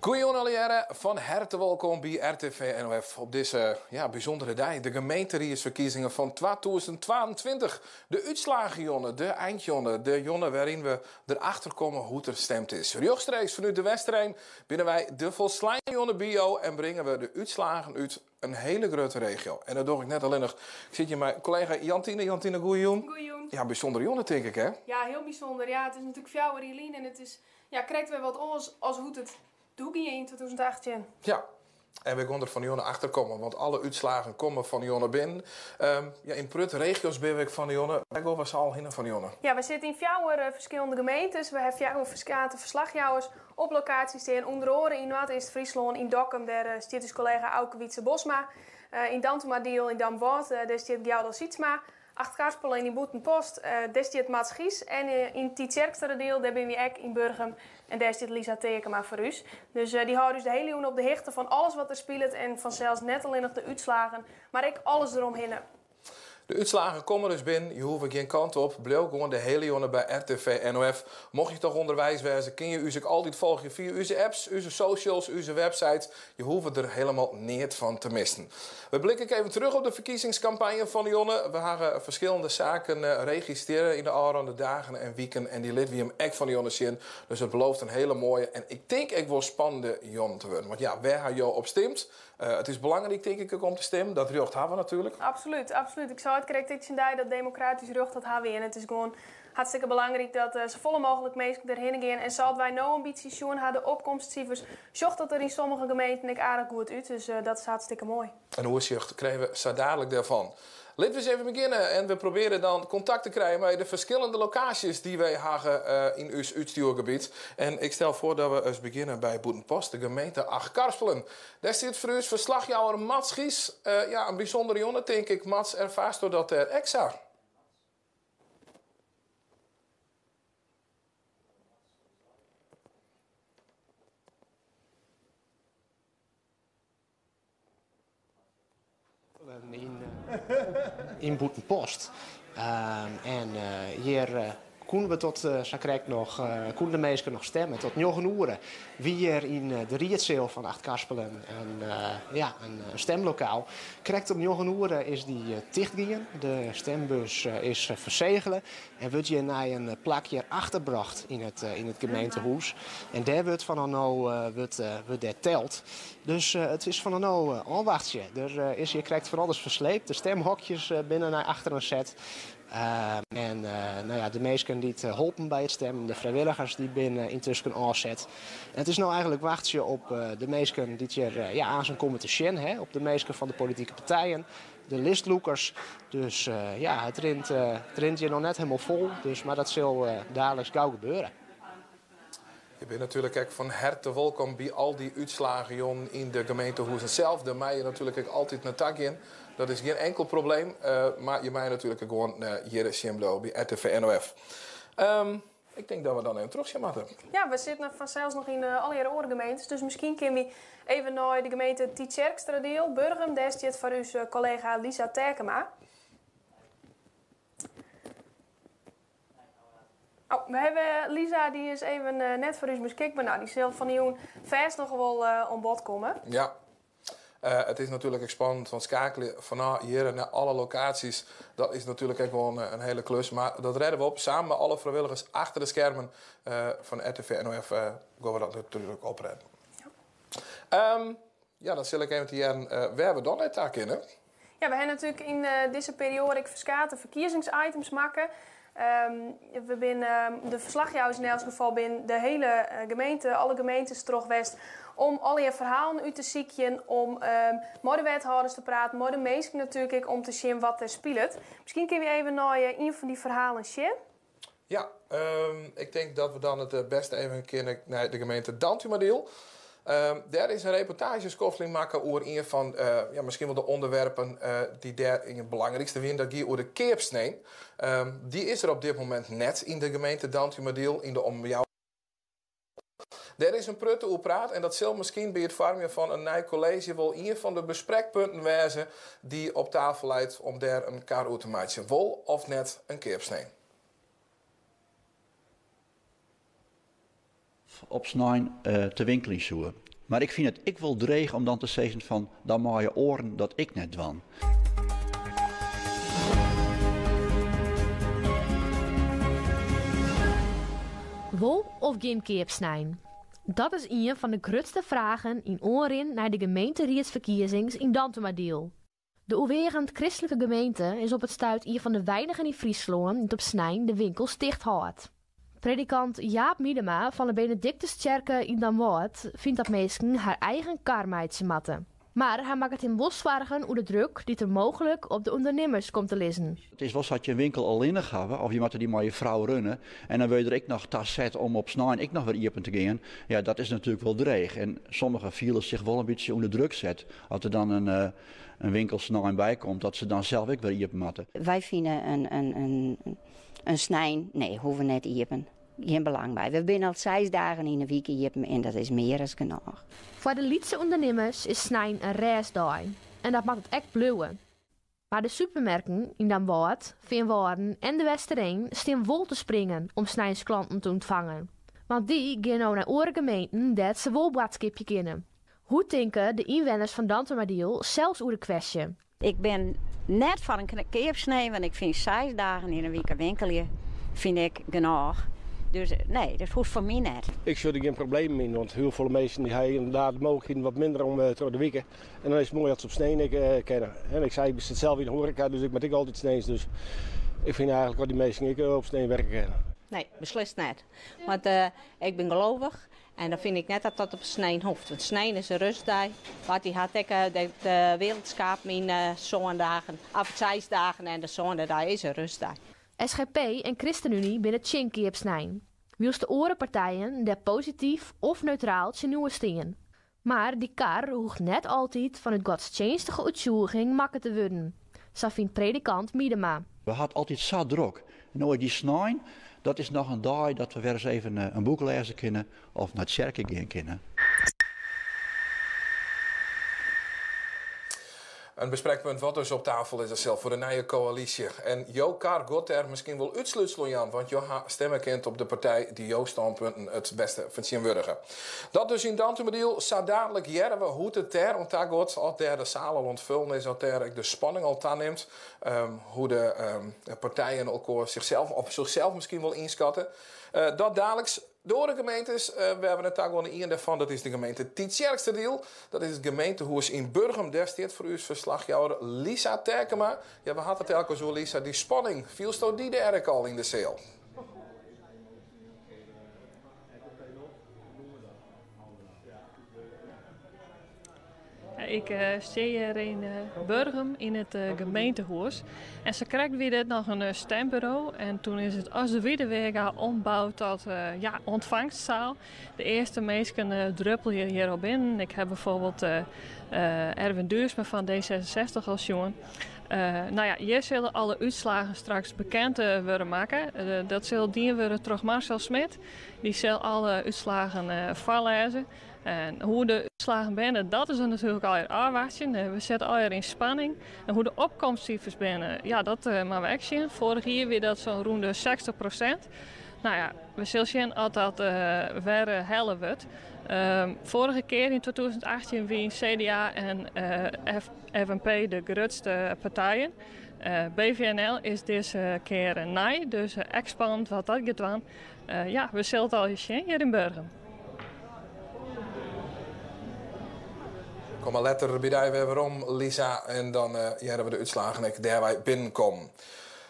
Goeie allegearre, fan herte wolkom by RTV NOF op dizze ja, bysûndere dei, de gemeenteriedsferkiezingen fan 2022. De útslagejûn, de einjûn, de jûn wêryn't we derachter komme hoe't der stimd is. Rjochtstreeks fanút De Westereen binne wy de folsleine jûn by jo en bringe we de útslaggen út in hiele grutte regio. En dat doch ik net allinnich. Ik sit hjir mei kollega Jantine. Jantine, goeie Goeie Ja, bysûndere jûn tink ik, hè? Ja, hiel bysûnder. Ja, it is natuerlik 4 jier lyn en it is ja, krekt wer wat oars as hoe't it doe gie yn 2018. Ja, en we gean der fan 'e jûn achter komme, want alle útslaggen komme fan 'e jûn binnen. Ja, yn protte regio's binne we fan 'e jûn. Wêr gean we sa al hinne fan 'e jûn? Ja, we sitte yn fjouwer ferskillende gemeentes. We hawwe fjouwer ferskate ferslachjouwers op lokaasje stean. Ûnder oare yn Noardeast-Fryslân, yn Dokkum, dêr stiet ús kollega Auke Wietse Bosma. Yn Dantumadiel, yn Damwâld, dêr stiet Gjaldel Sietsma. Achtkarspelen yn Bûtenpost, dêr stiet Mats Gies. En yn Tytsjerksteradiel, dêr binne wy ek yn Burgum. En dêr stiet Lisa Taekema foar ús. Dus dy hâlde ús de hiele jûn op de hichte fan alles wat der spilet. En fansels net allinnich de útslaggen, mar ek alles deromhinne. De útslaggen komme dus binnen. Je hoege gjin kant op. Bliuw gewoan de hiele jûn by RTV NOF. Mocht je toch ûnderweis wêze, kinne je ús ek altyd folgje fia ús apps, ús socials, ús website. Je hoege der hielendal neat fan te missen. We blikke even terug op de ferkiezingskampanje fan 'e jûn. We hawwe ferskillende saken registrearre yn de ôfrûne dagen en wiken en dy litte we jim ek fan 'e jûn sjen. Dus it belooft in hiele moaie en ik tink ek wol spannende jûn te wurden. Want ja, wêr hawwe jo op stimd? It is belangryk tink ik om te stimmen. Dat rjocht hawwe we natuerlik. Absolút, absolút. Ik sei it krekt ek tsjin dy, dat demokratysk rjocht dat hawwe we en it is gewoan hartstikke belangryk dat safolle mooglik minsken derhinne gean. En sa't wy no in bytsje sjoen hawwe, de opkomstsifers, sjocht dat der yn sommige gemeenten ek aardich goed út. Dus dat is hartstikke moai. In oersjocht krije we sa dadlik dêrfan. Litte we ris even begjinne en we probearje dan kontakt te krijen mei de ferskillende lokaasjes dy't wy hawwe yn ús útstjoergebiet. En ik stel foar dat we ris begjinne by Bûtenpost, de gemeente Achtkarspelen. Dêr stiet foar ús ferslachjouwer Mats Gies. Ja, in bysûndere jûn, tink ik. Mats, erfaarsto dat dêr ek sa? Yn Bûtenpost. En hjir koene we tot sakrekt noch, koene de minsken noch stimme. Tot njoggen oere wie hjir yn de riedseal fan Achtkarspelen in, ja, in stemlokaal. Krekt om njoggen oere is dy tichtgien. De stembus is fersegele en wurdt hjir nei in plak hjir achterbrocht yn it, yn it gemeentehûs. En dêr wurdt fanôf no wurdt, wurdt dêr teld. Dus it is fanôf no ôfwachtsje. Der is hjir krekt fan alles fersleept. De stemhokjes binne nei achteren set. En no ja, de minsken dy't holpen by it stemmen, de frijwilligers, dy binne yntusken ôfset. En it is no eigentlik wachtsje op de minsken dy't hjir ja, aansen komme te sjen, hè, op de minsken fan de politike partijen, de listlûkers. Dus ja, it rint, it rint hjir noch net hielendal fol, dus, mar dat sil daliks gau gebeure. Je binne natuerlik ek fan herte wolkom by al dy útslagejûnen yn de gemeentehûzen sels. Dêr meie je natuerlik ek altyd nei ta gean. Dat is gjin inkel probleem. Mar je meie natuerlik ek gewoan hjir sjen bliuwe by RTV NOF. Ik tink dat we dan even trochsjen moatte. Ja, we sitte fansels noch yn allegearre oare gemeentes. Dus miskien kinne we even nei de gemeente Tytsjerksteradiel, Burgum. Dêr stiet foar ús kollega Lisa Taekema. Oh, we hawwe Lisa, dy is even net foar ús beskikber. No, dy sil fan 'e jûn fêst noch wol oan bod komme. Ja. It is natuerlik ek spannend, want skeakelje fanôf hjir nei alle lokaasjes, dat is natuerlik ek wol in hiele klus. Mar dat rêde we op. Samen mei alle frijwilligers achter de skermen fan RTV NOF gean we dat natuerlik oprêden. Ja, dan sil ik even te hearren wêr we dan nei ta kinne. Ja, we hawwe natuerlik yn dizze perioade ek ferskate ferkiezingsitems makke. We binne, de ferslachjouwers yn elts gefal, binne de hiele gemeente, alle gemeentes troch west om allegear ferhalen út te sykjen, om mei de wethâlders te praten, mei de minsken natuerlik ek, om te sjen wat der spilet. Miskien kinne we even nei ien fan dy ferhalen sjen. Ja, ik tink dat we dan it bêste even kinne nei de gemeente Dantumadiel. Dêr is in reportaazjeskofling makke oer ien fan ja, miskien wol de ûnderwerpen dy't dêr it belangrykste wiene. Dat gie oer de keapsnein. Dy is der op dit momint net yn de gemeente Dantumadiel, yn de omjouwing. Dêr is in protte oer praat en dat sil miskien by it foarmjen fan in nij kolleezje wol ien fan de besprekpunten wêze dy't op tafel leit om dêr in kar oer te meitsjen. Wol of net in keapsnein? Op snein te winkeljen soe. Mar ik fyn it ek wol dreech om dan te sizzen fan dan meie oaren dat ek net dwaan. Wol of gjin keapsnein? Dat is ien fan de grutste fragen yn oanrin nei de gemeenteriedsferkiezings yn Dantumadiel. De oerweagend kristlike gemeente is op it stuit ien fan de weinigen yn Fryslân dy't op snein de winkels ticht hâldt. Predikant Jaap Miedema fan de Benedictustsjerke yn Damwâld fynt dat minsken har eigen kar meitsje moatte. Mar hy makket him wol soargen oer de druk dy't der mooglik op de ûndernimmers komt te lizzen. It is wol sa dat je in winkel allinnich hawwe of je moatte dy mei je frou runne en dan wurde je der ek noch ta set om op snein ek noch wer iepen te gean. Ja, dat is natuerlik wol dreech en sommigen fiele sich wol in bytsje ûnder druk set as der dan in in winkel snein by komt, dat se dan sels ek wer iepen moatte. Wy fine in snein, nee, hoege net iepen. Gjin belang by. We binne al seis dagen yn 'e wike iepen en dat is mear as genôch. Foar de lytse ûndernimmers is snein in rêstdei en dat moat it ek bliuwe. Mar de supermerken yn Damwâld, Feanwâlden en De Westereen stean wol te springen om sneins klanten te ûntfangen. Want dy gean no nei oare gemeenten dêr't se wol boadskipje kinne. Hoe tinke de ynwenners fan Dantumadiel sels oer de kwestje? Ik bin net foar in keapsnein, want ik fyn seis dagen yn 'e wike winkelje fyn ik genôch. Dus nee, dat hoecht foar my net. Ik sjoch der gjin problemen yn, want hiel folle minsken dy hawwe ynderdaad de mooglikheden wat minder om troch de wike. En dan is it moai dat se op snein ek kinne. En ik sei, ik sit sels yn de hoareka, dus ik moat ek altyd sneins. Dus ik fyn eigentlik dat dy minsken ek op snein werke kinne. Nee, beslist net. Want ik bin gelovich En dan fyn ik net dat dat op snein hoecht. Want snein is in rêstdei. Want dy hat ek de wereld skapen yn sân dagen, of seis dagen en de sânde dei is in rêstdei. SGP en ChristenUnie binne tsjin keapsnein, wylst de oare partijen dêr posityf of neutraal tsjinoer stean. Mar dy kar hoecht net altyd fanút godstsjinstige oertsjûging makke te wurden, sa fynt predikant Miedema. We ha it altyd sa drok. En no dy snein, dat is noch in dei dat we wer ris even in boek lêze kinne of nei tsjerke gean kinne. In besprekpunt wat dus op tafel lizze sil foar de nije koälysje. En jo kar giet dêr miskien wol útslútsel oan jaan, want jo ha stimme kind op de partij dy't jo stânpunten it bêste fertsjinwurdige. Dat dus yn Dantumadiel. Sa dadlik hearre we hoe't it dêr oan ta giet, oft dêr de saal al oan it fullen is, oft dêr ek de spanning al tanimt, hoe de partijen elkoar sichsels, of sichsels miskien wol ynskatte. Dat daliks. De oare gemeentes wêr't we nei ta gean, ien dêrfan dat is de gemeente Tytsjerksteradiel. Dat is it gemeentehûs yn Burgum. Dêr stiet foar ús ferslachjouwer Lisa Terkema. Ja, we hawwe it elkoar oer Lisa, dy spanning, fielsto dy dêr ek al yn de seal? Ik stean hjir yn Burgum yn it gemeentehûs. En sakrekt wie dit noch in stemburo. En toen is it as de wide weaga omboud tot ja, ontvangstzaal. De earste minsken druppelje hjir al binnen. Ik ha bijvoorbeeld Erwin Duursma fan D66 al sjoen. No ja, hjir sille alle útslaggen straks bekend wurde makke. Dat sil dien wurde troch Marcel Smit. Dy sil alle útslaggen foarlêze. En hoe de útslaggen binne, dat is natuerlik allegear ôfwachtsjen. We sitte allegear yn spanning. En hoe de opkomstsifers binne, ja, dat moatte we ek sjen. Foarich jier wie dat sa'n rûn de 60%. No ja, we sille sjen oft dat wer helle wurdt. Foarige kear yn 2018 wiene CDA en FNP de grutste partijen. BVNL is dizze kear nij, dus ek spannend wat dat giet dwaan. Ja, we sille it allegear sjen hjir yn Burgum. Komme letter by dy wer werom, Lisa. En dan hearre we de útslaggen ek dêrwei binnenkommen.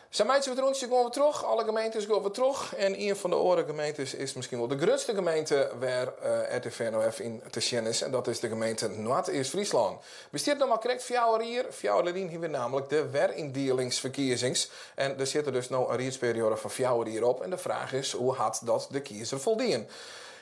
Sa meitsje we it rûntsje gewoan wer troch. Alle gemeentes gean we troch. En ien fan de oare gemeentes is miskien wol de grutste gemeente wêr RTV NOF yn te sjen is. En dat is de gemeente Noardeast-Fryslân. Bestiet noch mar krekt fjouwer jier. Fjouwer jier lyn hiene we nammentlik de weryndielingsferkiezings. En der sit der dus no in riedsperioade fan fjouwer jier op. En de fraach is, hoe hat dat de kiezer foldien?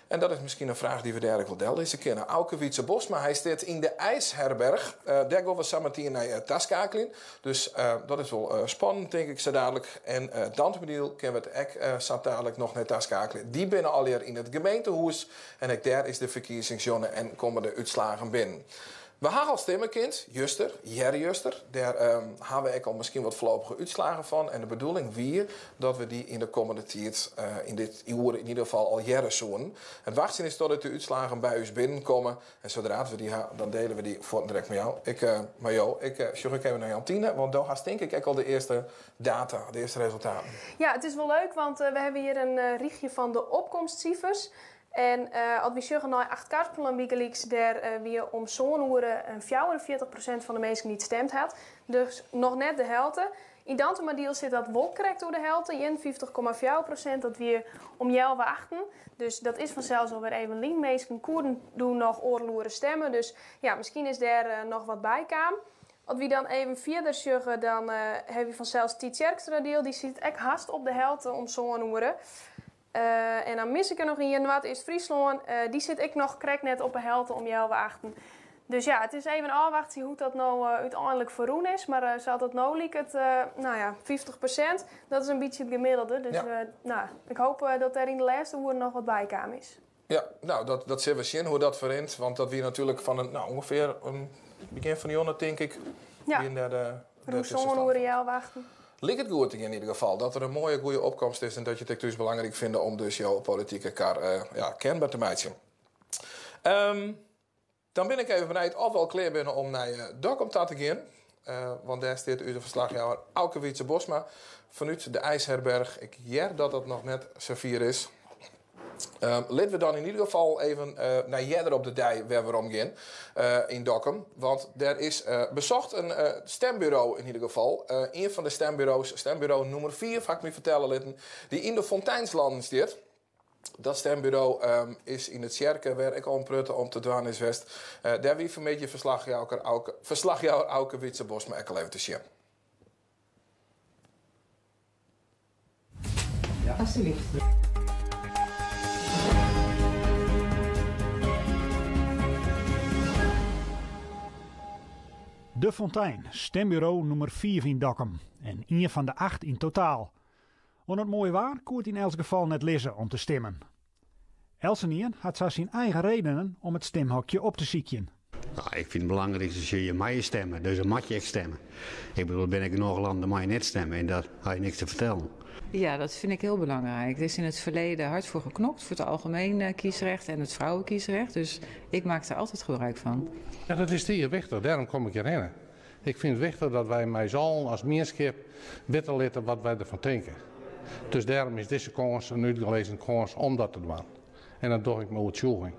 En dat is miskien in fraach dy't we dêr ek wol dellizze kinne. Auke Wietse Bosma, hy stiet yn de IJsherberg. Dêr gean we sametien nei taskeakeljen. Dus dat is wol spannend, tink ik, sa dadlik. En Dantumadiel kinne we it ek sa dadlik noch nei taskeakeljen. Dy binne allegear yn it gemeentehûs. En ek dêr is de ferkiezingsjûn en komme de útslaggen binnen. We ha al stimme kind, juster, earjuster. Dêr ha we ek al miskien wat foarlopige útslaggen fan. En de bedoeling wie dat we dy yn de kommende tiid, yn dit oere yn ieder gefal, al hearre soenen. It wachtsjen is totdat de útslaggen by ús binnenkomme. En sadra't we dy ha, dan diele we dy fuortendrekt mei jou. Ik, mei jo. Ik sjoch ek even nei Jantine, want do hast tink ik ek al de earste data, de earste resultaten. Ja, it is wol leuk, want we hawwe hjir in rychje fan de opkomstsifers. En as wy sjogge nei Achtkarspelen bygelyks, dêr wie om sân oere in 44% fan de minsken dy't stimd hat. Dus noch net de helte. Yn Dantumadiel sit dat wol krekt oer de helte, 51,4%. Dat wie om healwei achten. Dus dat is fansels alwer even lyn. Minsken koenen doe noch oardel oere stemme. Dus ja, miskien is dêr noch wat by kaam. As wy dan even fierder sjogge, dan hawwe wy fansels Tytsjerksteradiel. Dy sit ek hast op de helte om sân oere. En dan mis ik der noch ien, Noardeast-Fryslân. Dy sit ek noch krekt net op 'e helte om healwei achten. Dus ja, it is even ôfwachtsjen hoe't dat no úteinlik ferrûn is. Mar sa't it no liket, no ja, 50%, dat is in bytsje it gemiddelde. Dus no, ik hoop dat dêr yn de lêste oeren noch wat by kaam is. Ja, no, dat sille we sjen hoe't dat ferrint. Want dat wie natuerlik fan in, no, ûngefear in begjin fan de jûn, tink ik. Ja, rûn sân oere healwei achten. Liket goed te gean yn ieder gefal. Dat der in moaie goede opkomst is en dat je it ek thús belangryk fine om dus jo politike kar ja, kenber te meitsjen. Dan bin ik even benijd oft we al klear binne om nei Dokkum ta te gean. Want dêr stiet ús ferslachjouwer Auke Wietse Bosma fanút de IJsherberg. Ik hear dat dat noch net safier is. Litte we dan yn ieder gefal even nei earder op de dei wer werom gean yn Dokkum. Want dêr is besocht in stemburo yn ieder gefal. Ien fan de stemburo's, stemburo nûmer 5, ha ik my fertelle litten, dy't yn de Fonteinslanden stiet. Dat stemburo is yn de tsjerke wêr ek al in protte om te dwaan is west. Dêr wie fanmiddei ferslachjouwer Auke Wietse Bosma ek al even te sjen. Alsjeblieft. De Fontein, stemburo nûmer 5 yn Dokkum en ien fan de 8 yn totaal. Oan it moaie waar koe it yn elts gefal net lizze om te stimmen. Eltsenien hat sa syn eigen redenen om it stimhokje op te sykjen. Nou, ik fyn it belangrykste dat je meie stimme, dus dan moat je ek stimme. Ik bedoel, der binne genôch lannen dêr mei je net stimme en dêr ha je niks te fertellen. Ja, dat vind ik heel belangrijk. Er is in het verleden hard voor geknokt, voor het algemeen eh, kiesrecht en het vrouwenkiesrecht. Dus ik maak daar altijd gebruik van. Ja, dat is tige wichtich. Dêrom kom ik hjirhinne. Ik fyn it wichtich dat wy mei ús allen as mienskip witte litte wat wy derfan tinke. Dus dêrom is dizze kâns in útlizzen kâns om dat te dwaan. En dat doch ik mei oertsjûging.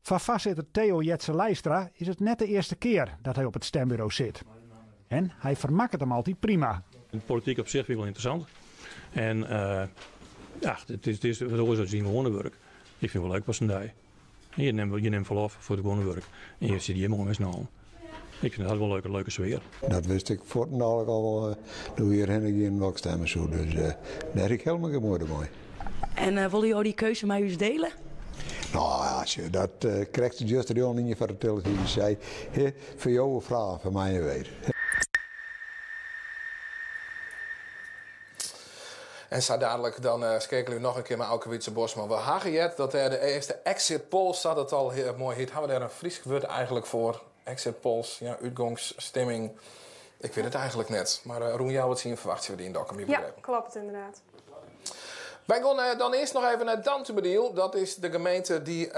Foar foarsitter Theo Jetze Leistra is it net de earste kear dat hy op it stemburo sit. En hy fermakket him altyd prima. De polityk op sich fyn ik wol ynteressant. En ja, it is wat oars as dyn gewoane wurk. Ik fyn it wol leuk pas in dei. Je nimme ferlof foar it gewoane wurk en je sitte hjir moai mei syn allen. Ik fyn dat wol leuk, in leuke sfear. Dat wist ik fuortendalik al wol doe't we hjirhinne gienen wat ik stimme soe. Dus dêr hie ik hielendal gjin muoite mei. En wolle jo dy keuze mei ús diele? No ja, sjoch, dat krekt justerjûn ien foar de telefyzje sei, He, foar jo in fraach, foar my in weet. En sa dadlik dan skeakelje we noch in kear mei Auke Wietse Bosma. We ha heard dat dêr de earste exit polls, sa't it al moai hjit, ha we dêr in Frysk wurd eigentlik foar? Exit polls, ja, útgongsstimming. Ik wit it eigentlik net. Mar rûn healwei tsien ferwachtsje we dy yn Dokkum, Ja, kloppet ynderdaad. Wy gean dan earst noch even nei Dantumadiel. Dat is de gemeente dy't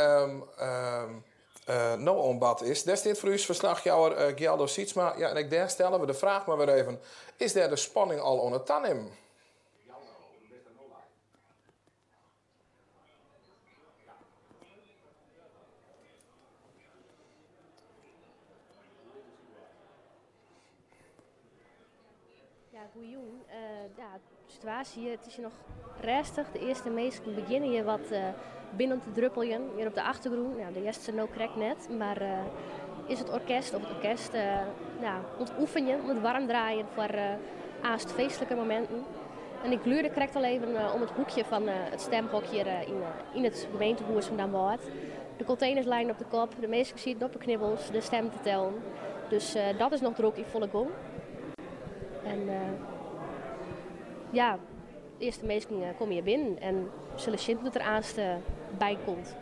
no oan bar is. Dêr stiet foar ús ferslachjouwer Gialdo Sietsma. Ja, en ek dêr stelle we de fraach mar wer even. Is dêr de spanning al oan it tanimmen? Ja, goejûn. Ja, de situaasje hjir, it is hjir noch rêstich. De earste minsken begjinne hjir wat binnen te druppeljen. Hjir op de achtergrûn, ja, dêr hearst se no krekt net, mar is it orkest of it orkest ja, oan it oefenjen, oan it waarm draaien foar aanst feestlike mominten. En ik gluurde krekt al even om it hoekje fan it stemhok hjir yn it gemeentehûs fan Damwâld. De konteners leinen op de kop, de minsken sieten op 'e knibbels de stemmen te tellen. Dus dat is noch drok yn folle gong. En ja, de earste minsken komme hjir binnen en sille sjen hoe't it der aanst by komt.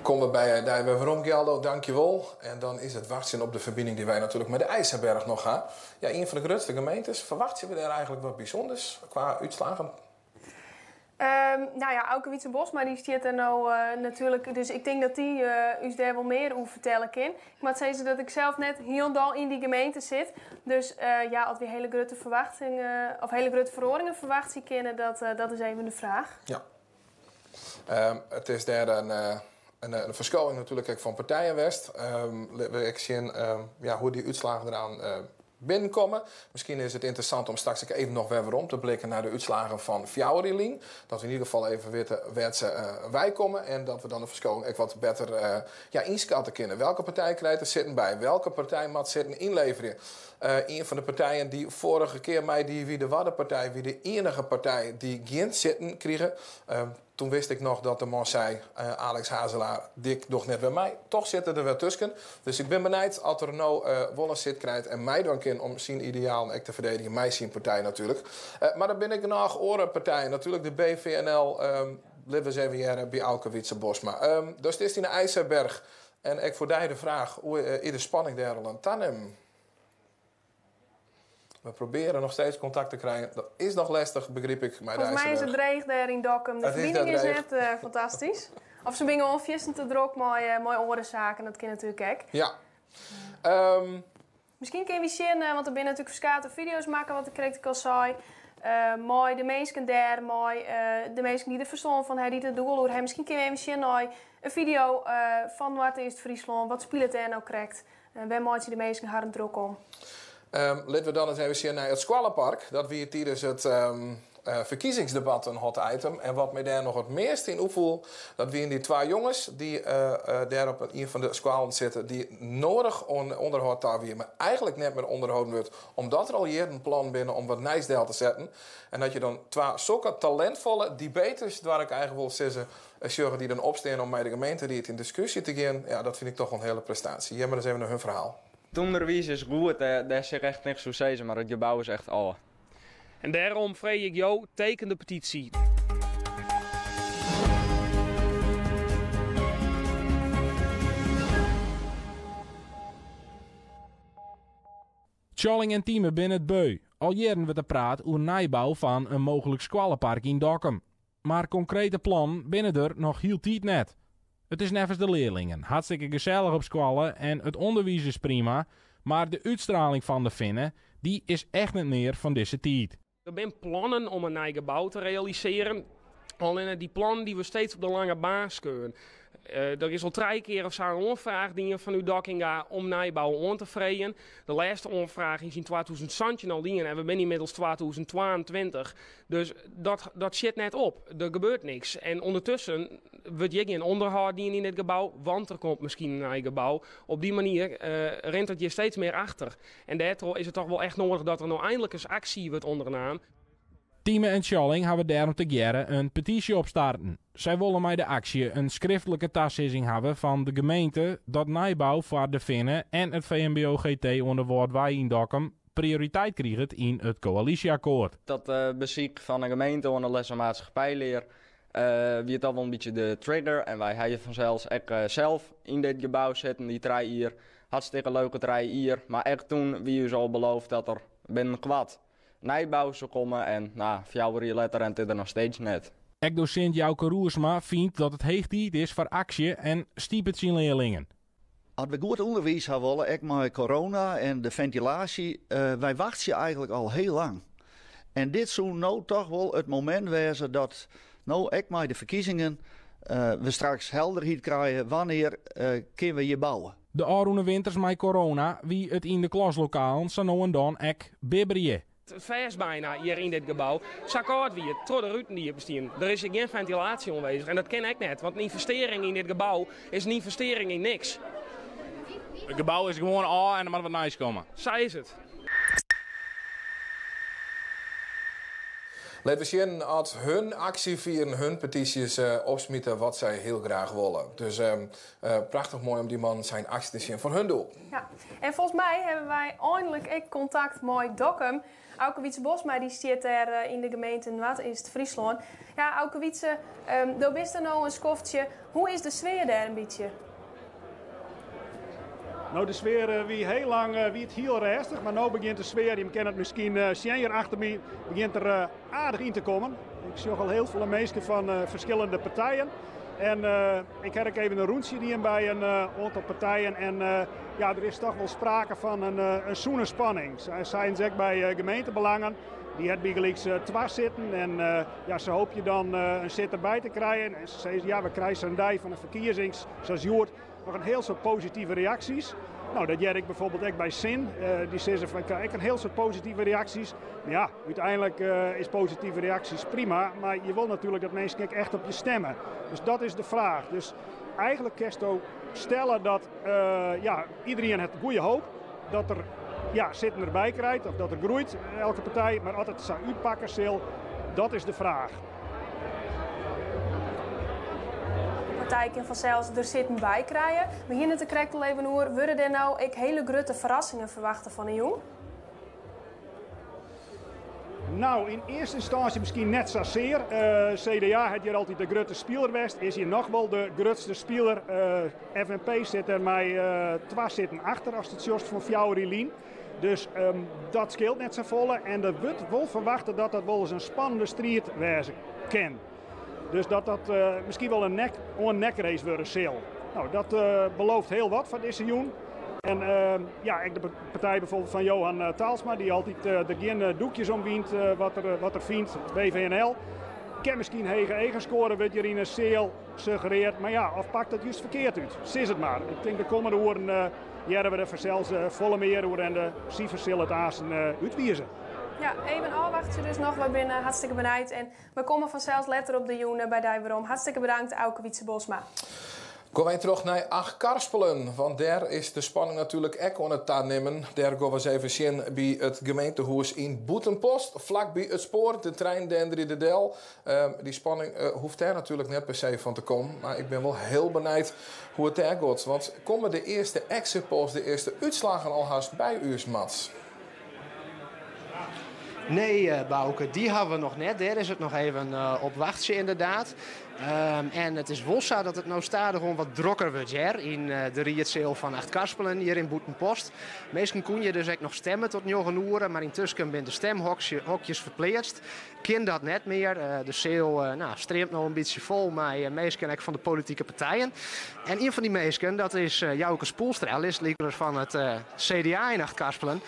Komme we by dy wer werom, Gialdo, dankjewol. En dan is it wachtsjen op de ferbining dy't wy natuerlik mei de IJsselberg noch ha. Ja, ien fan de grutste gemeentes. Ferwachtsje we dêr eigentlik wat bysûnders kwa útslaggen? No ja, Auke Wietse Bosma dy stiet der no natuerlik, dus ik tink dat dy ús dêr wol mear oer fertelle kin. Ik moat sizze dat ik sels net hielendal yn dy gemeente sit, dus ja, oft wy hiele grutte ferwachtingen of hiele grutte feroaringen ferwachtsje kinne, dat is even de fraach. Ja. It is dêr in ferskowing natuerlik ek fan partijen west. Litte we ek sjen ja, hoe't dy útslaggen deroan binnenkomme. Miskien is it ynteressant om straks ek even noch wer werom te blikken nei de útslaggen fan 4 jier lyn. Dat we yn ieder gefal even witte wêr't se weikomme en dat we dan de ferskowing ek wat better ja, ynskatte kinne. Welke partij krijt der sitten by? Welke partij moat sitten ynleverje? Ien fan de partijen dy't foarige kear meidie wie de Waddenpartij, wie de iennige partij dy't gjin sitten krige. Toen wist ik noch dat de man sei, Alex Hazelaar, ik doch net wer mei. Toch sit er der wer tusken. Dus ik bin benijd oft er no wol in sit krijt en meidwaan kin om syn idealen ek te ferdedigjen mei syn partij natuerlik. Mar der binne genôch oare partijen natuerlik. De BVNL, litte we ris even hearre by Auke Wietse Bosma. Do stiest yn de IJsselberg en ek foar dy de fraach, hoe is de spanning dêr al oan tanimmen? We probearje noch steeds kontakt te krijen. Dat is noch lestich, begryp ik. Mei de Folgens my is it IJsselberg. dreech dêr yn Dokkum. De It is ferbining dêr is dreech. net fantastysk. Of se binne gewoan fierstente drok mei oare saken. Dat kin natuerlik ek. Ja. Miskien kinne we sjen, want der binne natuerlik ferskate fideo's makke, wat ik krekt ek al sei. Mei de minsken dêr, mei de minsken dy't der ferstân fan ha, dy't it doel oer ha. Miskien kinne we even sjen nei in fideo fan Noardeast-Fryslân. Wat spilet dêr no krekt? Wêr meitsje de minsken harren drok om? Litte we dan ris even sjen nei it skoallepark. Dat wie tidens it ferkiezingsdebat in hot item. En wat my dêr noch it meast yn opfoel, dat wiene dy twa jonges dy't dêr op ien fan de skoallen sitte, dy't noadich oan ûnderhâld ta wie, mar eigentlik net mear ûnderholden wurdt, omdat der al jierren plannen binne om wat nijs del te setten. En dat je dan twa sokke talintfolle debaters, doar ik eigentlik wol sizze, sjogge dy't dan opstean om mei de gemeenteried yn diskusje te gean, ja, dat fyn ik toch wol in hiele prestaasje. Hear mar ris even nei hun ferhaal. It ûnderwiis is goed, dêr sil ik echt niks oer sizze, mar it gebou is echt ôf. En dêrom freegje ik jo, teken de petysje. Tsjalling en Tieme binne it beu. Al jierren wurdt der praat oer nijbou fan in mooglik skoallepark yn Dokkum. Mar konkrete plannen binne der noch hieltyd net. It is neffens de learlingen hartstikke gesellich op skoalle en it ûnderwiis is prima, mar de útstraling fan de Finne, dy is echt net mear fan dizze tiid. Der binne plannen om in nij gebou te realisearjen. Allinne dy plannen dy wurde steeds op de lange baan skeaun. Der is al trije kear of sa in oanfraach dien fanút Dockinga om nijbou oan te freegjen. De lêste oanfraach is yn 2017 al dien en we binne ynmiddels 2022. Dus dat, dat sjit net op. Der gebeurt niks. En ûndertusken wurdt hjir gjin ûnderhâld dien yn dit gebou, want der komt miskien in nij gebou. Op dy manier rint it hjir steeds mear achter. En dêrtroch is it toch wol echt noadich dat der no einlik ris aksje wurdt ûndernaam. Tieme en Tsjalling hawwe dêrom tegearre in petysje opstarten. Sy wolle mei de aksje in skriftlike tasizzing hawwe fan de gemeente dat nijbou foar de Finne en it VMBO-GT oan de Wâldwei yn Dokkum prioriteit kriget yn it koälysjeakkoart. Dat besyk fan de gemeente oan de les en maatskippijlear wie toch wol in bytsje de trigger. En wy hawwe fansels ek sels yn dit gebou sitten dy trije jier. Hartstikke leuke trije jier, mar ek toen wie ús al beloofd dat der binnenkoart nijbou soe komme en no, 4 jier letter en it is der noch steeds net. Ek dosint Jouke Roersma fynt dat it heech tiid is foar aksje en stipet syn learlingen. As we goed ûnderwiis ha wolle, ek mei corona en de fentilaasje, wy wachtsje eigentlik al hiel lang. En dit soe no toch wol it momint wêze dat no ek mei de ferkiezingen we straks helderheid krije wannear kinne we hjir bouwe. De ôfrûne winters mei corona wie it yn de klaslokalen sa no en dan ek bibberje. It fêst byna hjir yn dit gebou. Sa kâld wie it, troch de ruten dy't iepen stienen. Der is hjir gjin fentilaasje oanwêzich en dat kin ek net, want in ynvestearring yn dit gebou is in ynvestearring yn niks. It gebou is gewoan ôf en der moat wat nijs komme. Sa is it. Lit we sjen at hun aksje fieren, hun petysjes opsmite wat sy hiel graach wolle. Dus prachtich moai om dy mannen syn aksje te sjen foar hun doel. Ja, en folgens my hawwe wy einlik ek kontakt mei Dokkum. Auke Wietse Bosma dy stiet dêr yn de gemeente Noardeast-Fryslân. Ja, Auke Wietse, do bist der no in skoftsje. Hoe is de sfear dêr in bytsje? No, de sfear wie hiel lang wie it hiel rêstich, mar no begjint de sfear, jim kinne it miskien sjen hjir achter my, begjint der aardich yn te kommen. Ik sjoch al hiel folle minsken fan ferskillende partijen. En ik ha ek even in rûntsje dien by in oantal partijen en ja, der is toch wol sprake fan in sûne spanning. Sa seinen se ek by gemeentebelangen. Dy hat bygelyks twa sitten en ja, se hoopje dan in sit derby te krijen. En se sizze ja, we krije sa'n dei fan de ferkiezings, sa as hjoed, noch in hiel soad positive reaksjes. No, dat hear ik bijvoorbeeld ek by SIN. Dy sizze fan ik krij ek in hiel soad positive reaksjes. Mar ja, úteinlik is positive reaksjes prima, mar je wol natuerlik dat minsken ek echt op je stimme. Dus dat is de fraach. Dus eigenlik kinsto stelle dat ja, iderien hat goede hoop dat er ja, sitten derby krijt of dat er groeit, elke partij. Mar oft it sa útpakke sil, dat is de fraach. Partij kin fansels der sitten by krije. We hiene it der krekt al even oer. Wurde der no ek hiele grutte ferrassingen ferwachte fan 'e jûn? No, yn earste ynstânsje miskien net sa sear. CDA hat hjir altyd de grutte spiler west, is hjir noch wol de grutste spiler. FNP sit der mei twa sitten achter ast it sjochst fan fjouwer jier lyn. Dus dat skeelt net safolle en der wurdt wol ferwachte dat dat wolris in spannende striid wêze kin. Dus dat dat miskien wol in nek oan nek race wurde sil. No, dat belooft hiel wat foar dizze jûn. En ja, ek de partij bijvoorbeeld fan Johan Talsma, dy't altyd der gjin doekjes om wynt wat er, wat er fynt, BVNL. Kin miskien hege eagen skoare, wurdt hjir yn 'e seal suggereard. Mar ja, of pakt dat just ferkeard út? Sis it mar. Ik tink de kommende oeren hearre we der fansels folle mear oer en de sifers sille it aansten útwize. Ja, even ôfwachtsje dus noch. Wy binne hartstikke benijd en we komme fansels letter op de jûn by dy werom. Hartstikke bedankt, Auke Wietse Bosma. Gean wy troch nei Achtkarspelen, want dêr is de spanning natuerlik ek oan it tanimmen. Dêr gean we ris even sjen by it gemeentehûs yn Bûtenpost, flakby it spoar. De trein denderje der del. Dy spanning hoecht dêr natuerlik net per se fan te kommen, mar ik bin wol hiel benijd hoe't it dêr giet. Want komme de earste exit polls, de earste útslaggen al hast by ús, Mats? Nee, Bauke, dy hawwe we noch net. Dêr is it noch even op wachtsje, ynderdaad. En it is wol sa dat it no stadichoan wat drokker wurdt hjir yn de riedseal fan Achtkarspelen hjir yn Bûtenpost. Minsken koene hjir dus ek noch stemme tot njoggen oere, mar yntusken binne de stemhokjes ferpleatst. Kin dat net mear. De seal nou, streamt no in bytsje fol mei minsken ek fan de politike partijen. En ien fan dy minsken, dat is Jouke Spoelstra, listlûker fan it CDA yn Achtkarspelen.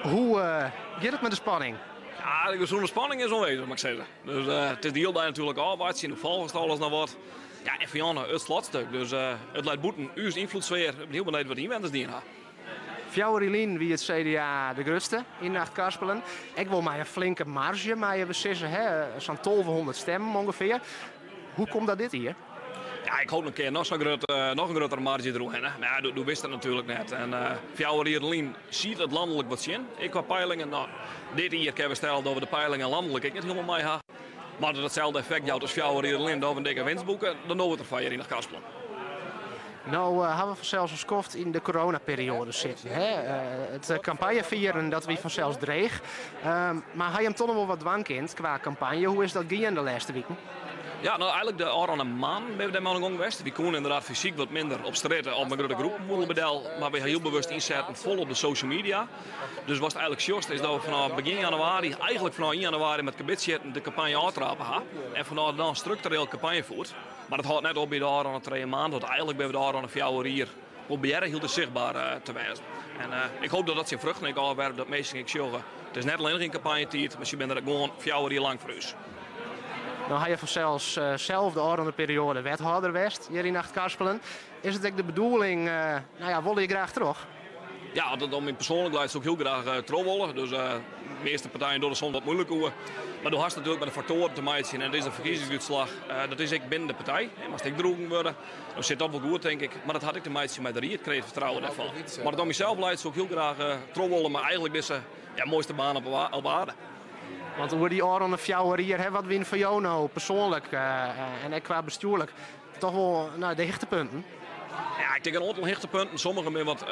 Hoe giet it mei de spanning? Ja, de gezonde spanning is oanwêzich, moat ik sizze. Dus it is de hiele dei natuerlik ôfwachtsjen, hoe folgest alles noch wat. Ja, en foar Janne it slotstuk. Dus it leit bûten ús ynfloedssfear. Ik bin hiel benijd wat de ynwenners dien ha. Fjouwer jier lyn wie it CDA de grutste yn Achtkarspelen. Ek wol mei in flinke marzje, meie we sizze, sa'n tolvehûndert stemmen ûngefear. Hoe komt dat dit jier? Ja, ik hoop noch in kear noch sa'n grut, noch in gruttere marzje deroerhinne. Mar ja, do witst it natuerlik net. En fjouwer jier lyn siet it lanlik wat tsjin, ek kwa peilingen. No, dit jier kinne we stelle dat we de peilingen lanlik ek net hielendal mei ha. Mar dat itselde effekt jout as fjouwer jier lyn dat we in dikke winst boeke, dan dogge we it derfoar hjir yn Achtkarspelen. No hawwe we fansels in skoft yn de coronaperioade sitten. Hè? It kampanjefieren dat wie fansels dreech. Mar ha jim toch noch wol wat dwaan kind kwa kampanje? Hoe is dat gien de lêste wiken? Ja, no eigenlik de ôfrûne maanden binne we dêrmei oan de gong west. Wy koene ynderdaad fysyk wat minder op strjitte of mei grutte groepen mûle bedel, mar wy ha hiel bewust ynsetten fol op de social media. Dus watst eigenlik sjochst is dat we fanôf begjin januari, eigenlik fanôf ien januari met karbidsjitten de kampanje ôftrape ha en fanôf dan struktureel kampanje fierd. Mar dat hâldt net op by de ôfrûne trije maanden, want eigenlik binne we de ôfrûne fjouwer jier probearre hiel te sichtber te wêzen. En ik hoop dat dat syn fruchten ek ôfwerpt, dat minsken ek sjogge, it is net allinnich yn kampanjetiid, mar sy binne der gewoan fjouwer jier lang foar ús. No ha je fansels sels de ôfrûne perioade wethâlder west hjir yn Achtkarspelen. Is it ek de bedoeling, no ja, wolle je graach troch? Ja, as it om my persoanlik leit, soe ik hiel graach troch wolle. Dus de measte partijen dogge der soms wat moeilik oer. Mar do hast natuerlik mei de faktoaren te meitsjen en it is in ferkiezingsútslach. Dat is ek binnen de partij, moatst ek droegen wurde. No sit dat wol goed, tink ik. Mar dat hat ek te meitsjen mei de ried, krij it fertrouwen dêrfan. Mar as it om mysels leit, soe ik hiel graach troch wolle mei eigenlik dizze, ja, moaiste baan op aarde. Want oer dy ôfrûne 4 jier, hè, wat wiene foar jo no persoanlik en ek kwa bestjoerlik toch wol nou, de hichtepunten? Ja, ik tink in oantal hichtepunten. Sommige binne wat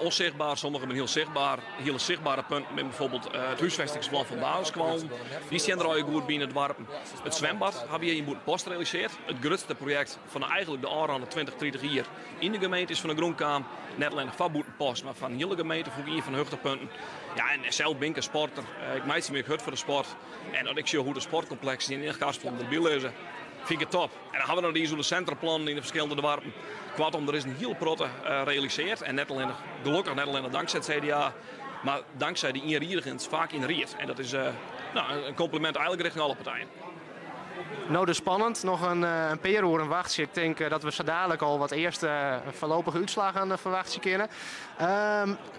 ûnsichtber, sommige binne hiel sichtber. Hiele sichtbere punten binne bijvoorbeeld it húsfêstingsplan fan basisskoallen. Dy stean der allegear goed by yn de doarpen. It swimbad hawwe wy hjir yn Bûtenpost realisearre. It grutste projekt fan eigenlik de ôfrûne 20, 30 jier yn de gemeente is fan de grûn kaam. Net allinnich foar Bûtenpost, mar foar de hiele gemeente fûn ik ien fan de hichtepunten. Ja, en sels bin ik in sporter. Ik meitsje my ek hurd foar de sport. En as ik sjoch hoe't de sportkompleksen yn Achtkarspelen derby lizze, fyn ik it top. En dan hawwe we noch iens oer de sintraplannen yn de ferskillende doarpen. Koartom, der is in hiel protte realisearre. En net allinnich, gelokkich net allinnich tanksij it CDA, mar tanksij de ienriedigens faak yn de ried. En dat is nou, in komplimint eigenlik rjochting alle partijen. No, dus spannend. Noch in pear oeren wachtsje. Ik tink dat we sa dadelijk al wat earste foarlopige útslaggen ferwachtsje kinne.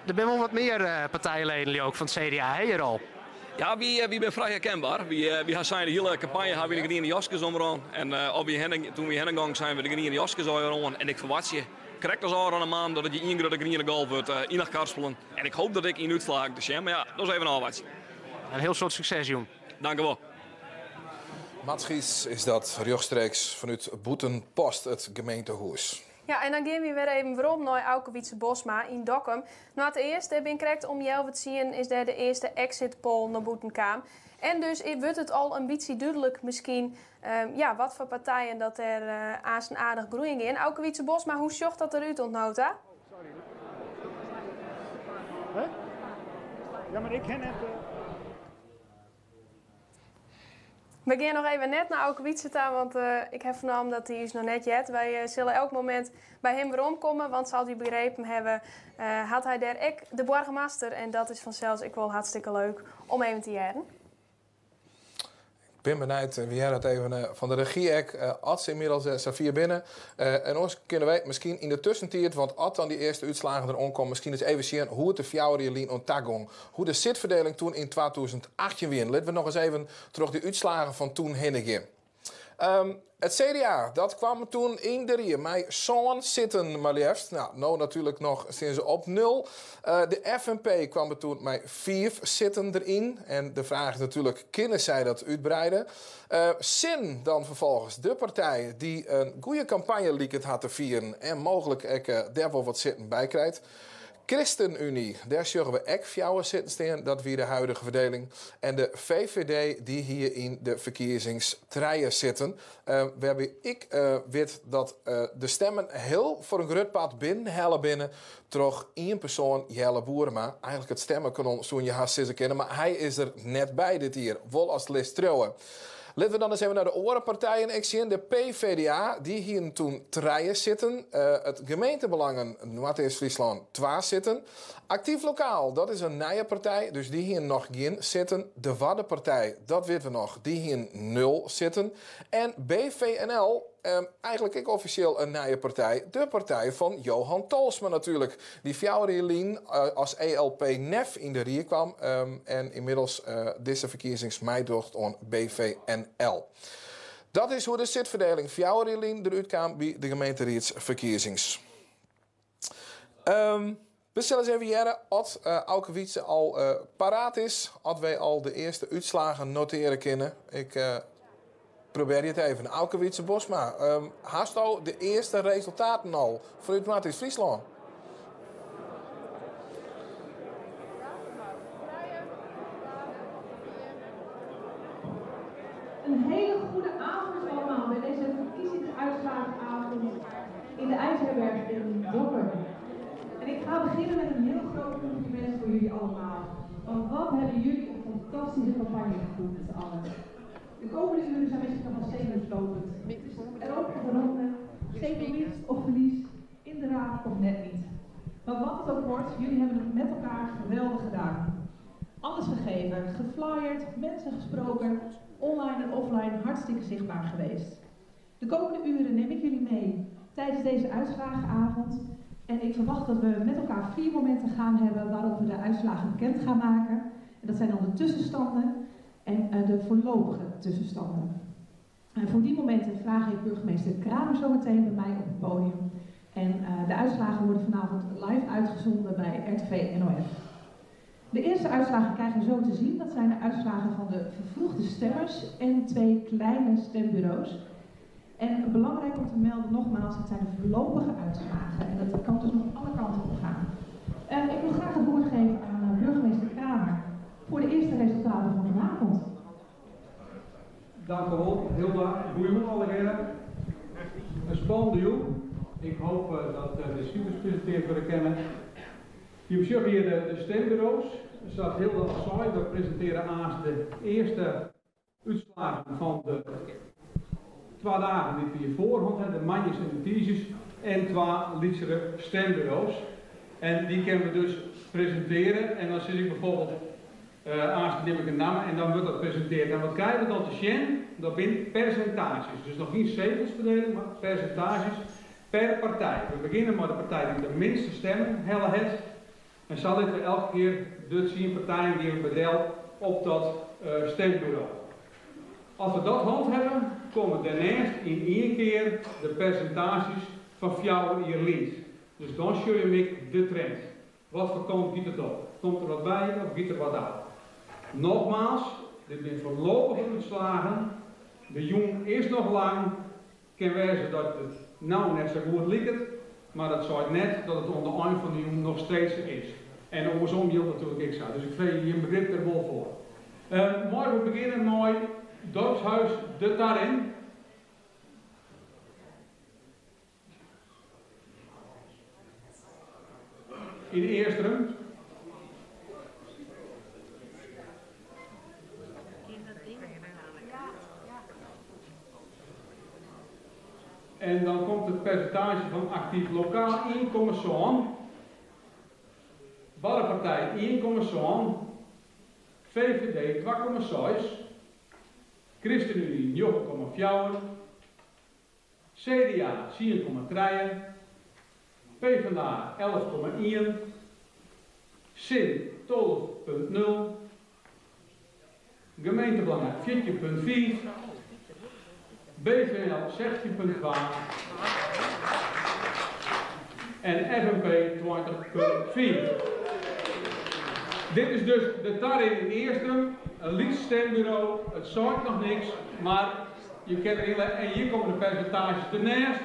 Der binne wol wat mear partijleden leau ik fan it CDA hè, hjir al. Ja, wy binne frij herkenber. Wy ha sein de hiele kampanje ha wy de griene jaskes omrûn. En of wy hinne, toen wy hinne gongen seinen we de griene jaskes allegear oan. En ik ferwachtsje, krekt as ôfrûne maand, dat it hjir ien grutte griene golf wurdt yn Achtkarspelen. En ik hoop dat ik yn útslaggen te sjen, mar ja, dat is even ôfwachtsjen. In hiel soad sukses jûn. Dank u wol. Mats is dat rjochtstreeks fanút Bûtenpost, it gemeentehûs. Ja, en dan gean we wer even werom nei Auke Wietse Bosma yn Dokkum. Noardeast, dêr bin krekt om 9:30 is dêr de earste exit poll nei bûten kaam. En dus wurdt it al in bytsje dúdlik miskien ja, wat foar partijen dat dêr aanst aardich groeien gean. Auke Wietse Bosma, hoe sjocht dat derút oant no ta? Ja, mar ik ken net. We gean noch even net nei Auke Wietse ta, want ik ha fernommen dat hy ús noch net heart. Wy sille elk momint by him weromkomme, want sa't wy begrepen hawwe, hat hy dêr ek de boargemaster. En dat is fansels ek wol hartstikke leuk om even te hearren. Ik bin benijd, we hearre it even fan de regy ek, as se ynmiddels safier binne. En oars kinne wy miskien yn de tuskentiid, want as dan dy earste útslaggen der oankomme, miskien ris even sjen hoe't it 4 jier lyn oan ta gong. Hoe de sitferdeling toen yn 2018 wie. Litte we noch ris even troch dy útslaggen fan toen hinne gean. It CDA, dat kwam toen yn de rie mei 7 sitten mar leafst. Nou, no natuerlik noch stean se op 0. De FNP kwam der toen mei 5 sitten deryn. En de fraach is natuerlik, kinne sy dat útbreide? Sin dan ferfolgens, de partij dy't in goede kampanje liket hat te fieren en mooglik ek dêr wol wat sitten by krijt. ChristenUnie, dêr sjogge we ek 4 sitten stean, dat wie de huidige ferdeling. En de VVD, dy hie yn de ferkiezings 3 sitten. Wêrby ik wit dat de stimmen hiel foar in grut part binnenhelle binne troch ien persoan, Jelle Boerema. Eigenlik it stimmenkanon soene je hast sizze kinne, mar hy is der net by dit jier, wol as listtriuwer. Litte we dan ris even nei de oare partijen ek sjen. De PVDA, dy hienen toen 3 sitten. It gemeentebelangen Noardeast-Fryslân 2 sitten. Actief Lokaal, dat is in nije partij, dus dy hienen noch gjin sitten. De Waddenpartij, dat witte we noch, dy hienen 0 sitten. En BVNL, eigenlik ek offisjeel in nije partij, de partij fan Johan Tolsma natuerlik, dy't 4 jier lyn as ELP-NEF yn de rie kwam en ynmiddels dizze ferkiezings meidocht oan BVNL. Dat is hoe't de sitferdeling 4 jier lyn derút kaam by de gemeenteriedsferkiezings. We sille ris even hearre oft Auke Wietse al paraat is, oft wy al de earste útslaggen notearje kinne. Ik probearje it even. Auke Wietse Bosma, hasto de earste resultaten al fanút Noardeast-Fryslân? Een hele goede avond allemaal bij deze verkiezingsuitslagenavond in de IJsherberg in Dokkum. En ik ga beginnen met een heel groot compliment voor jullie allemaal. Want wat hebben jullie een fantastische campagne gevoerd met z'n allen. De komende uren zijn misschien nog wel zenuwslopend. Erop of eronder, zetelwinst of verlies, in de raad of net niet. Maar wat het ook wordt, jullie hebben het met elkaar geweldig gedaan. Alles gegeven, geflyerd, mensen gesproken, online en offline hartstikke zichtbaar geweest. De komende uren neem ik jullie mee tijdens deze uitslagenavond. En ik verwacht dat we met elkaar 4 momenten gaan hebben waarop we de uitslagen bekend gaan maken. En dat zijn dan de tussenstanden en de voorlopige tussenstanden. En voor die momenten vraag ik burgemeester Kramer zo meteen bij mij op het podium. En de uitslagen worden vanavond live uitgezonden bij RTV NOF. De eerste uitslagen krijgen we zo te zien. Dat zijn de uitslagen van de vervroegde stemmers en twee kleine stembureaus. En belangrijk om te melden nogmaals, het zijn de voorlopige uitslagen. En dat kan dus nog alle kanten op gaan. Ik wil graag het woord geven aan burgemeester Kramer voor de eerste resultaten van vanavond. Dank u wel, Hilda. Goedemorgen allemaal. Een spannende jong. Ik hoop dat de cijfers presenteerd worden kennen. Je ziet hier de stembureaus. Er staat Hilda al zei, we presenteren aan de eerste uitslagen van de 2 dagen die we hiervoor hadden, de manjes en de tiesjes en 2 lytsere stembureaus. En die kunnen we dus presenteren. En dan zit ik bijvoorbeeld aan neem ik een naam en dan wordt dat gepresenteerd. En wat krijgen we dan te zien? Dat zijn percentages. Dus nog geen zetelsverdeling, maar percentages per partij. We beginnen met de partij die de minste stemmen helle heeft. En zal dit we elke keer de 10 partijen die we bedel op dat stembureau. Als we dat hand hebben, komen daarnaast in één keer de percentages van 4 jaar links. Dus dan zie je me de trend. Wat voor kant giet het op? Komt er wat bij of giet er wat af? Nogmaals, dit zijn voorlopige uitslagen. De jong is nog lang. Kan wezen dat het nou net zo goed lijkt, maar dat zou net dat het onder eind van de jong nog steeds is. En andersom geldt natuurlijk ik zo. Dus ik vrees je een begrip er wel voor. Morgen we beginnen mooi. Dorpshuis De Tarin. In Eastrum. En dan komt het percentage van actief lokaal 1,7. Waddenpartij 1,7. VVD 2,6. ChristenUnie 9,4. CDA 4,3. PvdA 11,1. SIN 12,0. Gemeentebelangen 14,5. BVNL 16,2. En FNP 20,4. Dit is dus de Tarin in Eastrum, een liefst stembureau, het zorgt nog niks, maar je kent er heel erg, en hier komen de percentages ernaast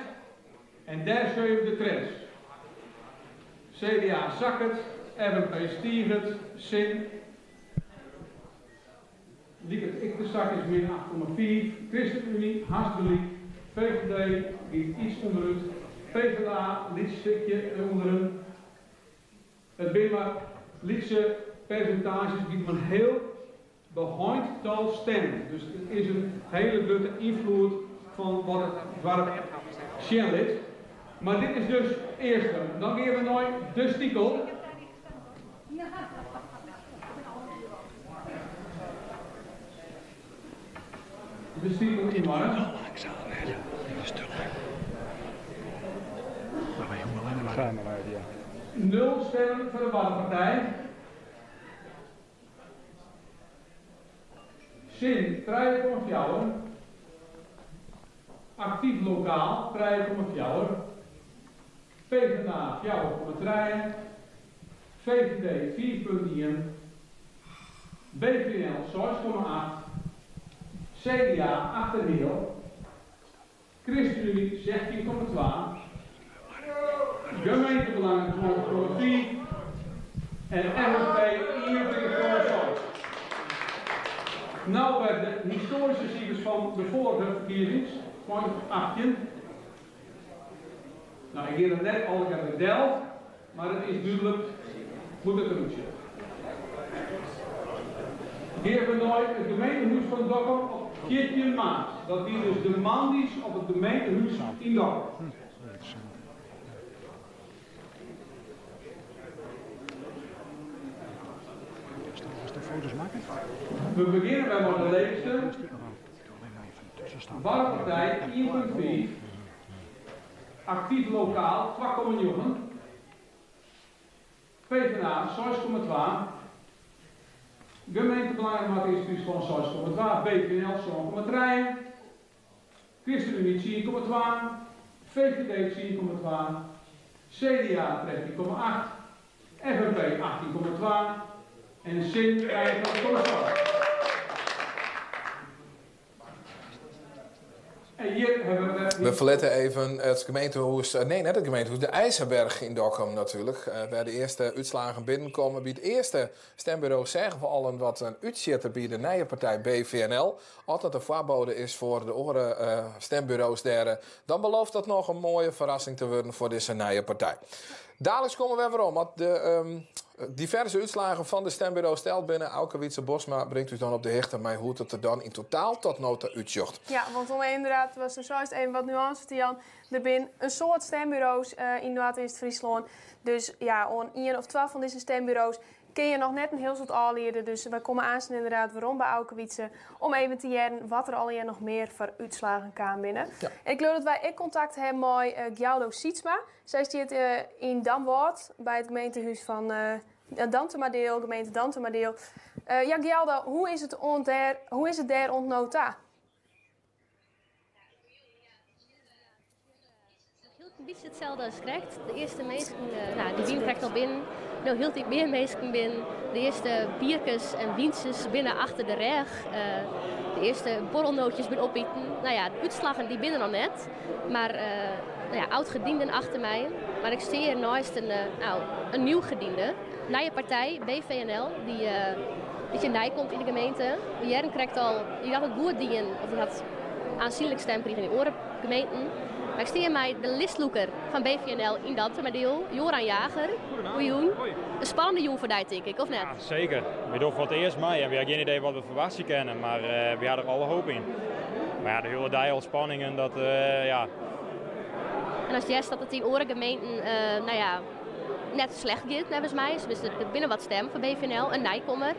en daar zie je de trends. CDA zakkert, FNP stiegt, SIN, Liekert ik de zak is min 8,4, ChristenUnie, hartstikke, VVD die iets onderuit, PvdA liet stukje onderuit. Het zijn maar lietse percentages die men heel beheind tal stemmen. Dus het is een hele grote invloed van wat het dorp zien liet. Maar dit is dus eerste. Dan gaan we naar de Stiekel. De Stiekel in Mark. Maar wij hoeven alleen maar. Ga maar uit, ja. 0 stemmen voor de Waddenpartij. Zin 3,4. Actief lokaal 3,4. PvdA 4,3. VVD 4,1. BVNL 6,8. CDA 8,5. ChristenUnie 16,2. Gemeentebelangen 20,4. En FNP 21,6. Nou werden de historische cijfers van de vorige verkiezingen, 2018. Ik heb het net al gedeeld, maar het is duidelijk hoe het eruit ziet. Geven we nou het gemeentehuis van Dokkum op 14 maart. Dat wie dus de mandies op het gemeentehuis in Dokkum. Foto's maken? We beginnen bij de leegste. Waddenpartij 1,5. Actief lokaal 2,9. PvdA 6,2. Gemeentebelangen Noardeast-Fryslân 6,2. BVNL 7,3. ChristenUnie 10,2. VVD 10,2. CDA 13,8. FNP 18,2. En sin krijt dat Koster. En hjir hawwe we. We ferlitte even it gemeentehûs, nee net it gemeentehûs, de IJsherberg yn Dokkum natuerlik, wêr de earste útslagen binnenkomme. By it earste stemburo seagen we al in wat in útsjitter by de nije partij BVNL. As dat in foarbode is foar de oare stemburo's dêr, dan belooft dat noch in moaie ferrassing te wurden foar dizze nije partij. Daliks komme we werom as de diverse útslagen fan de stemburo's teld binne. Auke Wietse Bosma bringt ús dan op de hichte mei hoe't it der dan yn totaal tot no ta útsjocht. Ja, want om ynderdaad, watsto seist, even wat nuânse te jaan. Der binne in soad stemburo's yn Noardeast-Fryslân. Dus ja, oan ien of twa fan dizze stemburo's Kinne je noch net in hiel soad ôfliede, dus wy komme aansten ynderdaad werom by Auke Wietse om even te hearren wat der allegear noch mear foar útslagen kaam binne. Ja. En ik leau dat wy ek kontakt ha mei Gialdo Sietsma. Sy stiet yn Damwâld by it gemeentehûs fan Dantumadiel, gemeente Dantumadiel. Ja, Gialdo, hoe is it oant dêr, hoe is it dêr oant no ta? Hieltyd in bytsje itselde as krekt. De earste minsken, no, dy wiene krekt al binnen. No hieltyd mear minsken binnen. De earste bierkes en wyntsjes binne achter de rêch. De earste borrelnootjes binne opiten. No ja, de útslaggen dy binne noch net. Mar no ja, oud-gedienden achter my. Mar ik stean hjir neist in, no, in nieuw-gediende. Nije partij, BVNL, dy't in bytsje nij komt yn de gemeente. We hearden krekt al, dy hat it goed dien, of dy hat aansienlik stim krigen yn oare gemeenten. Mar ik stean hjir mei de listlûker fan BVNL yn Dantumadiel, Joran Jager. Goejûn. In spannende jûn foar dy, tink ik, of net? Ja, seker. Wy dogge foar it earst mei en wy ha gjin idee wat we ferwachtsje kinne, mar wy ha der alle hoop yn. Mar ja, de hiele dei al spanningen, dat ja. En ast hearst dat it yn oare gemeenten, no ja, net slecht giet, neffens my. Dus der binne wat stimmen foar BVNL, in nijkommer.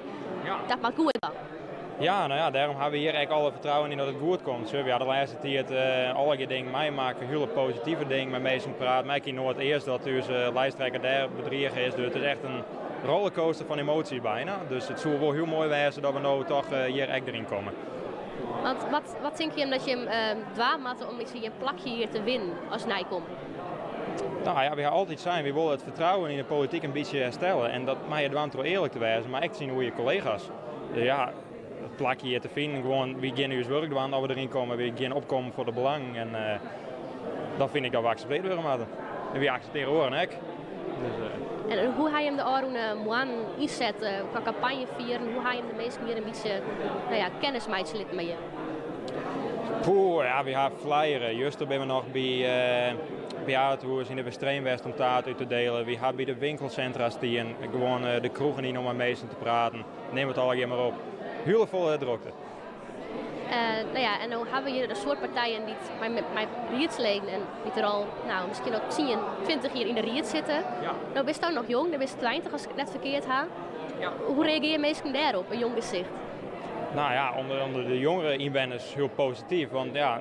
Dat moat goed dan. Ja, no ja, dêrom ha we hjir ek alle fertrouwen yn dat it goed komt. We ha de lêste tiid allegear dingen meimakke, hiele positive dingen, mei minsken praat. Mar ek yn Noardeast dat ús lijsttrekker dêr bedrige is. Dus it is echt in rollercoaster fan emoties bijna. Dus it soe wol hiel moai wêze dat we no toch hjir ek deryn komme. Want wat, wat tinke jim dat jim dwaan moatte om in plakje hjir te winnen as nijkommer? No ja, wy ha altyd sein, wy wolle it fertrouwen yn de polityk in bytsje herstelle. En dat meie je dwaan troch earlik te wêzen, mar ek tsjinoer je kollega's. Dus ja, it plakje hjir te finen, gewoan, wy gean ús wurk dwaan as we deryn komme. Wy gean opkommen foar de belangen en uh, dan fyn ik dat we akseptearre wurde moatte. En wy akseptearje oaren ek. Dus, uh... En hoe ha jim de ôfrûne moannen ynset uh, kwa kampanje fieren? Hoe ha jim de minsken hjir in bytsje nou ja, kennis meitsje litten mei jim? Poeh, ja, wy ha flyere. Juster binne we noch by uh, bejaardehûs yn de Westereen west om taart út te delen. Wy ha by de winkelsintra stien, gewoan de kroegen yn om mei minsken te praten. Nim it allegear mar op. Hiele folle drokte. Uh, no ja, en no hawwe we hjir in soad partijen dy't mei, mei riedsleden en dy't der al nou, miskien al 10, 20 jier yn de ried sitte. Ja. No bisto noch jong, do bist 20 as ik it net ferkeard ha. Ja. Hoe reagearje minsken dêrop, in jong gesicht? No ja, ûnder de jongere ynwenners hiel posityf. Want ja,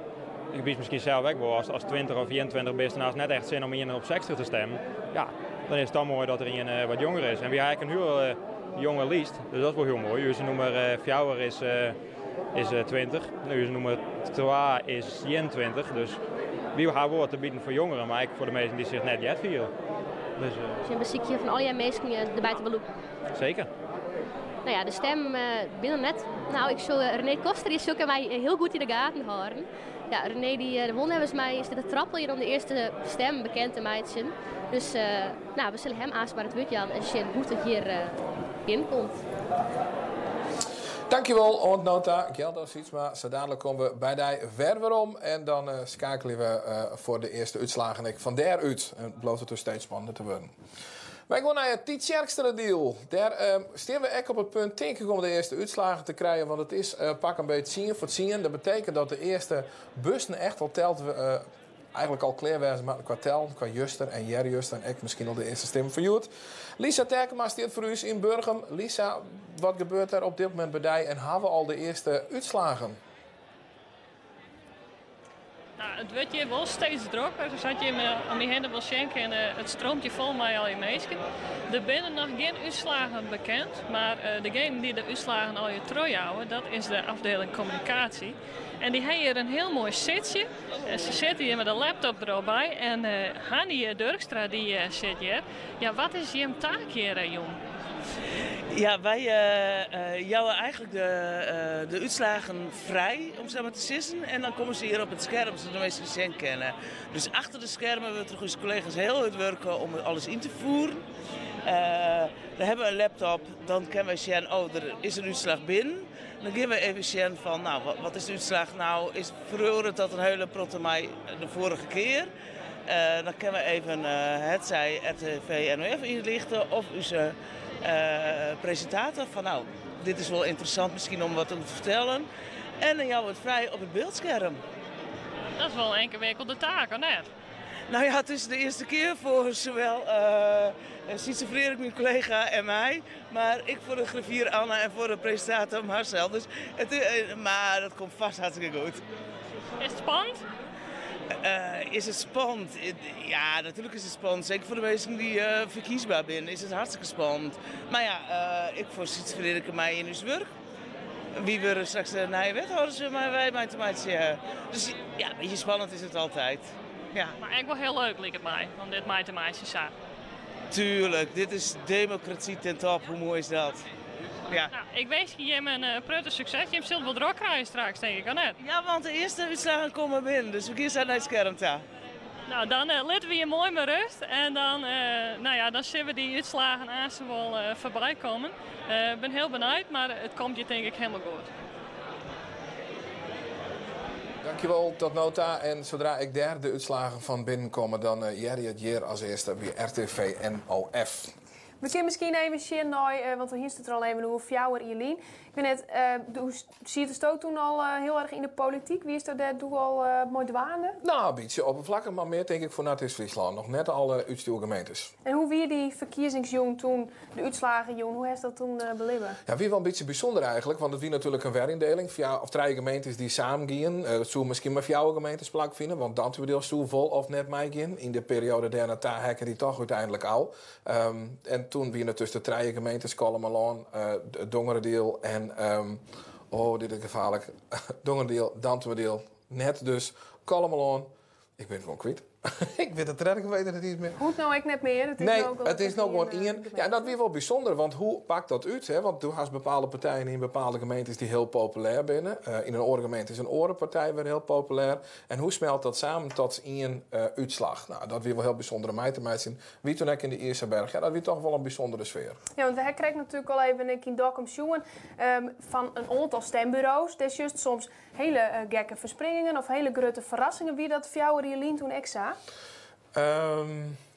ik wist miskien sels ek wol, ast 20 of 21 bist en hast net echt sin om ien op 60 te stimmen, ja, dan is it dan moai dat der ien wat jonger is. En wy ha ek in hiel jonge list, dus dat is wol hiel moai. Us nûmer fjouwer is, is 20, ús nûmer twa is 21, dus wy ha wol wat te bieden foar jongeren, mar ek foar de minsken dy't sich net heard fiele. Dus, dus jim besykje fan allegear minsken derby te belûken? Zeker. No ja, de stim binne net. No, ik sil René Koster dy sil ik my hiel goed yn de gaten hâlden. Ja, René dy wol neffens my is dit te trappeljen om de earste stim bekend te meitsjen. Dus no, we sille him aanst mar it wurd jaan en sjen hoe't it hjir binnenkomt. Dankjewol oant no ta, Geldo Sietsma. Sa dadelijk komme we by dy wer werom en dan skeakelje we foar de earste útslagen ek fan dêr út. En bliuwt it dus steeds spannender te wurden. Wy gean nei it Tytsjerksteradiel. Dêr stean we ek op it punt, tink ik, om de earste útslagen te krijen. Want it is pak in beet 9:50. Dat betekent dat de earste bussen echt al teld, eigentlik al klear wêze moatte kwa tellen, kwa juster en earjuster. En ek miskien al de earste stimmen fan hjoed. Lisa Terkema stiet foar ús yn Burgum. Lisa, wat gebeurt der op dit momint by dy en ha we al de earste útslagen? Nou, it wurdt hjir wol steeds drokker. Sa't jim om my hinne wol sjen kinne, it streamt hjir fol mei allegear minsken. Der binne noch gjin útslagen bekend, mar degene dy't de útslagen allegear trochjouwe, dat is de afdeling communicatie. En dy ha hjir in hiel moai sitsje. Se sitte hjir mei de laptop der al by en Hanny Durkstra dy sit hjir. Ja, wat is jim taak hjir jûn? Ja, wy jouwe eigentlik de, de útslaggen frij, om sa mar te sizzen. En dan komme se hjir op it skerm, sadat de minsken sjen kinne. Dus achter de skermen wurdt troch ús kollega's hiel hurd wurke om alles yn te fieren. We hawwe in laptop, dan kinne wy sjen, oh, der is in útslach binnen. Dan gean we even sjen fan, no, wat is de útslach no? Is, feroaret dat in hiele protte mei de foarige kear? Dan kinne we even hetsij RTV NOF ynlichte of ús presintator fan, no, dit is wol ynteressant miskien om wat oer te fertellen. En dan jouwe we it frij op it byldskerm. Dat is wol in yngewikkelde taak, of net? Nou ja, it is de earste kear foar sawol Sietse Freark, myn kollega, en my, mar ek foar de griffier Anna en foar de presintator Marcel. Dus it, mar dat komt fêst hartstikke goed. Is it spannend? Is it spannend? Ja, natuerlik is it spannend. Seker foar de minsken dy't ferkiesber binne, is it hartstikke spannend. Mar ja, ek foar Sietse Freark en my yn ús wurk. Wy wurde straks de nije wethâlders mei wy mei te meitsjen. Dus ja, in bytsje spannend is it altyd. Ja. Mar ek wol hiel leuk liket my, om dit mei te meitsjen sa. Tuerlik, dit is demokrasy ten top, hoe moai is dat? Ja. Nou, ik winskje jim in protte sukses. Jim sille it wol drok krije straks, tink ik, of net? Ja, want de earste útslaggen komme binnen, dus we gean sa nei it skerm ta. Nou, dan litte we je moai mei rêst en dan, nou ja, dan sille we dy útslaggen aansten wol foarby kommen. Ik bin hiel benijd, mar it komt hjir tink ik hielendal goed. Dankjewol, tot no ta. En sadree't ik dêr de útslaggen fan binnenkomme, dan hearre je it hjir as earste by RTV NOF. We kinne miskien even sjen nei, want do hiest it der al even oer, 4 jier lyn. Ik wit net, doe sietesto toen al hiel erch yn de polityk? Wiesto dêr doe al mei dwaande? Nou, in bytsje oppervlakkich, mar mear tink ik foar Noardeast-Fryslân. Noch net alle útstjoergemeentes. En hoe wie dy ferkiezingsjûn toen, de útslagejûn, hoe hast dat toen belibbe? Ja, wie wol in bytsje bysûnder eigentlik, want it wie natuerlik in weryndeling. Of trije gemeentes dy't samen gienen. It soe miskien mei fjouwer gemeentes plakfine, want Dantumadiel soe wol of net meigean. Yn de perioade dêrnei ta heakke dy toch úteinlik ôf. En toen wiene it dus de trije gemeentes Kollumerlân, Dongeradiel en, oh, dit is gefaarlik, Dongeradiel, Dantumadiel, net dus Kollumerlân. Ik bin it gewoan kwyt. Ik wit de tredde gemeente net iens mear. Hoecht no ek net mear. It is Nee, no it is no gewoan ien, ien. Ja, en dat wie wol bysûnder, want hoe pakt dat út? Hè? Want do hast bepaalde partijen yn bepaalde gemeentes dy't hiel populêr binne. Yn in oare gemeente is in oare partij wer hiel populêr. En hoe smelt dat samen tot ien útslach? Nou, dat wie wol hiel bysûnder om mei te meitsjen. Wie toen ek yn de IJsselberg. Ja, dat wie toch wol in bysûndere sfear. Ja, want we ha krekt natuerlik al even ek yn Dokkum sjoen fan in oantal stemburo's. Dêr sjochst soms hele gekke ferspringingen of hele grutte ferrassingen. Wie dat 4 jier lyn toen ek sa?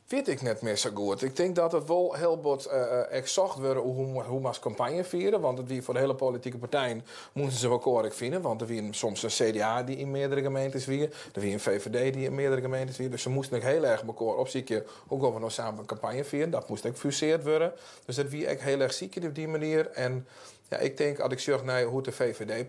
Wit ik net mear sa goed. Ik tink dat it wol hiel bot ek socht wurde oer hoe moatst kampanje fiere. Want it wie foar de hiele politike partijen moasten se elkoar ek fine. Want der wie soms in CDA dy't yn meardere gemeentes wie. Der wie in VVD dy't yn meardere gemeentes wie. Dus se moasten ek hiel erch elkoar opsykje. Hoe gean we no samen in kampanje fieren? Dat moast ek fusearre wurde. Dus dat wie ek hiel erch sykjen op dy manier. En ja, ik tink, as ik sjoch nei hoe't de VVD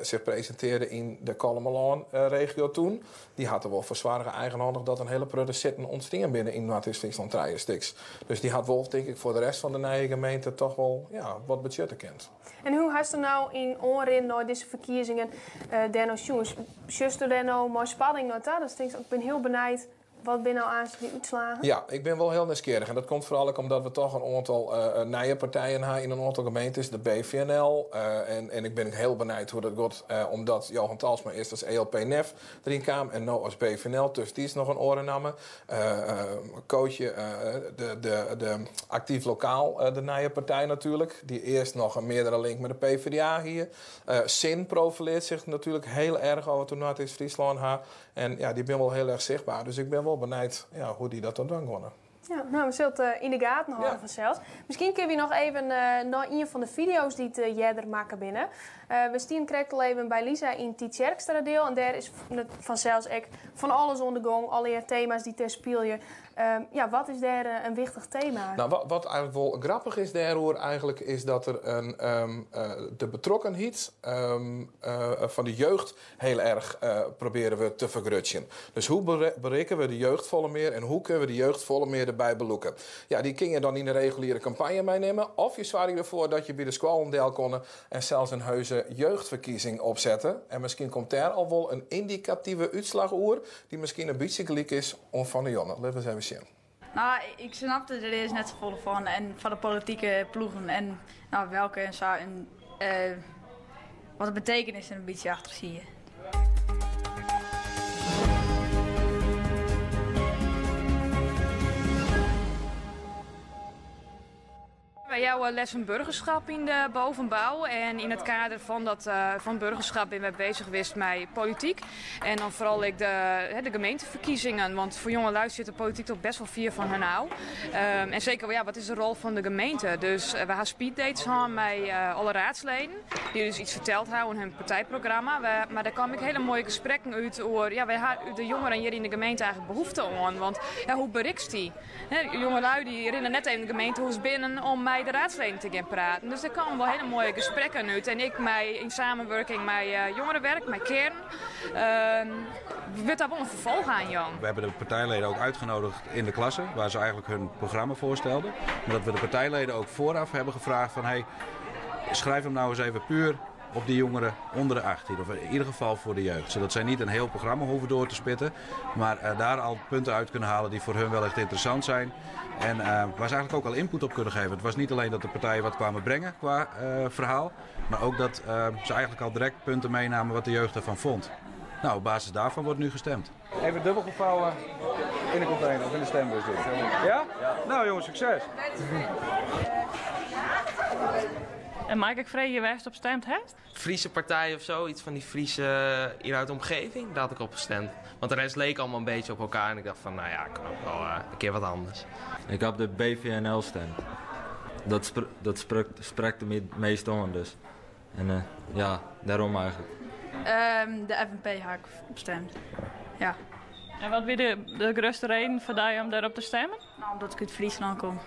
sich presintearre yn de Kollumerlân-regio toen, dy hat der wol foar soarge eigenhandich dat in hiele protte sitten ûntstien binne yn Noardeast-Fryslân, trije stiks. Dus dy hat wol, tink ik, foar de rest fan de nije gemeente toch wol, ja, wat betsjutte kind. En hoe hast do no yn oanrin nei dizze ferkiezingen dêr no sjoen? Sjochsto dêr no mei spanning nei ta? Datst tinkst, ik bin hiel benijd. Wat binne no aanst dy útslaggen? Ja, ik bin wol hiel nijsgjirrich. En dat komt foaral ek omdat we toch in oantal nije partijen ha yn in oantal gemeentes, de BVNL. En ik bin hiel benijd hoe't dat giet, omdat Johan Talsma earst as ELP-NEF deryn kaam en no as BVNL. Dus dy is noch in oare namme. Cootje, de Actief Lokaal, de nije partij natuerlik, dy't earst noch in meardere link mei de PvdA hie. SIN profilearret sich natuerlik hiel erch as we it oer Noardeast-Fryslân ha. En ja, dy binne wol hiel erch sichtber. Dus ik bin wol benijd, ja, hoe't dy dat dan dwaan geane. Ja, no, we sille it yn de gaten hâlde fansels. Miskien kinne we noch even nei ien fan de fideo's dy't earder makke binne. We stienen krekt al even by Lisa yn Tytsjerksteradiel. En dêr is fansels ek fan alles oan de gong. Allegear tema's dy't dêr spylje. Ja, wat is dêr in wichtich tema? Nou, wat eigentlik wol grappich is dêroer eigentlik, is dat der de betrokkenheid fan de jeugd hiel erch probearre wurdt te fergrutsjen. Dus hoe berikke we de jeugd folle mear en hoe kinne we de jeugd folle mear derby belûke? Ja, dy kinne je dan yn de reguliere kampanje meinimme of je soargje derfoar dat je by de skoallen delkomme en sels in heuse jeugdferkiezing opsette. En miskien komt dêr al wol in yndikative útslach oer, dy't miskien in bytsje gelyk is oan fan de Jonne. Litte we ris even sjen. Nou, ik snapte der earst net safolle fan en fan de politike ploegen en nou, welke en sa en uh, wat de betekenis der in bytsje achter siet. Wy jouwe lessen burgerschap yn de bovenbouw. En yn it kader fan dat uh, fan burgerschap binne wy bezich west mei polityk. En dan foaral ek de, de gemeenteferkiezingen. Want foar jongelju sit de polityk toch best wol fier fan har ôf. Um, en seker, ja, wat is de rol fan de gemeente? Dus uh, wy ha speeddates hân mei uh, alle raadsleden. Dy't dus iets ferteld ha oer hun partijprogramma. We, mar dêr kamen ek hiele moaie gesprekken út oer, ja, wêr ha de jongeren hjir yn de gemeente eigentlik behoefte oan? Want ja, hoe berikst dy? Jongelju dy rinne net even it gemeentehûs binnen om mei de raadsleden te gean praten. Dus dêr kamen wol hiele moaie gesprekken út. En ek mei, yn samenwurking mei uh, jongerenwerk, mei Kearn, uh, wurdt dêr wol in ferfolch aan jûn. We hebben de partijleden ook uitgenodigd in de klasse, waar ze eigenlijk hun programma voorstelden. Maar dat we de partijleden ook vooraf hebben gevraagd van... Hey, schrijf hem nou eens even puur op die jongeren onder de 18. Of in ieder geval voor de jeugd. Zodat zij niet een heel programma hoeven door te spitten. Maar uh, daar al punten uit kunnen halen die voor hun wellicht interessant zijn. En uh, waar ze eigenlijk ook al input op kunnen geven. Het was niet alleen dat de partijen wat kwamen brengen qua uh, verhaal. Maar ook dat ze eigenlijk al direct punten meenamen wat de jeugd ervan vond. Nou, op basis daarvan wordt nu gestemd. Even dubbel gevouwen in de container of in de stembus. Dit. Ja? ja? Nou jongens, succes! En mei ik freegje wêr'tst op stimd hast? Friese partij of zo, iets van die Friese hier uit de omgeving, daar had ik op gestemd. Want de rest leek allemaal een beetje op elkaar en ik dacht van, nou ja, kan ook wel een keer wat anders. Ik heb de BVNL gestemd. Dat, spre dat spreekt het meest aan dus. En uh, ja, daarom eigenlijk. Um, de FNP ha ik op stimd. Ja. En wat wie de, de grutste reden foar dy om dêrop te stimmen? Nou, omdat ik út Fryslân kom.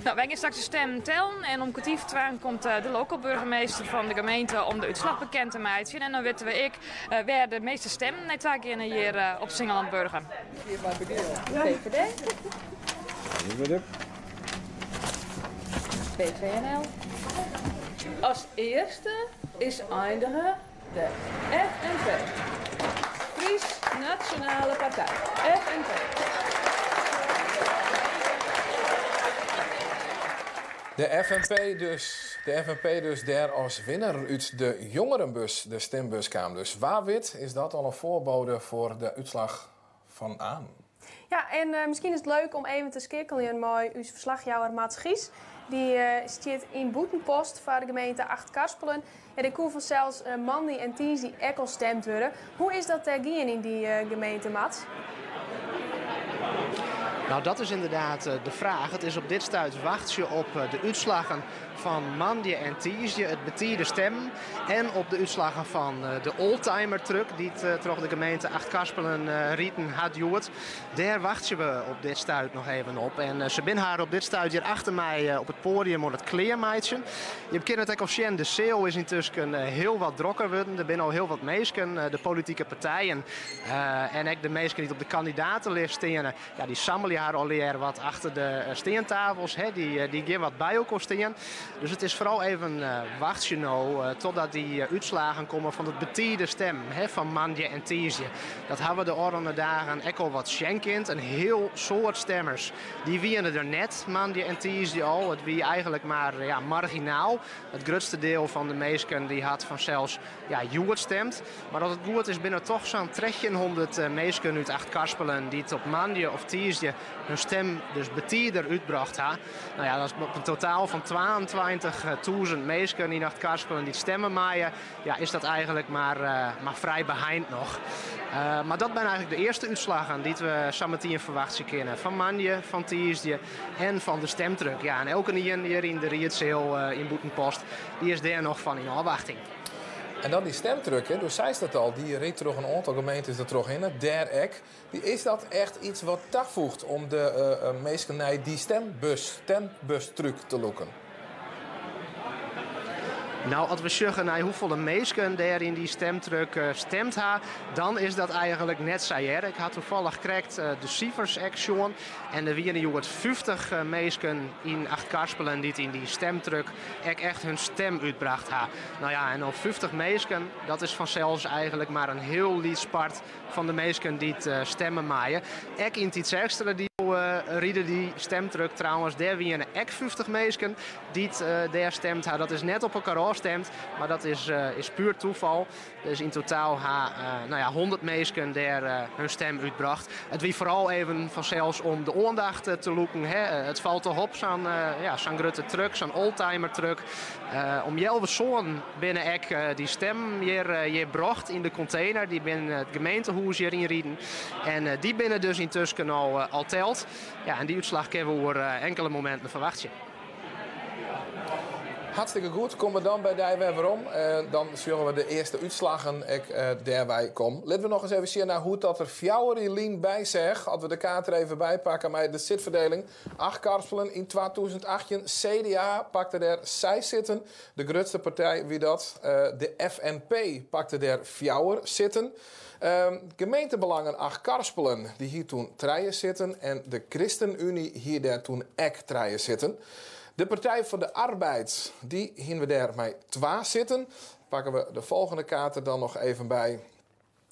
Nou, wy gean straks de stimmen tellen en om kertier foar twaen komt eh, de loco-burgemeester fan de gemeente om de útslach bekend te meitsjen. En dan witte we ek uh, wêr de measte stimmen nei ta geane hjir uh, op Singelland Burgum. VVD. BVNL. As earste is eindige de FNP. Fries Nasjonale Partij, FNP. De FNP dus, de FNP dus dêr as winner út de jongerenbus, de stimbus kaam. Dus wa wit is dat al in foarbode foar de útslach fan aan. Ja, en uh, miskien is it leuk om even te skeakeljen mei ús ferslachjouwer Mats Gies. Dy uh, stiet yn Bûtenpost foar de gemeente Achtkarspelen. Ja, dêr koe fansels uh, moandei en tiisdei ek al stimd wurde. Hoe is dat dêr gien yn dy gemeente, Mats? Nou, dat is ynderdaad de fraach. It is op dit stuit wachtsje op de útslaggen fan moandei en tiisdei, it betide stimmen. En op de útslaggen fan de oldtimer truck dy't troch de gemeente Achtkarspelen riden hat hjoed. Dêr wachtsje we op dit stuit noch even op. En se binne har op dit stuit hjir achter my op it poadium oan it klearmeitsjen. Je kinne it ek al sjen, de seal is yntusken hiel wat drokker wurden. Der binne al hiel wat minsken, de politike partijen en ek de minsken dy't op de kandidatelist steane. Ja, dy sammelje har allegear wat achter de steantafels. Hè. Dy, dy gean wat by elkoar stean. Dus it is foaral even wachtsje no totdat dy útslaggen komme fan it betide stimmen hè, fan moandei en tiisdei. Dat hawwe we de ôfrûne dagen ek al wat sjen kind. In hiel soad stemmers dy wiene der net moandei en tiisdei al. It wie eigentlik mar ja, marginaal. It grutste diel fan de minsken dy hat fansels ja, hjoed stimd. Mar as it goed is binne der toch sa'n 1300 minsken út Achtkarspelen dy't op moandei of tiisdei hun stim dus betider útbrocht ha. Nou ja, dat is op in totaal fan 22.000 minsken yn Achtkarspelen dy't stimme meie. Ja, is dat eigentlik mar, mar frij beheind noch. Uh, mar dat binne eigentlik de earste útslaggen dy't we sametien ferwachtsje kinne. Fan moandei, fan tiisdei en fan de stimtruck. Ja, en elkenien hjir yn de riedseal uh, yn Bûtenpost, dy is dêr noch fan yn ôfwachting. En dan dy stimtruck, hè, do seist it al, dy rydt troch in oantal gemeentes der trochhinne, dêr ek. Is dat echt yts wat tafoeget om de uh, minsken nei dy stembus, stembustruck te lûken? Nou, as we sjogge nei hoefolle minsken dêr yn dy stemtruck stimd ha, dan is dat eigenlik net sa hear. Ik ha tafallich krekt de sifers ek sjoen en der wiene hjoed 50 minsken yn Achtkarspelen dy't yn dy stemtruck ek echt hun stim útbrocht ha. Nou ja, en op 50 minsken, dat is fansels eigenlik mar in hiel lyts part fan de minsken dy't stimme meie. Ek yn Tytsjerksteradiel ride dy stemtruck trouwens. Dêr wiene ek 50 minsken dy't dêr stimd ha. Dat is net op elkoar ôfstimd, mar dat is, is puer tafal. Dus yn totaal ha nou ja, 100 minsken dêr hun stim útbrocht. It wie foaral even fansels om de oandacht te lûken. Hè. It falt toch op, sa'n ja, sa'n grutte truck, sa'n oldtimer truck. Om healwei sânen binne ek dy stimmen hjir, hjir brocht yn de kontener. Dy binne it gemeentehûs hjir ynriden. En dy binne dus yntusken al, al teld. Ja, en dy útslach kinne we oer inkelde mominten ferwachtsje. Hartstikke goed. Komme we dan by dy wer werom. Dan sjogge we de earste útslaggen ek dêrby komme. Litte we noch ris even sjen nei hoe't dat der 4 jier lyn by seach. As we de kaart der even by pakke mei de sitferdeling. Achtkarspelen yn 2018. CDA pakte dêr seis sitten. De grutste partij wie dat. De FNP pakte dêr 4 sitten. Gemeentebelangen Achtkarspelen, dy hie doe trije sitten. En de ChristenUnie hie dêr doe ek trije sitten. De Partij fan de Arbeid, dy hiene we dêr mei twa sitten. Pakke we de folgjende kaart der dan noch even by.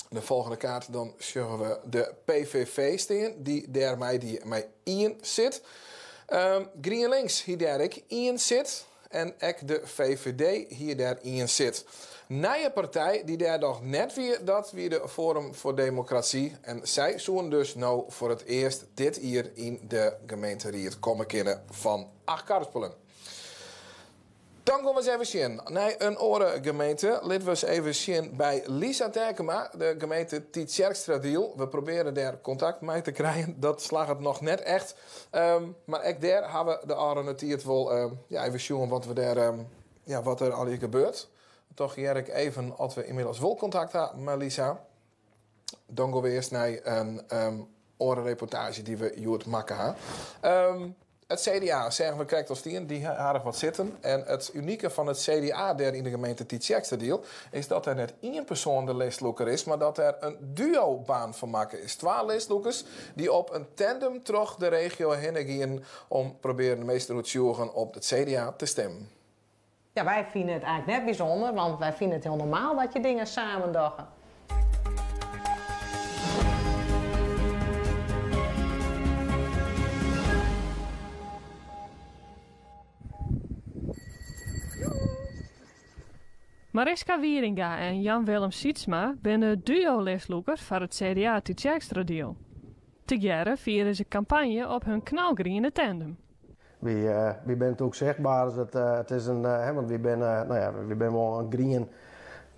De folgjende kaart, dan sjogge we de PVV stean, dy't dêr mei dy mei ien sit. GrienLinks hie dêr ek ien sit. En ek de VVD hie dêr ien sit. Nije partij dy't dêr noch net wie, dat wie de Forum voor Democratie. En sy soene dus no foar it earst dit jier yn de gemeenteried komme kinne fan Achtkarspelen. Dan gean we ris even sjen nei in oare gemeente. Litte we ris even sjen by Lisa Terkema, de gemeente Tytsjerksteradiel. We probearje dêr kontakt mei te krijen. Dat slagget noch net echt. Mar ek dêr ha we de ôfrûne tiid wol ja, even sjoen wat, we dêr, ja, wat der allegear gebeurt. Toch hear ik even oft we ynmiddels wol kontakt ha mei Lisa. Dan gean we earst nei in oare reportaazje dy't we hjoed makke ha. It CDA, seagen we krekt al stean, dy ha aardich wat sitten. En it unike fan it CDA dêr yn de gemeente Tytsjerksteradiel is dat der net ien persoan de listlûker is, mar dat der in duobaan fan makke is. Twa listlûkers dy't op in tandem troch de regio hinne gienen om probearjen de minsken te oertsjûgjen op it CDA te stimmen. Ja, wy fine it eigenlik net bysûnder, want wy fine it hiel normaal dat je dingen samen dogge. Mariska Wieringa en Jan Willem Sietsma binne duo-listlûkers foar it CDA Tytsjerksteradiel. Tegearre fiere se kampanje op hun knalgriene tandem. Wy, wy binne natuerlik sichtber, dus it, it is in, hè, want wy binne, no ja, wy binne wol in grien,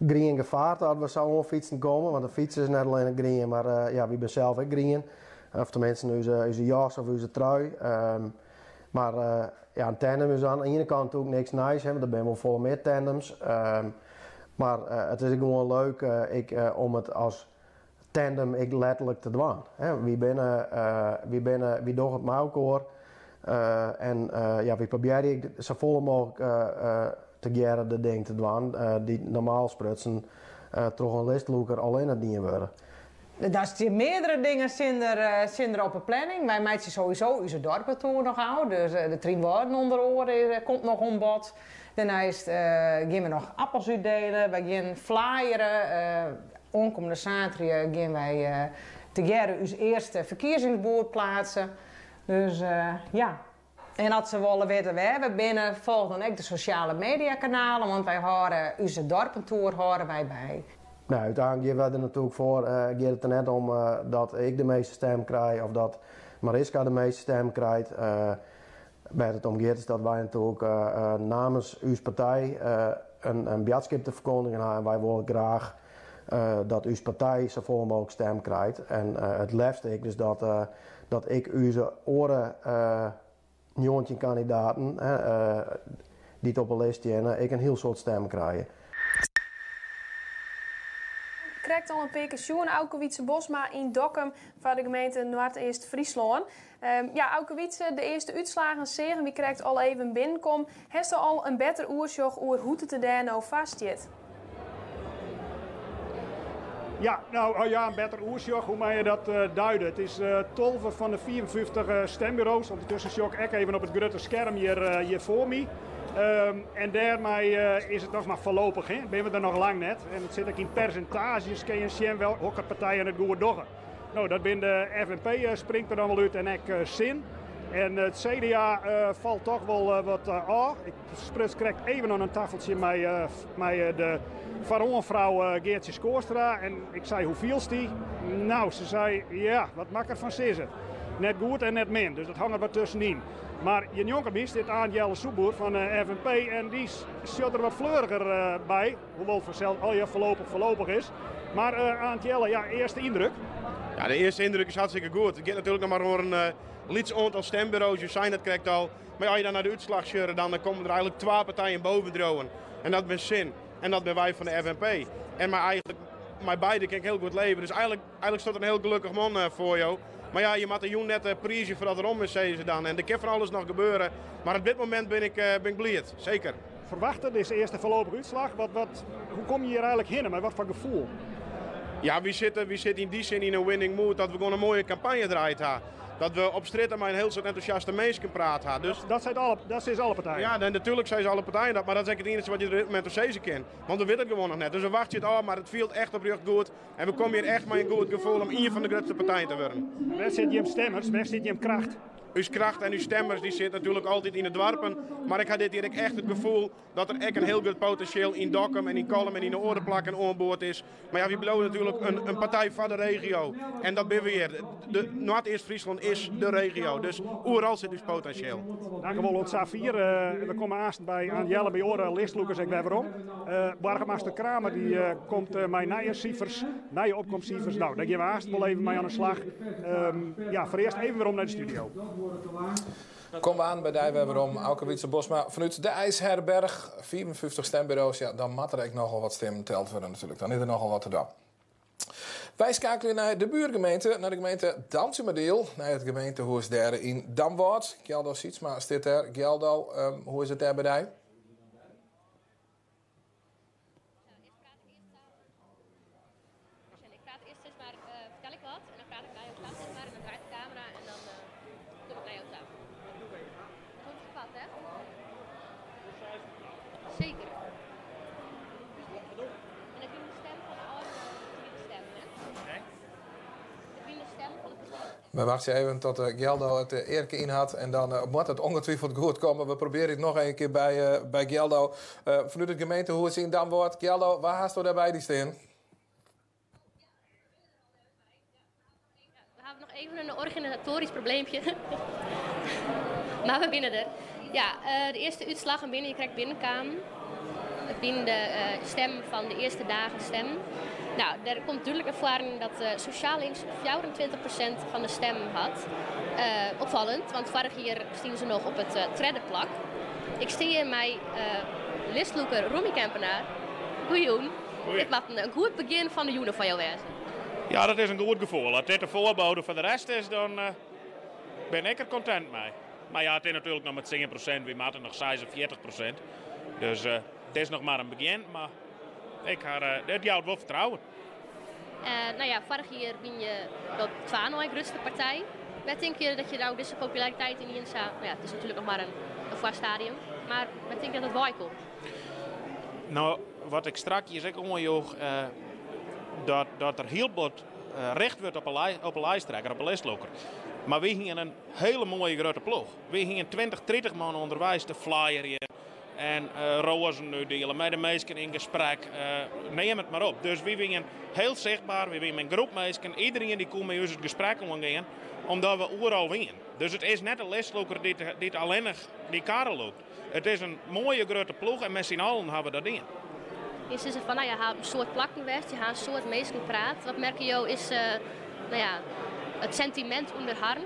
grien gefaarte as we sa oanfytsen komme, want de fyts is net allinnich grien, mar ja, wy binne sels ek grien. Of teminsten ús, ús jas of ús trui. Mar ja, in tandem is oan de iene kant natuerlik niks nijs, hè, want der binne wol folle mear tandems. Mar it is gewoan leuk ek om it as tandem ek letterlik te dwaan. Hè. Wy binne, wy binne, wy dogge it mei elkoar en ja, wy probearje ek safolle mooglik tegearre de dingen te dwaan dy't normaal sprutsen troch in listlûker allinne dien wurde. Der stean meardere dingen stean der, stean der op 'e planning. Wy meitsje sowieso ús dorpetoer noch ôf. Dus de Trynwâlden ûnder oare komt noch oan bod. Dêrneist gean we noch appels útdiele, wy gean flyere. Oankommende saterdei gean wy tegearre ús earste ferkiezingsboerd pleatse. Dus ja. En as se wolle witte wêr we binne, folch dan ek de sosjale mediakanalen, want wy hâlde ús dorpentoer hâlde wy by. Nou, úteinlik gean wy der natuerlik foar. Giet it der net om dat ik de measte stim krij of dat Mariska de measte stim krijt. Wêr't it om giet is dat wy natuerlik namens ús partij in boadskip te ferkondigjen ha en wy wolle graach dat ús partij safolle mooglik stim krijt. En it leafst ek dus dat, dat ek ús oare 19 kandidaten dy't op 'e list steane ek in hiel soad stimmen krije. Krekt. krekt al in pear kear sjoen, Auke Wietse Bosma yn Dokkum foar de gemeente Noardeast-Fryslân. Ja, Auke Wietse, de earste útslagen seagen wy krekt al even binnenkommen. Hast al in better oersjoch oer hoe't it der dêr no foar stiet? Ja, nou oh ja, in better oersjoch, hoe mei je dat duide? It is 12 fan de 54 stemburo's. Undertusken sjoch ik ek even op it grutte skerm hjir, hjir foar my. En dêrmei is it noch mar foarlopich, hè? Binne we der noch lang net. En it sit ek yn persintaazjes, kinne je sjen wel hokker partijen it goed dogge. No, dat binne de FNP springt der dan wol út en ek Sin. En it CDA falt toch wol wat ôf. Ik spruts krekt even oan in taffeltsje mei de foaroanfrou Geartsje Schoorstra. En ik sei, hoe fielst dy? Nou, se sei, ja, wat moat ik derfan sizze? Net goed en net min, dus dat hangt der wat tuskenyn. Mar hjir njonken my stiet Aant Jelle Soepboer fan de FNP en dy sjocht der wat fleuriger by. Hoewol fansels allegear foarlopich foarlopich is. Mar Aant Jelle, ja, earste yndruk? Ja, de earste yndruk is hartstikke goed. It giet natuerlik noch mar oer in lyts oantal stemburo's, je seinen it krekt al. Mar as je dan nei de útslach sjogge, dan komme der eigenlik twa partijen bovendriuwen. En dat binne Sin en dat binne wy fan de FNP. En mei eigenlik mei beide kin ik hiel goed leve. Dus eigenlik, eigenlik stiet der in hiel gelokkich man foar jo. Mar ja, je moatte jûn net priizje foardat er om is, sizze se dan. En der kin fan alles noch gebeure. Mar op dit momint bin ik, bin ik bliid, seker. Ferwachte dizze earste foarlopige útslach? Wat, wat, hoe komme je hjir eigenlik hinne? Mei wat foar gefoel? Ja, wy sitte, wy sitte yn dy sin yn in winning mood dat we gewoan in moaie kampanje draaid ha. Dat we op strjitte mei in hiel soad entûsjaste minsken praat ha. Dus, dat, seit alle, dat sizze alle partijen? Ja, dan, natuerlik sizze alle partijen dat, mar dat is ek it iennichste wat je op dit momint sizze kin. Want we witte it gewoan noch net. Dus we wachtsje it ôf, mar it fielt echt oprjocht goed. En we komme hjir echt mei in goed gefoel om ien fan de grutste partijen te wurden. Wêr sit jim stemmers? Wêr sit jim kracht? Us kracht en ús stemmers dy sit natuerlik altyd yn de doarpen. Mar ik ha dit jier ek echt it gefoel dat der ek in hiel grut potinsjeel yn Dokkum en yn Kollum en yn de oare plakken oan board is. Mar ja, wy bliuwe natuerlik in, in partij foar de regio. En dat binne we hjir. De Noardeast-Fryslân is de regio. Dus oeral sit ús potinsjeel. Dank wol oant safier. We komme aanst by Aant Jelle by oare listlûkers ek wer werom. Boargemaster Kramer dy komt mei nije sifers, nije opkomstsifers. Nou, dêr gean we aanst wol even mei oan de slach. Ja, foarearst even werom nei de studio. Kom we oan by dy wer werom, Auke Wietse Bosma fanút de IJsherberg. 55 stemburo's, ja, dan moat der ek nochal wat stimmen teld wurde natuerlik. Dan is der nochal wat te dwaan. Wy skeakelje nei de buorgemeente, nei de gemeente Dantumadiel, nei it gemeentehûs dêr yn Damwâld. Gjaldo Sietsma stiet dêr. Gjaldo, hoe is it dêr by dy? Ik praat earst sis mar, fertel ik wat en dan praat ik nei jo ta sis mar en dan draait de kamera en dan kom ik nei jo ta. Komt it koart, hè? Seker. En ik win de stem fan de âlde stem, hè? Ik win de stem fan de persoan. We wachtsje even tot Gjaldo it earke yn hat en dan moat it ongetwijfeld goed komme. We probearje it noch in kear by Gjaldo. Fanút it gemeentehûs yn Damwâld. Gjaldo, wa hasto dêr by dy stean? We hawwe noch even in organisatoarysk probleempje. Mar we binne der. Ja, de earste útslaggen binne hjir krekt binnenkaam. It binne de stemmen fan de earste dagen stemmen. Nou, der komt dúdlik nei foaren dat Sosjaal Links 24% fan de stemmen hat. Opfallend, want foarich jier stiene se noch op it tredde plak. Ik stean hjir mei listlûker Rommy Kempenaar. Goejûn. Dit moat in goed begjin fan de jûn foar jo wêze. Ja, dat is in goed gefoel. As dit de foarbode foar de rest is, dan bin ik der kontint mei. Mar ja, it is natuerlik noch mar 10%, wy moatte noch 46%. Dus it is noch mar in begjin, mar ik ha, it jout wol fertrouwen. No ja, foarich jier wiene je de twa nei grutste partij. Wêr tinke je dat je no dizze populariteit ynienen sa, no ja, it is natuerlik noch mar in foarstadium, mar wêr tinke je dat it wei komt? No, wat ik strakjes ek oanjoech, dat der hiel bot richt wurdt op 'e lijsttrekker, op 'e listlûker. Mar wy hiene in hiele moaie grutte ploech. Wy hiene 20, 30 man ûnderweis te flyerjen en roazen útdiele, mei de minsken yn gesprek, neam it mar op. Dus wy wiene hiel sichtber, wy wiene mei in groep minsken, iderien dy koe mei ús it gesprek oangean, omdat we oeral wiene. Dus it is net de listlûker dy't allinnich dy karre lûkt. It is in moaie grutte ploech en mei syn allen hawwe we dat dien. Je sizze fan, no, je hawwe in soad plakken west, je hawwe in soad minsken praat. Wat merke jo is no ja, it sentimint ûnder harren?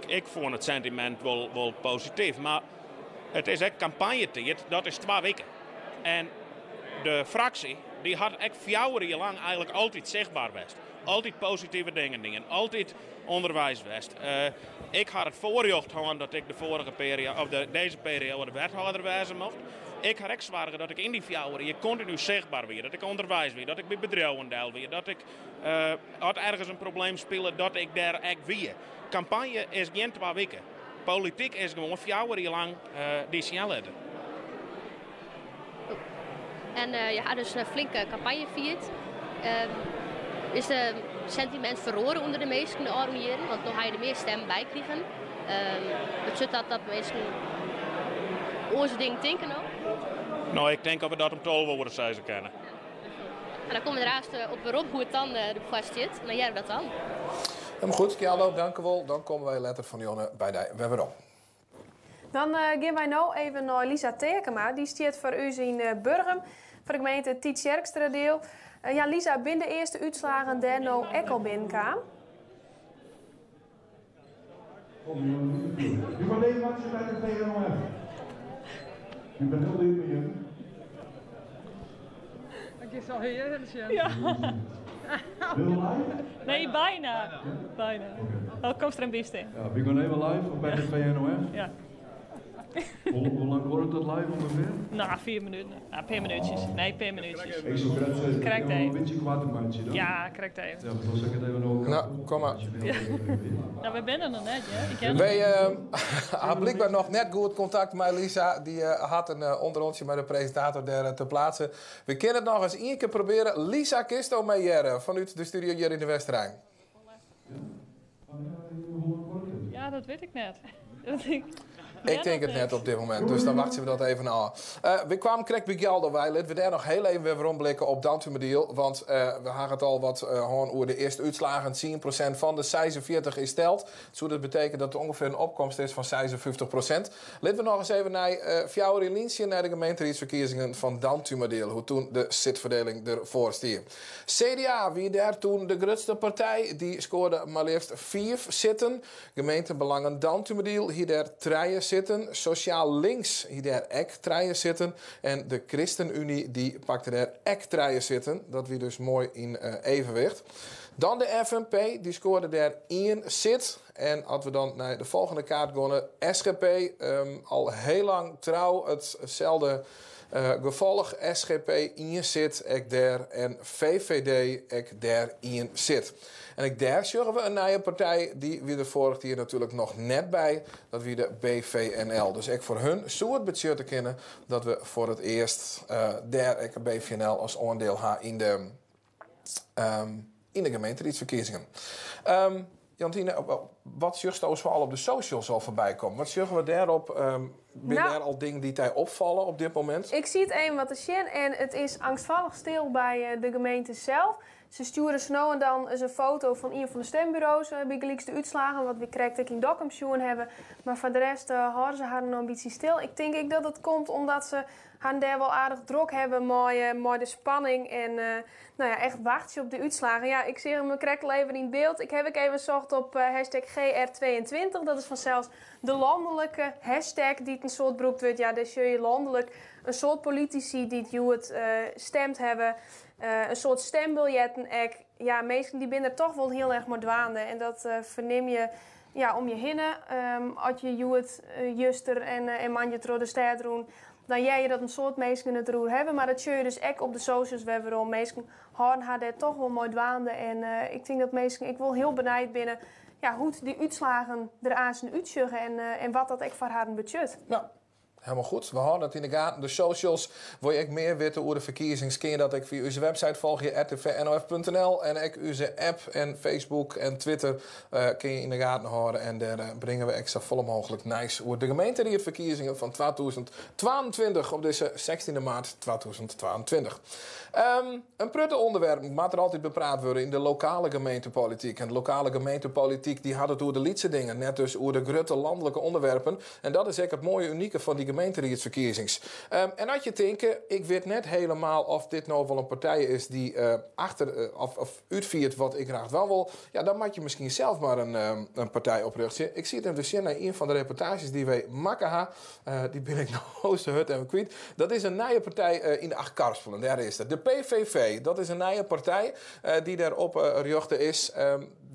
Ik fûn it sentimint wol posityf, mar it is ek kampanjetiid, dat is twa wiken. En de fraksje Dy hat ek fjouwer jier lang eigenlik altyd sichtber west. Altyd positive dingen dien, altyd ûnderweis west. Ik ha it foarrjocht hân dat ik de foarige periode, of de, dizze perioade wethâlder wêze mocht. Ik ha ek soarge dat ik yn dy fjouwer jier kontinu sichtber wie, dat ik ûnderweis wie, dat ik by bedriuwen del wie, dat ik as ergens in probleem spile, dat ik dêr ek wie. Kampanje is gjin twa wike. Polityk is gewoan fjouwer jier lang dy sjen litte. En je ha dus in flinke kampanje fierd. Is de sentimint feroare ûnder de minsken de ôfrûne jierren? Want no ha je der mear stimmen by krigen. Betsjut dat dat minsken oars dingen tinke no? No, ik tink dat we dat om 12 oere sizze kinne. En dan komme we der aanst op werom hoe't it dan derfoar stiet. Dan hearre we dat dan. Helemaal goed, Tjaldo, dankewol. Dan komme wy letter fan 'e jûn by dy wer werom. Dan gean wy no even nei Lisa Taekema. Dy stiet foar ús yn Burgum, foar de gemeente Tytsjerksteradiel. Ja, Lisa, binne de earste útslagen dêr no ek al binnenkaam? U gaat even wat bij de VNOF. Ik ben heel benieuwd met jullie. Ik is al hier, Ja. Nee, bijna. Bijna. Oh, komst der in byste. Ja, we gaan even live bij de VNOF. Ja. Hoe, hoe lang wordt dat live ongeveer? Nou, 4 minuten. Nou, een paar minuutjes. Nee, een paar minuutjes. Ik zou graag zeggen, Krijgt een even. beetje kwaad maatje dan. Ja, krijgt even. Ja, dan zeg ik het even ook. Nou, kom maar. Ja. Nou, we binnen nog net, ja. Ik ken Wy ha blykber noch net goed kontakt mei Lisa. Dy hat in ûnderrûntsje mei de presintator dêr te pleatsen. We kinne it noch ris ien kear probearje. Lisa, kinsto my hearre fanút de studio hjir yn de Westereen? Ja, dat wit ik net. Ik tink it net op dit momint, dus dan wachtsje we dat even ôf. We kwamen krekt by Gjalt wei. Litte we dêr noch hiel even wer weromblikke op Dantumadiel. Want we ha it al wat hân oer de earste útslagen. 10% fan de 46 is teld. Soe dat betekenen dat it ûngefear in opkomst is fan 56%. Litte we noch ris even nei fjouwer jier lyn sjen nei de gemeenteriedsferkiezingen fan Dantumadiel, hoe't toen de sitferdeling derfoar stie. CDA wie dêr toen de grutste partij, dy skoarde mar leafst fiif sitten. Gemeentebelangen Dantumadiel hie dêr trije sitten, Sosjaal Links hie dêr ek trije sitten en de Christenunie dy pakte dêr ek trije sitten. Dat wie dus moai yn evenwicht. Dan de FNP, dy skoarde dêr ien sit. En as we dan nei de folgjende kaart geane, SGP, al hiel lang trou itselde gefolch. SGP ien sit ek dêr en VVD ek dêr ien sit. En ek dêr sjogge we in nije partij, dy wie der foarich jier natuerlik noch net by. Dat wie de BVNL. Dus ek foar hun soe it betsjutte kinne dat we foar it earst dêr ek BVNL as oandiel ha yn de yn de gemeenteriedsferkiezingen. Jantine, wat sjochsto al op de socials al foarby kommen? Wat sjogge we dêrop? Binne Nou. dêr al dingen dy't dy opfalle op dit momint? Ik siet even wat te sjen en it is eangstfallich stil by de gemeente sels. Se stjoere sa no en dan ris in foto fan ien fan de stimburo's, bygelyks de útslagen, wat we krekt ek yn Dokkum sjoen hawwe. Mar foar de rest hâlde se harren noch in bytsje stil. Ik tink ek dat it komt omdat se harren dêr wol aardich drok hawwe mei de spanning en nou ja, echt wachtsje op de útslagen. Ja, ik seach him krekt al even yn byld. Ik haw ek even socht op hashtag GR22. Dat is fansels de lanlike hashtag dy't in soad brûkt wurdt. Ja, dêr sjogge je lanlik in soad politisy dy't hjoed stimd hawwe. In soad stimbiljetten ek. Ja, minsken dy binne der toch wol hiel erch mei dwaande. En dat fernimme je, ja, om je hinne. As je hjoed, juster en moandei troch de stêd rûn, dan hear je dat in soad minsken it deroer hawwe. Mar dat sjogge je dus ek op de socials wer werom. Minsken hâlde har dêr toch wol mei dwaande. En ik tink dat minsken ek wol hiel benijd binne, ja, hoe't dy útslagen der aansten útsjogge en wat dat ek foar harren betsjut. Ja, helemaal goed. We hâlde it yn de gaten. De socials. Wolle je ek mear witte oer de ferkiezings, kinne je dat ek fia ús website folgje, rtvnof.nl. En ek ús app en Facebook en Twitter kinne je yn de gaten hâlde. En dêr bringe we ek safolle mooglik nijs oer de gemeenteriedsferkiezingen fan 2022 op dizze 16 maart 2022. In protte ûnderwerpen moat der altyd bepraat wurde yn de lokale gemeentepolityk. En de lokale gemeentepolityk dy hat it oer de lytse dingen, net dus oer de grutte lanlike ûnderwerpen. En dat is ek it moaie unike fan dy gemeente. gemeenteriedsferkiezings. En as je tinke, ik wit net helemaal oft dit no wol in partij is dy't achter of útfiert wat ik graach dwaan wol, ja, dan moat je miskien sels mar in partij oprjochtsje. Ik siet even te sjen nei ien fan de reportaazjes dy't wy makke ha. Dy bin ik no sa hurd even kwyt. Dat is in nije partij yn de Achtkarspelen. Dêr is dat. De PVV, dat is in nije partij dy't dêr oprjochte is.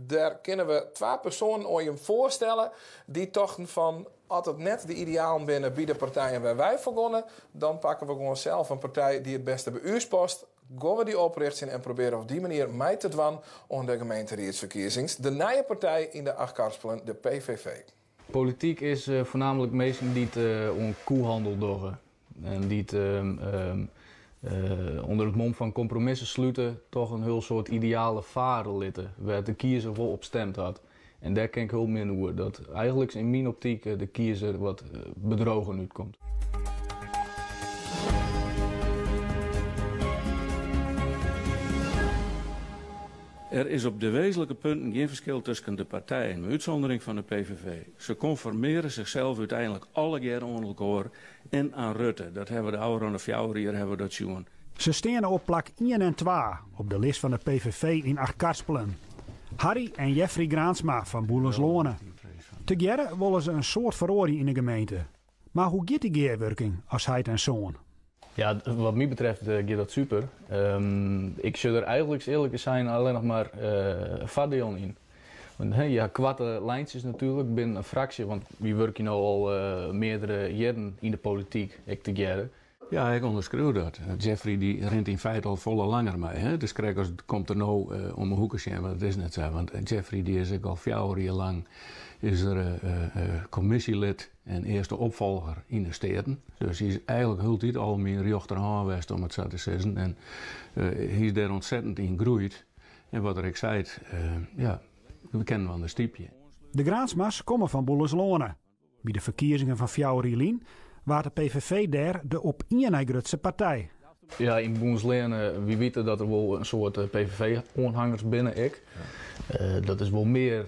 Dêr kinne we twa persoanen oan jim foarstelle dy't tochten fan as it net de idealen binne by de partijen wêr wy foar gonne, dan pakke we gewoan sels in partij dy't it bêste by ús past, gean we dy oprjochtsjen en probearje op dy manier mei te dwaan oan de gemeenteriedsferkiezings. De nije partij yn de Achtkarspelen, de PVV. Polityk is foarnaamlik minsken dy't oan koehandel dogge en dy't ûnder it mom fan kompromissen slute toch in hiel soad idealen fare litte wêr't de kiezer wol op stemd hat. En dêr kin ik hiel min oer, dat eigenliks yn myn optyk de kiezer wat bedrogen útkomt. Er is op de wezenlijke punten geen verschil tussen de partijen, met uitzondering van de PVV. Ze conformeren zichzelf uiteindelijk allegear oan elkoar en aan Rutte. Dat hebben we de ôfrûne 4 jier hebben we dat sjoen. Se steane op plak 1 en 2 op de list fan de PVV yn Achtkarspelen. Harry en Jeffrey Graansma fan Boelensloane. Tegearre wolle se in soad feroarje yn de gemeente. Mar hoe giet dy gearwurking as heit en soan? Ja, wat my betreft giet dat super. Ik sjoch der eigenliks earlik te sein allinnich mar foardielen yn. Want je ha koarte lijntsjes natuerlik binnen in fraksje, want wy wurkje no al meardere jierren yn de polityk ek tegearre. Ja, ik ûnderskriuw dat. Jeffrey dy rint yn feite al folle langer mei. Hè? Dus krekt as komt er no om 'e hoeke sjen, mar dat is net sa. Want Jeffrey dy is ek al 4 jier lang is er kommisjelid en earste opfolger yn de Steaten. Dus hy is eigenlik hieltyd al myn rjochterhân west, om it sa te sizzen. En hy is dêr ontzettend yn groeid. En wat er ek seit, ja, we kinne inoar stypje. De Graansma's komme fan Boelensloane. By de ferkiezingen fan 4 jier lyn waard de PVV dêr de op ien nei grutste partij. Ja, yn Boelensloane, wy witte dat der wol in soad PVV-oanhangers binne ek. Dat is wol mear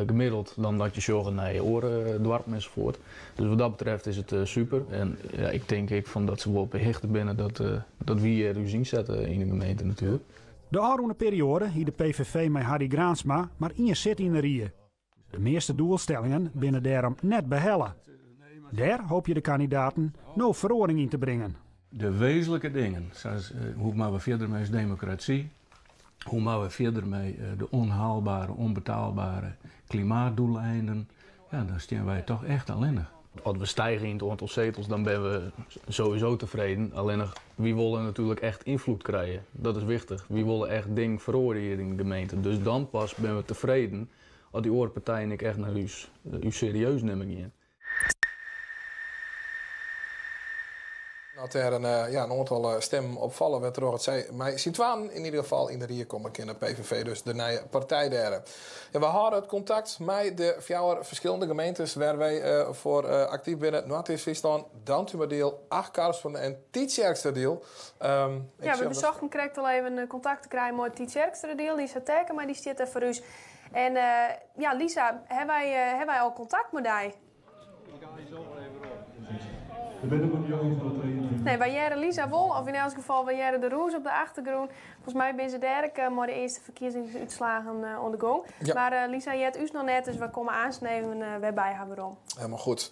gemiddeld dan dat je sjogge nei oare doarpen ensafuort. Dus wat dat betreft is it super. En ja, ik tink ek fan dat se wol op 'e hichte binne dat wy hjir ús ynsette yn de gemeente natuerlik. De ôfrûne perioade hie de PVV mei Harry Graansma mar ien sit yn de rie. De measte doelstellingen binne dêrom net behelle. Dêr hoopje de kandidaten no feroaring yn te bringen. De wezenlijke dingen, zoals hoe moatte we fierder mei ús demokrasy, hoe moatte we fierder mei de onhaalbare, onbetaalbare klimaatdoeleinden, ja, dan stean wy toch echt allinnich. As we stige yn it oantal setels, dan binne we sowieso tefreden. Allinnich, wy wolle natuerlik echt ynfloed krije. Dat is wichtich. Wy wolle echt dingen feroarje hjir yn de gemeente. Dus dan pas binne we tefreden as dy oare partijen ek echt nei ús, ús serieus nimmen gean. As dêr in, ja, in oantal stimmen op falle, wêrtroch it sy mei syn twaen yn ieder gefal yn de rie komme kinne. PVV dus de nije partij dêr. Ja, we hâlde it kontakt mei de fjouwer ferskillende gemeentes wêr wy foar aktyf binne. Noardeast-Fryslân, Dantumadiel, Achtkarspelen en Tytsjerksteradiel. Ik Ja, we sjoch dat besochten krekt al even kontakt te krijen mei Tytsjerksteradiel. Lisa Terkema dy stiet dêr foar ús. En ja, Lisa, ha wy, ha wy al kontakt mei dy? Nee, wy hearre Lisa wol, of yn elts gefal, wy hearre de rûs op de achtergrûn. Folgens my binne se dêr ek mei de earste ferkiezingsútslaggen oan de gong. Ja. Mar Lisa heart ús noch net, dus wy komme aanst even wer by har werom. Helemaal goed.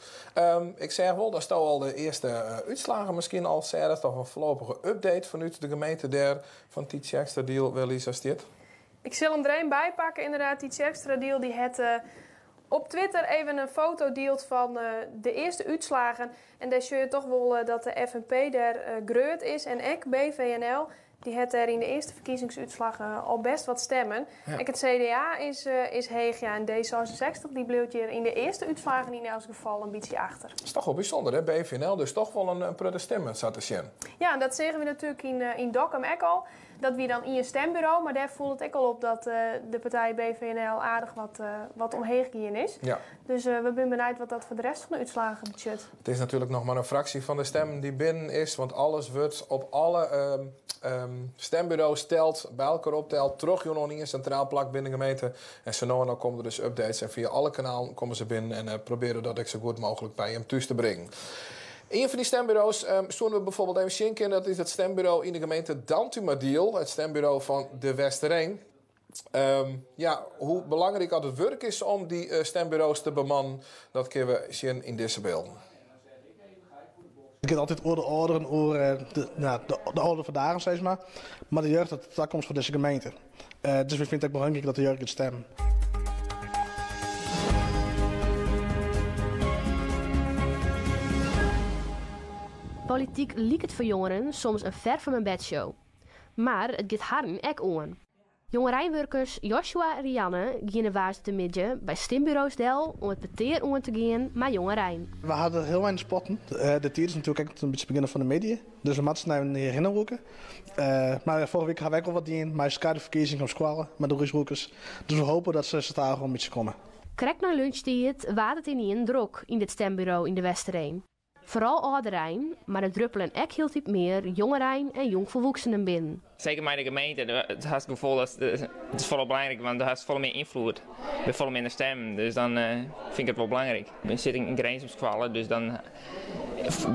Ik seach wol datsto al de earste útslaggen miskien al seachst, of in foarlopige update fanút de gemeente dêr fan Tytsjerksteradiel, wêr Lisa stiet. Ik sil him der even by pakke, ynderdaad. Tytsjerksteradiel dy hat op Twitter even in foto dield fan de earste útslaggen. En dêr sjogge je toch wol dat de FNP dêr grut is. En ek BVNL, dy hat dêr yn de earste ferkiezingsútslach al bêst wat stimmen. Ek it CDA is heech, ja, en D66 dy bliuwt hjir yn de earste útslaggen yn elts gefal in bytsje achter. Dat is toch wol bysûnder, hè? BVNL dus toch wol in protte stimmen, sa te sjen. Ja, en dat seagen we natuerlik yn Dokkum ek al. Dat wie dan ien stemburo, mar dêr foel it ek al op dat de partij BVNL aardich wat omheech gien is. Dus we binne benijd wat dat foar de rest fan de útslaggen betsjut. It is natuerlik noch mar in fraksje fan de stimmen dy't binnen is, want alles wurdt op alle stemburo's teld, by elkoar opteld, trochjûn oan ien sintraal plak binnen de gemeente. En sa no en dan komme der dus updates en fia alle kanalen komme se binnen en probearje dat ek sa goed mooglik by jim thús te bringen. Ien fan dy stemburo's soene we bijvoorbeeld even sjen kinne. Dat is it stemburo yn de gemeente Dantumadiel, it stemburo fan De Westereen. Ja, hoe belangryk oft it wurk is om dy stemburo's te bemannen, dat kinne we sjen yn dizze bylden. It giet altyd oer de âlderen, oer de, ja, de âlderen fan dagen, sis mar. Mar de jeugd, dat is de takomst fan dizze gemeente. Dus wy fine it ek belangryk dat de jeugd giet stemmen. Polityk liket foar jongeren soms in ver van mijn bed show. Mar it giet harren ek oan. Jongereinwurkers Joshua en Rianne giene woansdeitemiddei by stimburo's del om it petear oan te gean mei jongerein. We hawwe hiel weinig spotten. De tiid is natuerlik ek in bytsje begjinne fan de middei, dus we moatte even hjirhinne lûke. Mar foarige wike hawwe we ek al wat dien mei skaduwferkiezings op skoalle mei de rúsrûkers. Dus we hoopje dat se stadichoan in bytsje komme. Krekt nei lunchtiid waard it ynienen drok yn dit stemburo yn De Westereen. Foaral âlderein, mar der druppelen ek hieltyd mear jongerein en jongfolwoeksenen binnen. Seker mei de gemeente, it hast it gefoel dat it is folle belangryker, want do hast folle mear ynfloed, by folle minder stemmen, dus dan fyn ik it wol belangryk. Ik sit yn Grins op skoalle, dus dan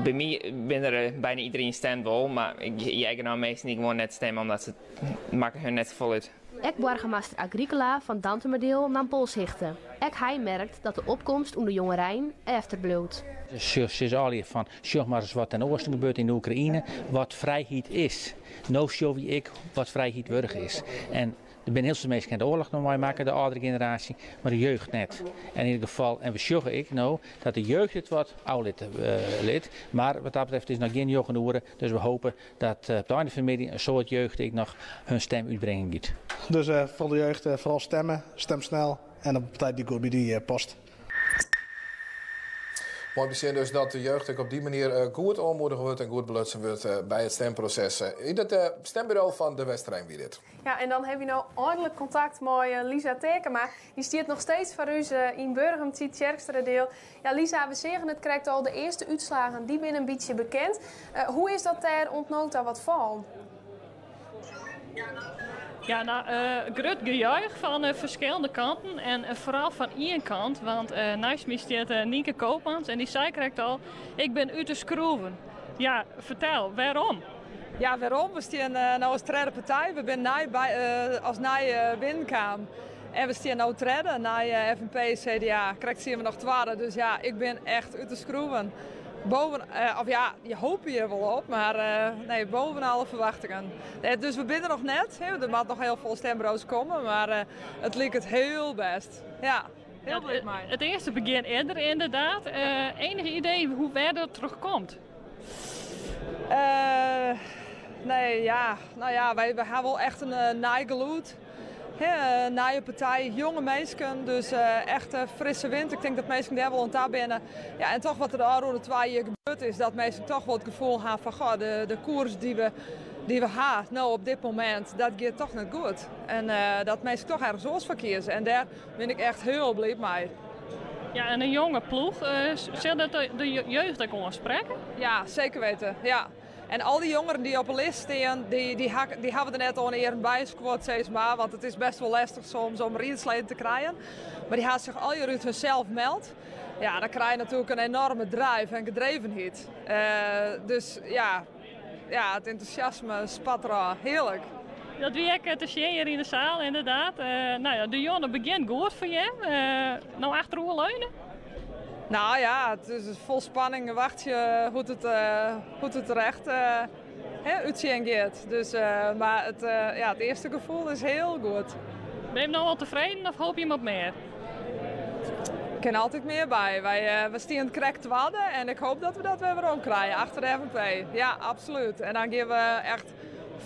by my binne der byna iderien stemt wol, mar ik hear genôch minsken dy't gewoan net stimme omdat se it makket hun net safolle út. Ek boargemaster Agricola fan Dantumadiel naam polshichte. Ek hy merkt dat de opkomst ûnder jongerein efterbliuwt. Se sizze allegear fan, sjoch mar ris wat ten oasten gebeurt yn de Oekraïne, wat frijheid is. No sjogge wy ek wat frijheid wurdich is. En der binne hiel soad minsken dy't de oarloch noch meimakke, de âldere generaasje, mar de jeugd net. En yn ieder gefal, en we sjogge ek no dat de jeugd it wat ôflitte lit. Mar wat dat betreft is noch gjin njoggen oere, dus we hope Dat op it ein fan de middei in soad jeugd ek noch hun stem útbringen giet. Dus foar de jeugd foaral stemme, stem snel en op de partij dy't goed by dy past. Moai om te sjen dus dat de jeugd ek op dy manier goed oanmoedige wurdt en goed belutsen wurdt by it stemproses. Yn it stemburo fan De Westereen wie dit. Ja, en dan hawwe wy no einlik kontakt mei Lisa Taekema. Dy stiet noch steeds foar ús yn Burgum, Tytsjerksteradiel. Ja, Lisa, we seagen it krekt al, de earste útslaggen dy binne in bytsje bekend. Hoe is dat dêr oant no ta wat fallen? Ja, no, grut gejuich fan ferskillende kanten en foaral fan ien kant, want neist my stiet Nynke Koopmans en dy sei krekt al, ik bin út de skroeven. Ja, fertel, wêrom? Ja, wêrom? We stean no as tredde partij. We binne nij by, as nij binnenkaam. En we stean no tredde nei FNP, CDA. Krekt stiene we noch twadde, dus ja, ik bin echt út de skroeven. Boven, of ja, je hoopje hjir wol op, mar nee, boven alle ferwachtingen. Dus we binne der noch net. Der moat noch hiel folle stemburo's komme, mar it liket hiel bêst. Ja, hiel bliid mei. It earste begjin is der ynderdaad. Enige idee hoe wêr dat troch komt? Nee, ja, no ja, wy ha wol echt in nij gelûd. Hè, nije partij, jonge minsken, dus echt frisse wind. Ik tink dat minsken dêr wol oan ta binne. Ja, en toch wat der de ôfrûne twa jier gebeurd is, dat minsken toch wol it gefoel ha fan goh, de koers dy't we, dy't we ha no op dit momint, dat giet toch net goed. En dat minsken toch ergens oars foar kieze. En dêr bin ik echt hiel bliid mei. Ja, en in jonge ploech, sil dat de jeugd ek oansprekke? Ja, seker witten. Ja. En al dy jongeren dy't op 'e list stean, dy, dy, dy hawwe der net oan earen by skuord, sis mar. Want it is best wol lestich soms om riedsleden te krijen. Mar dy ha sich allegear út hunsels meld. Ja, dan krije je natuerlik in enorme drive en gedrevenheid. Dus ja, ja, it entûsjasme spat derôf. Hearlik. Dat wie ek te sjen hjir yn de saal, ynderdaad. No ja, de jûn begjint goed foar jim. No achteroer leune? Nou ja, it is fol spanning wachtsje hoe't it, hoe't it der echt útsjen giet. Dus, mar it, ja, it earste gefoel is hiel goed. Binne jim no al tefreden of hoopje jim op mear? Kin altyd mear by. Wy, we stean krekt twadde en ik hoop dat we dat wer werom krije achter de FNP. Ja, absolút. En dan gean we echt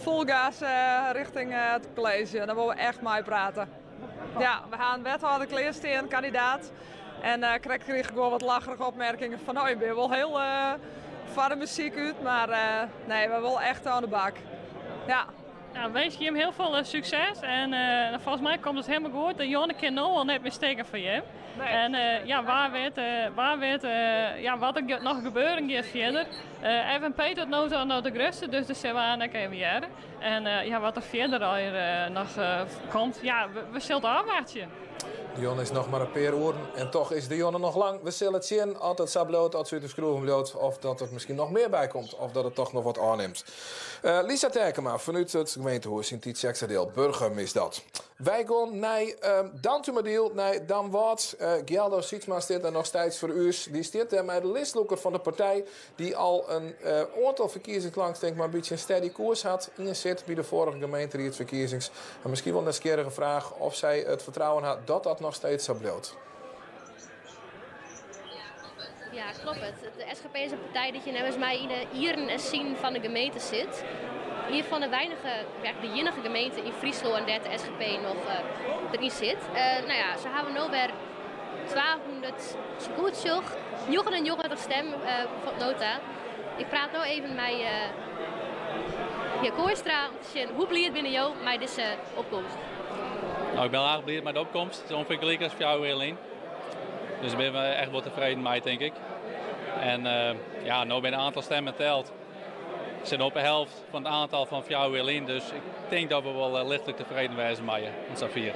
fol gas richting it kolleezje. Dan wolle we echt meiprate. Ja, we ha in wethâlder klearstean, kandidaat. En krekt krige ik wol wat lacherige opmerkingen fan oh, je binne wol hiel foar de muzyk út, mar nee, we wolle echt oan de bak. Ja. Nou, winskje jim hiel folle sukses en folgens my komt it hielendal goed. De jûn kin no al net mear stikken foar jim. Nee. En ja, wa wit, wa wit ja, wat der noch gebeuren giet fierder. FNP tot no ta noch de grutste, dus dêr sille we oan ek even hearre. En ja, wat der fierder allegear noch komt, ja, we sille it ôfwachtsje. De jûn is noch mar in pear oeren en toch is de jûn noch lang. We sille it sjen oft it sa bliuwt, oft se út de skroeven bliuwt of dat der miskien noch mear by komt of dat it toch noch wat ôfnimt. Lisa Terkema fanút it gemeentehûs yn Tytsjerksteradiel, Burgum is dat. Wy gean nei Dantumadiel, nei Damwâld. Gialdo Sietsma stiet der noch steeds foar ús. Dy stiet dêr mei de listlûker fan de partij dy't al in oantal ferkiezings lang tink mar in bytsje in steady koers hat. Ien sit by de foarige gemeenteriedsferkiezings. En miskien wol in nijsgjirrige fraach oft sy it fertrouwen hat dat dat noch steeds sa bliuwt. Ja, kloppet. De SGP is in partij dy't hjir neffens my yn de ieren en sinen fan de gemeente sit. Ien fan de weinige, ja, de iennige gemeente yn Fryslân dêr't de SGP noch deryn sit. No ja, se hawwe no wer 200, as ik goed sjoch, 99 stimmen foar no ta. Ik praat no even mei hear Kooistra om te sjen hoe bliid binne jo mei dizze opkomst? No, ik bin aardich bliid mei de opkomst. It is ûngefear gelyk as 4 jier lyn. Dus dêr binne we echt wol tefreden mei, tink ik. En ja, no binne in oantal stimmen teld. Sit op de helft fan it oantal fan 4 jier lyn. Dus ik tink dat we wol lichtlik tefreden wêze meie, oant safier.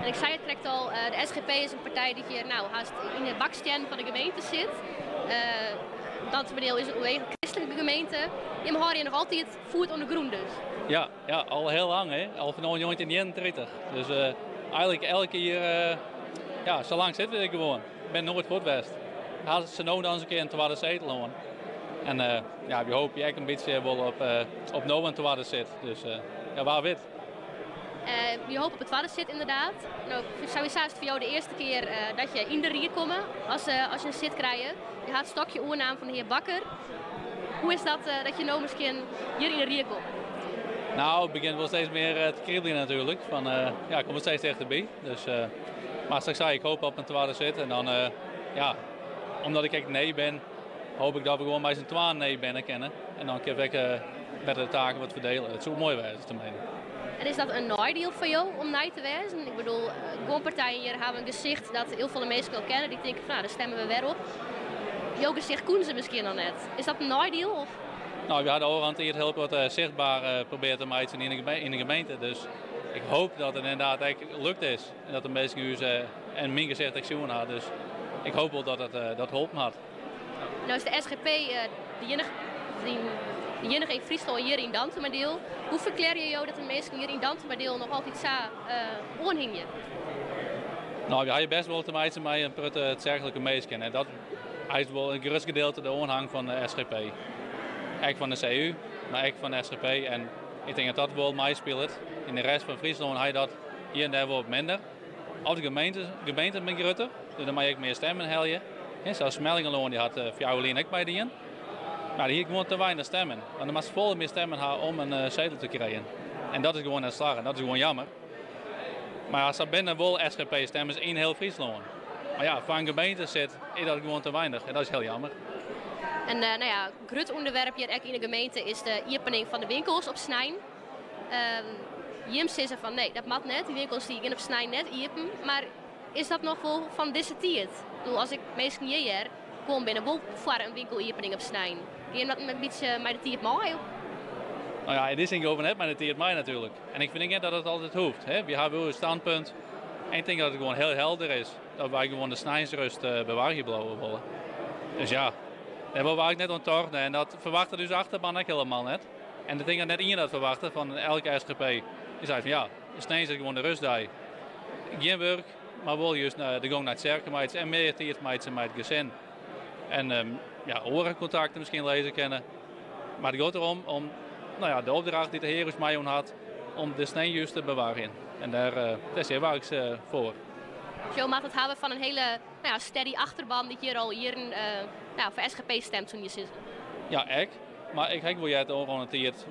En ik sei it krekt al, de SGP is in partij dy't hjir no hast yn de bakstiennen fan de gemeente sit. Dantumadiel is in oerwegend kristlike gemeente. Jimme hâlde hjir noch altyd foet oan de grûn dus? Ja, ja, al hiel lang hè, al fan 1931. Dus eigenlik elke jier, ja, sa lang sitte we der gewoan. Ik bin noait fuort west. Ha se no dan ris in kear in twadde setel hân. En ja, wy hoopje ek in bytsje wol op no in twadde sit. Dus ja, wa wit. Je hoopje op in twadde sit ynderdaad. No, sawiesa is it foar jo de earste kear dat je yn de ried komme as je in sit krije. Je ha it stokje oernaam fan de hear Bakker. Hoe is dat dat je no miskien hjir yn de ried komme? No, it begjint wol steeds mear te kriebeljen natuerlik. Fan, ja, ik kom steeds tichterby. Dus, mar sa't ik sei, ik hoopje op in twadde sit. En dan, ja, omdat ik ek nij bin, hoopje ik dat we gewoan mei syn twaen nij binne kinne. En dan kinne we ek better de taken wat ferdele. Dat soe moai wêze, teminsten. En is dat in neidiel foar jo om nij te wêzen? Ik bedoel, guon partijen hjir hawwe in gesicht dat hiel folle minsken al kenne. Dy tinke fan, no, dêr stimme we wer op. Jo gesicht koenen se miskien noch net. Is dat in neidiel? Of? No, we ha de ôfrûne tiid hiel wat sichtber probearre te meitsjen yn de gemeente. Dus ik hoopje dat it ynderdaad ek lukt is. En dat de minsken ús en myn gesicht ek sjoen ha. Dus ik hoopje wol dat it dat holpen hat. No is de SGP de iennige, de iennige yn Fryslân hjir yn Dantumadiel. Hoe ferklearje jo dat de minsken hjir yn Dantumadiel noch altyd sa oanhingje? No, we ha bêst wol te meitsjen mei in protte tsjerklike minsken. En dat is wol in grut gedeelte de oanhang fan de SGP. Ek fan de CU, mar ek fan de SGP. En ik tink dat dat wol meispilet. Yn de rest fan Fryslân ha je dat hjir en dêr wol wat minder. Of de gemeente, gemeenten binne grutter, dus dan mei je ek mear stimmen helje. Sa Smellingerlân dy hat 4 jier lyn ek meidien. Mar dy hie gewoan te weinich stimmen. Want dan moatst folle mear stimmen ha om in setel te krijen. En dat is gewoan net slagge. Dat is gewoan jammer. Mar ja, sa binne wol SGP-stemmers yn hiel Fryslân. Mar ja, foar in gemeente sit is dat gewoan te weinich. En dat is hiel jammer. En no ja, grut ûnderwerp hjir ek yn de gemeente is de iepening fan de winkels op snein. Jim sizze fan nee, dat moat net. Dy winkels dy gean op snein net iepen. Mar is dat noch wol fan dizze tiid? Ik bedoel, as ik minsken hjir hear, guon binne wol foar in winkeliepening op snein. Gean dat in bytsje mei de tiid mei? No ja, it is yn gewoan net mei de tiid mei natuerlik. En ik fyn ek net dat it altyd hoecht. Hè. Wy hawwe wol in standpunt. En ik tink dat it gewoan hiel helder is dat wy gewoan de sneinsrêst bewarje bliuwe wolle. Dus ja, dêr wolle we eigenlik net oan torne. En dat ferwachtet ús achterban ek hielendal net. En ik tink dat net ien dat ferwachtet fan elke SGP. Dy seit fan ja, de snein is gewoan de rêstdei. Gjin wurk, mar wol just de gong nei tsjerke meitsje en mear tiid meitsje mei it gesin. En ja, oare kontakten miskien lizze kinne. Mar it giet derom om no ja, de opdracht dy't de Hear ús meijûn hat om de snein just te bewarjen. En dêr, dêr stean wy eigentlik foar. Jo moatte it hawwe fan in hiele no ja, steady achterban dy't hjir al jierren no, foar SGP stemt, soene je sizze. Ja, ek. Mar ik ha ek wol heard ôfrûne tiid,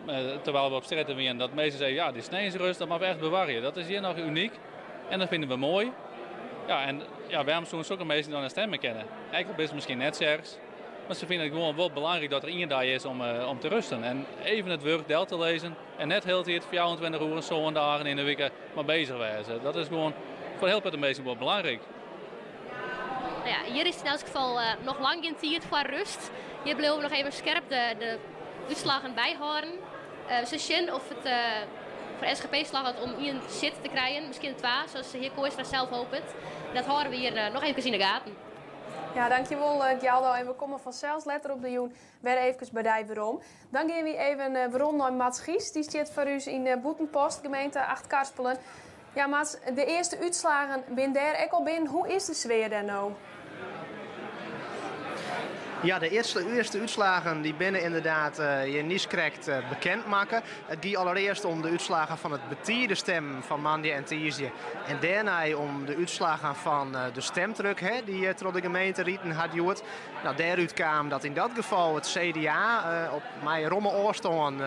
terwyl we op strjitte wienen, dat minsken sizze, ja, dy sneinsrêst, dat moatte we echt bewarje. Dat is hjir noch unyk en dat fine we moai. Ja, en ja, wêrom soene sokke minsken dan net stimme kinne? Ek al binne se miskien net tsjerks, mar se fine it gewoan wol belangryk dat der ien dei is om te rêsten. En even it wurk del te lizzen en net hiel tiid 24 oeren, sân dagen yn de wike mar beuzich wêze. Dat is gewoan foar hiel protte minsken wol belangryk. No ja, hjir is it yn elts gefal noch lang gjin tiid foar rêst. Hjir bliuwe we noch even skerp de útslaggen byhâlden. We sille sjen oft it. Foar SGP slagget it om ien sit te krijen, miskien twa, sa as de hear Kooistra sels hopet. Dat hâlde we hjir noch eefkes yn de gaten. Ja, dankjewol Gjaldo. En we komme fansels letter op de jûn wer eefkes by dy werom. Dan gean wy even werom nei Mats Gies. Dy stiet foar ús yn Bûtenpost, gemeente Achtkarspelen. Ja, Mats, de earste útslaggen binne dêr ek al binnen. Hoe is de sfear dêr no? Ja, de earste, earste útslaggen dy binne ynderdaad hjir niiskrekt bekend makke. It gie allerearst om de útslaggen fan it betide stimmen fan moandei en tiisdei. En dêrnei om de útslaggen fan de stimtruck hè, dy't troch de gemeente riden hat hjoed. No, dêrút kaam dat yn dat gefal it CDA op mei romme ôfstân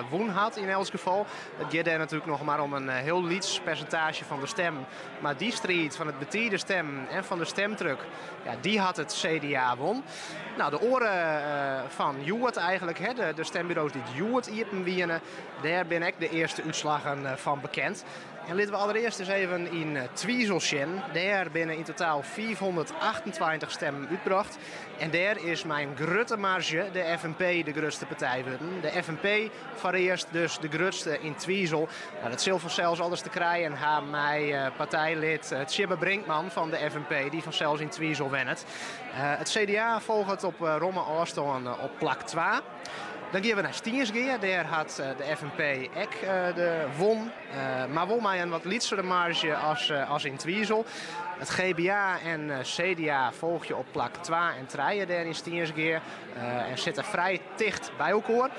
wûn hat yn elts gefal. It giet dêr natuerlik noch mar om in hiel lyts persintaazje fan de stimmen. Mar dy striid fan it betide stimmen en fan de stimtruck, ja, dy hat it CDA wûn. No, de oare fan hjoed eigentlik, hè, de stimburo's dy't hjoed iepen wiene, dêr binne ek de earste útslaggen fan bekend. En litte we allerearst ris even yn Twizel sjen. Dêr binne yn totaal 528 stimmen útbrocht. En dêr is mei in grutte marzje de FNP de grutste partij wurden. De FNP foarearst dus de grutste yn Twizel. No, dat sil fansels alles te krijen ha mei partijlid Tsjibbe Brinkman fan de FNP, dy't fansels yn Twizel wennet. It CDA folget op romme ôfstân op plak twa. Dan gean we nei Stynsgea. Dêr hat de FNP ek de wûn, mar wol mei in wat lytsere marzje as yn Twizel. It GBA en CDA folgje op plak twa en trije dêr yn Stynsgea en sitte frij ticht by elkoar.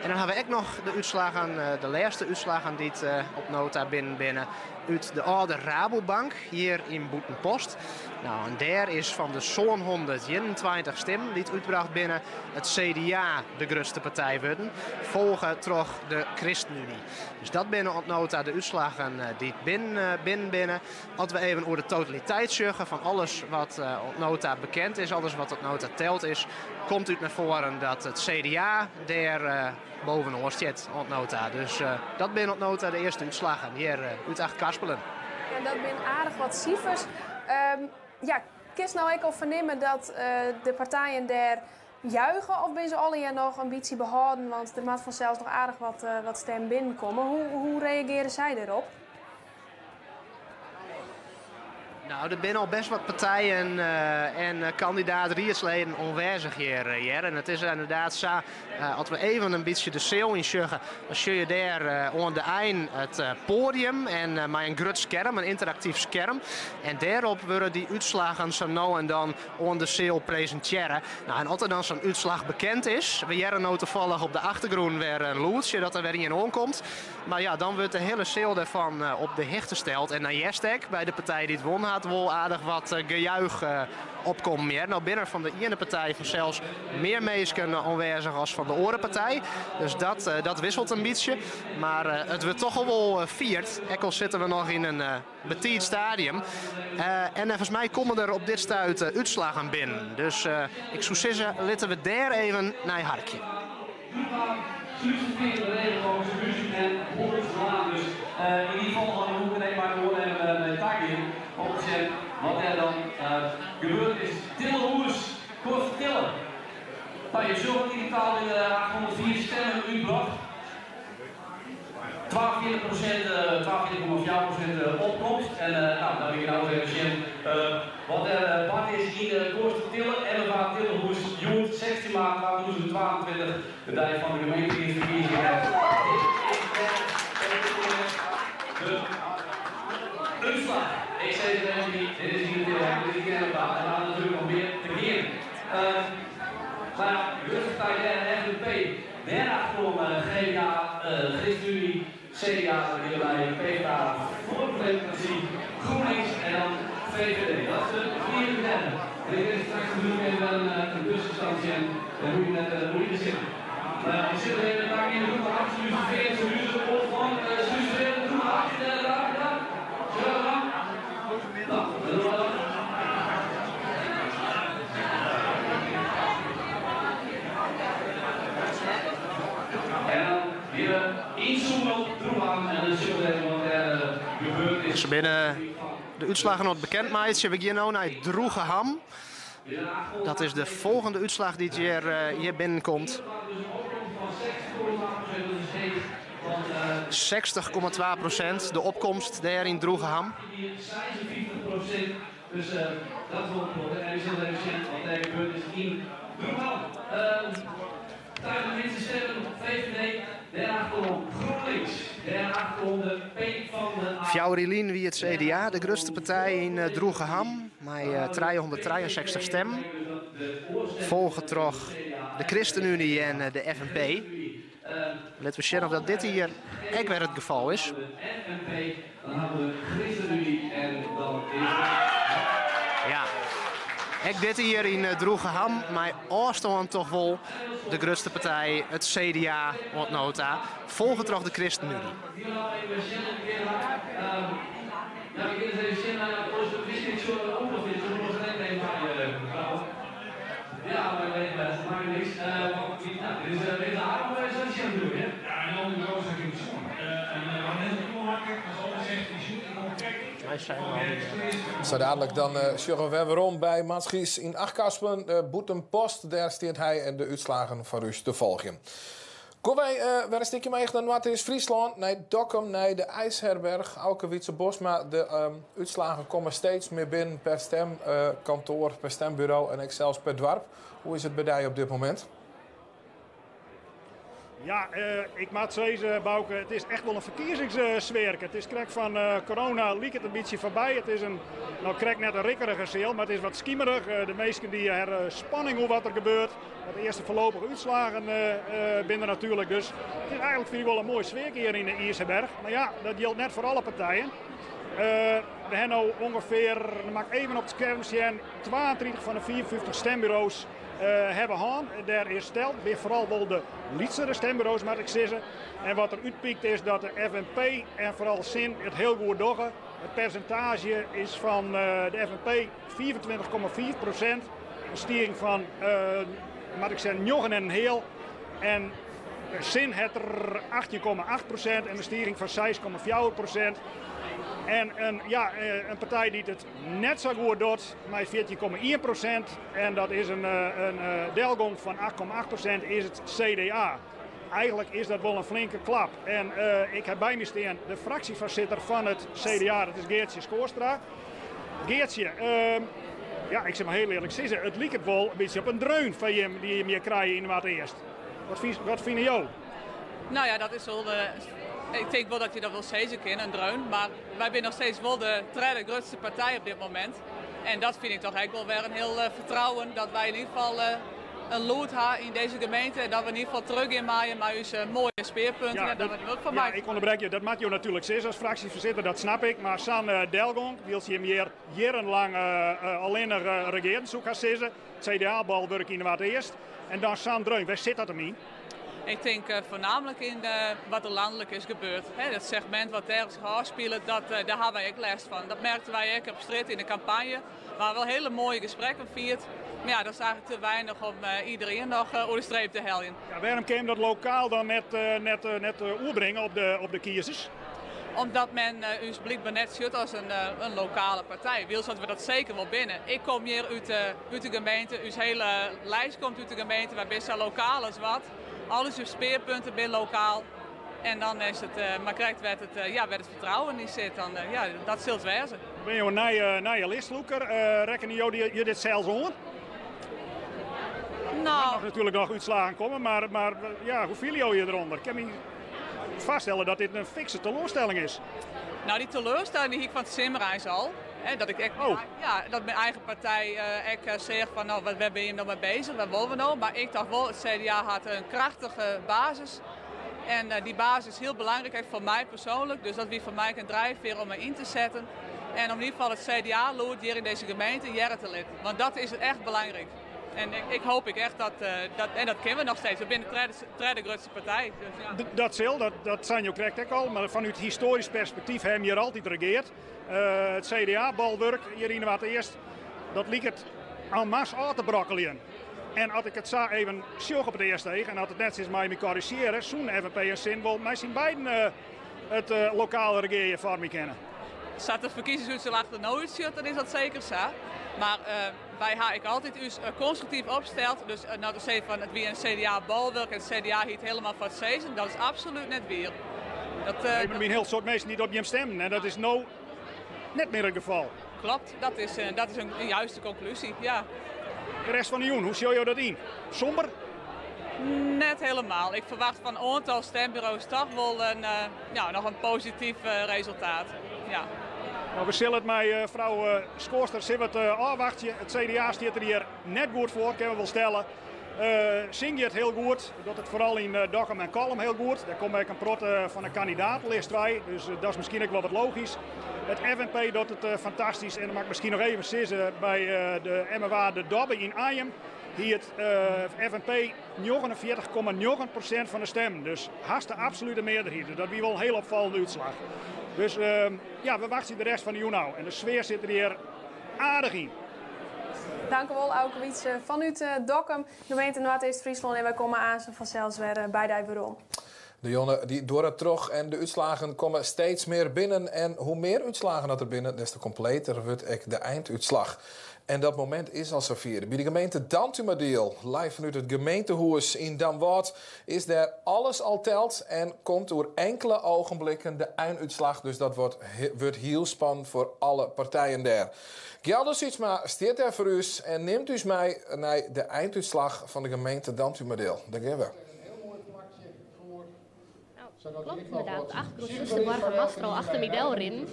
En dan ha we ek noch de útslaggen, de lêste útslaggen dy't op no ta binnen binne út de âlde Rabobank hjir yn Bûtenpost. No, en dêr is fan de 721 stimmen dy't útbrocht binne it CDA de grutste partij wurden, folge troch de ChristenUnie. Dus dat binne oant no ta de útslaggen dy't binnen binne. As we even oer de totaliteit sjogge fan alles wat oant no ta bekend is, alles wat oant no ta teld is, komt út nei foaren dat it CDA dêr bovenoan stiet oant no ta. Dus dat binne oant no ta de earste útslaggen hjir út Achtkarspelen. En dat binne aardich wat sifers. Ja, kinst no ek al fernimme dat de partijen dêr juiche of binne se allegear noch in bytsje behâlden? Want der moat fansels noch aardich wat stimmen binnenkomme. Hoe reagearje sy dêrop? No, der binne al best wat partijen en kandidaat-riedsleden oanwêzich hjir, hear. En it is ynderdaad sa, as we even in bytsje de seal yn sjogge, dan sjogge je dêr oan de ein it poadium en mei in grut skerm, in ynteraktyf skerm. En dêrop wurde dy útslaggen sa no en dan oan de seal presintearre. No, en as der dan sa'n útslach bekend is, we hearre no tafallich op de achtergrûn wer in lûdsje dat der wer ien oankomt. Mar ja, dan wurdt de hiele seal dêrfan op de hichte steld. En dan hearst ek by de partij dy't wûn hat wol aardich wat gejuich opkommen hear. No binne der fan de iene partij fansels mear minsken oanwêzich as fan de oare partij. Dus dat, dat wisselt in bytsje. Mar it wurdt toch al wol fierd, ek al sitte we noch yn in betiid stadium. En neffens my komme der op dit stuit útslaggen binnen. Dus ik soe sizze, litte we dêr even nei harkje. Se binne de útslaggen oan it bekend meitsjen. We gean no nei Droegeham. Dat is de folgjende útslach dy't hjir, hjir binnenkomt. 60,2 prosint de opkomst dêr yn Droegeham. Fjouwer jier lyn wie it CDA de grutste partij yn Droegeham mei 363 stimmen, folge troch de ChristenUnie en de FNP. Litte we sjen of dat dit jier ek wer it gefal is. Ja, ek dit jier yn Droegeham mei ôfstân toch wol de grutste partij, it CDA oant no ta, folge troch de ChristenUnie. Sa dadelijk dan sjogge we wer werom by Mats Gies yn Achtkarspelen, Bûtenpost. Dêr stiet hy en de útslaggen foar ús te folgjen. Komme wy wer in stikje omheech nei Noardeast-Fryslân, nei Dokkum, nei de IJsherberg. Auke Wietse Bosma, de útslaggen komme steeds mear binnen per stemkantoar, per stemburo en ek sels per doarp. Hoe is it by dy op dit momint? Ja, ik moat sizze, Bauke, it is echt wol in ferkiezingssfearke. It is krekt fan corona liket it in bytsje foarby. It is in, no krekt net in rikkerige seal, mar it is wat skimerich. De minsken dy hawwe spanning oer wat der gebeurt. De earste foarlopige útslaggen binne der natuerlik. Dus it is eigentlik fyn ik wol in moai sfearke hjir yn de IIsherberch. Mar ja, dat jildt net foar alle partijen. We hawwe no ûngefear, dan moat ik even op it skerm sjen, 32 fan de 54 stemburo's hawwe hân. Dêr is steld, binne foaral wol de lytsere stemburo's moat ik sizze. En wat der útpykt is dat de FNP en foaral Sin it hiel goed dogge. It persintaazje is fan de FNP 25,5 prosint. In stiging fan, moat ik sizze, njoggen en in heal. En Sin hat der 18,8 prosint en in stiging fan 6,4 prosint. En in, ja, in partij dy't it net sa goed docht mei 14,1 prosint en dat is in, in delgong fan 8,8 prosint is it CDA. Eigentlik is dat wol in flinke klap. En ik ha by my stean de fraksjefoarsitter fan it CDA, dat is Geartsje Schoorstra. Geartsje, ja, ik sil mar hiel earlik sizze, it liket wol in bytsje op in dreun foar jim dy't jim hjir krije yn Noardeast. Wat fyn, wat fine jo? No ja, dat is wol de, ik tink wol dat je dat wol sizze kinne, in dreun. Mar wy binne noch steeds wol de tredde grutste partij op dit momint. En dat fyn ik toch ek wol wer in hiel fertrouwen dat wy yn ieder gefal in lûd ha yn dizze gemeente en dat we yn ieder gefal trochgean meie mei ús moaie spearpunten en dat we der wurk fan meitsje. Ja, ik ûnderbrek je. Dat moat jo natuerlik sizze as fraksjefoarsitter, dat snap ik. Mar sa'n delgong, wylst jim hjir jierrenlang allinnich regearden, soe ik hast sizze. It CDA-bolwurk yn Noardeast. En dan sa'n dreun, wêr sit dat him yn? Ik tink foarnaamlik yn wat der lanlik is gebeurd. Dat segmint wat dêr sich ôfspilet, dêr ha wy ek lêst fan. Dat merkten wy ek op strjitte yn de kampanje. We ha wol hiele moaie gesprekken fierd, mar ja, dat is eigentlik te weinich om iedereen noch oer de streep te heljen. Ja, wêrom kin dat lokaal dan net, net, net oerbringe op de, op de kiezers? Omdat men ús blykber net sjocht as in, in lokale partij. Wylst dat we dat seker wol binne. Ik kom hjir út de, út de gemeente, ús hiele lijst komt út de gemeente. Wy binne sa lokaal as wat. Al ús spearpunten binne lokaal. En dan is it mar krekt wêr't it, ja, wêr't it fertrouwen yn sit. Dan, ja, dat sil it wêze. Binne jo in nije, nije listlûker? Rekkenje jo je dit sels oan? No. Der moatte noch natuerlik noch útslaggen komme, mar, mar ja, hoe fiele jo je derûnder? Ik kin my foarstelle dat dit in fikse teloarstelling is. No, dy teloarstelling dy hie ik fan it simmer eins al. Hè, dat ik ek, oh. ja, dat myn eigen partij ek seach fan, no, wêr binne jim no mei bezich, wat wolle we no? Mar ik tocht wol, it CDA hat in krachtige basis. En dy basis is hiel belangryk, ek foar my persoanlik. Dus dat wie foar my ek in drijfveer om my yn te setten. En om yn ieder gefal it CDA-lûd hjir yn dizze gemeente hearre te litten. Want dat is echt belangryk. En ik hoop ek echt dat, dat en dat kinne we noch steeds. We binne de tredde, tredde grutste partij. Dus ja. Dat sil, dat, dat seine jo krekt ek al. Mar fanút histoarysk perspektyf ha jim hjir altyd regeard. It CDA-bolwurk hjir yn Noardeast, dat liket en masse ôf te brokkeljen. En as ik it sa even sjoch op it earste each, en as it net sa is meie my korrizjearje, soene FNP en Sin wol mei syn beiden it lokale regearje foarmje kinne. Sa't de ferkiezingsútslach der no útsjocht, dan is dat seker sa. Mar Wy ha ek altyd ús konstruktyf opsteld. Dus no te sizzen fan it wie in CDA-bolwurk en it CDA hie it helemaal foar it sizzen, dat is absolút net wier. Dat, Der binne in hiel soad minsken dy't op jim stimden en dat is no net mear it gefal. Klopt, dat is in juiste konklúzje, ja. De rest fan de jûn, hoe sjogge jo dat yn? Somber? Net helemaal. Ik ferwacht fan in oantal stemburo's toch wol in, ja, noch in posityf resultaat. Ja. No, we sille it mei frou Schoorstra sille we it ôfwachtsje. It CDA stiet der hjir net goed foar, kinne we wol stelle. Syn giet hiel goed, docht it foaral yn Dokkum en Kollum hiel goed. Dêr komme ek in protte fan de kandidatelist wei, dus dat is miskien ek wol wat logysk. It FNP docht it fantastysk en dan moat ik miskien noch even sizze, by de MFA De Dobbe yn Anjum hie it FNP 49,9% fan de stimmen. Dus hast de absolute mearderheid. Dus dat wie wol in hiel opfallende útslach. Dus ja, we wachtsje de rest fan de jûn ôf. En de sfear sit der hjir aardich yn. Dankewol Auke Wietse fanút Dokkum, gemeente Noardeast-Fryslân. En wy komme aansen fansels wer by dy werom. De jûn dy duorret troch en de útslaggen komme steeds mear binnen. En hoe mear útslaggen dat der binne, des te kompleter wurdt ek de eindútslach. En dat momint is al safier. By de gemeente Dantumadiel, live fanút it gemeentehûs yn Damwâld, is dêr alles al teld en komt oer inkele ogenblikken de einútslach. Dus dat wurdt hiel spannend foar alle partijen dêr. Gjaldo Sietsma stiet dêr foar ús en nimt ús mei nei de eindútslach fan de gemeente Dantumadiel. Dêr gean we. Nou, klopt inderdaad. Op de achtergrond is de boargemaster al achter my del rinnen.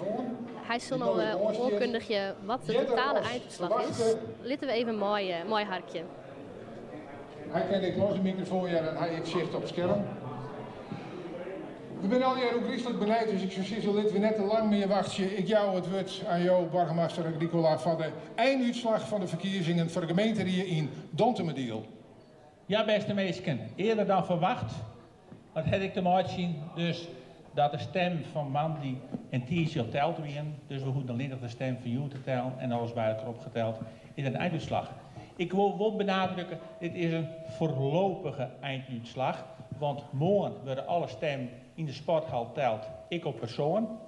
Hy sil no oankundigje wat de totale eindútslach is. Litte we even meiharkje. Hy kin ek los de mikrofoan hearre en hy ek sicht op it skerm. We binne allegear ôfgryslik benijd, dus ik soe sizze, litte we net te lang mear wachtsje. Ik jou it wurd oan jo, boargemaster Agricola, foar de einútslach fan de ferkiezingen foar de gemeenterie yn Dantumadiel. Ja, bêste minsken, earder dan ferwacht. Dat hat ek te meitsjen dus dat de stim fan moandei en tiisdei al teld wienen. Dus we hoegden allinnich de stim fan hjoed te tellen en alles by elkoar opgeteld is dat de eindútslach. Ik wol wol benadrukke, dit is in foarlopige eindútslach, want moarn wurde alle stimmen yn de sporthal teld, ek op persoan.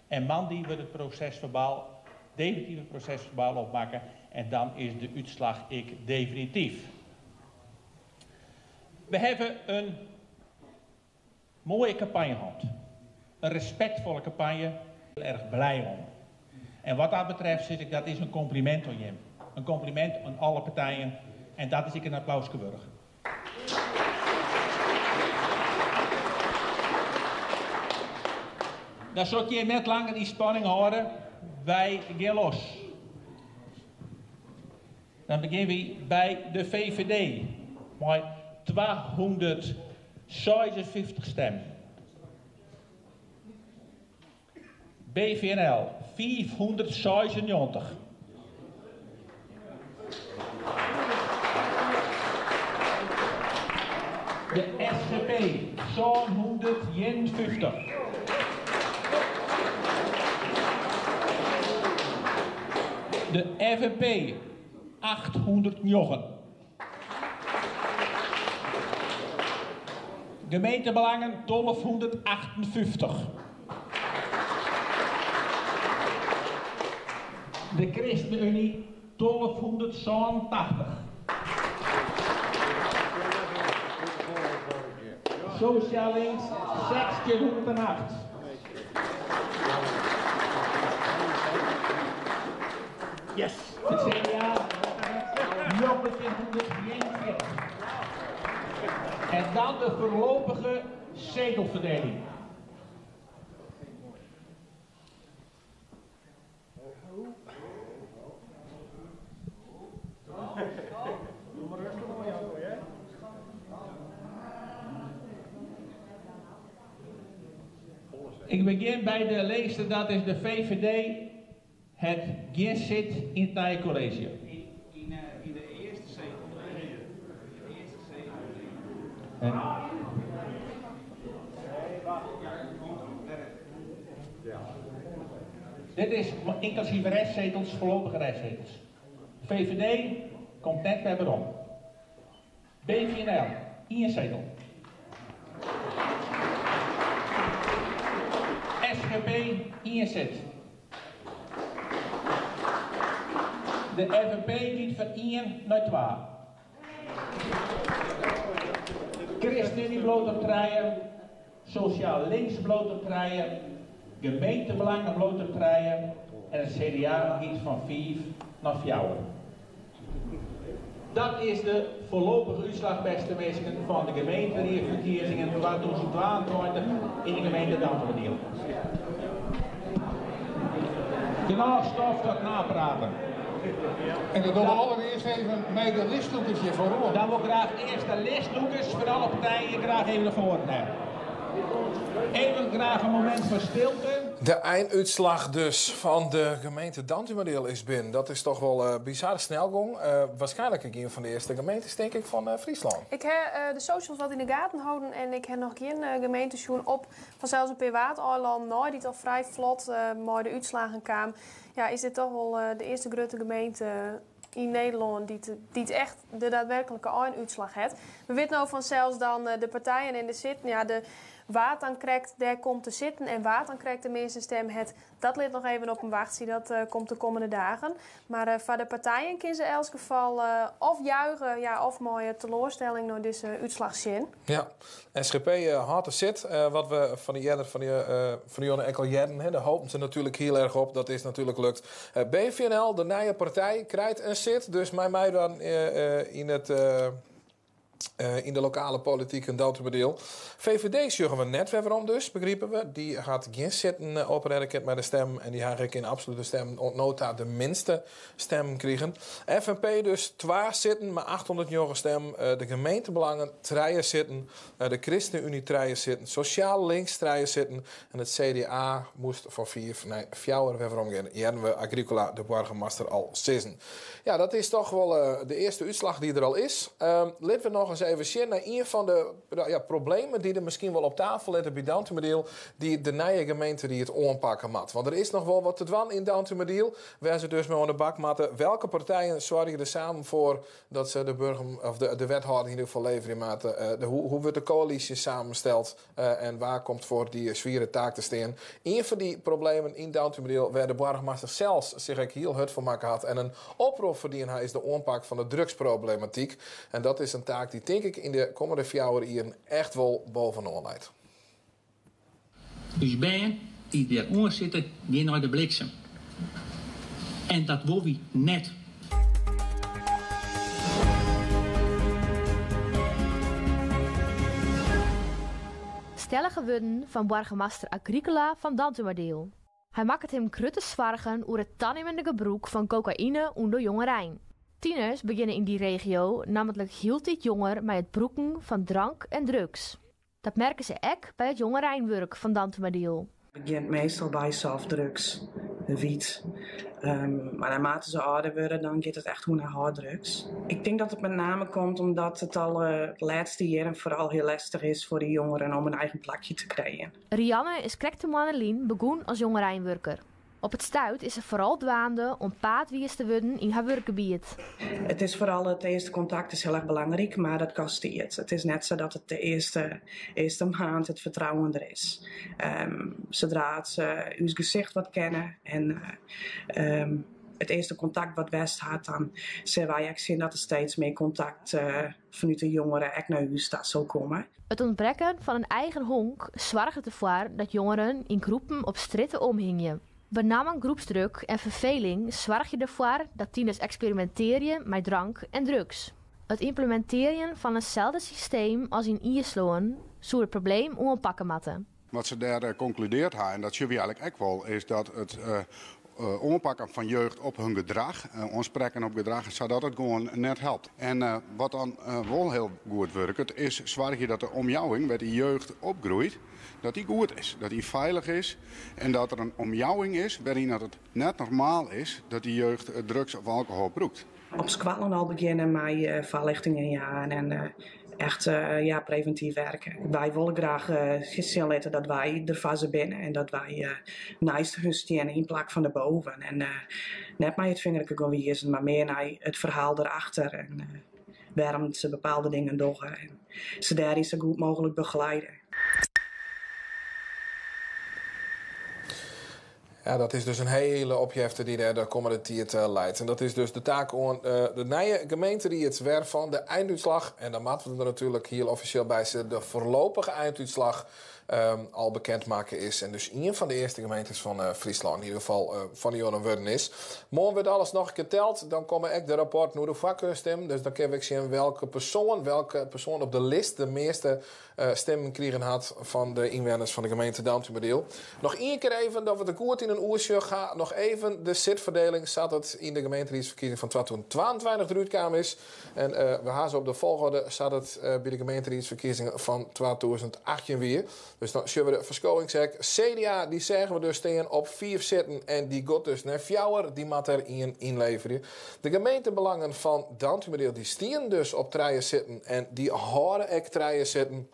En moandei wurdt it proses-ferbaal, definitive proses-ferbaal opmakke en dan is de útslach ek definityf. We hawwe in moaie kampanje hân. In respektfolle kampanje. Erch blij om. En wat dat betreft sis ik dat is in kompliment oan jim. In kompliment oan alle partijen en dat is ek in applauske wurdich. Dan sil ik jim net langer yn spanning hâlde. Wy gean los. Dan begjinne wy by de VVD mei 256 stimmen. BVNL 596. De SGP 751. De FNP 809. Gemeentebelangen 1258. De ChristenUnie 1287. Sociaal Links 1608. Yes! It CDA 1941. En dan de voorlopige zetelverdeling. Ik begjin by de leechste, dat is de VVD. Hat gjin sit yn it nije kolleezje. Dit is ynklusyf restzetels, foarlopige restzetels. VVD komt net wer werom. BVNL, ien setel. SGP, ien sit. De FNP giet fan ien nei twa. ChristenUnie bliuwt op trije, Sosjaal Links bliuwt op trije, Gemeentebelangen bliuwt op trije en it CDA giet fan fiif nei fjouwer. Dat is de foarlopige útslach, bêste minsken, fan de gemeenteriedsferkiezingen 2022 yn de gemeente Dantumadiel. Genôch stof tot napraten. En dat dogge we allerearst even mei de listlûkers hjir foaroan. Dan wol ik graach earst de listlûkers fan alle partijen hjir graach even nei foaren ha. Even graach in momint fan stilte. De einútslach dus fan de gemeente Dantumadiel is binnen. Dat is toch wol uh, bizar snel gong. Uh, waarschijnlijk een van de eerste gemeentes, denk ik, van uh, Fryslân. Ik ha de socials wat yn de gaten holden en ik ha noch gjin gemeente sjoen op fansels in pear Waadeilannen nei dy't al frij flot mei de útslaggen kaam. Ja, is dit toch wol de earste grutte gemeente yn Nederlân dy't dy't echt de daadwerklike einútslach hat. We witte no fansels dan de partijen en de sitten. Ja, de wa't dan krekt dêr komt te sitten en wa't dan krekt de measte stim hat, dat lit noch even op him wachtsje. Dat komt de kommende dagen. Mar foar de partijen kinne se elts gefal of juiche ja, of mei teloarstelling nei dizze útslach sjen. Ja, SGP hâldt de sit. Wat we fan de earder fan de, fan de Jonne ek al hearden, hè, dêr hopen se natuerlik hiel erch op. Dat is natuerlik lukt. BVNL, de nije partij, krijt in sit. Dus mei my dan yn it yn de lokale polityk in Dantumadiel. VVD sjogge we net wer werom dus, begripe we. Dy hat gjin sitten oprêde kind mei de stem. En dy ha ek yn absolute stemmen oant no ta de minste stemmen krigen. FNP dus twa sitten mei 809 stemmen. De gemeentebelangen trije sitten. De ChristenUnie trije sitten. Sosjaal Links trije sitten. En it CDA moast fan fiif nei fjouwer wer werom gean. Hearden we Agricola, de boargemaster, al sizzen. Ja, dat is toch wol de earste útslach dy't der al is. Litte we noch ris even sjen nei ien fan de ja, problemen dy't der miskien wol op tafel lizze by Dantumadiel, dy't de nije gemeenteried oanpakke moat. Want der is noch wol wat te dwaan yn Dantumadiel, wêr se dus mei oan de bak moatte. Welke partijen soargje der samen foar dat se de, burgem, of de, de wethâlder yn ieder gefal leverje moatte? De, hoe, hoe wurdt de koälysje samensteld? En wa komt foar dy swiere taak te stean? Ien fan dy problemen yn Dantumadiel, wêr de boargemaster sels sich ek hiel hurd foar makke hat en in oprop foar dien hat, is de oanpak fan de drugsproblematyk. En dat is in taak dy't tink ik yn de kommende fjouwer jieren echt wol bovenoan leit. Us bern dy't dêr oan sitte, gean nei de bliksem. En dat wolle wy net. Stellige wurden fan boargemaster Agricola fan Dantumadiel. Hy makket him grutte soargen oer it tanimmende gebrûk fan kokaïne ûnder jongerein. Tieners begjinne yn dy regio nammentlik hieltyd jonger mei it brûken fan drank en drugs. Dat merke se ek by it jongereinwurk fan Dantumadiel. Het begjint meastal by softdrugs, wyt. Mar naarmate se âlder wurde, dan giet it echt oer nei harddrugs. Ik tink dat it met name komt omdat it al de lêste jierren foaral hiel lestich is foar de jongeren om in eigen plakje te krijen. Rianne is krekt in moanne lyn begûn as jongereinwurker. Op it stuit is se foaral dwaande om paadwizer te wurden yn har wurkgebiet. It is foaral it earste kontakt is hiel erch belangryk, mar dat kostet tiid. It is net sa dat it de earste, earste maand it fertrouwen der is. Sadree't se ús gesicht wat kenne en it earste kontakt wat west hat, dan sille wy ek sjen dat der steeds mear kontakt fanút de jongeren ek nei ús ta sil komme. It ûntbrekken fan in eigen honk soarget derfoar dat jongeren yn groepen op strjitte omhingje. Benammen groepsdruk en ferfeling soargje derfoar dat tieners eksperimintearje mei drank en drugs. It ymplemintearjen fan inselde systeem as yn Iislân soe it probleem oanpakke moatte. Wat se dêr konkludeard ha, en dat sjogge wy eigenlik ek wol, is dat it oanpakken fan jeugd op hun gedrach, oansprekken op gedrach, sadat it gewoan net helpt. En wat dan wol hiel goed wurket, is soargje dat de omjouwing wêr't dy jeugd opgroeit, dat dy goed is, dat dy feilich is en dat der in omjouwing is wêryn dat it net normaal is dat dy jeugd drugs of alkohol brûkt. Op skoallen al begjinne mei foarlichtingen jaan en echt ja, previntyf werke. Wy wolle graach sjen litte dat wy der foar se binne en dat wy neist hun steane yn plak fan derboven. En net mei it fingerke gean wizen, mar mear nei it ferhaal derachter en wêrom't se bepaalde dingen dogge en se dêryn sa goed mooglik begeleide. Ja, dat is dus in hiele opjefte dy't dêr de kommende tiid leit. En dat is dus de taak oan de nije gemeenteried wêrfan de eindútslach, en dan moatte we der natuerlik hiel offisjeel by sizze, de foarlopige eindútslach al bekend makke is. En dus ien fan de earste gemeentes fan Fryslân, yn ieder gefal fan de jûn wurden is. Moarn wurdt alles noch in kear teld. Dan komme ek de rapporten oer de foarkeurstimmen. Dus dan kinne we ek sjen welke persoan op de list de measte stimmen krigen hat fan de ynwenners fan de gemeente Dantumadiel. Noch ien kear even dat we it goed yn in oersjoch ha. Noch even de sitferdeling sa't it yn de gemeenteriedsferkiezing fan 2022 derút kaam is. En we ha se op de folchoarder sa't it by de gemeenteriedsferkiezing fan 2018 wie. Dus dan sjogge we de ferskowings ek. CDA dy seagen we dus stean op fiif sitten en dy giet dus nei fjouwer. Dy moat der ien ynleverje. De gemeentebelangen fan Dantumadiel dy stienen dus op trije sitten en dy hâlde ek trije sitten.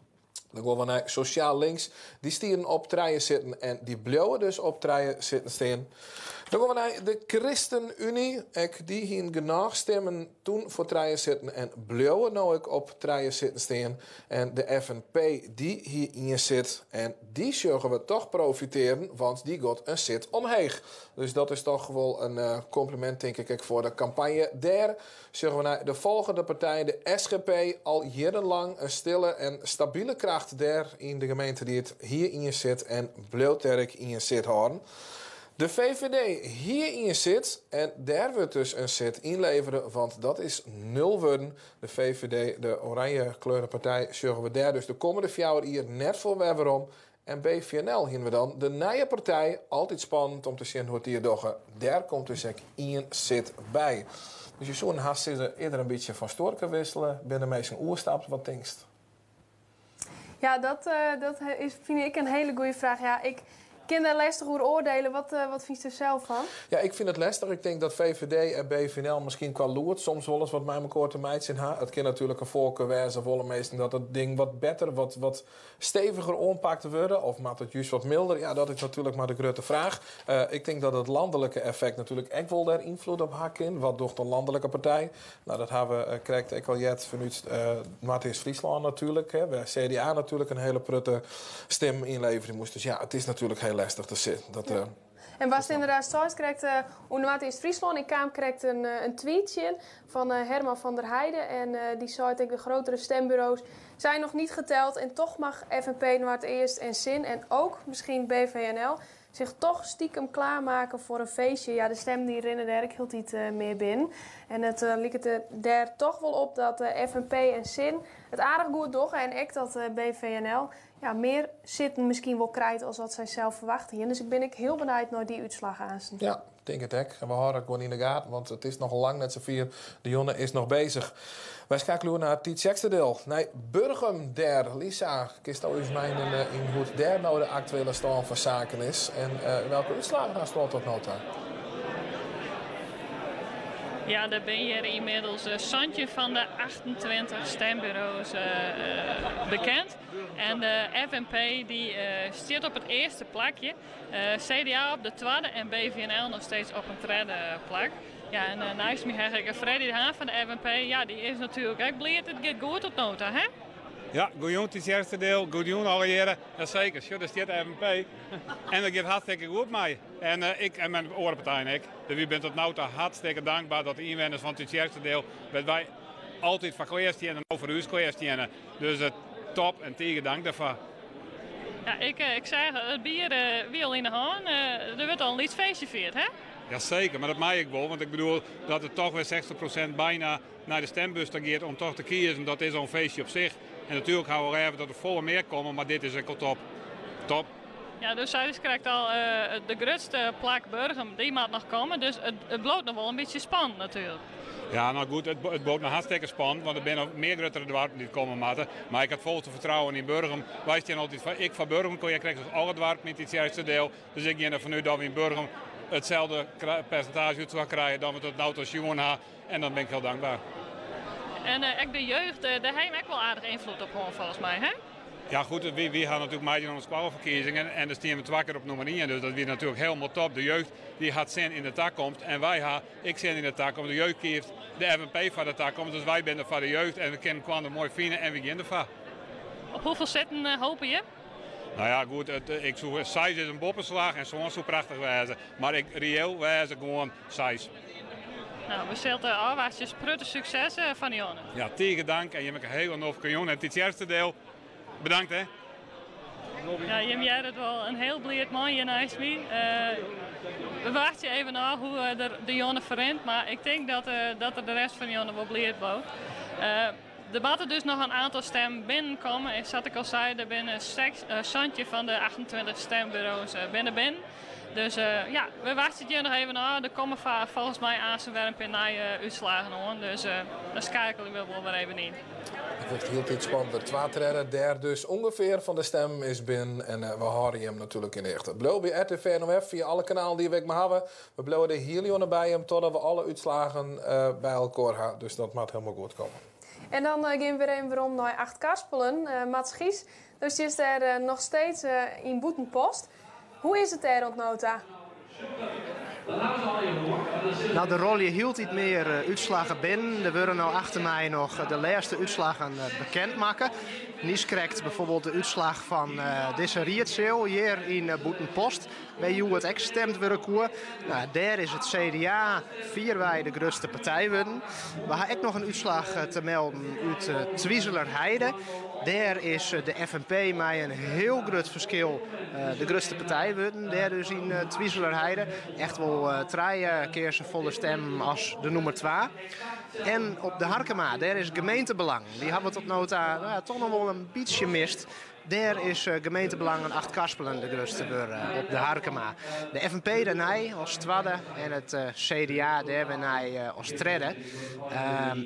Dan gean we nei Sosjaal Links. Dy stienen op trije sitten en dy bliuwe dus op trije sitten stean. Dan gean we nei de Christenunie. Ek dy hienen genôch stimmen toen foar trije sitten en bliuwe no ek op trije sitten stean. En de FNP dy hie ien sit en dy sjogge we toch profitearjen, want dy giet in sit omheech. Dus dat is toch wol in komplimint, tink ik, ek foar de kampanje. Dêr sjogge we nei de folgjende partij, de SGP. Al jierrenlang in stille en stabile kracht dêr yn de gemeenteried. Hie ien sit en bliuwt dêr ek ien sit hâlden. De VVD hie ien sit en dêr wurdt dus in sit ynlevere, want dat is nul wurden. De VVD, de oranje kleure partij, sjogge we dêr dus de kommende 4 jier net foar wer werom. En BVNL hiene we dan, de nije partij. Altyd spannend om te sjen hoe't dy it dogge. Dêr komt dus ek ien sit by. Dus je soene hast sizze, is der in bytsje fan stuorke wissele? Binne de minsken oerstapt? Wat tinkst? Ja, dat is, fyn ik in hiele goede fraach. Ja, ik kin dêr lestich oer oardielje. Wat fynst der sels fan? Ja, ik fyn it lestich. Ik tink dat VVD en BVNL miskien kwa lûd soms wolris wat mei mekoar te meitsjen ha. It kin natuerlik in foarkar wêze, wolle minsken dat it ding wat better, wat steviger oanpakt wurde? Of moat it just wat mylder? Ja, dat is natuerlik mar de grutte fraach. Ik tink dat it lanlike effekt natuerlik ek wol dêr ynfloed op ha kin. Wat docht de lanlike partij? No, dat ha we krekt ek al heard fanút Noardeast-Fryslân natuerlik, hè, wêr CDA natuerlik in hiele protte stimmen ynleverje moast. Dus ja, it is natuerlik hiel lestich te sizzen. Dat, En watst ynderdaad seist krekt oer Noardeast-Fryslân. Ik kaam krekt in tweet tsjin fan Herman van der Heijden. En dy seit ek, de grotere stembureaus zijn nog niet geteld. En toch mag FNP Noardeast en Zin en ook misschien BVNL zich toch stiekem klaarmaken voor een feestje. Ja, de stimmen dy rinne dêr ek hieltyd mear binnen. En it liket der dêr toch wol op dat de FNP en Zin it aardich goed dogge. En ek dat BVNL ja, mear sitten miskien wol krijt as wat sy sels ferwachte hiene. Dus ik bin ek hiel benijd nei dy útslach aansten. Ja, tink it ek. En we hâlde it gewoan yn de gaten, want it is noch lang net safier. De jûn is noch beuzich. Wy skeakelje oer nei Tytsjerksteradiel, nei Burgum dêr. Lisa, kinsto ús meinimme yn hoe't dêr no de aktuele stân fan saken is en welke útslaggen hast oant no ta? Ja, der binne hjir ynmiddels 17 fan de 28 stemburo's bekend. En de FNP dy stiet op it earste plakje. CDA op de twadde en BVNL noch steeds op in tredde plak. Ja, en neist my ha ik Freddy de Haan fan de FNP. Ja, dy is natuerlik ek bliid. It giet goed oant no ta, hè? Ja, goejûn Tytsjerksteradiel, goejûn allegearre. Jaseker, sjoch, dêr stiet de FNP. En dat giet hartstikke goed mei. En ik en myn oare partijen ek. Dus wy binne tot no ta hartstikke dankber dat de ynwenners fan Tytsjerksteradiel, wêr't wy altyd foar klear steane, no foar ús klear steane. Dus top en tige dank dêrfoar. Ja, ik seach it bier wie al yn de hân. Der wurdt al in lyts feestje fierd, hè? Jaseker, mar dat mei ek wol, want ik bedoel dat it toch wer 60% byna nei de stembus ta giet om toch te kiezen, dat is al in feestje op sich. En natuerlik ha we leaver dat der folle mear komme, mar dit is ek al top. Top. Ja, do seist krekt al, de grutste plak Burgum, dy moat noch komme. Dus it bliuwt noch wol in bytsje spannend natuerlik. Ja, no goed, it bliuwt noch hartstikke spannend, want der binne noch mear gruttere doarpen dy't komme moatte. Mar ik ha it folste fertrouwen yn Burgum. Wy stean altyd foar, ik foar Burgum, klear, krekt as alle doarpen yn Tytsjerksteradiel. Dus ik gean derfan út dat we yn Burgum itselde persintaazje útslach krije dan we tot no ta sjoen ha. En dan bin ik hiel dankber. En ek de jeugd, dêr ha jim ek wol aardich ynfloed op hân folgens my, hè? Ja goed, wy ha natuerlik meidien oan de skoalleferkiezingen en dêr stiene we twa kear op nûmer ien. Dus dat wie natuerlik hielendal top. De jeugd dy hat sin yn de takomst en wy ha ek sin yn de takomst. De jeugd kiest de FNP foar de takomst, dus wy binne der foar de jeugd en we kinne elkoar moai fine en wy gean derfoar. Op hoefolle sitten hoopje je? Nou ja, goed, it, ik soe, seis is in boppeslach en sân soe prachtich wêze. Mar ik reëel wêze gewoan seis. Nou, we sille ôfwachtsje. Protte sukses fan dy Jonne. Ja, tige dank en jim ek in hiele noflike jûn. En it deel, bedankt hè. Ja, jim hearre it wol, in hiel bliid man hjir neist my. We wachtsje even ôf hoe't der de jûn ferrint, mar ik tink dat, dat er de rest fan de jûn wol bliid bliuwt. Der moatte dus noch in oantal stimmen binnenkomme. En sa't ik al sei, der binne 17 fan de 28 stimburo's binne binnen. Dus ja, we wachtsje it hjir noch even ôf. Der komme folgens my aanst wer in pear nije útslaggen oan. Dus dan skeakelje we wol wer even yn. It wurdt hieltyd spannender. Twa tredde dêr dus ûngefear fan de stimmen is binnen. En we hâlde jim natuerlik yn 'e hichte. Bliuw by RTV NOF fia alle kanalen dy't we ek mar hawwe. We bliuwe de hiele jûn by jim totdat we alle útslaggen by elkoar ha. Dus dat moat hielendal goed komme. En dan gean we wer even werom nei Achtkarspelen. Mats Gies, do sitst dêr noch steeds yn Bûtenpost. Hoe is it dêr oant no ta? Nou, der rôlje hieltyd mear útslaggen binnen. Der wurde no achter my noch de lêste útslaggen bekend makke. Niiskrekt byfoarbyld de útslach fan dizze riedseal hjir yn Bûtenpost, wêr't hjoed ek stimd wurde koe. Nou, dêr is it CDA fierwei de grutste partij wurden. We ha ek noch in útslach te melden út Twizelerheide. Dêr is de FNP mei in hiel grut ferskil de grutste partij wurden. Dêr dus yn Twizelerheide. Echt wol trije kear safolle stimmen as de nûmer twa. En op de Harkema, dêr is Gemeentebelang. Dy hawwe tot no ta nou ja, toch noch wol in bytsje mist. Dêr is Gemeentebelangen Achtkarspelen de grutste wurden op de Harkema. De FNP dêrnei as twadde en it CDA dêr wer nei as tredde.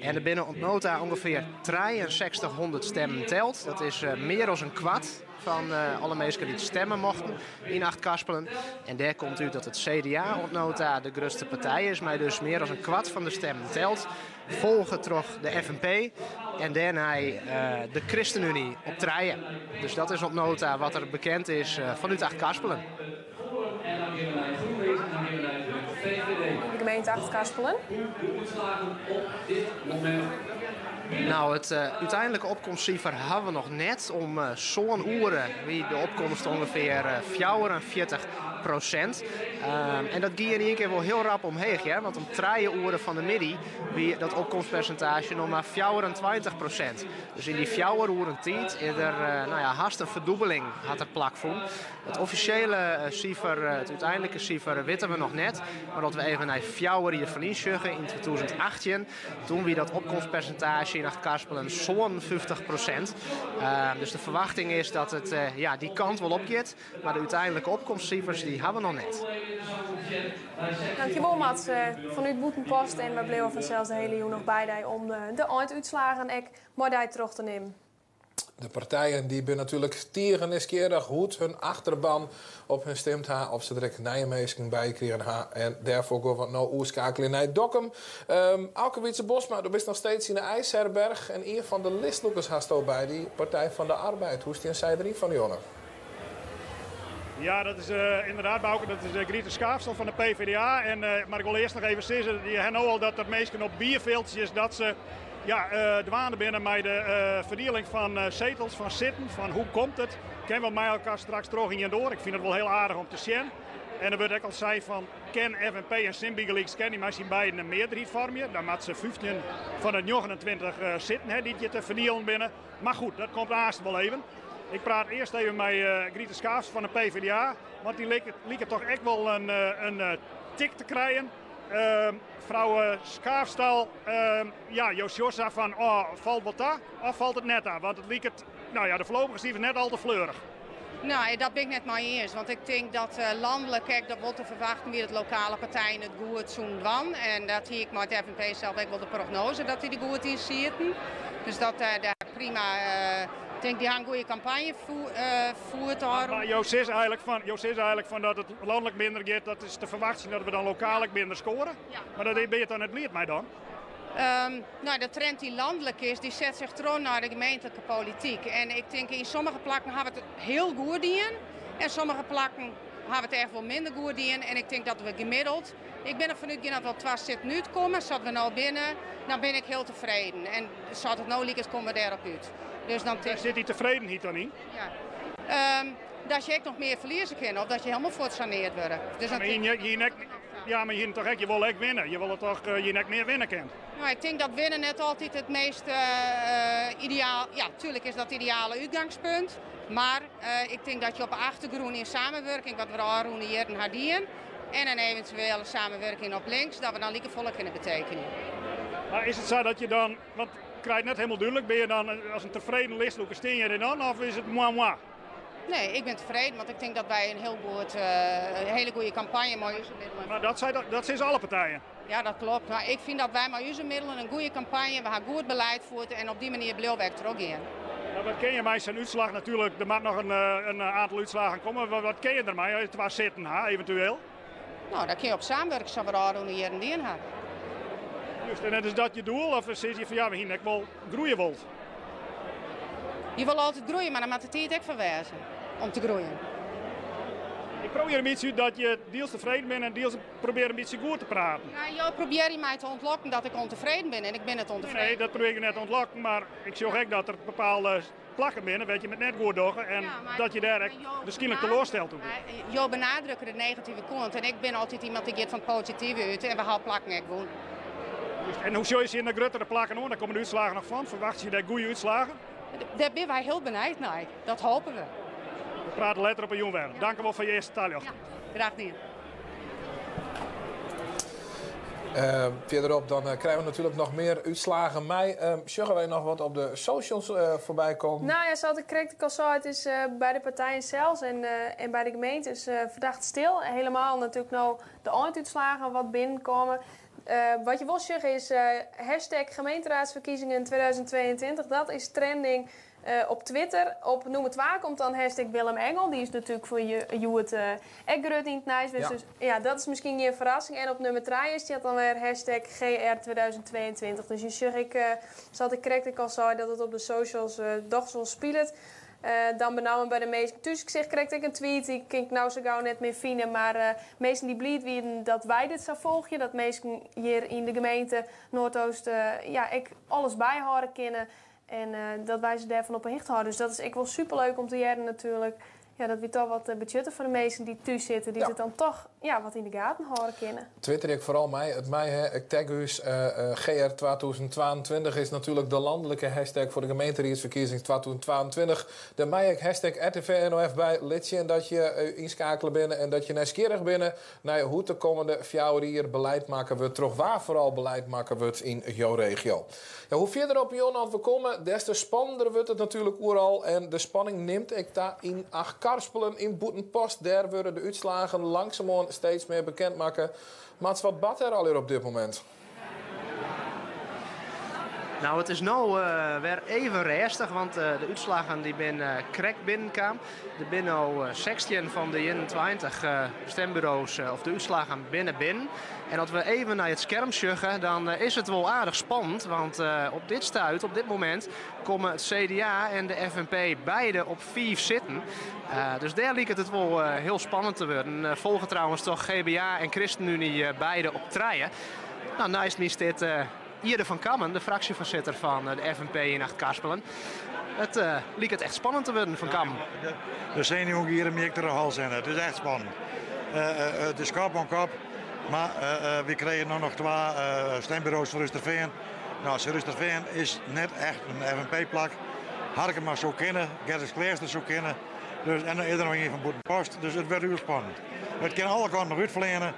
En der binne oant no ta ûngefear 6300 stimmen teld. Dat is mear as in kwart fan alle minsken dy't stimme mochten yn Achtkarspelen. En dêr komt út dat it CDA oant no ta de grutste partij is, mei dus mear as in kwart fan de stimmen teld. Folge troch de FNP en dêrnei de ChristenUnie op trije. Dus dat is oant no ta wat der bekend is fanút Achtkarspelen. De gemeente Achtkarspelen. Nou, it úteinlike opkomstsifer hawwe we noch net. Om sân oere wie de opkomst ûngefear 44 prosint. En dat gie yn ien kear wol hiel rap omheech, hear, want om trije oere fan de middei wie dat opkomstpersintaazje noch mar 24%. Dus yn dy fjouwer oeren tiid is der nou ja, hast in ferdûbeling hat der plakfûn. It offisjele sifer, it úteinlike sifer, witte we noch net. Mar as we even nei fjouwer jier ferlyn sjogge, yn 2018, Toen wie dat opkomstpersintaazje yn Achtkarspelen 57%. Dus de ferwachting is dat it ja, dy kant wol opgiet. Mar de úteinlike opkomstsifers dy hawwe we noch net. Dankjewol Mats fanút Bûtenpost en wy bliuwe fansels de hiele jûn noch by dy om de eindútslaggen ek mei dy troch te nimmen. De partijen dy binne natuerlik tige nijsgjirrich hoe't hun achterban op hun stimd ha, oft se der ek nije minsken by krigen ha. En dêrfoar gean we no oerskeakelje nei Dokkum. Auke Wietse Bosma, do bist noch steeds yn de IJsherberg en ien fan de listlûkers hasto by dy Partij van de Arbeid. Hoe stean sy deryn fan 'e jûn? Ja, dat is ynderdaad, Bouke. Dat is Griete Schaafstal fan de PvdA. En, mar ik wol earst noch even sizze, je ha no al dat der minsken op bierfiltsjes dat se ja, dwaande binne mei de ferdieling fan setels, fan sitten, fan hoe komt it? Kinne we mei elkoar straks troch ien doar? Ik fyn it wol hiel aardich om te sjen. En der wurdt ek al sein fan kin FNP en SIM bygelyks kin dy mei syn beiden in mearderheid foarmje? Dan moatte se 15 fan de 29 sitten ha dy't hjir te ferdielen binne. Mar goed, dat komt aanst wol even. Ik praat earst even mei Griete Schaafstal fan de PvdA, want dy liket toch ek wol in tik te krijen. Frou Schaafstal, ja, jo sjogge sa fan, oh, falt wol ta of falt it net ta? Want it liket, nou ja, de foarlopige sifers net al te fleurich. No, dat bin ik net mei iens. Want ik tink dat lanlik ek dat wol te ferwachtsjen wie dat lokale partijen it goed soenen dwaan. En dat hie ik mei it FNP sels ek wol de prognoaze dat dy der goed yn sieten. Dus dat dêr prima, ik tink dy ha in goede kampanje fierd. Mar jo sizze eigenlik fan, jo sizze eigenlik fan dat it lanlik minder giet, dat is te ferwachtsjen dat we dan lokaal ek minder skoare. Mar dêr binne je dan net bliid mei dan? Nou, de trend dy't lanlik is, dy set sich troch nei de gemeentlike polityk. En ik tink yn sommige plakken hawwe we it hiel goed dien en sommige plakken hawwe we it echt wol minder goed dien. En ik tink dat we gemiddeld, ik bin derfan útgien dat we op twa sitten útkomme, sa't we no binne, dan bin ik hiel tefreden. En sa't it no liket, komme we dêrop út. Dus dan Wêr sit dy tefredenheid dan yn? Ja. Dat je ek noch mear ferlieze kinne of dat je helemaal fuortsaneard wurde. Dus ja, maar je, ja, maar je toch ek, je wil ek winne. Je wil toch je ek mear winne kinne. Nou, ik tink dat winne net altyd it meast ideaal. Ja, tuurlijk is dat it ideale útgangspunt. Mar ik tink dat je op de achtergrûn yn samenwurking, wat we ôfrûne jierren ha dien, en in eventuele samenwurking op links, dat we dan likefolle kinne betekenje. Mar is it sa dat je dan, want ik krij it net hielendal dúdlik, binne je dan as in tefreden listlûker, steane je der dan of is it moi moi? Nee, ik bin tefreden, want ik tink dat wy in hiel goed, in hiele goede kampanje mei ús middelen. Mar dat, dat sizze alle partijen. Ja, dat kloppet. Mar ik fyn dat wy mei ús middelen in goede kampanje, we ha goed belied fierd en op dy manier bliuwe wy ek trochgean. Mar wat kinne je mei sa'n útslach natuerlik, der moat noch in oantal útslaggen komme, wat kinne je dermei as je twa sitten ha eventueel? No, dan kinne je op samenwurkje sa't we de ôfrûne jierren dien ha. Just, en is dat je doel of sizze je fan ja, we hiene ek wol groeie wold? Je wolle altyd groeie, mar dan moat de tiid ek foar wêze om te groeien. Ik probearje in bytsje út dat je diels tefreden binne en diels probearje in bytsje goed te praten. Ja, jo probearje my te ûntlokken dat ik ûntefreden bin en ik bin net ûntefreden. Nee, dat probearje ik net te ûntlokken, mar ik sjoch ek dat der bepaalde plakken binne wêr't je it net goed dogge en dat je dêr ek wierskynlik teloarsteld oer binne. Jo benadrukke de negative kant en ik bin altyd iemand dy't giet fan it positive út en we ha plakken ek wûn. En hoe sjogge je tsjin de gruttere plakken oan? Dêr komme de útslaggen noch fan. Ferwachtsje je dêr goede útslaggen? Dêr binne wy hiel benijd nei. Dat hoopje we. We prate letter op 'e jûn wer. Dankewol foar je earste taljochting. Ja, graach dien. Fierderop dan krije we natuerlik noch mear útslaggen mei. Sjogge wy noch wat op de socials foarby kommen? Nou ja, sa't ik krekt al sei, it is by de partijen sels en, en by de gemeentes ferdacht stil. Helemaal natuerlik no de einútslaggen wat binnenkomme. Wat je wol sjogge is hashtag gemeenteraadsverkiezingen 2022. Dat is trending op Twitter. Op nûmer twa komt dan hashtag Willem Engel. Dy is natuerlik foar hjoed ek grut yn it nijs. Dus ja, dat is miskien gjin ferrassing. En op nûmer trije stiet dan wer hashtag GR 2022. Dus je sjogge ek, sa't ik krekt ek al sei, dat it op de socials dochs wol spilet. Dan benammen by de minsken thús. Ik seach krekt ek in tweet, dy kin ik no sa gau net mear fine. Mar minsken dy't bliid wienen dat wy dit sa folgje, dat minsken hjir yn de gemeente Noardoost ja, ek alles byhâlde kinne. En dat wy se dêrfan op 'e hichte hâlde. Dus dat is ek wol superleuk om te hearren natuerlik. Ja, dat wy toch wat betsjutte foar de minsken dy't thús sitte, dy't it dan toch ja, wat yn de gaten hâlde kinne. Twitter ik foaral mei. It mei, hè. Ik tag ús. GR 2022 is natuerlik de lanlike hashtag foar de gemeenteriedsferkiezings 2022. Dêr mei ek hashtag RTVNOF by. Lit sjen dat je ynskeakele binne en dat je nijsgjirrich binne nei hoe't de kommende 4 jier beleid makke wurdt, troch wa foaral beleid makke wurdt yn jo regio. Ja, hoe fierder op 'e jûn oft we komme, des te spannender wurdt it natuerlik oeral. En de spanning nimt ek ta yn Achtkarspelen yn Bûtenpost. Dêr wurde de útslaggen langsumoan steeds mear bekend makke. Mats, wat bart dêr allegear op dit momint? Nou, it is no wer even rêstich, want de útslaggen dy binne krekt binnenkaam. Der binne no 16 fan de 21 stemburo's, of de útslaggen binne binnen. En as we even nei it skerm sjogge, dan is it wol aardich spannend. Want op dit stuit, op dit momint, komme it CDA en de FNP beide op 5 sitten. Dus dêr liket it wol hiel spannend te wurden. Folge trouwens troch GBA en ChristenUnie beide op trije. Nou, neist my stiet Ierde van Kammen, de fraksjefoarsitter fan de FNP yn Achtkarspelen. It liket echt spannend te wurden, Van Kammen. De senuwen giere my ek troch de hals hinne. It is echt spannend. It is kop oan kop, mar wy krije no noch twa stemburo's foar Surhústerfean. Nou, Surhústerfean is net echt in FNP-plak. Harkema soe kinne, Gerkeskleaster soe kinne. Dus, en dan is der noch ien fan Bûtenpost, dus it wurdt hiel spannend. It kin alle kanten noch útfleane.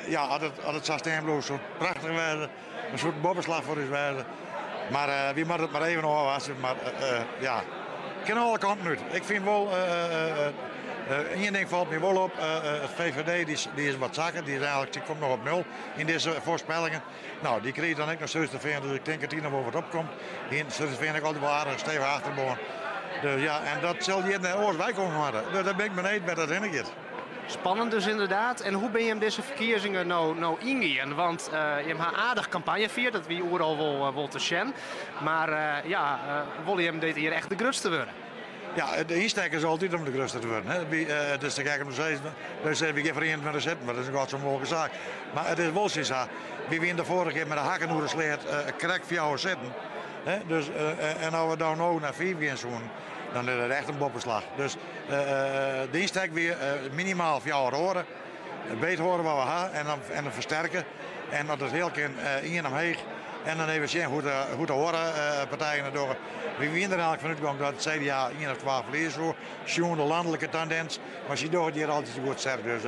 Ja, as it, as it sa stean bliuwt, soe it prachtich wêze. In soart boppeslach foar ús wêze. Mar wy moatte it mar even ôfwachtsje. Mar ja, it kin alle kanten út. Ik fyn wol, ien ding falt my wol op, it VVD dy, dy is wat sakke, dy is eigenlik, dy komt noch op nul yn dizze foarspellingen. Nou, dy kriget dan ek noch Surhústerfean, dus ik tink dat dy noch wol wat opkomt. Yn Surhústerfean ek altyd wol aardich stevich achterboan. Dus ja, en dat sil hjir net oars weikomme moatte. Dus dêr bin ik benijd wêr't dat hinne giet. Spannend dus ynderdaad. En hoe binne jim dizze ferkiezingen no, no yngien? Want jim ha aardich kampanje fierd, dat wie oeral wol, wol te sjen. Mar ja, wolle jim dit jier echt de grutste wurde? Ja, de ynstek is altyd om de grutste te wurden. Hè. It is te gek om te sizzen, wy sizze wy gean foar 21 sitten, mar dat is in godsûnmoglike saak. Mar it is wol sa, wy wiene de foarige kear mei de hakken oer de sleat krekt fjouwer sitten. Hè. Dus, en as we dan no nei fiif gean soenen, Dan is it echt in boppeslach. Dus de ynstek wie minimaal fjouwer oare. Beet hâlde wat we ha en dan, en dan fersterke. En as it heal kin, ien omheech. En dan even sjen hoe't de oare partijen it dogge. Wy wiene der eigenlik fan útgong dat it CDA ien of twa ferlieze soe, sjoen de lanlike tendins. Mar sy dogge it hjir altyd sa goed sterk. Dus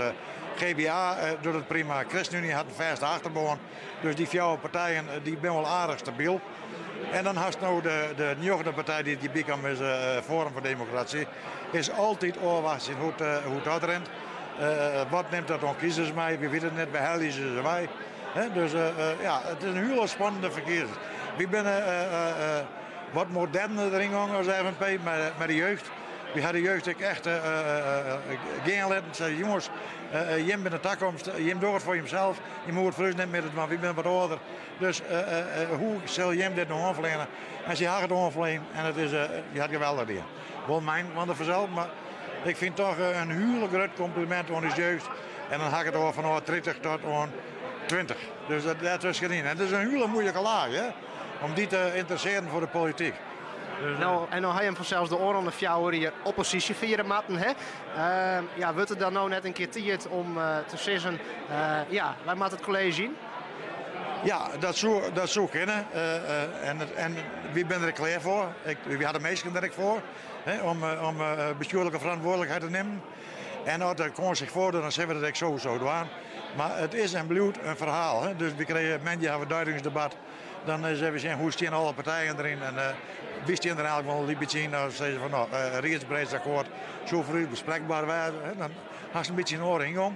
GBA docht it prima, ChristenUnie hat in fêste achterbân. Dus dy fjouwer partijen dy binne wol aardich stabyl. En dan hast no de njoggende partij dy't hjirby kaam is Forum voor Democratie. Is altyd ôfwachtsjen hoe't dat rint. Wat nimt dat oan kiezers mei? Wy witte it net, wêr helje se se wei? Dus ja, it is in hiele spannende ferkiezing. Wy binne wat moderner deryn gong as FNP mei de jeugd. Wy ha de jeugd ek echt gean litten. Sei jonges, jim binne de takomst, jim dogge it foar jimsels, jim hoege it foar ús net mear te dwaan, wy binne wat âlder. Dus hoe sil jim dit no oanfleane? En sy ha it oanflean en it is, hy hat geweldich dien. Wol myn want fansels, mar ik fyn toch in hiele grut komplimint oan ús jeugd. En dan ha ik it oer fanôf 30 tot oan 20. Dus dêr tuskenyn. En it is in hiele moeilike laach, hè, om dy te ynteressearjen foar de polityk. Dus, no, en no ha jim fansels de ôfrûne 4 jier opposysje fiere moatten. Hè? Ja, wurdt it dan no net in kear tiid om te sizzen, ja, wy moatte it kolleezje yn? Ja, dat soe kinne. En en wy binne der klear foar. Wy ha de minsken der ek foar, hè, om bestjoerlike ferantwurdlikheid te nimmen. En as de kâns sich foardocht, dan sille we dat ek sowieso dwaan. Mar it is en bliuwt in ferhaal. Hè. Dus wy krije moandei hawwe we duidingsdebat. Dan is even sjen hoe stean alle partijen deryn. En wy stean der eigenlik wol in lyts bytsje yn. Dan sizze fan no, riedsbreed akkoart soe foar ús besprekber wêze. Hè. Dan hast in bytsje in oare yngong.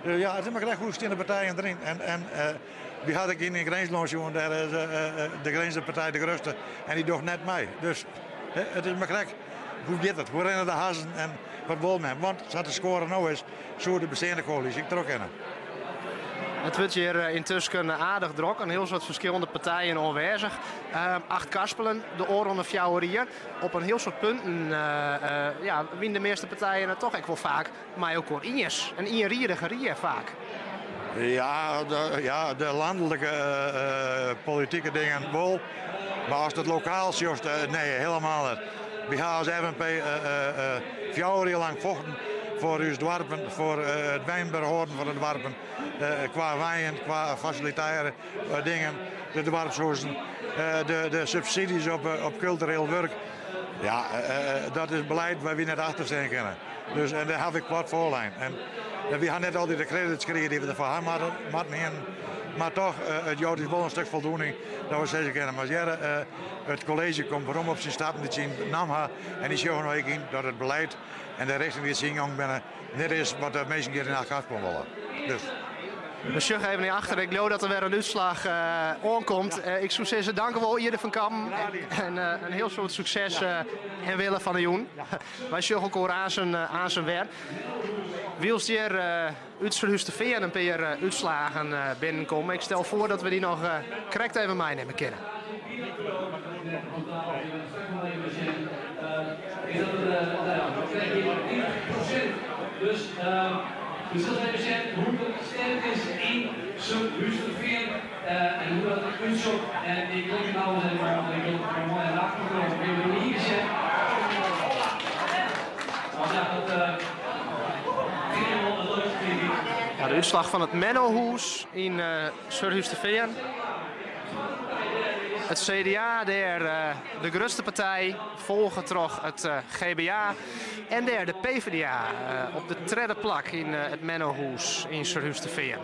Dus ja, it is mar krekt hoe stean de partijen deryn. En wy hawwe ek yn Grinslân sjoen, dêr is de Grinzer partij de grutste en dy docht net mei. Dus it is mar krekt hoe giet it, hoe rinne de hazzen en wat wol men. Want sa't de skoare no is, soe de besteande koälysje ek troch kinne. It wurdt hjir yntusken aardich drok, in hiel soad ferskillende partijen oanwêzich. Achtkarspelen, de ôfrûne 4 jier, op in hiel soad punten ja, wiene de measte partijen it toch ek wol faak mei elkoar iens. In ienriedige rie faak. Ja, ja, de lanlike politike dingen wol. Mar ast it lokaal sjochst, nee, hielendal net. Wy ha as FNP 4 jier lang fochten foar ús doarpen, foar it wenber hâlden fan de doarpen. Kwa wenjen, kwa fasilitêre dingen, de doarpshuzen, de subsidies op kultureel wurk. Ja, dat is beleid wêr't wy net achter stean kinne. Dus, en dêr haw ik plat foarlein. En wy ha net altyd de credits krigen dy't we derfoar ha moatten hienen. Mar toch, it jout ús wol in stik foldoening dat we sizze kinne, mar hearre, it kolleezje komt werom op syn stappen dy't sy naam ha. En dy sjogge no ek yn dat it beleid en de richting dy't sy yngong binne net is wat de minsken hjir yn Achtkarspelen wolle. Dus. We sjogge even nei achter. Ik leau dat der wer in útslach oankomt. Ik soe sizze, dankewol Ierde van Kampen. En in hiel soad sukses en wille fan 'e jûn. Wy sjogge elkoar aansen wer. Wylst hjir út Surhústerfean in pear útslagen binnenkomme. Ik stel foar dat we dy noch krekt even meinimme kinne. Ja, de útslach fan it Mennohûs yn Surhústerfean. It CDA dêr de grutste partij, folge troch it GBA. En dêr de PvdA op de tredde plak yn it Mennohûs yn Surhústerfean.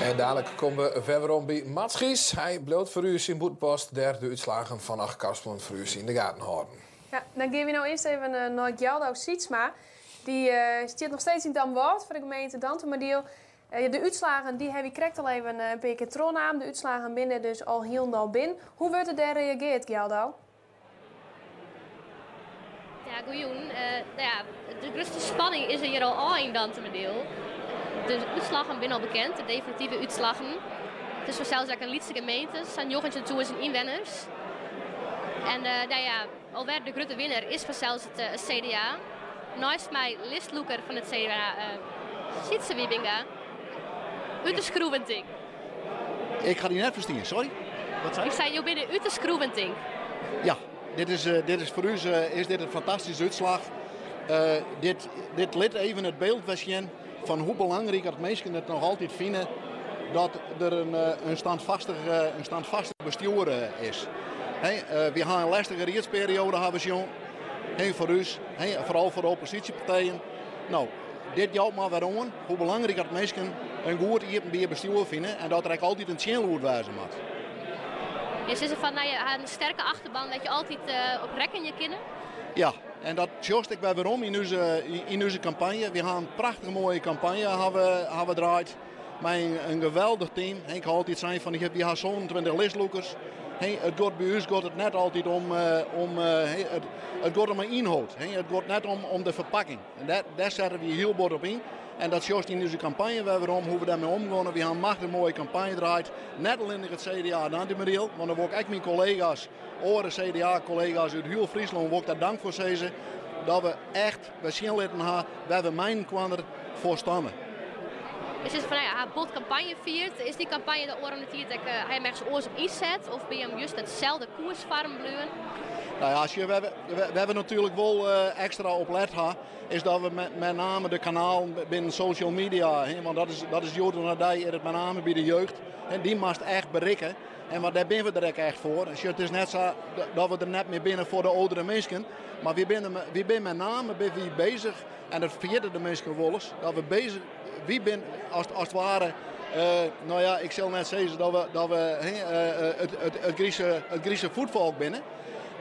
En dadelijk komme we wer werom by Mats Gies. Hy bliuwt foar ús yn Bûtenpost, dêr de útslaggen fan Achtkarspelen foar ús yn de gaten hâlden. Ja, dan gean we no earst even nei Gjaldau Sytsma. Dy stiet noch steeds yn Damwâld foar de gemeente Dantumadiel. De útslaggen dy ha wy krekt al even in pear kear trochnaam. De útslaggen binne dus al hielendal binnen. Hoe wurdt der dêr reagearre, Gjaldau? Ja, goejûn. No ja, de grutste spanning is der hjir al ôf yn Dantumadiel. De útslaggen binne al bekend, de definitive útslaggen. It is fansels ek in lytse gemeente, sa'n 19.000 ynwenners. En nou ja, alwer de grutte winner is fansels it CDA. Neist my listlûker fan it CDA, Sytse Wybinga. Ut de skroeven tink. Ik ha dy net ferstien, sorry. Wat sei Ik sei, jo binne út de skroeven tink. Ja, dit is, dit is foar ús is dit in fantastyske útslach. Dit, dit lit even it byld wer sjen fan hoe belangryk dat minsken it noch altyd fine dat der in, in standfastich, in standfastich bestjoer is. Hey, wy ha in lestige riedsperioade hawwe sjoen. Hey, foar ús, hey, foaral foar de opposysjepartijen. No, dit jout mar wer oan hoe belangryk dat minsken in goed iepenbier bestjoer fine en dat der ek altyd in tsjinlûd wêze moat. Je sizze fan, nou, je ha in sterke achterban dêr't je altyd op rekkenje kinne. Ja, en dat sjochst ek wer werom yn ús, yn ús kampanje. Wy ha in prachtich moaie kampanje hawwe, hawwe draaid mei in, in geweldich team. Ik ha altyd sein fan wy ha 27 listlûkers. Hey, it giet by ús giet it net altyd om, om it, it giet om de ynhâld. It giet net om, om de ferpakking. En dêr, dêr sette wy hiel bot op yn. En dat sjochst yn ús kampanje wer werom, hoe we dêrmei omgean. Wy ha in machtich moaie kampanje draaid. Net allinnich it CDA Dantumadiel, want dan wol ik ek myn kollega's, oare CDA-kollega's út hiel Fryslân, wol ik dêr dank foar sizze. Dat we echt wer sjen litten ha wêr't we mei-inoar foar steane. Je sizze fan, nou ja, ha bot kampanje fierd. Is dy kampanje de ôfrûne tiid ek, ha je ergens oars op ynset? Of binne je just itselde koers farren bleaun? Nou ja, sjoch, we, we, we hawwe natuerlik wol ekstra op let ha, is dat we met, met name de kanalen binnen social media, hè, want dat is hjoed oan de dei is it met name by de jeugd, en dy moatst echt berikke. En want dêr binne we der ek echt foar. Sjoch, it is net sa dat we der net mear binne foar de âldere minsken, mar wy binne, wy binne met name binne wy bezich, en dat ferjitte de minsken wolris, dat we bezich, wy binne as, as it ware, nou ja, ik sil net sizze dat we, dat we hè, it, it, it, grize, it grize voetvolk binne,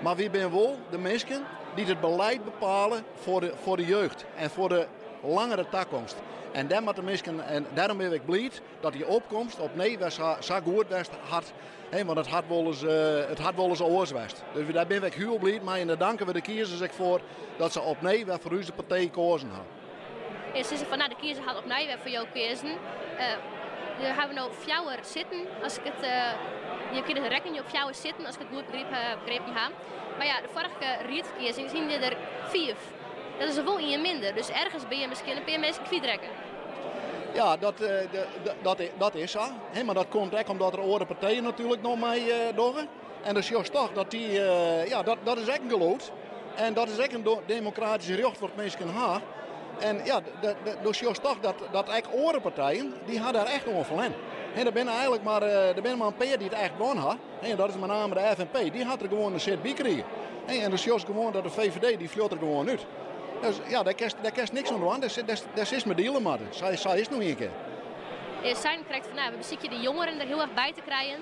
mar wy binne wol de minsken dy't it beleid bepale foar de, foar de jeugd en foar de langere takomst. En dêr moatte minsken, en dêrom bin ik bliid dat dy opkomst opnij wer sa, sa goed west hat. Hè, want it hat wolris, it hat wolris oars west. Dus dêr binne we ek hiel bliid mei en dêr danke we de kiezers ek foar dat se opnij wer foar ús partij keazen ha. Je sizze fan, nou, de kiezer hat opnij wer foar jo keazen. Der hawwe no fjouwer sitten, as ik it, je kinne rekkenje op fjouwer sitten, as ik it goed begrepen ha. Mar ja, de foarige riedsferkiezings hiene der fiif. Dat is der wol ien minder, dus ergens binne je miskien in pear minsken kwytrekke. Ja, dat, dat, dat is sa. Mar dat komt ek omdat der oare partijen natuerlik noch mei dogge. En dan sjochst toch dat dy, ja, dat, dat is ek in gelûd. En dat is ek in demokratysk rjocht wat minsken ha. En ja, do sjochst toch dat, dat ek oare partijen, dy ha dêr echt oan ferlern. En der binne eigenlik mar, der binne mar in pear dy't it echt wûn ha. En dat is met name de FNP. Dy hat der gewoan in sit by krigen. En dan sjochst gewoan dat de VVD, dy fljocht der gewoan út. Dus ja, dêr kinst, dêr kinst niks oan dwaan. Dêr, dêr, dêr silst mei deale moatte. Sa, sa is it no ien kear. Je seinen krekt fan, nou, we besykje de jongeren der hiel erch by te krijen.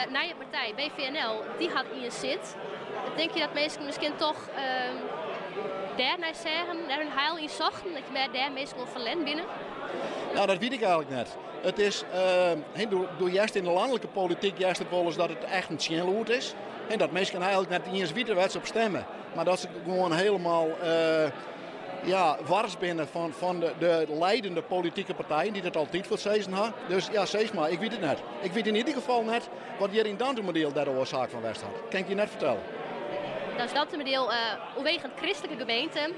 Nije partij, BVNL, dy hat ien sit. Tinke je dat minsken miskien toch dêr nei seagen, dêr hun heil yn sochten, dat je dêr minsken oan ferlern binne? Nou, dat wit ik eigenlik net. It is, do hearst yn de lanlike polityk hearst it wolris dat it echt in tsjinlûd is. En dat minsken eigenlik net iens witte wêr't se op stemme. Mar dat se gewoan hielendal ja, wars binne fan, fan de, de leidende politike partijen dy't it altyd foar it sizzen ha. Dus ja, sis mar, ik wit it net. Ik wit yn ieder gefal net wat hjir yn Dantumadiel dêr de oarsaak fan west hat. Kin ik je net fertelle. Dan is Dantumadiel oerwegend kristlike gemeente.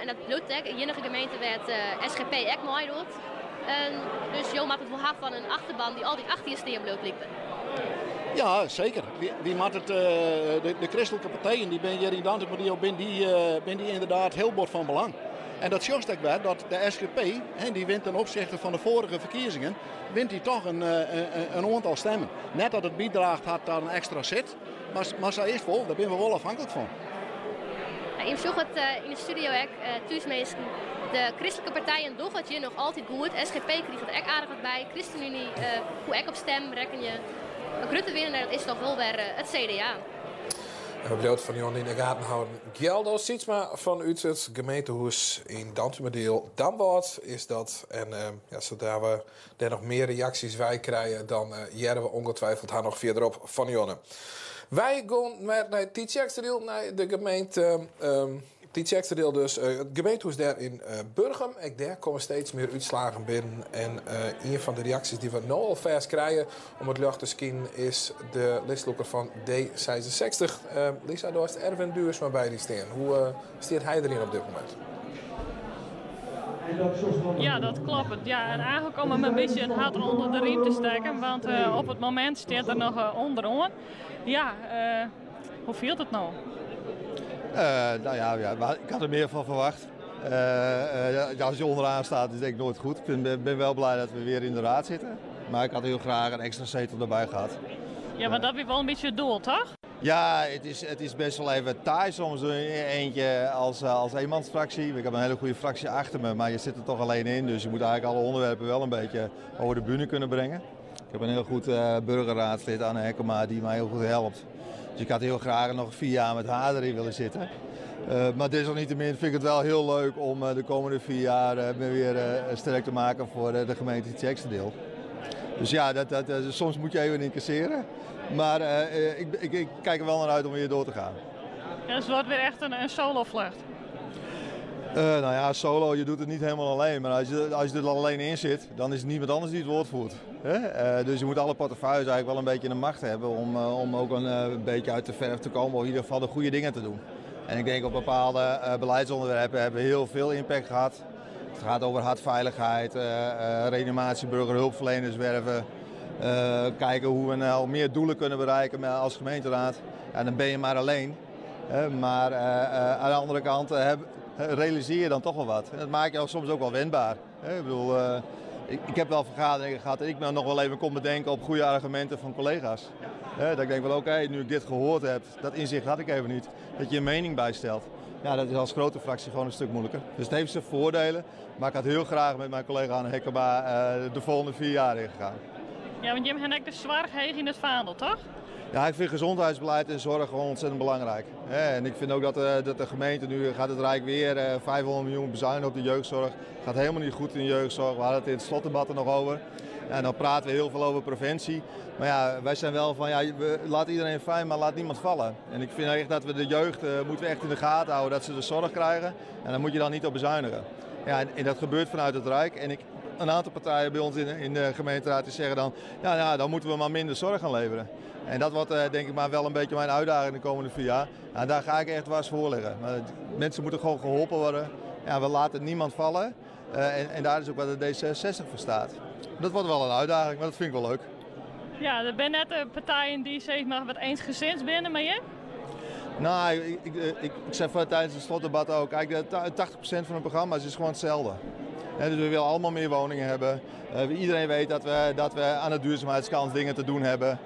En dat bliuwt ek de iennige gemeente wêr't SGP ek meidocht. Dus jo moatte it wol ha fan in achterban dy't altyd achter je stean bliuwt, liket. Ja, seker. Wy moatte it, de, de kristlike partijen dy binne hjir yn Dantumadiel binne dy, binne dy ynderdaad hiel bot fan belang. En dat sjochst ek wer, dat de SGP, hè, dy wint ten opsichte fan de foarige ferkiezingen, wint dy toch in, in oantal stimmen. Net dat it bydraacht hat ta in ekstra sit, mar, mar sa is it wol, dêr binne we wol afhanklik fan. Jim sjogge it yn de studio ek, thús minsken. De kristlike partijen dogge it hjir noch altyd goed. SGP kriget ek aardich wat by. ChristenUnie koe ek op stim rekkenje. In grutte winner, dat is toch wol wer it CDA. En we bliuwe it fan Jon yn de gaten hâlden. Gjaldo Sietsma fan út it gemeentehûs yn Dantumadiel. Damwâld is dat. En ja, sadree't we dêr noch mear reaksjes wei krije, dan hearre we ongetwijfeld har noch fierderop fan Jonne. Wy gean wer nei Tytsjerksteradiel, nei de gemeente. Tytsjerksteradiel dus, it gemeentehûs dêr yn Burgum. Ek dêr komme steeds mear útslagen binnen. En ien fan de reaksjes dy't we no al fêst krije om it ljocht te skinen is de listlûker fan D66. Lisa, do hast Erwin Duursma by dy stean. Hoe stiet hy deryn op dit momint? Ja, dat kloppet. Ja, en eigentlik om him in bytsje it hart ûnder de rym te stekken, want op it momint stiet er noch ûnderoan. Ja, hoe fielt it no? Nou ja, ja, ik had er meer van verwacht. Als je onderaan staat is het denk ik nooit goed. Ik ben wel blij dat we weer in de raad zitten. Maar ik had heel graag een extra zetel erbij gehad. Ja, want dat wie wol in bytsje it doel, toch? Ja, het is best wel even taai soms in je eentje als eenmansfractie. Ik heb een hele goede fractie achter me, maar je zit er toch alleen in. Dus je moet eigenlijk alle onderwerpen wel een beetje over de bühne kunnen brengen. Ik heb een heel goed burgerraadslid, Anne Hekkema, die mij heel goed helpt. Dus ik had heel graag nog 4 jaar met haar erin willen zitten. Maar desalniettemin vind ik het wel heel leuk om de komende 4 jaar me weer sterk te maken voor de gemeente Tytsjerksteradiel. Dus ja, soms moet je even incasseren. Maar ik kijk er wel naar uit om weer door te gaan. Ja, dus het wordt weer echt een solo-vlucht. Nou ja, solo, je doet het niet helemaal alleen. Maar als je er alleen in zit, dan is het niemand anders die het woord voert. Hè? Dus je moet alle portefeuilles eigenlijk wel een beetje in de macht hebben om ook een beetje uit de verf te komen. Of in ieder geval de goede dingen te doen. En ik denk op bepaalde beleidsonderwerpen hebben we heel veel impact gehad. Het gaat over hartveiligheid, reanimatie, burgerhulpverleners werven. Kijken hoe we nou meer doelen kunnen bereiken als gemeenteraad. En dan ben je maar alleen. Hè? Maar aan de andere kant realiseer je dan toch wel wat. En dat maakt jou soms ook wel wendbaar. Hè? Ik heb wel vergaderingen gehad en ik me nog wel even kon bedenken op goede argumenten van collega's. Hè? Dat ik denk van oké, nu ik dit gehoord heb, dat inzicht had ik even niet. Dat je een mening bijstelt. Ja, dat is als grote fractie gewoon een stuk moeilijker. Dus het heeft zijn voordelen, maar ik had heel graag met mijn collega Anne Hekkema de volgende 4 jaar ingegaan. Ja, want Jim hebt de zorg heeg in het vaandel, toch? Ja, ik vind gezondheidsbeleid en zorg gewoon ontzettend belangrijk. Hè, en ik vind ook dat de gemeente nu gaat het Rijk weer 500 miljoen bezuinigen op de jeugdzorg. Het gaat helemaal niet goed in de jeugdzorg. We hadden het in het slotdebat er nog over. En dan praten we heel veel over preventie. Maar ja, wij zijn wel van, ja, we, laat iedereen fijn, maar laat niemand vallen. En ik vind echt dat we de jeugd moeten we echt in de gaten houden, dat ze de zorg krijgen. En daar moet je dan niet op bezuinigen. Ja, en dat gebeurt vanuit het Rijk. En een aantal partijen bij ons in de gemeenteraad die zeggen dan, ja, nou, dan moeten we maar minder zorg gaan leveren. En dat wordt denk ik maar wel een beetje mijn uitdaging de komende 4 jaar. Nou, daar ga ik echt dwars voor liggen. Maar mensen moeten gewoon geholpen worden. Ja, we laten niemand vallen. En daar is ook wat de D66 voor staat. Dat wordt wel een uitdaging, maar dat vind ik wel leuk. Ja, er zijn net de partijen die zeg maar wat eensgezind binnen, maar je? Nou, ik zei voor tijdens het slotdebat ook, kijk, 80% van de programma's is gewoon hetzelfde. Hè, dus we willen allemaal meer woningen hebben. Iedereen weet dat we aan de duurzaamheidskant dingen te doen hebben.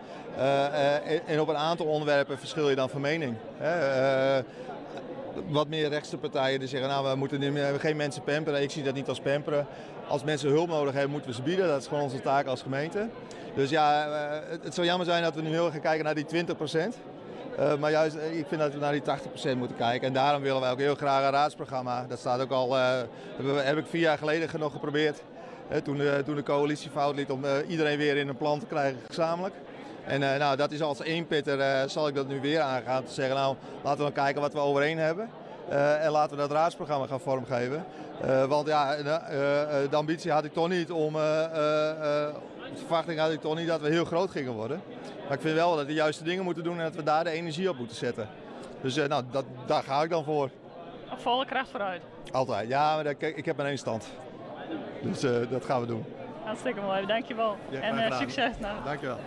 En op een aantal onderwerpen verschil je dan van mening. Hè, wat meer rechtse partijen die zeggen, nou, we moeten niet meer, geen mensen pamperen. Ik zie dat niet als pamperen. Als mensen hulp nodig hebben, moeten we ze bieden. Dat is gewoon onze taak als gemeente. Dus het zou jammer zijn dat we nu heel erg gaan kijken naar die 20%. Maar juist, ik vind dat we naar die 80% moeten kijken. En daarom willen wij ook heel graag een raadsprogramma. Dat staat ook al, heb ik 4 jaar geleden nog geprobeerd. Hè, toen de coalitie fout liet om iedereen weer in een plan te krijgen gezamenlijk. En dat is als eenpitter, zal ik dat nu weer aangaan. Te zeggen, laten we dan kijken wat we overeen hebben. En laten we dat raadsprogramma gaan vormgeven. Want de ambitie had ik toch niet om, de verwachting had ik toch niet dat we heel groot gingen worden. Maar ik vind wel dat we de juiste dingen moeten doen en dat we daar de energie op moeten zetten. Dus daar ga ik dan voor. Op volle kracht vooruit? Altijd, ja, maar ik heb maar één stand. Dus dat gaan we doen. Hartstikke mooi, dankjewel. Ja, en, graag gedaan. succes nou. Dankjewel.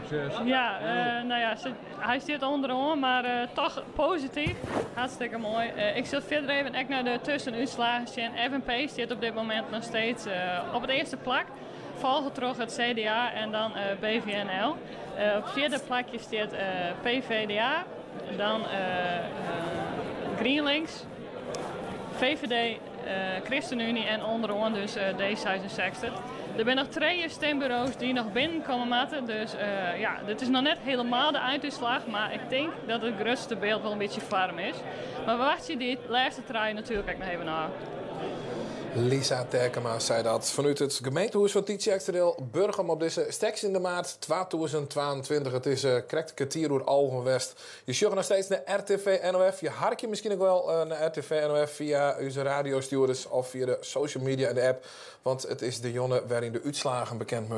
Succes. Hij zit onderaan, maar toch positief. Hartstikke mooi. Ik zit verder even echt naar de tussenuitslagen. FNP zit op dit moment nog steeds op het eerste plak. Volgen terug het CDA en dan BVNL. Op het vierde plakje staat PVDA, dan GreenLinks, VVD, ChristenUnie en onderaan dus D66. Er zijn nog 2 stembureaus die nog binnenkomen moeten. Dus dit is nog net helemaal de einduitslag. Maar ik denk dat het grootste beeld wel een beetje warm is. Maar we wachten die laatste trein natuurlijk ook nog even na. Lisa Terkema sei dat fanút it gemeentehûs fan Tytsjerksteradiel Burgum op dizze sechstjinde maart 2022. It is krekt kertier oer alven west. Je sjogge noch steeds nei RTV NOF. Je harkje miskien ek wol nei RTV NOF fia ús radiostjoerders of fia de social media en de app. Want it is de jûn wêryn de útslaggen bekend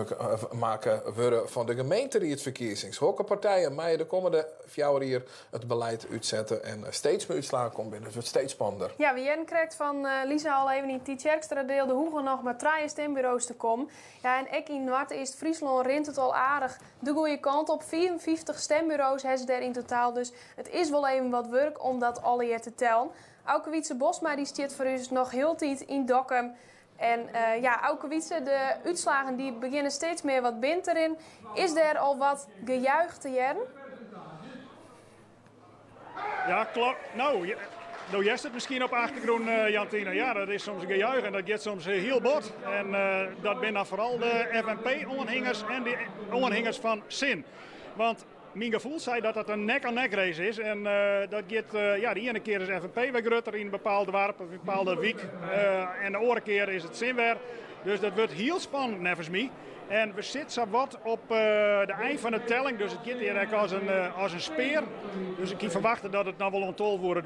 makke wurde fan de gemeenteriedsferkiezings. Hokker partijen meie de kommende 4 jier it belied útsette en steeds mear útslaggen komme binnen. It wurdt steeds spannender. Ja, we hearden krekt fan Lisa al even yn Tytsjerksteradiel. Der hoege noch mar 3 stimburo's te kommen. Ja, en ek yn Noardeast-Fryslân rint it al aardich de goede kant op. 55 stimburo's ha se dêr yn totaal, dus it is wol even wat wurk om dat allegear te tellen. Auke Wietse Bosma dy stiet foar ús noch hieltyd yn Dokkum. En ja, Auke Wietse, de útslaggen dy begjinne steeds mear wat binnen te rinnen. Is der al wat gejuich te hearren? Ja, klopt. No, do hearst it miskien op de achtergrûn, Jantine. Ja, dat is soms gejuich en dat giet soms hiel bot. En dat binne dan foaral de FNP-oanhingers en de oanhingers fan SIN. Want myn gefoel sei dat dat in nek-oan-nek race is. En dat giet, ja, de iene kear is FNP wer grutter yn in bepaald doarp of in bepaalde wyk. En de oare kear is it SIN wer. Dus dat wurdt hiel spannend neffens my. En we sitte sawat op de ein fan de telling, dus it giet hjir ek as in spear. Dus ik hie ferwachte dat it noch wol oant 12 oere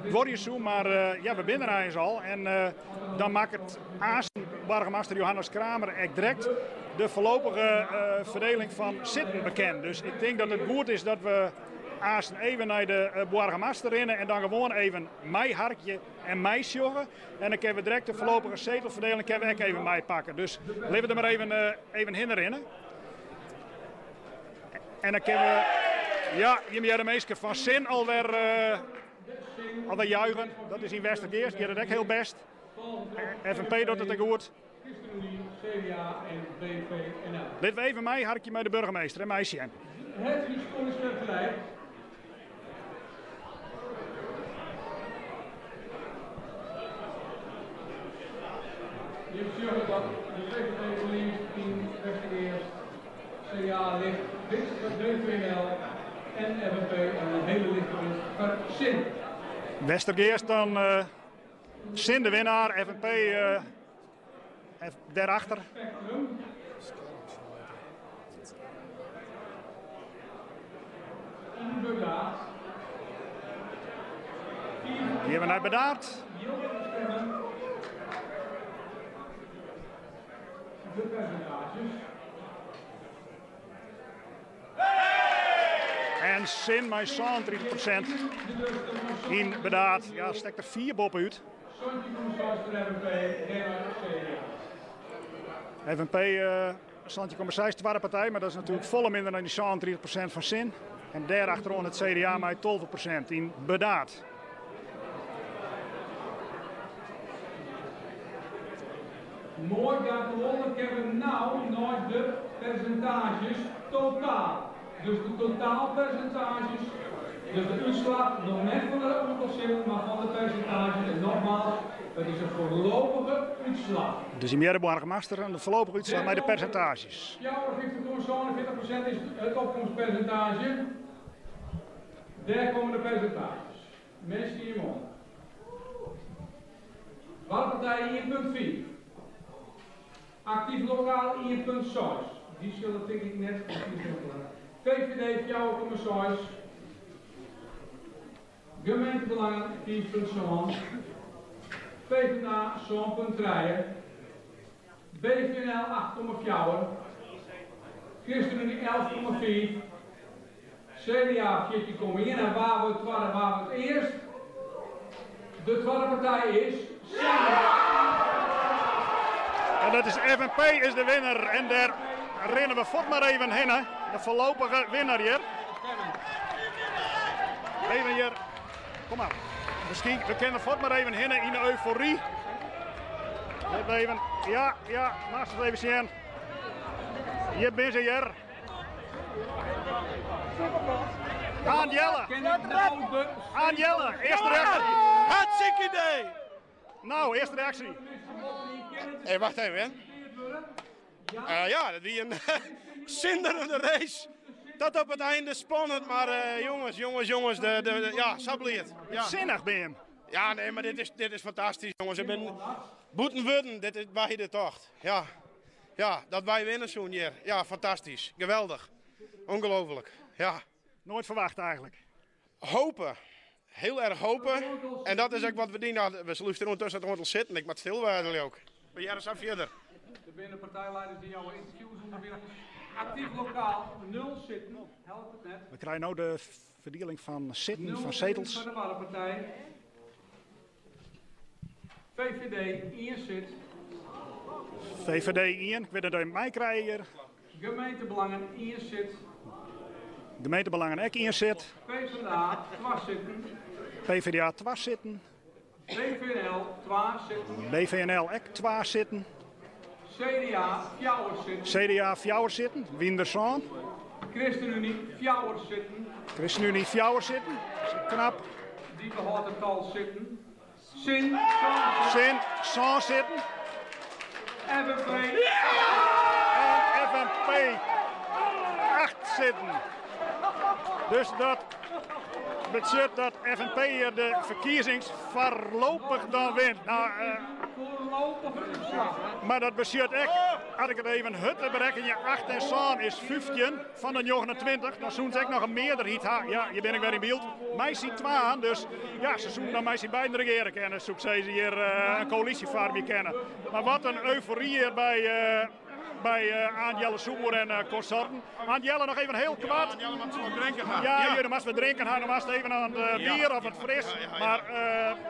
duorje soe, mar ja, we binne der eins al. En dan makket aanst boargemaster Johannes Kramer ek direkt de foarlopige ferdeling fan sitten bekend. Dus ik tink dat it goed is dat we aanst even nei de boargemaster rinne en dan gewoan even meiharkje en meisjogge. En dan kinne we direkt de foarlopige setelferdeling kinne we ek even meipakke. Dus litte we der mar even, even hinne rinne. En dan kinne we, ja, jimme hearre minsken fan SIN alwer, alwer juichen. Dat is yn Westergeast, giet it ek hiel bêst. FNP docht it ek goed. Litte we even meiharkje mei de burgemeester en meisjen. Het historisch vergelijk. Je sjogge dat de VVD ferliest yn Westergeast, CDA licht winst foar BVNL en FNP en in hiele lichte winst foar SIN. Westergeast dan SIN de winnaar, FNP dêrachter. Gean we nei Burdaard. En SIN mei 37% yn Burdaard. Ja, stekt der fier boppe út. FNP 17,6 twadde partij, mar dat is natuerlik folle minder dan dy 37% fan SIN. En dêr achteroan it CDA mei 12% yn Burdaard. Moai daaronder kinne we no nei de persintaazjes totaal. Dus de totaalpersintaazjes, dus de útslach noch net fan it oantal sitten, mar fan de persintaazjes. En nogmaals, it is in foarlopige útslach. Dus yn meardere boargemaster in foarlopige útslach mei de persintaazjes. 54,47% is it opkomstpersintaazje. Dêr komme de persintaazjes. Minsken jim oan. Twadde partij 1,5. Actief Lokaal 1,6. Dy sille tink ik net VVD 4,6. Gemeentebelangen 5,7. PvdA 7,3. BVNL 8,4. ChristenUnie 11,5. CDA 14,1 en wa wurdt twadde, wa wurdt earst? De twadde partij is CDA. En dat is FNP is de winner en dêr rinne we fuort mar even hinne. De foarlopige winner hjir. Even hjir. Kom mar. Miskien, we kinne fuort mar even hinne yn de eufory. Even, ja, ja, moatst it even sjen. Hjir binne se hjir. Aan Jelle. Aan Jelle, earste reaksje. Hartstikke idee! No, earste reaksje. Hey, wacht even, hè. Ja, dat wie in zinderende race. Tot op it einde spannend, mar jonges, jonges, jonges, de, ja, sa bliid. Ja. Sinnich bin jim. Ja, nee, mar dit is, dit is fantastysk, jonges. Ik bin. Bûten wurden, dit is by de tocht. Ja, ja, dat wy winne soene hjir. Ja, fantastysk. Geweldich. Ongelooflijk. Ja. Noait ferwachte eigentlik. Hope. Heel erg hope. En dat is ek wat we dien hadden. We luisteren ondertussen het oantal sitten. Ik moat stil wêze, leau ik. We hearre sa fierder. Der binne partijlieders dy't jouwe ynterviews ûnderwilens. Actief Lokaal, nul sitten, helpt it net. We krije no de ferdieling fan sitten, fan setels. Foar de Waddenpartij. VVD, ien sit. VVD ien, ik wit net oft je it meikrije hjir. Gemeentebelangen, ien sit. Gemeentebelangen ek ien sit. PvdA, twa sitten. PvdA twa sitten. BVNL, twa sitten. BVNL ek twa sitten. CDA, fjouwer sitten. CDA fjouwer sitten, wiene der sân. ChristenUnie, fjouwer sitten. ChristenUnie fjouwer sitten, knap. Dy behâldt it tal sitten. Sin, sân sitten. Sin, sân sitten. FNP. En FNP, acht sitten. Dus dat betsjut dat FNP hjir de ferkiezings foarlopich dan wint. Nou, mar dat betsjut ek, as ik it even hurd berekkenje, acht en sân is 15 fan de 29. Dan soenen se ek noch in mearderheid ha. Ja, hjir bin ik wer yn byld. Mei syn twaen, dus ja, se soenen dan mei syn beiden regeare kinne, soe ik sizze, hjir in koälysje foarmje kinne. Mar wat in eufory hjir by. By Aant Jelle Soer en konsorten. Aant Jelle, noch even heel koart. Ja, Jelle moat wat drinken ha. Ja, ja. moatst wat drinken ha. Dan moatst even oan it bier of wat fris. Mar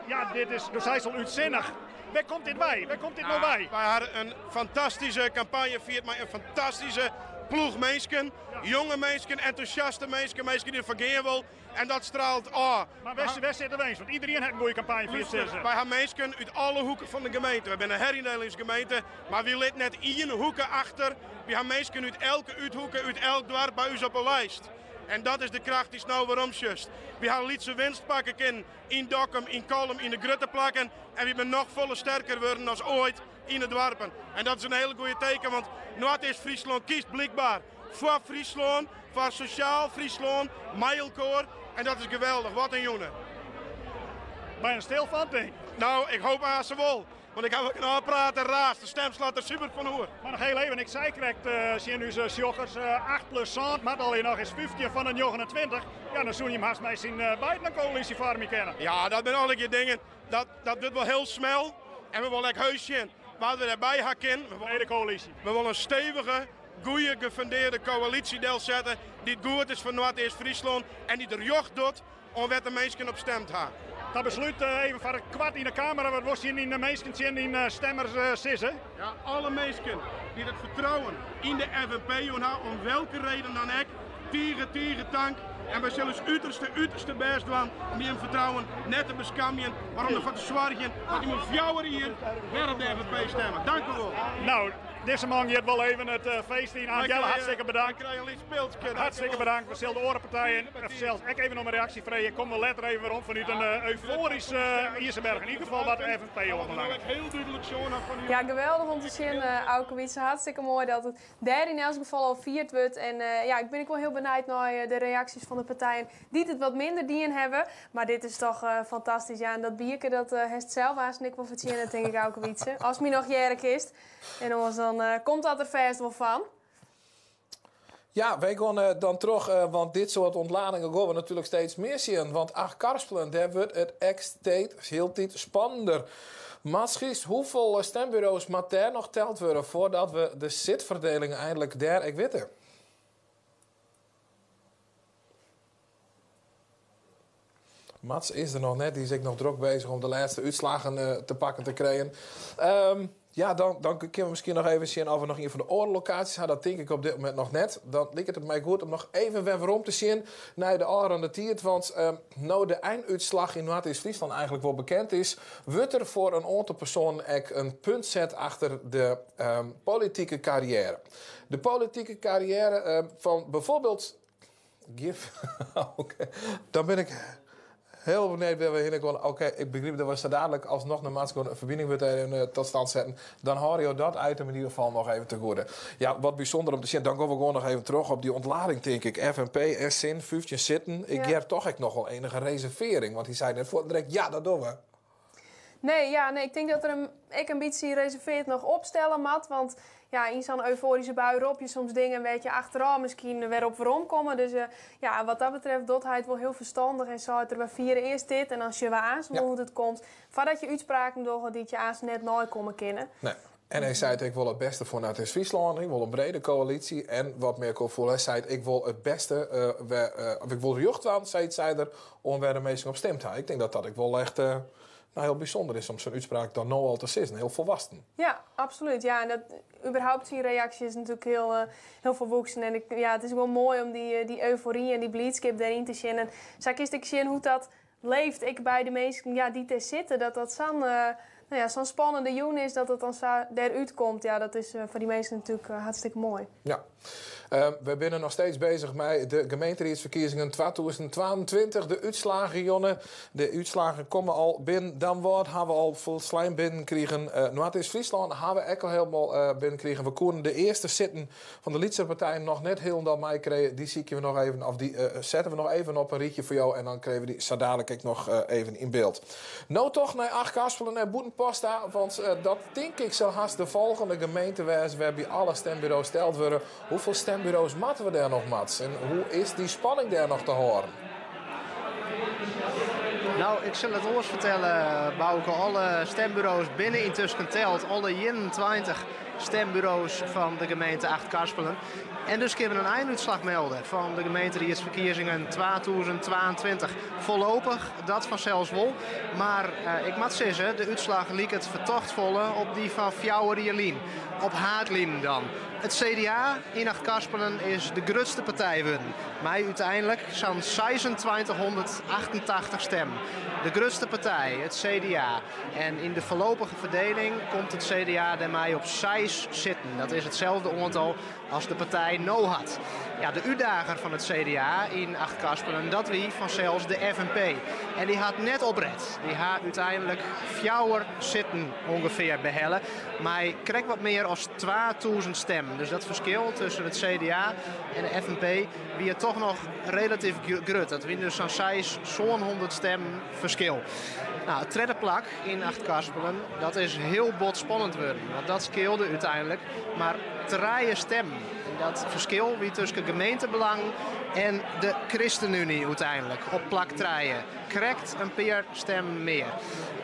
ja, dit is, do seist al útsinnich. Wêr komt dit wei? Wêr komt dit no wei? Wy hawwe in fantastyske kampanje fierd mei in fantastyske ploech minsken. Jonge minsken, entûsjaste minsken, minsken dy't derfoar gean wol. En dat straalt ôf. Mar wêr sit de winst? Want iderien hat in goede kampanje fierd, sizze se. Wy ha minsken út alle hoeken fan de gemeente. Wy binne in heryndelingsgemeente, mar wy litte net ien hoeke achter. Wy ha minsken út elke úthoeke, út elk doarp by ús op 'e lijst. En dat is de kracht dy'tst no werom sjochst. Wy ha lytse winst pakke kinnen yn Dokkum, yn Kollum, yn de grutte plakken. En wy binne noch folle sterker wurden as oait yn de doarpen. En dat is in hele goede teken, want Noardeast-Fryslân kiest blykber Foar Fryslân, foar sosjaal Fryslân, mei elkoar. En dat is geweldich, wat in jûn. Bijna stil fan, tink. Nou, ik hoop aanst wol. Want ik ha wol genôch praat en raast. De stem slacht der super fan oer. Mar noch heel even, ik sei krekt tsjin ús sjoggers, 8 plus sân moat al noch is 15 fan de 29. Ja, dan soene je him hast mei syn beiden in koälysje foarmje kinne. Ja, dat binne allegear dingen. Dat, dat wurdt wol hiel smel. En we wolle ek heus sjen wat we dêrby ha kinne. Brede koälysje. We wolle in stevige, goede, gefundearde koälysje delsette dy't goed is foar Noardeast-Fryslân en dy't rjocht docht oan wêr't de minsken op stemd ha. Ta beslút even foar koart yn de kamera, wat wolst tsjin dyn minsken, tsjin dyn stemmers sizze? Ja, alle minsken dy't it fertrouwen yn de FNP jûn ha, om welke reden dan ek, tige, tige tank. En wy sille ús uterste, uterste bêst dwaan om jim fertrouwen net te beskamjen, mar om derfoar te soargjen dat jim oer 4 jier wer op de FNP stemme. Dank u wol. Nou, dizze man giet wol even it feest yn. Aant Jelle, hartstikke bedankt. Wy krije in lyts pilske. Hartstikke bedankt. We sille de oare partijen sels ek even om in reaksje freegje. Komme we letter even werom fanút in eufoaryske Iesenberg. Yn ieder gefal wat de FNP oanbelanget. Ja, geweldich om te sjen, Auke Wietse. Hartstikke moai dat it dêr yn elts gefal al fierd wurdt. En ja, ik bin ek wol hiel benijd nei de reaksjes fan de partijen dy't it wat minder dien hawwe. Mar dit is toch fantastysk. Ja, en dat bierke dat hast sels aanst ek wol fertsjinne, tink ik, Auke Wietse. Ast my noch hearre kinst. En oars dan komt dat der fêst wol fan. Ja, wy gean dan troch, want dit soart ontladingen gean we natuerlik steeds mear sjen. Want Achtkarspelen, dêr wurdt it ek steeds hieltyd spannender. Matschies, hoefolle stemburo's moat dêr noch teld wurde foardat we de sitferdeling einlik dêr ek witte? Mats is der noch net, dy is ek noch drok bezich om de lêste útslaggen te pakken te krijen. Ja, dan, dan kinne we miskien noch even sjen oft we noch ien fan de oare lokaasjes ha. Dat tink ik op dit momint noch net. Dan liket it my goed om noch even wer werom te sjen nei de ôfrûne tiid. Want no de einútslach yn Noardeast-Fryslân eigentlik wol bekend is, wurdt der foar in oantal persoanen ek in punt set achter de politike karriêre. De politike karriêre fan bijvoorbeeld Gif. Oké. Dan bin ik hiel benijd wêr't we hinne gean. Oké, ik begryp dat we sa dadlik alsnoch nei Mats gean. In ferbining wurdt dêr even tot stand setten. Dan hâlde jo dat item yn ieder gefal noch even te goede. Ja, wat bysûnder om te sjen. Dan gean we gewoan noch even troch op dy ontlading, tink ik. FNP en Sin, 15 sitten. Ik hear toch ek noch wol enige reservearring. Want hy sei net fuortendalik, ja, dat dogge we. Nee, ja, nee, ik tink dat er him ek in bytsje reserveard noch opstelle moat. Want ja, yn sa'n eufoaryske bui rop je soms dingen wêr't je achterôf miskien wer op weromkomme. Dus ja, wat dat betreft docht hy it wol hiel ferstannich en seit er, we fiere earst dit en dan sjogge we aanst wol hoe't it komt. Foardat je útspraken dogge dy't je aanst net neikomme kinne. Nee. En hy seit, ik wol it bêste foar Noardeast-Fryslân, ik wol in brede koälysje. En wat mear opfoel, hy seit, ik wol it bêste, of ik wol rjocht dwaan, seit sei er, oan wêr't de minsken op stimd ha. Ik tink dat dat ek wol echt nou, hiel bysûnder is om sa'n útspraak dan no al te sizzen. Hiel folwoeksen. Ja, absolút. Ja, en dat, überhaupt syn reaksje is natuerlik hiel, hiel folwoeksen. En ik, ja, it is wol moai om dy, dy eufory en dy bliidskip dêryn te sjen. En sa kinst ek sjen hoe't dat leeft, ek by de minsken ja, dy't dêr sitte. Dat dat sa'n no ja, sa'n spannende jûn is, dat it dan sa dêrút komt. Ja, dat is foar dy minsken natuerlik hartstikke moai. Ja. We binne noch steeds beuzich mei de gemeenteriedsferkiezingen 2022. De útslaggen, Jonne, de útslaggen komme al binnen. Damwâld ha we al folslein binnenkrigen. Noardeast-Fryslân ha we ek al hielendal binnenkrigen. We koene de earste sitten fan de lytsere partijen noch net hielendal meikrije. Dy sykje we noch even, of dy sette we noch even op in rychje foar jo. En dan krije we dy sa dadlik ek noch even yn byld. No toch nei Achtkarspelen en Bûtenpost ta, want dat tink ik sil hast de folgjende gemeente wêze wêrby alle stemburo's teld wurde. Hoefolle stemburo's moatte we dêr noch, Mats? En hoe is dy spanning dêr noch te hâlden? No, ik sil it oars fertelle, Bauke. Alle stemburo's binne yntusken teld. Alle 21 stemburo's fan de gemeente Achtkarspelen. En dus kinne we in einútslach melde fan de gemeenteriedsferkiezingen 2022. Foarlopich, dat fansels wol. Mar ik moat sizze, de útslach liket fertocht folle op dy fan 4 jier lyn. Op haadlinen dan. It CDA yn Achtkarspelen is de grutste partij wurden, mei úteinlik sa'n 2688 stimmen. De grutste partij, it CDA. En yn de foarlopige ferdieling komt it CDA dêrmei op 6 sitten. Dat is itselde oantal as de partij no hat. Ja, de útdager fan it CDA yn Achtkarspelen, dat wie fansels de FNP. En dy hat net opret. Dy ha úteinlik 4 sitten ûngefear behelle, mei krekt wat mear as 2000 stimmen. Dus dat ferskil tusken it CDA en de FNP wie toch noch relatyf grut. Dat wie dus sa'n 6, 700 stimmen ferskil. No, it tredde plak yn Achtkarspelen, dat is hiel bot spannend wurden. Want dat skeelde úteinlik mar 3 stimmen. En dat ferskil wie tusken Gemeentebelang en de ChristenUnie úteinlik op plak 3. Krekt in pear stimmen mear.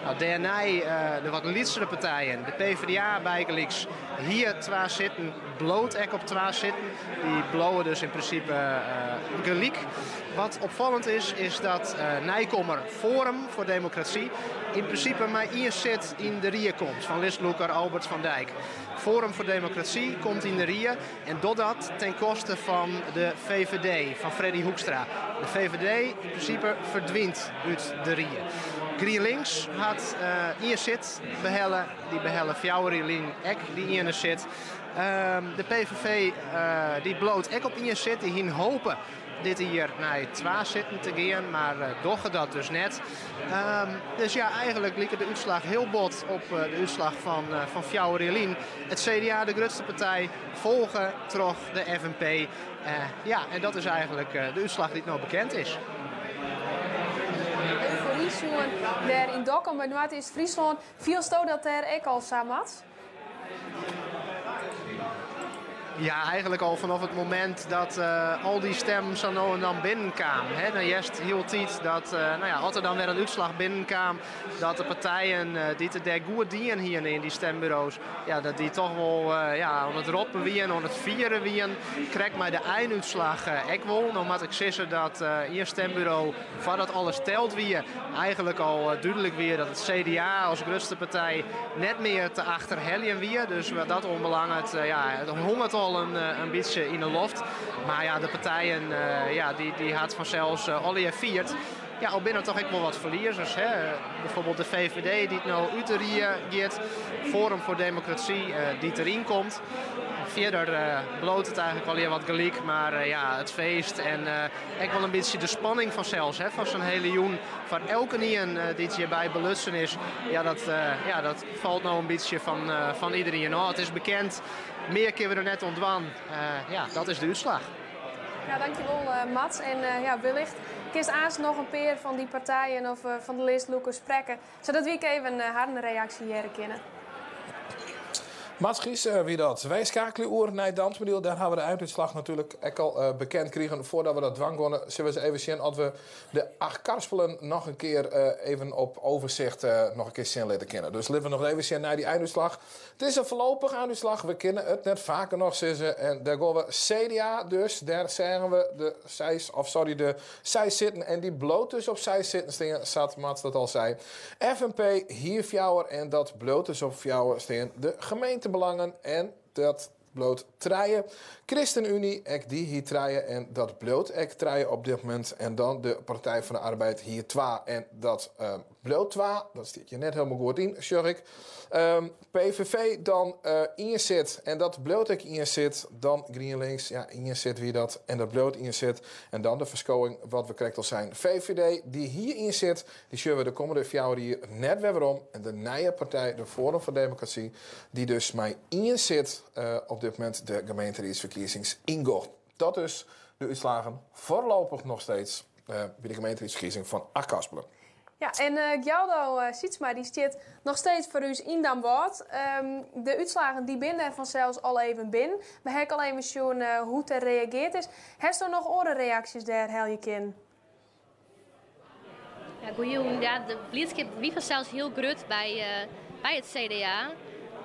No, dêrnei de wat lytsere partijen. De PvdA bygelyks hie 2 sitten, bliuwt ek op 2 sitten. Dy bliuwe dus yn prinsipe gelyk. Wat opfallend is, is dat nijkommer Forum voor Democratie yn prinsipe mei ien sit yn de rie komt fan listlûker Albert van Dijk. Forum voor Democratie komt yn de rie en docht dat ten koste fan de VVD, fan Freddy Hoekstra. De VVD yn prinsipe ferdwynt út de rie. GrienLinks hat ien sit behelle, dy behelle 4 jier lyn ek dy iene sit. De PVV dy bliuwt ek op ien sit, dy hiene hope dit jier nei 2 sitten te gean, mar dogge dat dus net. Dus ja, eigenlik liket de útslach hiel bot op de útslach fan 4 jier lyn. It CDA, de grutste partij, folge troch de FNP. Ja, en dat is eigenlik de útslach dy't no bekend is. Eufory sjoen dêr yn Dokkum by Noardeast-Fryslân. Fielsto dat dêr ek al sa, Mats? Ja, eigenlik al fanôf it momint dat al dy stimmen sa no en dan binnenkamen. Hè, dan hearst hieltyd dat, no ja, as der dan wer in útslach binnenkaam, dat de partijen dy't it dêr goed dien hiene yn dy stemburo's, ja, dat dy toch wol ja, oan it roppen wiene, oan it fieren wiene. Krekt mei de einútslach ek wol. No moat ik sizze dat ien stemburo, foardat alles teld wie, eigenlik al dúdlik wie dat it CDA as grutste partij net mear te achterheljen wie. Dus wat dat oanbelanget, ja, it honget al in bytsje yn 'e loft. Mar ja, de partijen, ja, dy hat fansels allegear fierd. Ja, al binne der toch ek wol wat ferliezers. Hè? Byfoarbyld de VVD dy't no út de rie giet. Forum voor Democratie dy't deryn komt. Fierder bliuwt it eigenlik allegear wat gelyk. Mar ja, it feest en ek wol in bytsje de spanning fansels, hè, fan sa'n hiele jûn. Foar elkenien dy't hjirby belutsen is, ja, dat falt no in bytsje fan iderien ôf. It is bekend, mear kinne we der net oan dwaan. Ja, dat is de útslach. Ja, dankjewol uh, Mats. En uh, ja, wellicht kinst aanst noch in pear fan dy partijen of uh, fan de listlûkers sprekke, sadat wy even harren reaksje hearre kinne. Mats Gies wie dat. Wy skeakelje oer nei Dantumadiel. Dêr hawwe we de eindútslach natuerlik ek al bekend krigen. Foardat we dat dwaan geane, sille we ris even sjen oft we de Achtkarspelen noch in kear even op oersicht noch in kear sjen litte kinne. Dus litte we noch even sjen nei dy eindútslach. It is in foarlopich eindútslach, we kinne it net faak genôch sizze. En dêr gean we CDA dus, dêr seagen we de seis, of sorry, de seis sitten. En dy bliuwt dus op seis sitten stean, sa't Mats dat al sei. FNP hie fjouwer en dat bliuwt dus op fjouwer stean. De gemeentebelangen en dat bliuwt trije. ChristenUnie, ek dy hie trije en dat bliuwt ek trije op dit momint. En dan de Partij van de Arbeid hie twa en dat uh, bliuwt twa. Dat stiet hjir net hielendal goed yn, sjoch ik. Um, PVV dan uh, ien sit en dat bliuwt ek ien sit. Dan GrienLinks, ja, ien sit wie dat en dat bliuwt ien sit. En dan de ferskowing, wat we krekt al seinen. VVD, dy hie ien sit, dy sjogge we de kommende 4 jier net wer werom. En de nije partij, de Forum voor Democratie, dy't dus mei ien sit uh, op dit momint de gemeenteriedsferkiezings yngiet. Dat dus de útslaggen foarlopich noch steeds uh, by de gemeenteriedsferkiezing fan Achtkarspelen. Ja, en uh, Gjaldo Sietsma dy stiet noch steeds foar ús yn Damwâld. De útslaggen dy binne der fansels al even binnen. We hawwe al even sjoen hoe't der reagearre is. Hasto noch oare reaksjes dêr helje kinnen? Ja, goejûn. Ja, de blydskip wie fansels hiel grut by it CDA.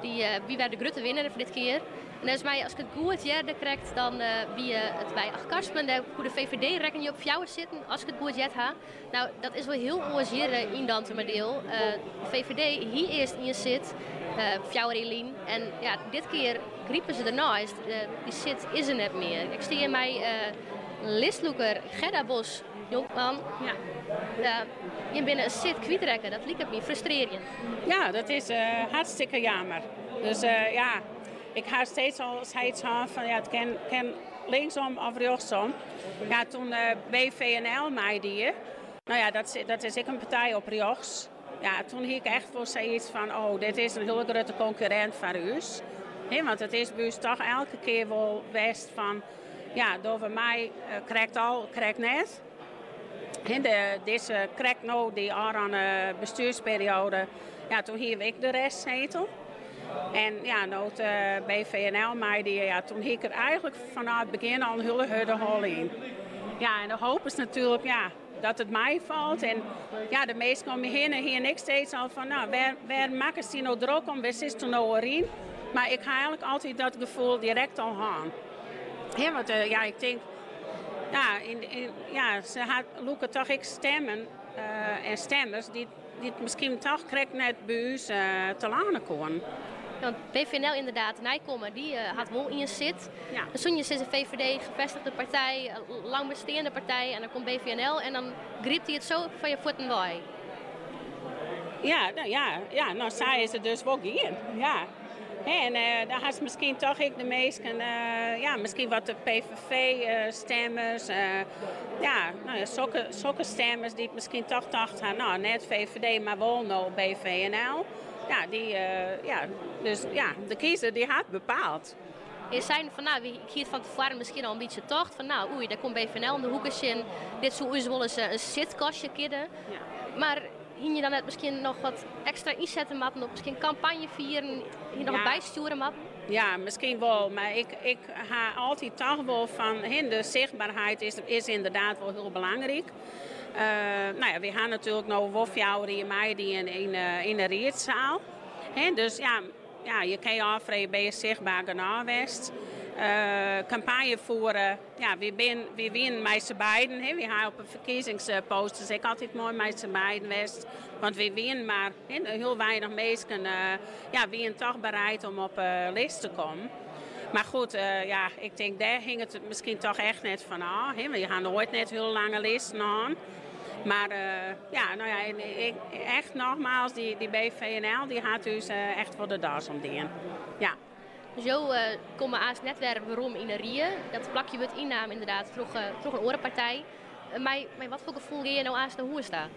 Dy wie wer de grutte winner foar dit kear. En neffens my, as ik it goed hearde krekt, dan wie it by Achtkarspelen, dêr koe de VVD rekkenje op fjouwer sitten, as ik it goed heard ha. No, dat is wol hiel oars hjir yn Dantumadiel. De VVD hie earst ien sit, 4 jier lyn. En ja, dit kear gripe se derneist. Dy sit is der net mear. Ik stean hjir mei listlûker Gerda Bos Jonkman. Ja. Jim binne in sit kwytrekke, dat liket my frustrearjend. Ja, dat is hartstikke jammer. Dus ja, ik ha steeds al sayts hân fan ja, it kin, kin linksom of rjochtsom. Ja, toen BVNL meidie, no ja, dat, dat is ek in partij op rjochts. Ja, toen hie ik echt wol sayts fan, oh, dit is in hiele grutte konkurrint foar ús. Hè, want it is by ús toch elke kear wol west fan, ja, dogge we mei, krekt al, krekt net. Hè, dizze krekt no, dy ôfrûne bestjoersperiode, ja, toen hiene we ek de restzetel. En ja, no't BVNL meidie, ja, toen hie ik der eigentlik fanôf it begjin al in hiele hurde holle yn. Ja, en de hoop is natuerlik, ja, dat it meifalt. En ja, de minsken om my hinne hiene ek steeds al fan, no, wêr makkest dy no drok om, wêr sitsto no oer yn? Mar ik ha eigentlik altyd dat gefoel direkt al hân. Hè, want ja, ik tink, ja, yn, ja, se hat, lûke toch ek stimmen en stimmers dy't miskien toch krekt net by ús telâne koenen. Ja, want BVNL ynderdaad, nijkommer, dy hat wol ien sit. Ja. Dan soene je sizze VVD, gevestigde partij, lang besteande partij, en dan komt BVNL en dan grypt dy it sa foar je fuotten wei. Ja, no ja, ja, no sa is it dus wol gien. Ja. Hè, en dan hast miskien toch ek de minsken, ja, miskien wat de PVV-stemmers, ja, no ja, sokke stemmers dy't miskien toch tocht ha, no, net VVD, mar wol no BVNL. Ja, dy, ja, dus ja, de kiezer dy hat bepaald. Je seinen fan, no, ik hie it fan tefoaren miskien al in bytsje tocht fan, no, oei, dêr komt BVNL om de hoeke sjen. Dit soe ús wolris in sit kostje kinne. Ja. Mar hiene je dan net miskien noch wat ekstra ynsette moatten op miskien kampanje fieren, hie noch Ja. wat bystjoere moatten? Ja, miskien wol, mar ik ha altyd toch wol fan, hè, de sichtberheid is ynderdaad wol hiel belangryk. No ja, wy ha natuerlik no wol 4 jier meidien yn de riedsseal. Hè, dus ja, ja, je kinne je ôffreegje, binne je sichtber genôch west? Kampanje fiere, ja, wy wienen mei syn beiden. Hè, wy ha op de ferkiezingsposters ek altyd moai mei syn beiden west. Want wy wienen mar, hè, hiel weinich minsken, ja, wienen toch bereid om op de list te kommen. Mar goed, ja, ik tink dêr hinget it miskien toch echt net fan ôf. Hè, want je ha noait net hiel lange listen hân. Mar ja, no ja, en ik, echt nogmaals, dy BVNL dy hat ús echt wol de das omdien. Ja. Dus jo komme aanst net wer werom yn de rie. Dat plakje wurdt ynnaam ynderdaad troch in oare partij. Mei wat foar gefoel geane je no aanst nei hûs ta?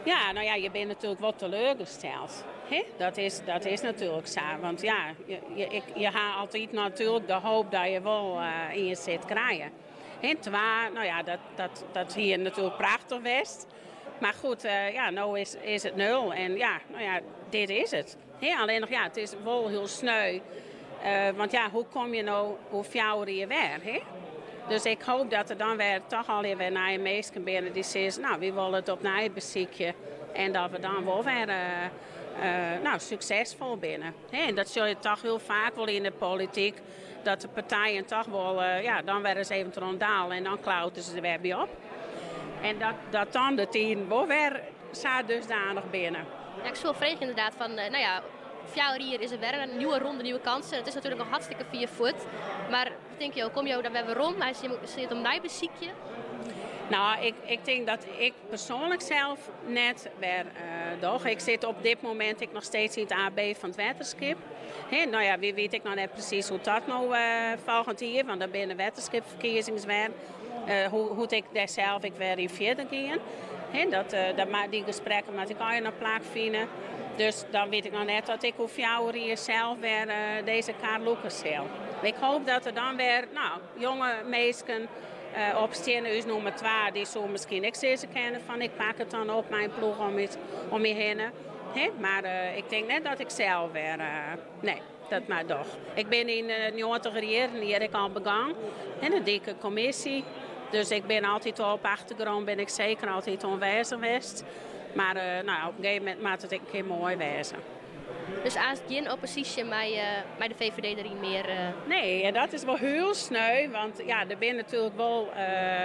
Ja, no ja, je binne natuerlik wol teleurgesteld. Hè? Dat is, dat is natuerlik sa. Want ja, je, je, ik, je ha altyd natuerlik de hoop dat je wol ien sit krije. Hè, twa, no ja, dat, dat, dat hie natuerlik prachtich west. Mar goed, ja, no is, is it nul. En ja, no ja, dit is it. Hè, allinnich ja, it is wol hiel sneu. Want ja, hoe komme je no oer 4 jier wer? Hè? Dus ik hoop dat der dan wer toch allegear wer nije minsken binne dy't sizze, no, wy wolle it opnij besykje. En dat we dan wol wer no, suksesfol binne. Hè, en dat sjogge je toch hiel faak wol yn de polityk, dat de partijen toch wol, ja, dan wer ris even troch in dal en dan klauteren se der wer by op. En dat, dat dan de tiden wol wer sa dusdanich binne. Ja, ik soe freegje ynderdaad fan, no ja, 4 jier is der wer in nieuwe ronde, nieuwe kansen. It is natuerlik noch hartstikke fier fuort. Mar wat tinke jo, komme jo dan wer werom? Sille jo it opnij besykje? No, ik, ik tink dat ik persoanlik sels net wer doch. Ik sit op dit momint ek noch steeds yn it AB fan it Wetterskip. Hè, no ja, wy witte ek noch net presys hoe't dat no folgjend jier, want dan binne de wetterskipferkiezings wer. Hoe, hoe't ik dêr sels ek wer yn fierder gean. Hè, dat, dat, dy gesprekken moat ek allegear noch plakfine. Dus dan wit ik noch net dat ik oer 4 jier sels wer dizze kar lûke sil. Ik hoop dat der dan wer, no, jonge minsken opsteane. Us nûmer 2, dy soe miskien ek sizze kinne fan ik pak it dan op mei in ploech om my hinne. Hè? Mar ik tink net dat ik sels wer, nee, dat mar doch. Ik bin yn de njoggentiger jierren hjir ek al begûn, hè, de die ik in kommisje. Dus ik bin altyd al op achtergrûn, bin ik seker altyd oanwêzich west. Mar no, op in gegeven momint moat it ek in kear moai wêze. Dus aanst gjin opposysje mei de VVD deryn mear? Nee, en dat is wol hiel sneu, want ja, der binne natuerlik wol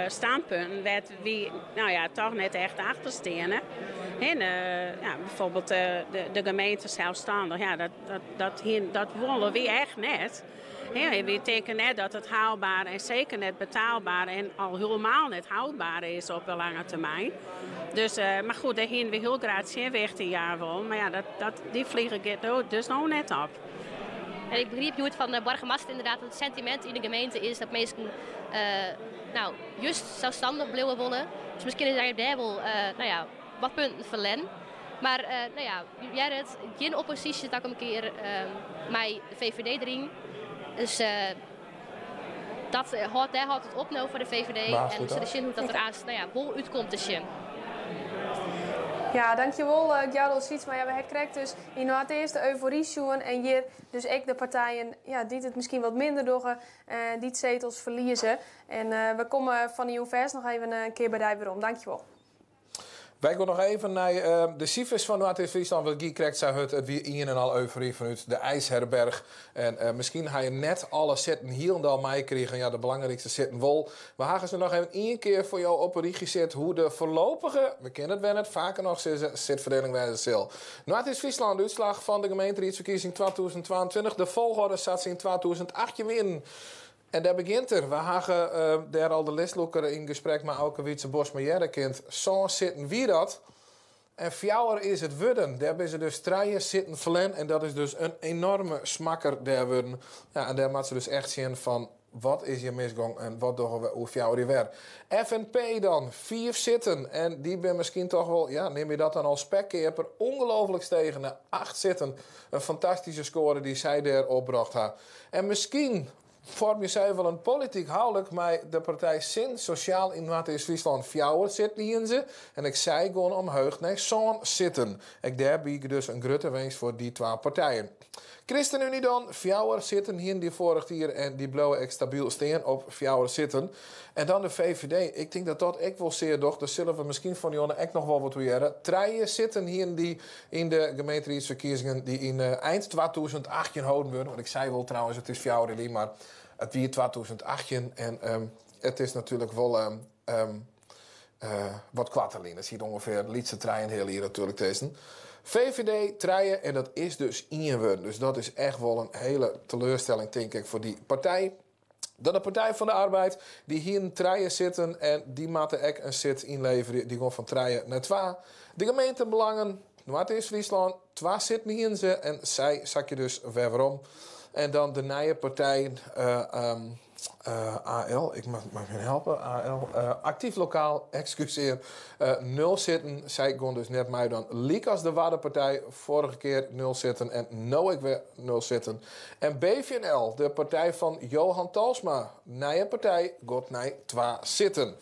standpunten wêr't wy, no ja, toch net echt achter steane. Hè, ja, bijvoorbeeld de gemeente selsstannich, ja, dat, dat, dat, dat wolle wy echt net. Hè, wy tinke net dat it haalbaar en seker net betaalbaar en al hielemaal net houdbaar is op de lange termyn. Dus, mar goed, dêr hiene wy hiel graach tsjinwicht yn jaan wollen. Mar ja, dat, dat, dy flieger giet no dus no net op. En ik begriep hjoed fan de boargemaster ynderdaad dat it sentimint yn de gemeente is dat minsken no, just selsstannich bliuwe wolle. Dus miskien is der dêr wol no ja, wat punten ferlern. Mar no ja, wy hearre it, gjin opposysje takom kear mei de VVD deryn. Dus dat hâldt, dêr hâldt it op no foar de VVD. En we sille sjen hoe't dat der aanst no ja, wol útkomt te sjen. Ja, dankjewol Gjadel Sietsma. Ja, we ha krekt dus yn Noardeast de eufory sjoen en hjir dus ek de partijen ja, dy't it miskien wat minder dogge, dy't setels ferlieze. En we komme fan 'e jûn fêst noch even in kear by dy werom. Dankjewol. Wy gean noch even nei de sifers fan Noardeast-Fryslân. Want it gie krekt sa hurd. It wie ien en al eufory fanút de IJsherberg. En miskien ha je net alle sitten hielendal meikrigen. Ja, de belangrykste sitten wol. We ha se noch even ien kear foar jo op in rychje set hoe de foarlopige, we kinne it wer net faker noch sizze, sitferdieling wêze sil. Noardeast-Fryslân, de útslach fan de gemeenteriedsferkiezing 2022. De folchoarder sa't se yn 2018 wienen. En dêr begjint er. We hawwe dêr al de listlûker yn gesprek mei Auke Wietse Bosma hearre kind. Sân sitten wie dat. En 4 is it wurden. Dêr binne se dus 3 sitten ferlern. En dat is dus in enorme smakker dêr wurden. Ja, en dêr moatte se dus echt sjen fan wat is hjir misgong en wat dogge we oer 4 jier wer. FNP dan, 5 sitten. En dy binne miskien toch wol, ja, neam je dat dan al spekkeaper, ongelooflik stegen nei 8 sitten. In fantastyske skoare dy't sy dêr opbrocht ha. En miskien foarmje sy wol in polityk houlik mei de partij Sin Sosjaal yn Noardeast-Fryslân. 4 sitten hienen se en ek sy gean omheech nei 7 sitten. Ek dêr wie dus in grutte winst foar dy twa partijen. ChristenUnie dan, 4 sitten hienen dy foarich jier en dy bliuwe ek stabyl stean op 4 sitten. En dan de VVD, ik tink dat dat ek wol sear docht, dêr sille we miskien fan Jonne ek noch wol wat oer hearre. 3 sitten hienen dy yn de gemeenteriedsferkiezingen dy't yn ein 2018 holden wurde. Want ik sei wol trouwens, it is 4 jier lyn, mar it wie 2018 en it is natuerlik wol wat koarter lyn. It siet ûngefear lytse trijenheal jier natuerlik tusken. VVD 3 en dat is dus 1 wurden. Dus dat is echt wol in hiele teleurstelling, tink ik, foar dy partij. Dan de Partij van de Arbeid, dy hienen 3 sitten en dy moatte ek in sit ynleverje. Dy gong fan 3 nei 2. De gemeentebelangen, Noardeast-Fryslân, 2 sitten hienen se en sy sakje dus wer werom. En dan de nije partij AL, ik moat my helpe, AL, Actief Lokaal, ekskusear, nul sitten. Sy gongen dus net meidwaan, lykas de Waddenpartij, foarige kear nul sitten en no ek wer nul sitten. En BVNL, de partij fan Johan Talsma, nije partij, giet nei twa sitten.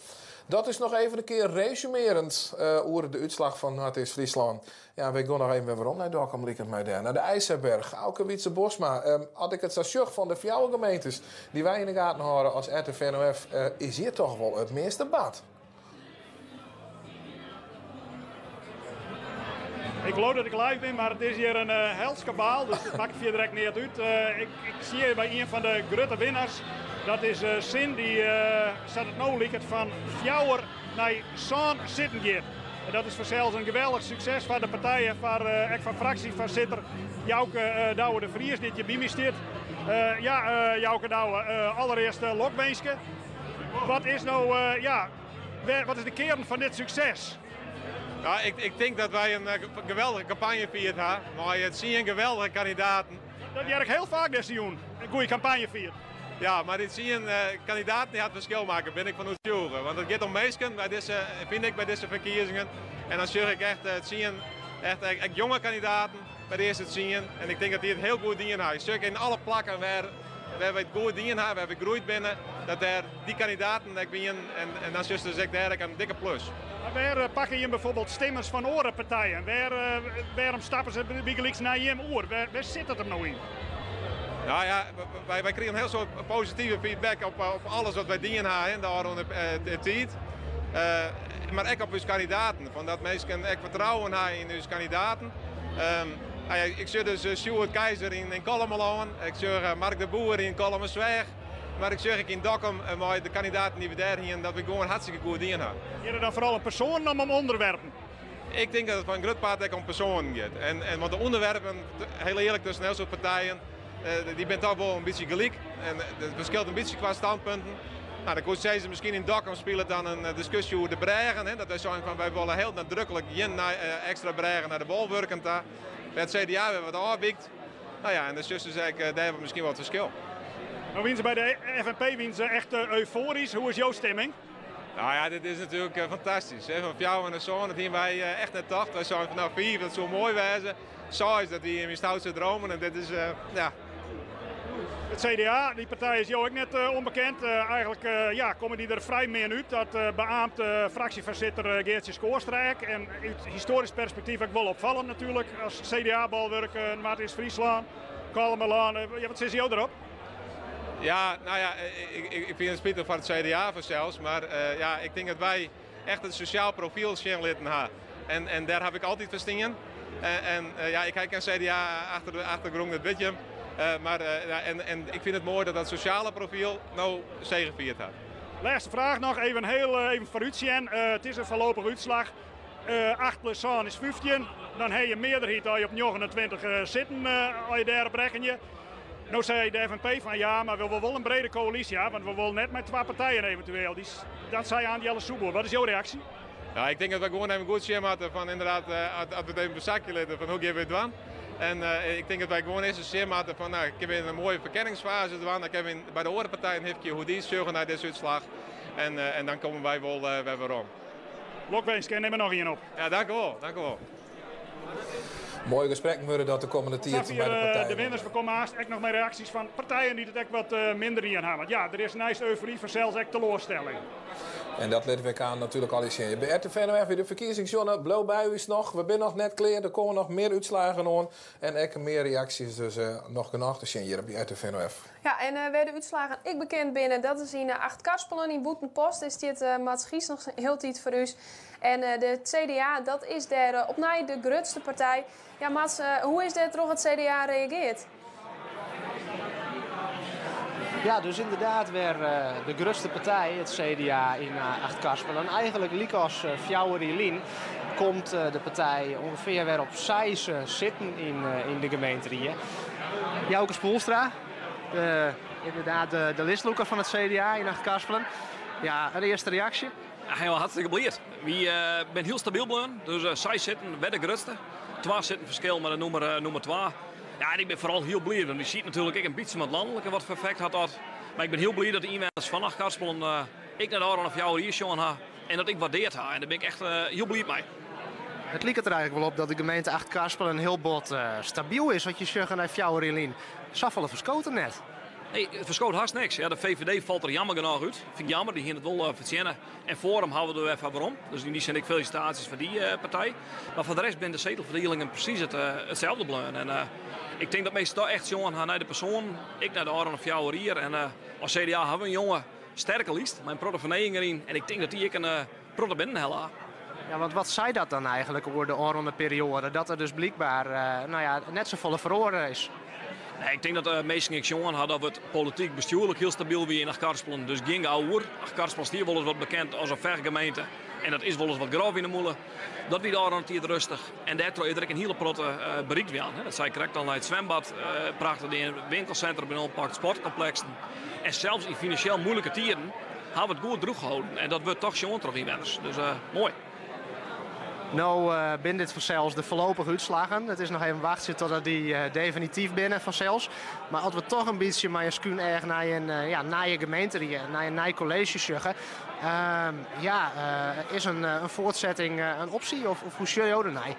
Dat is noch even in kear resumearjend oer de útslach fan Noardeast-Fryslân. Ja, wy gean noch even wer werom nei Dokkum, liket my dêr. Nei de IJsselberg, Auke Wietse Bosma. As ik it sa sjoch fan de fjouwer gemeentes dy't wy yn de gaten hâlde as RTV NOF, is hjir toch wol it measte bard. Ik leau dat ik live bin, mar it is hjir in hels kabaal, dus it makket fierder ek neat út. Ik stean hjir by ien fan de grutte winners. Dat is Sin, dy't, sa't it no liket, fan fjouwer nei sân sitten giet. En dat is fansels in geweldich sukses foar de partij en foar, ek foar fraksjefoarsitter Jouke Douwe de Vries, dy't hjir by my stiet. Ja, Jouke Douwe, allerearst lokwinske. Wat is no, ja, wat is de kearn fan dit sukses? Ja, ik tink dat wy in geweldige kampanje fierd ha mei tsien geweldige kandidaten. Dat hear ik hiel faak dizze jûn, in goede kampanje fierd. Ja, mar dy tsien kandidaten dy ha it ferskil makke, bin ik fan oertsjûge. Want it giet om minsken by dizze, fyn ik, by dizze ferkiezingen. En dan sjoch ik echt tsien, echt ek jonge kandidaten by de earste tsien. En ik tink dat dy it hiel goed dien ha. Ik sjoch yn alle plakken wêr wêr wy it goed dien ha, wêr wy groeid binne, dat dêr dy kandidaten ek wienen. En dan sjochst dus ek dêr ek in dikke plus. Mar wêr pakke jim bijvoorbeeld stimmers fan oare partijen? Wêr, wêrom stappe se bygelyks nei jim oer? Wêr, wêr sit it him no yn? Nou ja, wy, wy krigen hiel soad positive feedback op, op alles wat wy dien ha yn de ôfrûne tiid. Mar ek op ús kandidaten, fan dat minsken ek fertrouwen ha yn ús kandidaten. Nou ja, ik sjoch dus Sjoerd Keizer yn, yn Kollumerlân, ik sjoch Mark de Boer yn Kollumersweach. Mar ik sjoch ek yn Dokkum mei de kandidaten dy't we dêr hienen, dat we gewoan hartstikke goed dien ha. Giet it dan foaral om persoanen of om ûnderwerpen? Ik tink dat it foar in grut part ek om persoanen giet. En, want de ûnderwerpen, hiel earlik, tusken hiel soad partijen, dy binne toch wol in bytsje gelyk. En it ferskilt in bytsje kwa standpunten. Nou, dan koe sizze, miskien yn Dokkum spilet dan in diskusje oer de brêgen. Hè, dat wy seinen fan wy wolle hiel nadruklik gjin ekstra brêgen nei de bolwurken ta. Wêr't CDA wer wat ôfwykt. Nou ja, en dan sjochst dus ek dêr miskien wat ferskil. No wienen se by de FNP wienen se echt eufoarysk. Hoe is jo stimming? Nou ja, dit is natuerlik fantastysk. Hè. Fan fjouwer nei sân, dat hienen wy echt net tocht. Wy seinen fan nou fiif, dat soe moai wêze. Seis, dat wie yn myn stoutste dromen en dit is, ja. It CDA, dy partij is jo ek net ûnbekend. Eigenlik ja, komme dy der frij min út. Dat beaamt fraksjefoarsitter Geartsje Schoorstra ek. En út histoarysk perspektyf ek wol opfallend natuerlik as CDA-bolwurk Noardeast-Fryslân, Kollumerlân. Ja, wat sizze jo derop? Ja, nou ja, ik fyn it spitich foar it CDA fansels, mar ja, ik tink dat wy echt it sosjaal profyl sjen litten ha. En dêr haw ik altyd foar stien. En ja, ik ha ek in CDA-achtergrûn, dat wit jim. Mar en ik fyn it moai dat dat sosjale profyl no segefierd hat. Lêste fraach noch, even hiel even foarútsjen. It is in foarlopige útslach. 8 plus sân is 15. Dan ha je mearderheid as je op 29 sitten, as je dêrop rekkenje. No sei de FNP fan ja, mar we wolle wol in brede koälysje ha, want we wolle net mei twa partijen eventueel. Dat sei Aant Jelle Soepboer. Wat is jo reaksje? Ja, ik tink dat we gewoan even goed sjen moatte fan ynderdaad, as we it even besakje litte fan hoe gean we it dwaan. En ik tink dat wy gewoan earst ris sjen moatte fan nou, kinne we in moaie ferkenningsfaze dwaan, dan kinne we by de oare partijen hifkje hoe't dy sjogge nei dizze útslach. En dan komme wy wol wer werom. Lokwinske en nim der noch ien op. Ja, dank u wol, dank u wol. Moaie gesprekken wurde dat de kommende tiid by de partijen. De winners, we komme aanst ek noch mei reaksjes fan partijen dy't it ek wat minder dien ha. Want ja, der is neist eufory fansels ek teloarstelling. En dat litte wy elkoar natuerlik allegear sjen. By RTV NOF by de ferkiezingsjûn, bliuw by ús noch. We binne noch net klear, der komme noch mear útslaggen oan en ek mear reaksjes. Dus noch genôch te sjen hjir op RTV NOF. Ja, en wêr de útslaggen ek bekend binne, dat is yn Achtkarspelen yn Bûtenpost. Dêr stiet Mats Gies noch hieltyd foar ús. En de CDA, dat is dêr opnij de grutste partij. Ja, Mats, hoe is dêr troch it CDA reagearre? Ja, dus ynderdaad wer de grutste partij, it CDA yn Achtkarspelen. Eigenlik lykas fjouwer jier lyn komt de partij ûngefear wer op seis sitten yn de gemeenterie. Jouke Spoelstra, ynderdaad de listlûker fan it CDA yn Achtkarspelen. Ja, in earste reaksje? Ja, hiel hartstikke bliid. Wy binne hiel stabyl bleaun. Dus seis sitten, wer de grutste. Twa sitten ferskil mei de nûmer twa. Ja, en ik bin foaral hiel bliid, want je siet natuerlik ek in bytsje mei it lanlike wat foar effekt hat dat. Mar ik bin hiel bliid dat de ynwenners fan Achtkarspelen ek nei de ôfrûne 4 jier sjoen ha en dat ek waardeard ha. En dêr bin ik echt hiel bliid mei. It liket der eigentlik wol op dat de gemeente Achtkarspelen hiel bot stabyl is. As je sjogge nei 4 jier lyn, safolle ferskoot der net. Nee, it ferskoot hast niks. Ja, de VVD falt der jammer genôch út. Fyn ik jammer, dy hiene it wol fertsjinne. En Forum hawwe we der wer foar werom. Dus yn dy sin ek felisitaasjes foar dy partij. Mar foar de rest binne de setelferdielingen presys itselde bleaun. En ik tink dat minsken toch echt sjoen ha nei de persoanen, ek nei de ôfrûne 4 jier. En as CDA hawwe we in jonge, sterke list mei in protte fernijing deryn. En ik tink dat dy ek in protte binnen helle ha. Ja, want wat sei dat dan eigentlik oer de ôfrûne perioade? Dat der dus blykber nou ja, net safolle feroare is. Nee, ik tink dat de minsken ek sjoen ha dat it polityk bestjoerlik hiel stabyl wie yn Achtkarspelen. Dus gjin geouwer. Achtkarspelen stie wolris wat bekend as in fechtgemeente. En dat is wolris wat grof yn de mûle. Dat wie de ôfrûne tiid rêstich. En dêrtroch is der ek in hiele protte berikt wurden. Dat sei ik krekt al, nei it swimbad prachtich dien, winkelsintrum binne oanpakt, sportkompleksen. En sels yn finansjeel moeilike tiden ha we it goed drûch holden. En dat wurdt toch sjoen troch ynwenners. Dus moai. No binne dit fansels de foarlopige útslaggen. It is noch even wachtsje totdat dy definityf binne fansels. Mar as we toch in bytsje mei in skún each nei in ja, nije gemeenterie, nei in nij kolleezje sjogge, ja, is in fuortsetting in opsje of hoe sjogge jo dernei?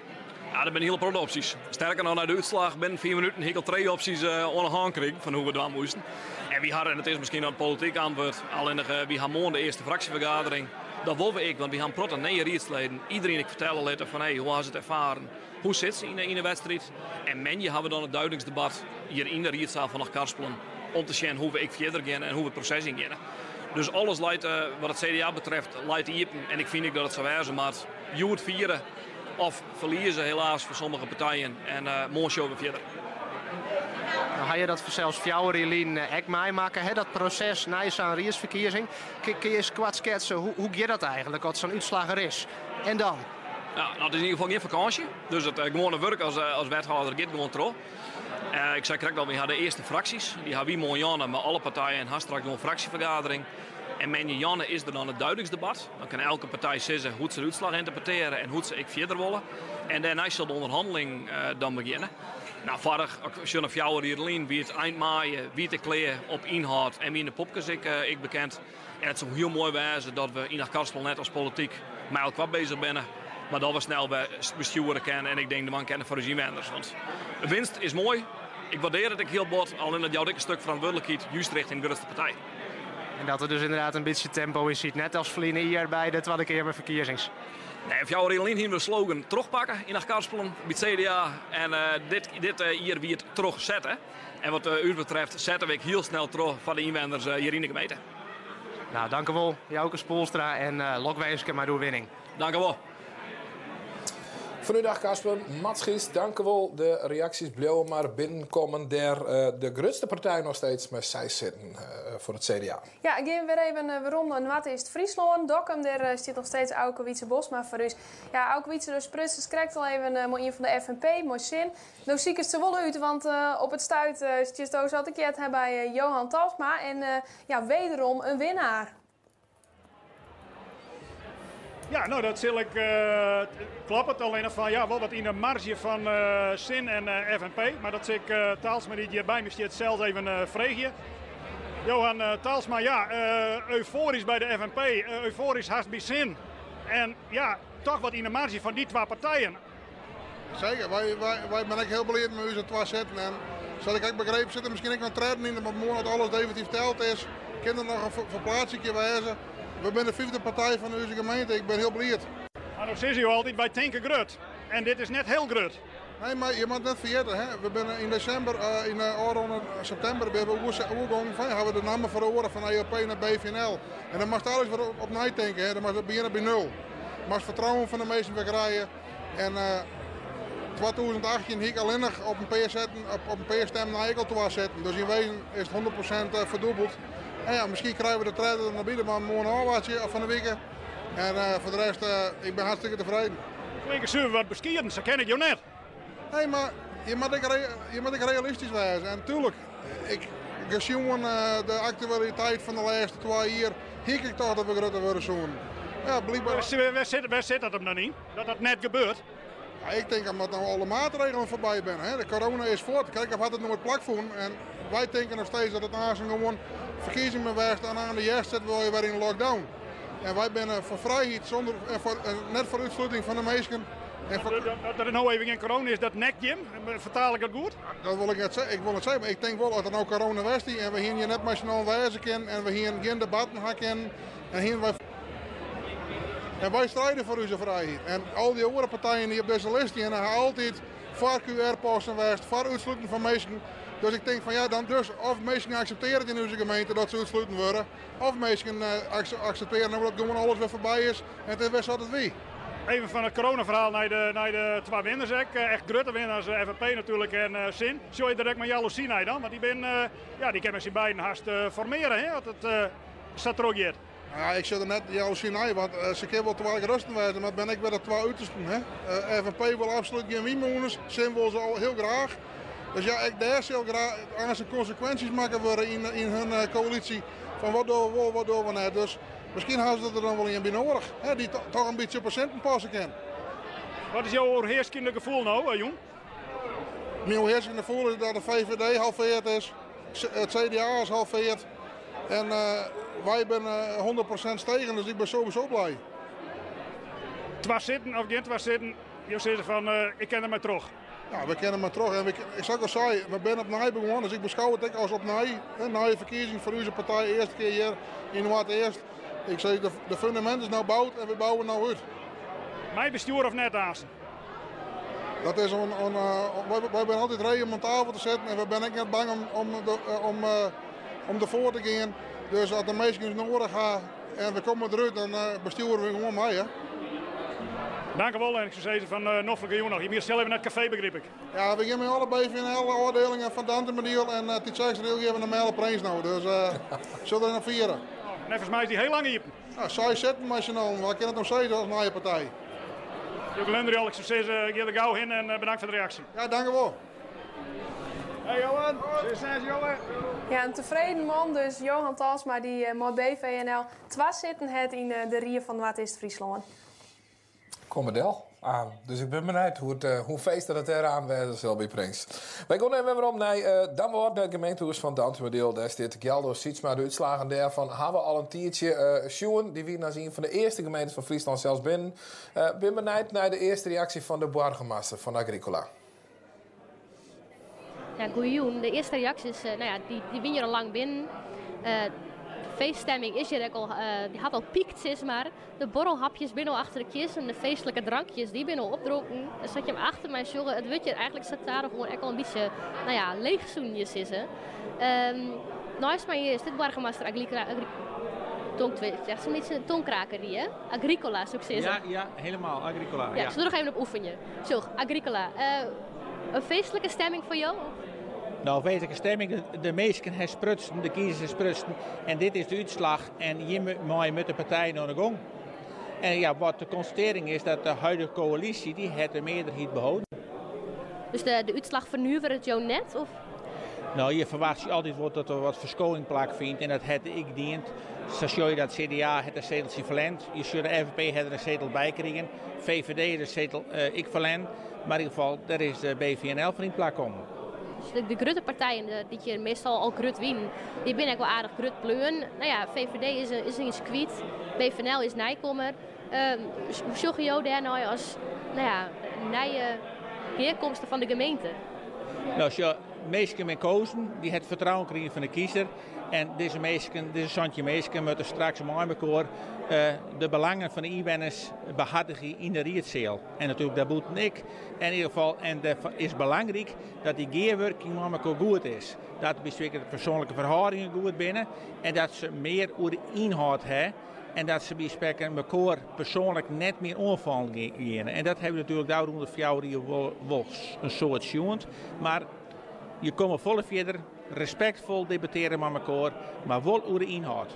Ja, der binne hiele protte opsjes. Sterker noch, nei de útslach binnen 5 minuten hie ik al 3 opsjes oan de hân krigen fan hoe we dwaan moasten. En wy hawwe, en it is miskien in polityk antwurd, allinnich wy ha moarn de earste fraksjefergadering. Dat wolle we ek, want wy ha in protte nije riedsleden. Iderien ek fertelle litte fan hey, hoe ha se it erfaren? Hoe sit se yn de wedstriid? En moandei ha we dan it duidingsdebat hjir yn de riedsaal fan Achtkarspelen om te sjen hoe we ek fierder gean en hoe we it proses yngeane. Dus alles leit, wat it CDA betreft, leit iepen en ik fyn ek dat it sa wêze moat. Hjoed fiere of ferlieze helaas foar sommige partijen en moarn sjogge we fierder. No ha je dat fansels 4 jier lyn ek meimakke, hè, dat proses nei sa'n riedsferkiezing. Kin je ris koart sketse, hoe giet dat eigentlik as sa'n útslach der is? En dan? Ja, no, it is yn ieder gefal gjin fakânsje. Dus it gewoane wurk as wethâlder giet gewoan troch. Ik sei krekt al, wy ha de earste fraksjes. Dy ha wy moarn jûn mei alle partijen ha straks gewoan fraksjefergadering. En moandei jûn is der dan it duidingsdebat. Dan kin elke partij sizze hoe't se de útslach ynterpretearje en hoe't se ek fierder wolle. En dêrnei sil de ûnderhanneling dan begjinne. Nou, foarich, sjoch nei 4 jier lyn, wie it ein maaie, wie it ek klear op ynhâld en wiene de popkes ek bekend. En it soe hiel moai wêze dat we yn Achtkarspelen net as polityk mei elkoar bezich binne, mar dat we snel wer bestjoere kinne en ik denk de man kinne foar ús ynwenners. Want de winst is moai, ik waardear it ek hiel bot, allinne dat jout ek in stuk ferantwurdlikheid juist richting de grutste partij. En dat der dus ynderdaad in bytsje tempo yn sit, net as ferline jier by de Twadde Keamerferkiezings. Nee, 4 jier lyn hiene we de slogan trochpakke yn Achtkarspelen by it CDA en dit jier wie it trochsette. En wat ús betreft sette we ek hiel snel troch foar de ynwenners hjir yn de gemeente. Nou, dank u wol, Jouke Spoelstra en lokwinske mei de oerwinning. Dank u wol. Fanút Achtkarspelen, Mats Gies, dank u wol. De reaksjes bliuwe mar binnenkommen. Dêr de grutste partij noch steeds mei 6 sitten foar it CDA. Ja, gean we wer even werom nei Noardeast-Fryslân. Dokkum, dêr stiet noch steeds Auke Wietse Bosma foar ús. Ja, Auke Wietse, do sprutst krekt al even mei ien fan de FNP, mei Sin. No sikest se wol út, want op it stuit stiest sa't ik heard ha by Johan Talsma. En ja, wederom in winnaar. Ja, no dat sil ik uh, kloppet allinnich fan ja, wol wat yn de marge fan uh, Sin en uh, FNP. Mar dat sil ik uh, Talsma dy't hjir by my stiet sels even uh, freegje. Johan uh, Talsma, ja, uh, eufoarysk by de FNP, uh, eufoarysk hast by Sin. En ja, toch wat yn de marge fan dy twa partijen. Seker, wy, wy, wy binne ek hiel bliid mei ús twa sitten. En sa't ik ek begreep, sit der miskien ek noch tredden yn. Want moarn as alles definityf teld is, kin der noch in ferpleatsingje wêze. We binne de fyfde partij fan ús gemeente. Ik bin hiel bliid. Mar no sizze jo altyd, wy tinke grut. En dit is net hiel grut. Nee, mar je moatte net ferjitte, hè. We binne yn desimber, yn de ôfrûne septimber, binne we oergongen fan, hawwe we de namme feroare fan ELP nei BVNL. En dan moatst alles wer opnij tinke, hè. Dan moatst begjinne by nul. Moatst fertrouwen fan de minsken wer krije. En 2018 hie ik allinnich op in pear setten, op in pear stemmen nei ek al twa setten. Dus yn wezen is it 100% ferdûbeld. En ja, miskien krije we de tredde der noch by, mar moarn ôfwachtsje of fan de wike. En foar de rest, ik bin hartstikke tefreden. Klinke suver wat beskieden, sa ken ik jo net. Nee, mar je moatte ek, je moatte ek realistysk wêze. En tuerlik, ik, gesjoen de aktualiteit fan de lêste 2 jier, hie ik tocht dat we grutter wurde soenen. Ja, blykber. Wêr sit dat him dan yn? Dat dat net gebeurt? Ja, ik tink omdat no alle maatregelen foarby binne. Hè. De corona is fuort. Kijk, of hat it noait plakfûn. En wy tinke noch steeds dat it aanst gewoan ferkiezingen west en oan de hjerst sitte we wer yn lockdown. En wy binne foar frijheid sûnder, en foar, en net foar útsluting fan de minsken. En foar... Dat der no even gjin corona is, dat nekt jim? Fertaal ik dat goed? Dat wol ik net sizze. Ik wol net sizze, mar ik tink wol as der no corona west hie en we hiene hjir net mei syn allen wêze kinnen en we hiene gjin debatten ha kinnen en hiene wy En wy stride foar ús frijheid. En al dy oare partijen dy't op dizze list steane, ha altyd foar QR-posten west, foar útsluten fan minsken. Dus ik tink fan ja, dan dus of minsken akseptearje it yn ús gemeente dat se útsluten wurde, of minsken akseptearje no dat gewoan alles wer foarby is en it is wer sa't it wie. Even fan it coronaferhaal nei de, nei de twa winners ek. Echt grutte winners, FNP natuerlik en Sin. Sjogge je der ek mei jaloezy nei dan? Want dy bin, ja, dy kinne mei syn beiden hast formearje, hè, as it sa trochgiet. Ja, ik sjoch der net jaloezy nei, want se kinne wol twa grutsten wêze, mar it binne ek wer de twa utersten. Hè? FNP wol absolút gjin wynmûners, Sin wol se al hiel graach. Dus ja, ek dêr sil aanst konsekwinsjes makke wurde yn, yn hun koälysje. Fan wat dogge we wol, wat dogge we net. Dus miskien hawwe se der dan wol ien by noadich, hè, dy't toch in bytsje op 'e sinten passe kin. Wat is jo oerhearskjende gefoel no, jûn? Myn oerhearskjende gefoel is dat de VVD halveard is, it CDA is halveard en wy binne 100% stegen, dus ik bin sowieso blij. Twa sitten of gjin twa sitten, jo sizze fan ik kin der mei troch. Ja, we kinne mei troch. En ik, sa't ik al sei, we binne opnij begûn, dus ik beskou it ek as opnij. In nije ferkiezing foar ús partij, earste kear hjir yn Noardeast. Ik sei, de fundamint is no boud en we bouwe no út. Mei bestjoer of net, aanst? Dat is on, on, wy, wy binne altyd ree om oan tafel te sitten en we binne ek net bang om, om, de, om, om derfoar te gean. Dus as de minsken ús noadich ha en we komme derút, dan bestjoere we gewoan mei. Hè. Dank u wel en ik soe sizze fan uh, noflike jûn noch. Je moatte sels even nei it kafee, begryp ik. Ja, we gean mei alle BVNL-ôfdielingen fan Dantumadiel en uh, Tytsjerksteradiel gean we nei Mêle Prins no. Dus uh, sil der noch fiere. Neffens my is dy hiel lang iepen. Ja, seis sitten mei syn allen. Wat kin it no sizze as nije partij? Joke Lundriel, ik soe sizze, gean der gau hinne en bedankt foar de reaksje. Ja, dank u wol. Hey Johan, succes jongen. Ja, in tefreden man dus, Johan Talsma, dy't mei BVNL twa sitten hat yn de Rie fan Noardeast-Fryslân. Komme del oan. Dus ik bin benijd hoe't, uh, hoe feestlik it dêr oan wêze sil by Prins. Wy gean even werom nei uh, Damwâld, nei it gemeentehûs fan Dantumadiel. Dêr stiet Gjaldo Sietsma. De útslaggen dêrfan hawwe we al in tiidsje uh, sjoen. Dy wiene as ien fan de earste gemeentes fan Fryslân sels binnen. Uh, bin benijd nei de earste reaksje fan de boargemaster fan Agricola. Ja, goeiejûn. De earste reaksjes, nou ja, dy, dy binne hjir al lang binnen. Uh, de feeststemming is hjir ek al, uh, dy hat al piekt, sis mar. De borrelhapjes binne al achter de kist en de feestlike drankjes dy binne al opdronken. En sa't je him achter my sjogge, it wurdt hjir eigentlik sa stadichoan ek al in bytsje, nou ja, leech soene je sizze. Um, neist my hjir stiet boargemaster Agricola, Agri tongtwist, echt sa'n bytsje in tongkraker dy, hè? Agricola, soe ik sizze. Ja, ja, helemaal, Agricola. Ja, ik sil der noch even op oefenje. Sjoch, Agricola, uh, in feestlike stemming foar jo? No, feestlike stemming, de, de minsken ha sprutsen, de kiezers ha sprutsen en dit is de útslach en hjirmei moat de partij oan de gong. En ja, wat de konstatearring is dat de huidige koälysje dy hat de mearderheid beholden. Dus de, de útslach fernuveret jo net? Of? No, je ferwachtsje altyd wol dat der wat ferskowing plakfynt en dat hat ek dien. Sa sjogge je dat CDA hat in seteltsje ferlern, je sjogge de FNP hat der in setel by krigen, VVD hat in setel uh, ek ferlern. Mar yn ieder gefal, dêr is de BVNL foar yn it plak kommen. Dus de, de grutte partijen dy't hjir meastal al grut wienen, dy binne ek wol aardich grut bleaun. No ja, VVD is, is iens kwyt, BVNL is nijkommer. Um, hoe sjogge jo dêrnei as no ja, nije gearkomste fan de gemeente? No, sjoch, minsken binne kozen, dy hat fertrouwen krigen fan de kiezer. En dizze minsken, dizze 17 minsken, moatte straks mei mekoar uh, de belangen fan de ynwenners behartigje yn de riedseal. En natuerlik dêrbûten ek. En yn ieder gefal, en it is belangryk dat dy gearwurking mei mekoar goed is. Dat de persoanlike ferhâldingen goed binne en dat se mear oer de ynhâld ha. En dat se by sprekken mekoar persoanlik net mear oanfallen geane. En dat hawwe we natuerlik de ôfrûne 4 jier wol, wol in soad sjoen. Mar je komme folle fierder, respektfol debattearje mei mekoar, mar wol oer de ynhâld.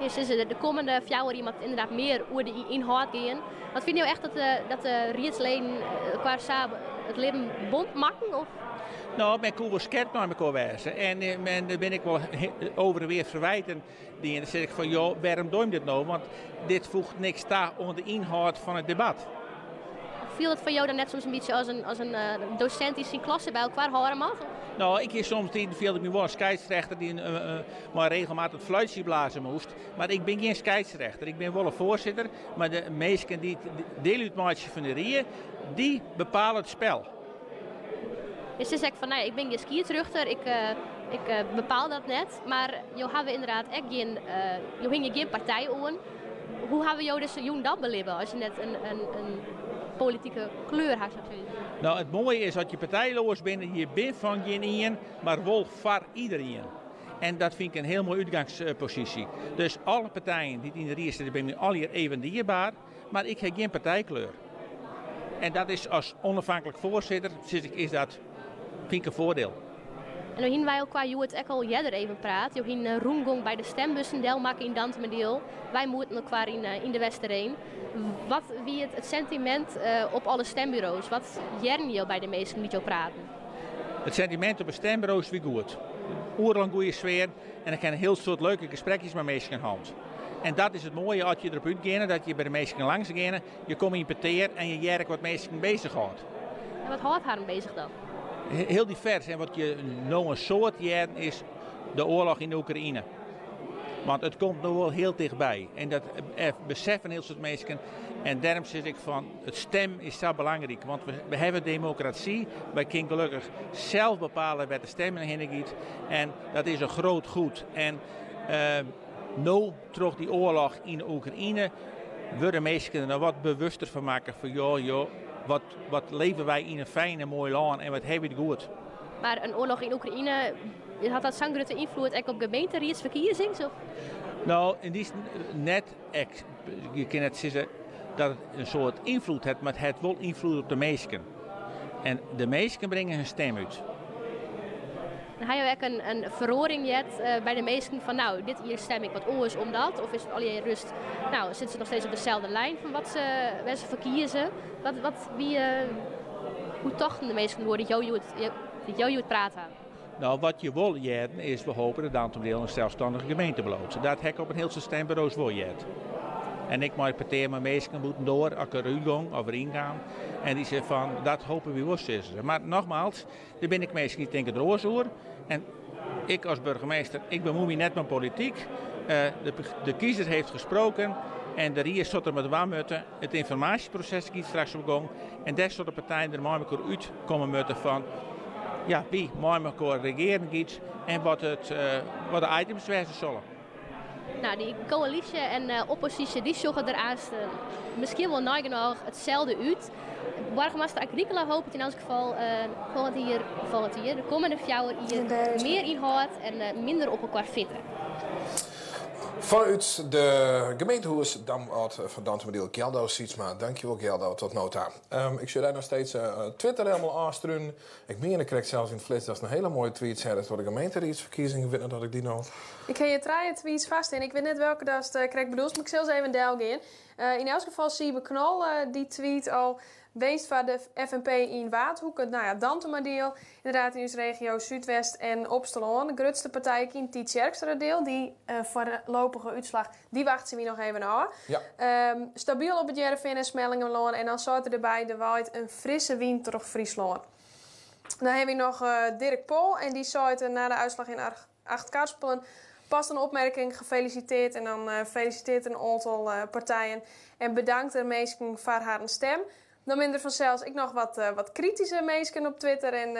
Je sizze de kommende 4 jier moat ynderdaad mear oer de ynhâld gean. Wat fine jo echt dat de, dat de riedsleden elkoar sa it libben bont makken? Of? No, men koe wol skerp nei mekoar wêze. En eh, men, der binne ek wol over en weer ferwijten dien. Dan sis ik fan, joh, wêrom doch je dit no? Want dit foecht niks ta oan de ynhâld fan it debat. Fielt it foar jo dan net soms in bytsje as in, as in dosint dy't syn klasse by elkoar hâlde moat? No, ik hie somtiden fielde ik my wol in skeidsrechter dy't mei regelmaat it fluitsje blaze moast. Mar ik bin gjin skeidsrechter. Ik bin wol in foarsitter, mar de minsken dy't diel útmeitsje fan de rie, dy bepale it spel. Jo sizze ek fan, nee, ik bin gjin skiedsrjochter, ik, ik bepaal dat net. Mar jo hawwe ynderdaad ek gjin, jo hingje gjin partij oan. Hoe hawwe jo dizze jûn dan belibbe as je net in, in, in politike kleur ha, sa sizze? No, it moaie is as je partijloas binne, je binne fan gjin ien, mar wol foar iderien. En dat fyn ik in hiel moaie útgangsposysje. Dus alle partijen dy't yn de rie sitte binne my allegear even dierbaar, mar ik ha gjin partijkleur. En dat is as onafhankelijk foarsitter, sis ik, is dat fyn ik in foardiel. En no hiene wy elkoar hjoed ek al earder even praat. Jo hiene in rûngong by de stembussen delmakke yn Dantumadiel. Wy moeten elkoar yn, yn de Westereen. Wat wie it, it sentimint op alle stemburo's? Wat hearden jo by de minsken dy't jo praten? It sentimint op de stemburo's wie goed. Oeral in goede sfear en ik ha in hiel soad leuke gesprekjes mei minsken hân. En dat is it moaie as je derop útgeane, dat je by de minsken langs geane. Je komme yn petear en je hearre ek wat minsken besighâldt. En wat hâldt harren besich dan? Hiel divers. En wat je no in soad hearden is de oarloch yn de Oekraïne. Want it komt no wol hiel tichtby. En dat beseffen hiel soad minsken. En dêrom sis ik fan, it stim is sa belangryk. Want we hawwe demokrasy. Wy kinne gelokkich sels bepale wêr't de stim hinne giet. En dat is in groot goed. En no, troch dy oarloch yn de Oekraïne, wurde minsken der no wat bewuster fan makke. Fan joh, joh, wat, wat leve wy yn in fijn en moai lân en wat hawwe wy it goed. Mar in oarloch yn Oekraïne, hat dat sa'n grutte ynfloed ek op gemeenteriedsferkiezings? Of? No, yn dy sin net. Ek, je kinne net sizze dat it in soad ynfloed hat, mar it hat wol ynfloed op de minsken. En de minsken bringe hun stim út. En ha jo ek in, in feroaring heard by de minsken fan no, dit jier stim ik wat oars omdat? Of is it allegear rust, no, sitte se noch steeds op deselde lijn fan wat se, wêr se foar kieze? Wat, wat wie, hoe tochten de minsken oer dy't jo hjoed, dy't jo hjoed praat ha? No, wat je wol hearden is, we hopen dat Dantumadiel in selsstannige gemeente bliuwt. Dat ha ik op in hiel soad stemburo's wol heard. En ek mei it petear mei minsken bûtendoar, as ik derút gong of deryn kaam. En dy sei fan, dat hopen wy wol, sizze se. Mar nogmaals, der binne ek minsken dy't tinke der oars oer. En ik as burgemeester, ik bemoei my net mei polityk. De, de kiezer heeft gesproken en de rie sil der mei dwaan moatte. It ynformaasjeproses giet straks op gong en dêr sille de partijen der mei mekoar út komme moatte fan ja, wie mei mekoar regearen giet en wat, it, wat de items wêze sille. No, dy koälysje en opposysje dy sjogge der aanst miskien wol neigenôch itselde út. Boargemaster Agricola hopet yn elts gefal folgjend jier, folgjend jier, de kommende 4 jier mear ynhâld en minder op elkoar fitte. Fanút de gemeentehûs Damwâld fan Dantumadiel, Geldo Sietsma. Dankjewol Geldo, tot no ta. Ik sjoch dy noch steeds Twitter helemaal ôfstrunen. Ik miende krekt sels yn it flits datst in hiele moaie tweet hiest foar de gemeenteriedsferkiezing. Ik wit net oft ik dy no... Ik ha hjir trije tweets fêststean. Ik wit net welke datst krekt bedoelst, mar ik sil se even delgean. Yn elts gefal Siebe Knol dy tweet al. Winst foar de FNP yn Waadhoeke, no ja, Dantumadiel, ynderdaad yn ús regio Súdwest en Opsterlân. De grutste partij ek yn Tytsjerksteradiel, dy foarlopige útslach, dy wachtsje wy noch even ôf. Ja. Stabyl op It Hearrenfean en Smellingerlân en dan seit er derby, der waait in frisse wyn troch Fryslân. Dan hawwe wy noch Dirk Pol en dy seit nei de útslach yn Achtkarspelen past in opmerking, gefeliciteerd en dan felisitearret er in oantal partijen en bedankt er minsken foar harren stim. Dan binne der fansels ek noch wat, wat krityske minsken op Twitter en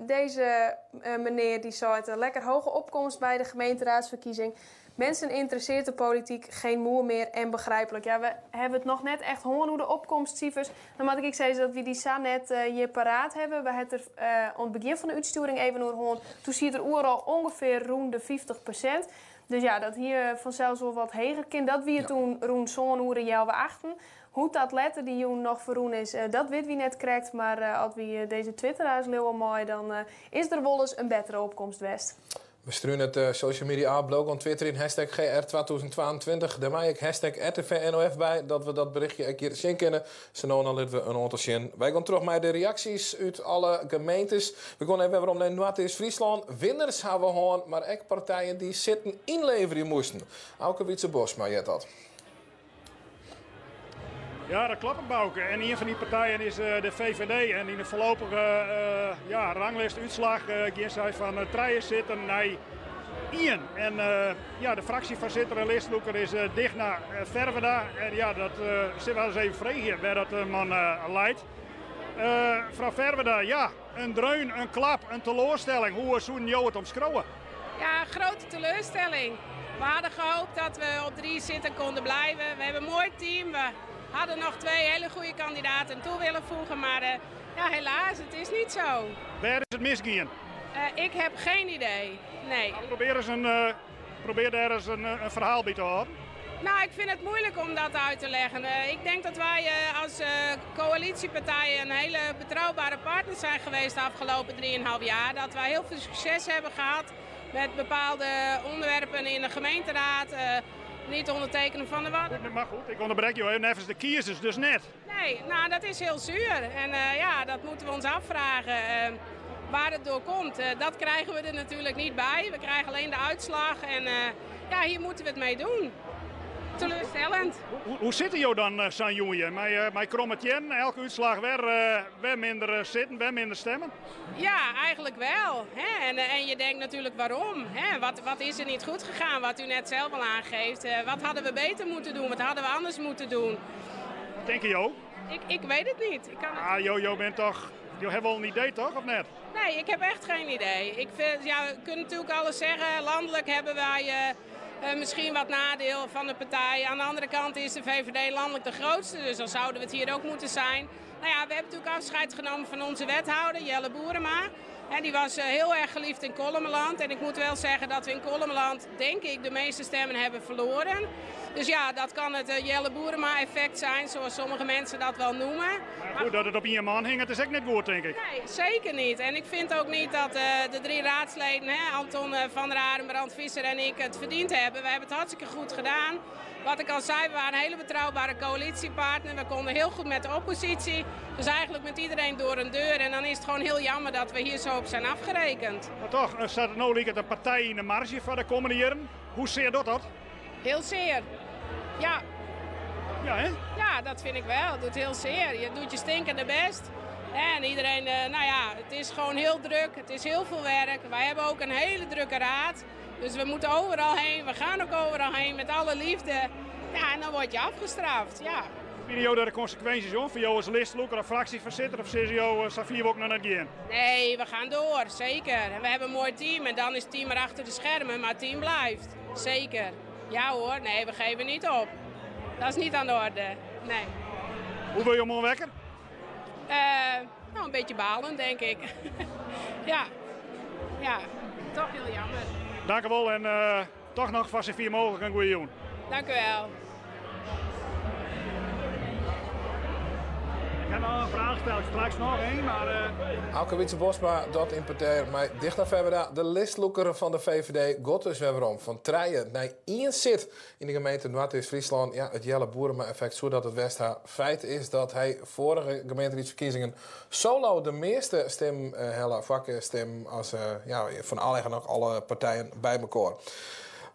dizze menear dy seit lekker hoge opkomst by de gemeenteraadsferkiezing. Mensen interesseert de politiek geen moer meer en begrijpelijk. Ja, we hawwe it noch net echt hân oer de opkomstsifers. Dan moat ik ek sizze dat wy dy sa net hjir paraat hawwe. We hawwe it der oan it begjin fan de útstjoering even oer hân. Toen siet er oeral ûngefear rûn de 50%. Dus ja, dat hie fansels wol wat heger kind. Dat wie toen rûn sân oere healwei achten. Hoe't dat letter dy jûn noch ferrûn is, dat witte wy net krekt. Mar as wy dizze twitteraars leauwe meie, dan is der wolris in bettere opkomst west. We strune it social media ôf, bliuw gewoan twitterjen, hashtag GR2022. Dêr mei ek hashtag RTVNOF by, dat we dat berichtje ek hjir sjen kinne. Sa no en dan litte we in oantal sjen. Wy gean troch mei de reaksjes út alle gemeentes. We gean even werom nei Noardeast-Fryslân. Winners hawwe we hân, mar ek partijen dy't sitten ynleverje moasten. Auke Wietse Bosma heart dat. Ja, dat kloppet Bauke. En ien fan dy partijen is de VVD. En yn de foarlopige ja, ranglistútslach gean sy fan trije sitten nei ien. En ja, de fraksjefoarsitter en listlûker is Digna Ferwerda. En ja, dat sille we ris even freegje wêr dat man leit. Frou Ferwerda, ja, in dreun, in klap, in teloarstelling. Hoe soenen jo it omskriuwe? Ja, een grote teleurstelling. We hadden gehoopt dat we op drie zitten konden blijven. We hebben een mooi team. We hadden nog twee hele goede kandidaten toe willen voegen. Maar ja, helaas, het is niet zo. Wêr is it misgien? Ik heb geen idee. Nee. Nou, probeer, eens een, probeer dêr ris in ferhaal by te hâlden. Nou, ik vind het moeilijk om dat uit te leggen. Ik denk dat wij als coalitiepartij een hele betrouwbare partner zijn geweest de afgelopen 3,5 jaar. Dat wij heel veel succes hebben gehad met bepaalde onderwerpen in de gemeenteraad. Niet ondertekenen van de wat. Maar goed, ik ûnderbrek jo even. Neffens de kiezers dus net. Nee, nou dat is heel zuur. En ja, dat moeten we ons afvragen. Waar het door komt, dat krijgen we er natuurlijk niet bij. We krijgen alleen de uitslag en ja, hier moeten we het mee doen. Teleurstellend. Hoe sitte jo dan, sa'n jûn? Mei kromme teannen, elke útslach wer minder sitten, wer minder stimmen? Ja, eigenlijk wel. Hè? En je denkt natuurlijk waarom. Hè? Wat is er niet goed gegaan, wat u net zelf al aangeeft. Wat hadden we beter moeten doen, wat hadden we anders moeten doen? Wat tinke jo? Ik weet het niet. Ik kan het Ah, jo bent toch... Jo ha wol in idee toch, of net? Nee, ik heb echt geen idee. Ik vind, ja, we kunnen natuurlijk alles zeggen. Landelijk hebben wij misschien wat nadeel van de partij. Aan de andere kant is de VVD landelijk de grootste, dus dan zouden we het hier ook moeten zijn. Nou ja, we hebben natuurlijk afscheid genomen van onze wethouder, Jelle Boerema. En die was heel erg geliefd in Kollumerland. En ik moet wel zeggen dat we in Kollumerland, denk ik, de meeste stemmen hebben verloren. Dus ja, dat kan het Jelle Boerema-effect zijn, zoals sommige mensen dat wel noemen. Maar goed, dat het op één man hing, het is ook niet goed, denk ik. Nee, zeker niet. En ik vind ook niet dat de drie raadsleden, hè, Anton van der Haren, Brand Visser en ik, het verdiend hebben. We hebben het hartstikke goed gedaan. Wat ik al zei, we waren een hele betrouwbare coalitiepartner. We konden heel goed met de oppositie. Dus eigenlijk met iedereen door een deur. En dan is het gewoon heel jammer dat we hier zo op zijn afgerekend. Maar toch, staat het nou liket een partij in de marge voor de komende jaren. Hoe zeer doet dat? Heel zeer. Ja. Ja, hè? Ja, dat vind ik wel. Het doet heel zeer. Je doet je stinkende best. En iedereen, nou ja, het is gewoon heel druk. Het is heel veel werk. Wij hebben ook een hele drukke raad. Dus we moeten overal heen. We gaan ook overal heen met alle liefde. Ja, en dan word je afgestraft, ja. Fine jo dêr de konsekwinsjes oan? Foar jo as listlûker of fraksjefoarsitter of sizze jo, sa fier wol ik noch net gean? Nee, we gaan door, zeker. En we hebben een mooi team en dan is het team er achter de schermen, maar het team blijft. Zeker. Ja hoor, nee, we geven niet op. Dat is niet aan de orde, nee. Hoe wurd jo moarn wekker? Een beetje balen, denk ik. Ja. Ja, toch heel jammer. Dank u wel en toch noch foar safier mooglik in goede jûn. Dank u wel. Ik heb nog een vraag gesteld, straks noch één, maar Auke Wietze Bosma, dat yn petear mei Digna Ferwerda, de listlûker fan de VVD, giet dus wer werom. Fan trije nei ien sit yn de gemeente Noardeast-Fryslân. Ja, it Jelle Boerema-effekt soe dat it west ha. Feit is dat hy foarige gemeenteriedsferkiezingen solo de measte stim helle, foarkarstim, as ja, fan alle noch alle partijen by mekoar.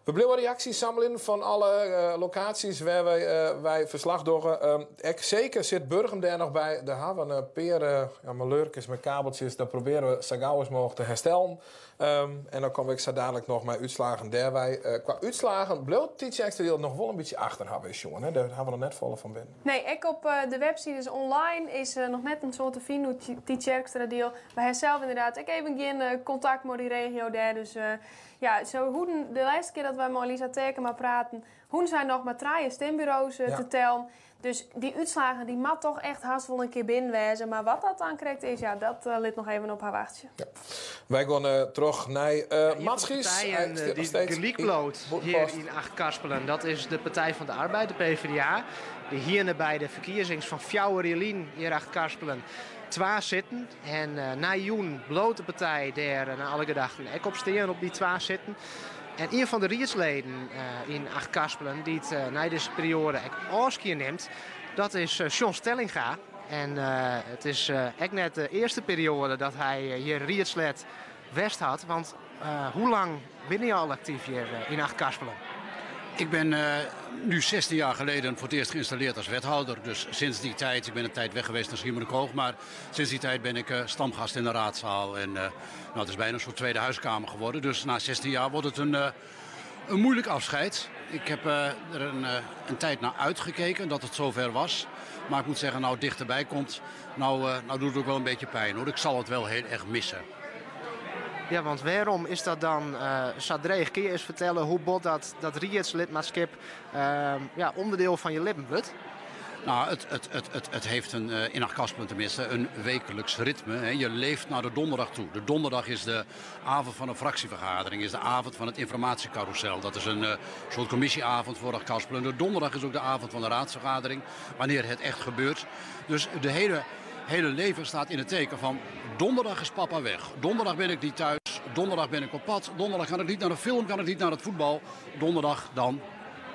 We bliuwe reaksjes sammeljen fan alle lokaasjes wêr't wy ferslach dogge. Ek seker sit Burgum dêr noch by. Dêr hawwe we in pear ja, maleurkes mei kabeltsjes. Dat probearje we sa gau as mooglik te herstellen. En dan kom ik sa dadlik noch mei útslaggen dêrby. Kwa útslaggen bliuwt Tytsjerksteradiel noch wol in bytsje achter, hawwe we sjoen. Hè? Dêr hawwe we noch net folle fan binnen. Nee, ek op de websides online is noch net in soad te finen oer Tytsjerksteradiel. Wy hawwe sels ynderdaad ek even gjin kontakt mei dy regio dêr. Dus ja, sa hoeden de lêste kear dat wy mei Lisa Taekema praten, hoeden sy noch mar trije stimburo's te tellen. Dus dy útslaggen dy moatte toch echt hast wol in kear binnen wêze. Mar wat dat dan krekt is, ja, dat lit noch even op har wachtsje. Ja. Wy gean troch nei Ja, ien fan de Matschie. partijen, Hy stiet noch dy't steeds gelyk yn bliuwt Bûtenpost. hjir yn Achtkarspelen, dat is de Partij van de Arbeid, de PvdA. Dy hiene by de ferkiezings fan 4 jier lyn hjir Achtkarspelen 2 sitten. En nei jûn bliuwt de partij dêr nei alle gedachten ek op stean op dy 2 sitten. En ien fan de riedsleden yn Achtkarspelen dy't nei dizze perioade ek ôfskie nimt, dat is John Stellinga. En it is ek net de earste perioade dat hy hjir riedslid west hat. Want hoe lang binne jo al aktyf hjir yn Achtkarspelen? Ik ben nu 16 jaar geleden voor het eerst geïnstalleerd als wethouder. Dus sinds die tijd, ik ben een tijd weg geweest naar Schiermonnikoog, maar sinds die tijd ben ik stamgast in de raadzaal. En nou, het is bijna een soort tweede huiskamer geworden. Dus na 16 jaar wordt het een moeilijk afscheid. Ik heb er een tijd naar uitgekeken dat het zover was. Maar ik moet zeggen, nou het dichterbij komt, nou doet het ook wel een beetje pijn hoor. Ik zal het wel heel erg missen. Ja, want waarom is dat dan zo dreig? Kun je eens vertellen hoe bot dat rietslidmaatschap onderdeel van je leven wordt? Nou, het heeft in Achtkarspelen tenminste, een wekelijks ritme. Hè. Je leeft naar de donderdag toe. De donderdag is de avond van een fractievergadering, is de avond van het informatiecarousel. Dat is een soort commissieavond voor Achtkarspelen. De donderdag is ook de avond van de raadsvergadering, wanneer het echt gebeurt. Dus de hele leven staat in het teken van donderdag is papa weg. Donderdag ben ik niet thuis, donderdag ben ik op pad, donderdag kan ik niet naar de film, kan ik niet naar het voetbal. Donderdag dan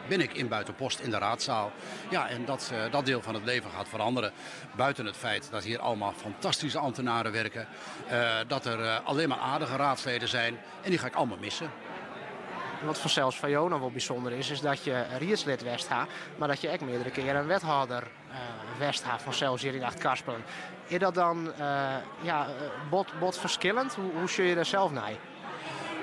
ben ik in Buitenpost in de raadzaal. Ja, en dat deel van het leven gaat veranderen. Buiten het feit dat hier allemaal fantastische ambtenaren werken. Dat er alleen maar aardige raadsleden zijn. En die ga ik allemaal missen. En wat vanzelfs van jou nog wel bijzonder is, is dat je rietslid west ha, maar dat je ook meerdere keren een wethouder west ha vanzelfs hier in Achtkarspelen. Is dat dan bot verschillend? Hoe zie je daar zelf naar?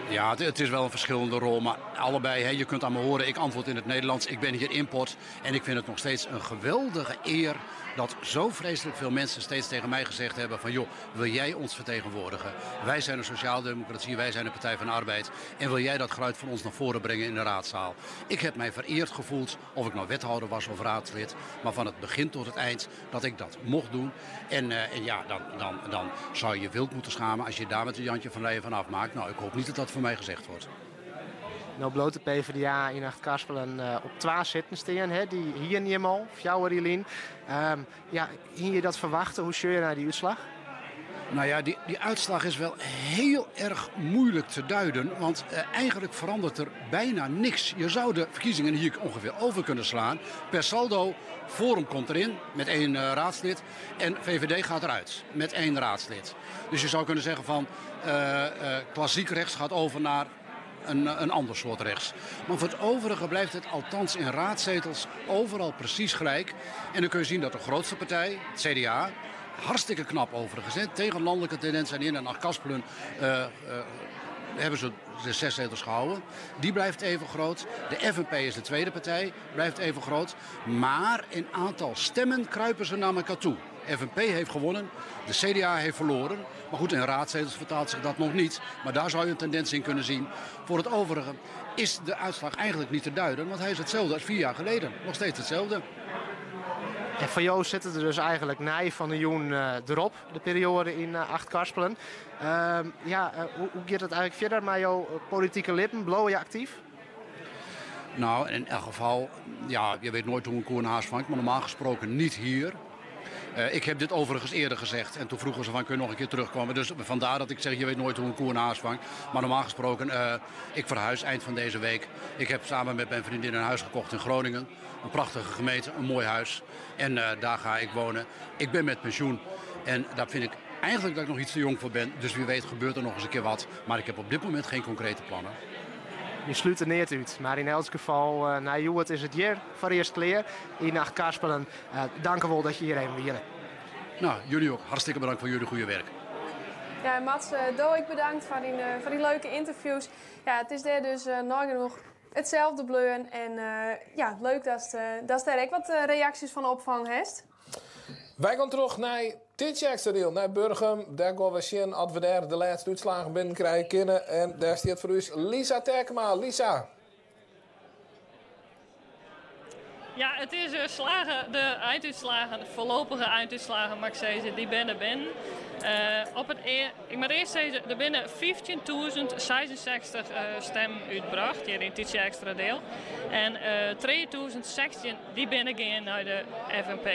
Ja, het is wel een verschillende rol, maar allebei, hè, je kunt aan me horen, ik antwoord in het Nederlands, ik ben hier import en ik vind het nog steeds een geweldige eer dat zo vreselijk veel mensen steeds tegen mij gezegd hebben van joh, wil jij ons vertegenwoordigen? Wij zijn de sociaaldemocratie, wij zijn de Partij van de Arbeid en wil jij dat geluid van ons naar voren brengen in de raadzaal? Ik heb mij vereerd gevoeld, of ik nou wethouder was of raadslid, maar van het begin tot het eind dat ik dat mocht doen. En dan zou je wild moeten schamen als je daar met de Jantje van Leijen van afmaakt. Ik hoop niet dat dat voor mij gezegd wordt. Nou bloot de PvdA in Achtkarspelen op 12 zitten staan, hè, die hier niet helemaal, of jou, Rilien. Ging je dat verwachten? Hoe zul je naar die uitslag? Die uitslag is wel heel erg moeilijk te duiden, want eigenlijk verandert er bijna niks. Je zou de verkiezingen hier ongeveer over kunnen slaan. Per saldo, Forum komt erin met 1 raadslid en VVD gaat eruit met 1 raadslid. Dus je zou kunnen zeggen van klassiek rechts gaat over naar een ander soort rechts. Maar voor het overige blijft het althans in raadzetels overal precies gelijk. En dan kun je zien dat de grootste partij, het CDA, hartstikke knap overigens, hè, tegen landelijke tendensen in en Achtkarspelen hebben ze de 6 zetels gehouden. Die blijft even groot. De FNP is de tweede partij, blijft even groot. Maar in aantal stemmen kruipen ze naar elkaar toe. FNP heeft gewonnen, de CDA heeft verloren. Maar goed, in raadzetels vertaalt zich dat nog niet. Maar daar zou je een tendens in kunnen zien. Voor het overige is de uitslag eigenlijk niet te duiden. Want hij is hetzelfde als 4 jaar geleden. Nog steeds hetzelfde. En voor jou zitten er dus eigenlijk nij van de joen erop, de periode in Achtkarspelen. Hoe gaat het eigenlijk verder met jouw politieke lippen? Blow je actief? In elk geval, je weet nooit hoe een koe een haas vangt, maar normaal gesproken niet hier. Ik heb dit overigens eerder gezegd en toen vroegen ze van kun je nog een keer terugkomen. Dus vandaar dat ik zeg je weet nooit hoe een koe een haas vangt. Maar normaal gesproken, ik verhuis eind van deze week. Ik heb samen met mijn vriendin een huis gekocht in Groningen. Een prachtige gemeente, een mooi huis. En daar ga ik wonen. Ik ben met pensioen en daar vind ik eigenlijk dat ik nog iets te jong voor ben. Dus wie weet gebeurt er nog eens een keer wat. Maar ik heb op dit moment geen concrete plannen. Je sluit er niet uit, maar in elk geval, na Joet is het hier voor eerst klaar. In Achtkarspelen, dank u wel dat je hier even weer. Jullie ook. Hartstikke bedankt voor jullie goede werk. Ja, Mats, Doik bedankt voor die leuke interviews. Het is daar dus nog genoeg hetzelfde bleuren. En leuk dat daar ook wat reacties van opvang heeft. Wij gaan terug naar Tytsjerksteradiel, naar Burgum. Daar gaan we zien als we daar de laatste uitslagen binnenkrijgen kunnen. En daar staat voor u Lisa Terkema. Lisa. Ja, het is slagen, de einduitslagen, de voorlopige einduitslagen, mag ik zeggen, die binnen binnen. Op het e-, ik moet eerst zeggen, er binnen 15.066 stemmen uitgebracht, hier in Tytsjerksteradiel. En 2016 die binnen gingen naar de FNP,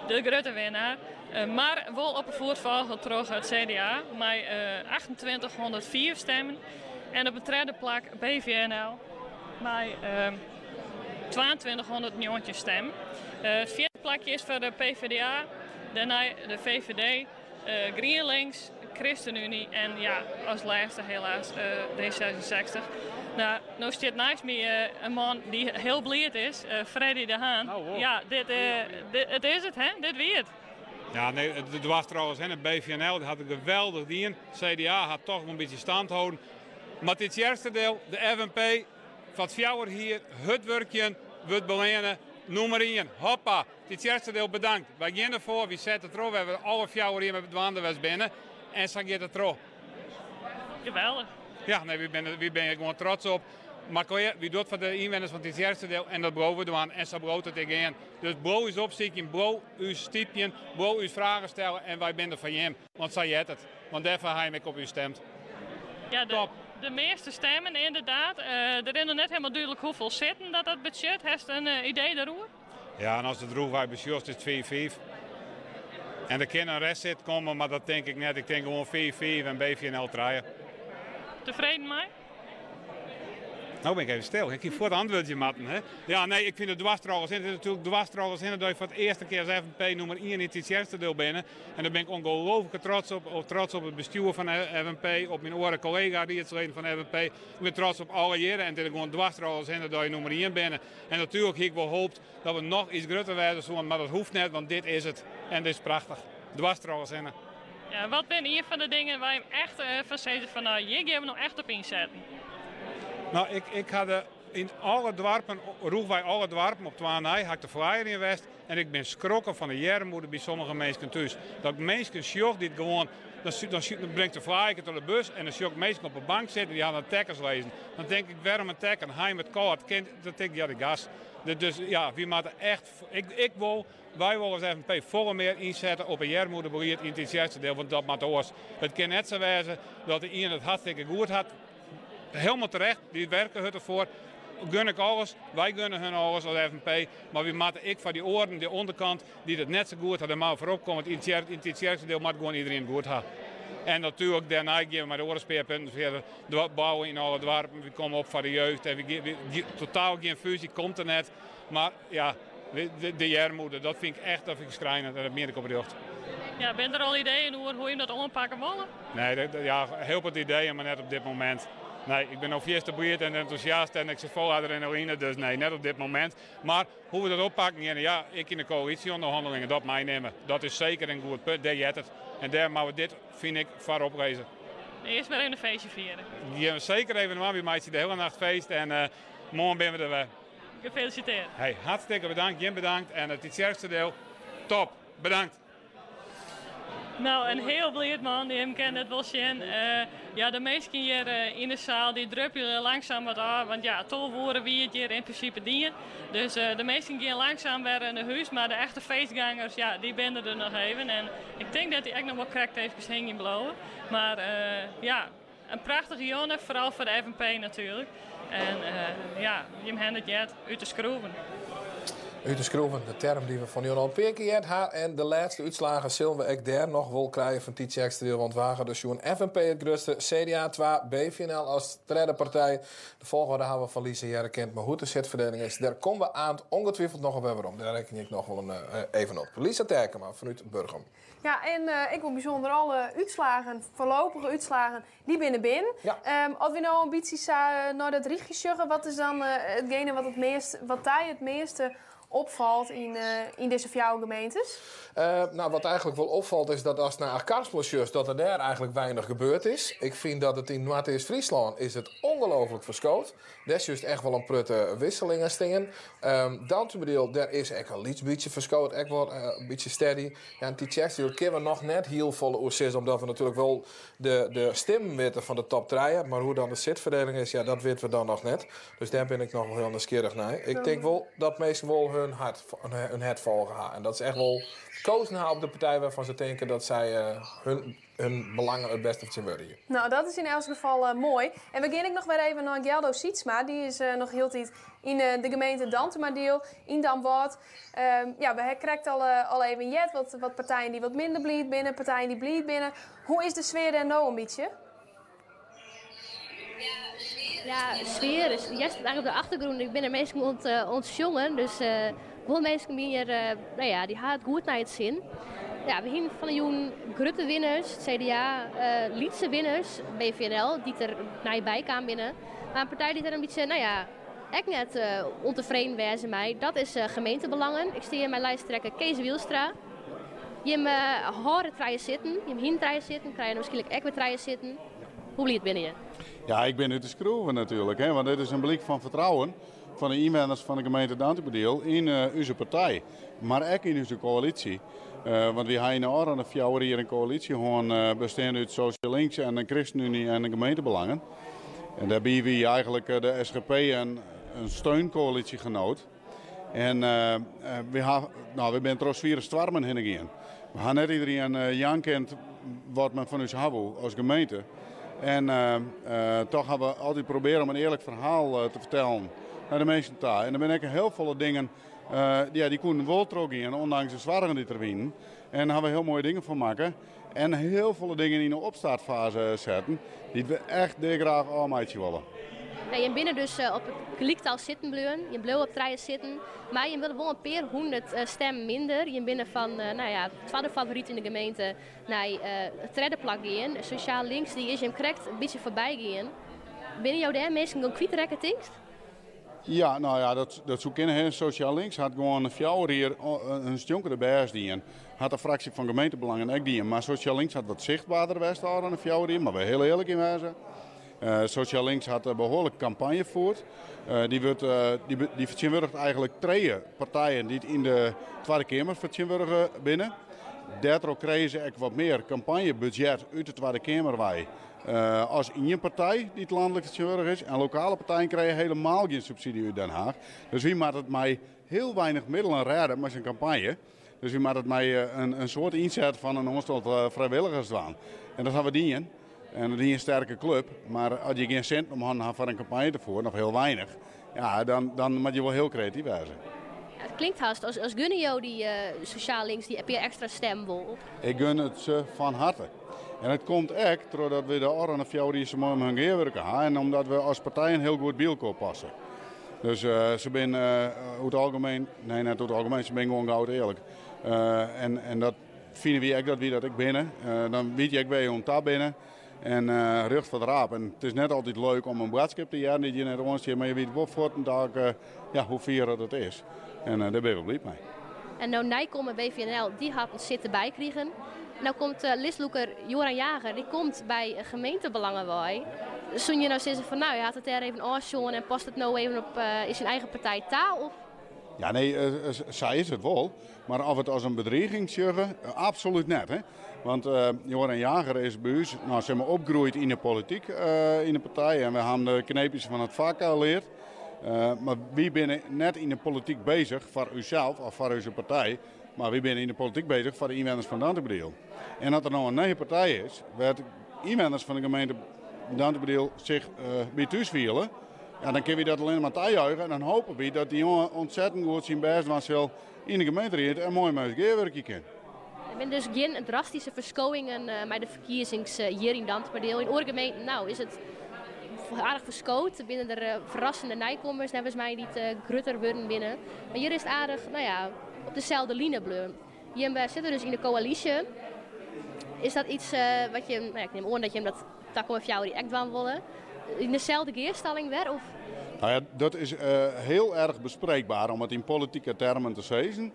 de grote winnaar. Maar wel op een voetvolger terug het CDA, met 2804 stemmen. En op het derde plak BVNL, met 2219 stemmen. Het vierde plakje is voor de PvdA, daarna de VVD GroenLinks, ChristenUnie en als laatste helaas D66. Nou, no stiet neist my in man dy't hiel bliid is, Freddy de Haan. Nou, ja, dit, dit, it is it, hè? Dit wie it. Ja, nee, it doarst der alles hinne. Het BVNL hat it geweldich dien. CDA hat toch wol in bytsje stand holden. Mar Tytsjerksteradiel, de FNP, foar 4 jier hurd wurkjen, wurdt beleanne. Nûmer 1. Hoppa! Tytsjerksteradiel bedankt. Wy gean derfoar, wy sette troch. We hawwe alle 4 jier mei dwaande west binne. En sa giet it troch. Geweldich. Ja, nee, wy binne gewoan trots op. Mar klear, wy dogge it foar de ynwenners fan Tytsjerksteradiel en dat bliuwe we dwaan. En sa bliuwt it ek gean. Dus bliuw ús opsykjen, bliuw ús stypjen, bliuw ús fragen stellen en wy binne der foar jim. Want sa heart it. Want dêrfoar ha jim ek op ús stemd. Ja, de, de measte stimmen ynderdaad. Der is noch net hielendal dúdlik hoefolle sitten dat dat betsjut. Hast in idee dêroer? Ja, en ast it rûchwei besjochst is it 5-5. En der kin in restsit komme, mar dat tink ik net. Ik tink gewoan 5-5 en BVNL trije. Tefreden mei? No bin ik even stil. Ik hie fuort antwurdzje moatten. Hè? Ja, nee, ik fyn it dwars troch alles hinne. It is natuerlik dwars troch alles hinne dat je foar it earste kear as FNP nûmer 1 yn Tytsjerksteradiel binne. En dêr bin ik ongelooflijk trots op. Trots op it bestjoer fan FNP, op myn oare kollega-riedsleden fan FNP. Ik bin trots op allegearre en it is gewoan dwars troch alles hinne dat je nûmer 1 binne. En natuerlik hie ik wol hoopt dat we noch iets grutter wêze soene, mar dat hoecht net, want dit is it. En dit is prachtich. Dwars troch alles hinne. Ja, wat binne ien fan de dingen wêr't jim echt fan sizze fan nou, hjir gean we no echt op ynsetten? Nou, ik ha de, yn alle doarpen, rûchwei alle doarpen op twa nei, ha ik te flyerjen west. En ik bin skrokken fan de earmoede by sommige minsken thús. Dat ik minsken sjoch dy't gewoan, dan, dan, dan bringt de flyer troch de bus en dan sjoch ik minsken op de bank sitten dy hawwe in tekkens lizzen. Dan tink ik, wêrom in tekken? Ha jim it kâld? Kin, dan tink ik, ja, de gas. Dus ja, wy moatte echt, ik wol, wy wolle as FNP folle mear ynsette op it earmoedebelied yn Tytsjerksteradiel, want dat moat oars. It kin net sa wêze dat de ien it hartstikke goed hat, helemaal terecht, dy werke hurd derfoar. Gun ik alles, wy gunne hun alles as FNP, mar wy moatte ek foar dy oaren, de ûnderkant, dy't it net sa goed ha, dêr moatte we foar opkomme. Want yn Tytsjerksteradiel moat gewoan iderien it goed ha. En natuerlik, dêrnei gean we mei de oare spearpunten fierder bouwe yn alle doarpen. Wy komme op foar de jeugd en wy, totaal gjin fúzje, komt der net. Mar ja, de earmoede, dat fyn ik echt dat fyn ik skrijnend en dat mien ik oprjocht. Ja, binne der al ideeën oer hoe't jim dat oanpakke wolle? Nee, ja, hiel wat ideeën, mar net op dit momint. Nee, ik bin no fierste bliid en entûsjast en ik sit fol adrenaline, dus nee, net op dit momint. Mar hoe't we dat oppakken geane, ja, ek yn de koälysje-ûnderhannelingen dat meinimme. Dat is seker in goed punt, dêr heart it. En dêr moatte we dit, fyn ik, foar oplizze. Earst mar even in feestje fiere. Ja, seker even dwaan. Wy meitsje de hiele nacht feest en uh, moarn binne we der wer. Gefeliciteerd. Hey, hartstikke bedankt, jim bedankt en it Tytsjerksteradiel, top, bedankt. Nou, in hiel bliid man, jim kinne it wol sjen. Uh, ja, de minsken hjir uh, yn de saal dy druppelje langsaam wat ôf, want ja, 12 oere wie it hjir yn prinsipe dien. Dus uh, de minsken gean langsaam wer nei hûs, mar de echte feestgangers, ja, dy binne der noch even. En ik tink dat dy ek noch wol krekt efkes hingjen bliuwe. Mar ja, in prachtige jûn, foaral foar de FNP natuerlik. En ja, jim hawwe it heard út de skroeven. Út de skroeven, de term dy't we fan jûn al in pear kear heard ha. En de lêste útslaggen sille we ek dêr noch wol krije fan Tytsjerksteradiel. Want we hawwe dus sjoen FNP it grutste, CDA 2, BVNL as tredde partij. De folchoarder hawwe we fan Lisa hearre kind, mar hoe't de sitferdeling is, dêr komme we aanst ongetwijfeld noch wer werom. Dêr rekkenje ik noch wol in, eh, even op. Lisa Terkema fanút Burgum. Ja, en uh, ik wol bysûnder alle útslaggen, foarlopige útslaggen, dy binne binnen. Ja. As we no in bytsje sa nei dat rychje sjogge, wat is dan uh, itgene wat, it meast, wat dy it measte opfalt yn dizze fjouwer gemeentes? Nou, wat eigentlik wol opfalt is dat ast nei Achtkarspelen sjochst, dat der dêr eigentlik weinich gebeurd is. Ik fyn dat it yn Noardeast-Fryslân is it ongelooflik ferskood. Dêr sjochst echt wol in protte wisselingen stean. Um, Dantumadiel, dêr is ek in lyts bytsje ferskood, ek wol in bytsje steady. Ja, en Tytsjerksteradiel kinne we noch net hiel folle oer sizze, omdat we natuerlik wol de stimmen witte fan de top trije. Mar hoe dan de sitferdeling is, ja, dat witte we dan noch net. Dus dêr bin ik noch wol hiel nijsgjirrich nei. Ik tink wol dat minsken wol hun hart, hun hert folge ha. En dat se echt wol kozen ha op de partij wêrfan se tinke dat sy hun, hun belangen it bêste fertsjintwurdigje. Nou, dat is yn elts gefal moai. En we gean ek noch wer even nei Geldo Sietsma. Dy is noch hieltyd yn de gemeente Dantumadiel, yn Damwâld. Ja, we ha krekt al even heard wat partijen dy't wat minder bliid binne, partijen dy't bliid binne. Hoe is de sfear dêr no in bytsje? Ja, sfear is juist eigenlijk op de achtergrond. Ik bin der minsken oan it sjongen. Dus guon minsken binne hjir, nou ja, dy ha it goed nei it sin. Ja, we hienen fan 'e jûn grutte winners, it CDA, lytse winners, BVNL, dy't der nij by kaam binne. Mar in partij dy't der in bytsje, no ja, ek net ûntefreden wêze mei, dat is Gemeentebelangen. Ik stean hjir mei lijsttrekker Kees Wielstra. Jim hâlde trije sitten, jim hiene trije sitten, krije no wierskynlik ek wer trije sitten. Hoe bliid binne je? Ja, ik bin út de skroeven natuerlik, hè, want dit is in blyk fan fertrouwen fan de ynwenners fan de gemeente Dantumadiel yn ús partij, mar ek yn ús koälysje. Want wy ha yn de ôfrûne fjouwer jier in koälysje hân besteande út Sociaal Links en de Christenunie en de gemeentebelangen. En dêrby wie eigenlik de SGP in steunkoälysjegenoat. En wy ha, no, wy binne troch swiere stoarmen hinne gien. We ha net iderien jaan kind wat men fan ús ha woe as gemeente. En toch ha we altyd probearre om in earlik ferhaal te fertellen nei de minsken ta. En der binne ek hiel folle dingen, ja, dy koenen wol trochgean, ûndanks de soargen dy't der wienen. En dêr ha we hiel moaie dingen fan makke. En hiel folle dingen yn de opstartfaze setten, dy't we echt deagraach ôfmeitsje wolle. Ja, jim binne dus op it gelyktal sitten bleaun. Jim bliuwe op trije sitten. Mar jim wurde wol in pear hûndert stemmen minder. Jim binne fan nou ja, twadde favoryt yn de gemeente nei it tredde plak gien. Sosjaal Links dy is jim krekt in bytsje foarby gien. Binne jo dêr minsken gewoan kwytrekke, tinkst? Ja, no ja, dat soe kinne. Hè. Sociaal Links hat gewoan fjouwer jier in stjonkende bêst dien. Hat de fraksje fan gemeentebelangen ek dien. Mar Sociaal Links hat wat sichtberder west de ôfrûne fjouwer jier, mar we hiel earlik yn wêze. Sociaal Links hat behoarlik kampanje fierd. Dy wurdt, dy, dy fertsjintwurdiget eigenlik trije partijen dy't yn de Twadde Keamer fertsjintwurdige binne. Dêrtroch krije se ek wat mear kampanjebudzjet út de Twadde Keamer wei. As ien partij dy't lanlik fertsjintwurdige is en lokale partijen krije helemaal gjin subsydzje út Den Haag. Dus wy moatte it mei hiel weinich middelen rêde mei sa'n kampanje. Dus wy moatte it mei in soad ynset fan in oantal frijwilligers dwaan. En dat hawwe we dien. En dat wie in sterke klup. Mar as je gjin sinten om hannen hawwe foar in kampanje te fieren, of hiel weinich, ja, dan moatte je wol hiel kreatyf wêze. Ja, it klinkt hast as gunne jo dy Sosjaal Links dy pear ekstra stimmen wol. Ik gun it se fan herte. En it komt ek trochdat we de ôfrûne fjouwer jier sa moai mei hun gearwurke ha en omdat we as partijen hiel goed by elkoar passe. Dus se binne oer it algemeen, nee net oer it algemeen, se binne gewoan goud earlik. En dat fine wy ek dat wy dat ek binne. Dan wit je ek wêr je oan ta binne en rjocht foar de raap. En it is net altyd leuk om in boadskip te hearren dy't je net oanstiet, mar je witte wol fuortendalik ja, hoe fier dat it is. En dêr binne we bliid mei. En no nijkommer BVNL, dy hat in sit derby krigen. No komt listlûker Joran Jager, dy komt by gemeentebelangen wei. Soene je no sizze fan no, hy hat it dêr even ôfsjoen en past it no even op yn syn eigen partij ta? Of? Ja, nee, sa is it wol. Mar of it as in bedriging sjogge, absolút net. Hè? Want Joran Jager is by ús no, sis mar, opgroeid yn de polityk yn de partij en we ha him de kneepjes fan it fak leard. Mar wy binne net yn de polityk bezich foar ússels of foar ús partij, mar wy binne yn de polityk bezich foar de ynwenners fan Dantumadiel. En as der no in nije partij is wêr't ynwenners fan de gemeente Dantumadiel sich by thús fiele, ja, dan kinne wy dat allinne mar tajuige en dan hoopje wy dat dy jonge ontzettend goed syn bêst dwaan sil yn de gemeenteried en moai mei ús gearwurkje kin. Der binne dus gjin drastyske ferskowingen mei de ferkiezings hjir yn Dantumadiel. Yn oare gemeenten no is it aardich ferskood. Der binne der ferrassende nijkommers neffens my dy't grutter wurden binne. Mar hjir is it aardich no ja, op deselde line bleaun. Jim sitte dus yn de koälysje. Is dat iets wat jim, no ja, ik nim oan dat jim dat takomme fjouwer jier ek dwaan wolle. Yn deselde gearstalling wer? Of? Nou ja, dat is heel erg bespreekbaar om it yn politike termen te sizzen.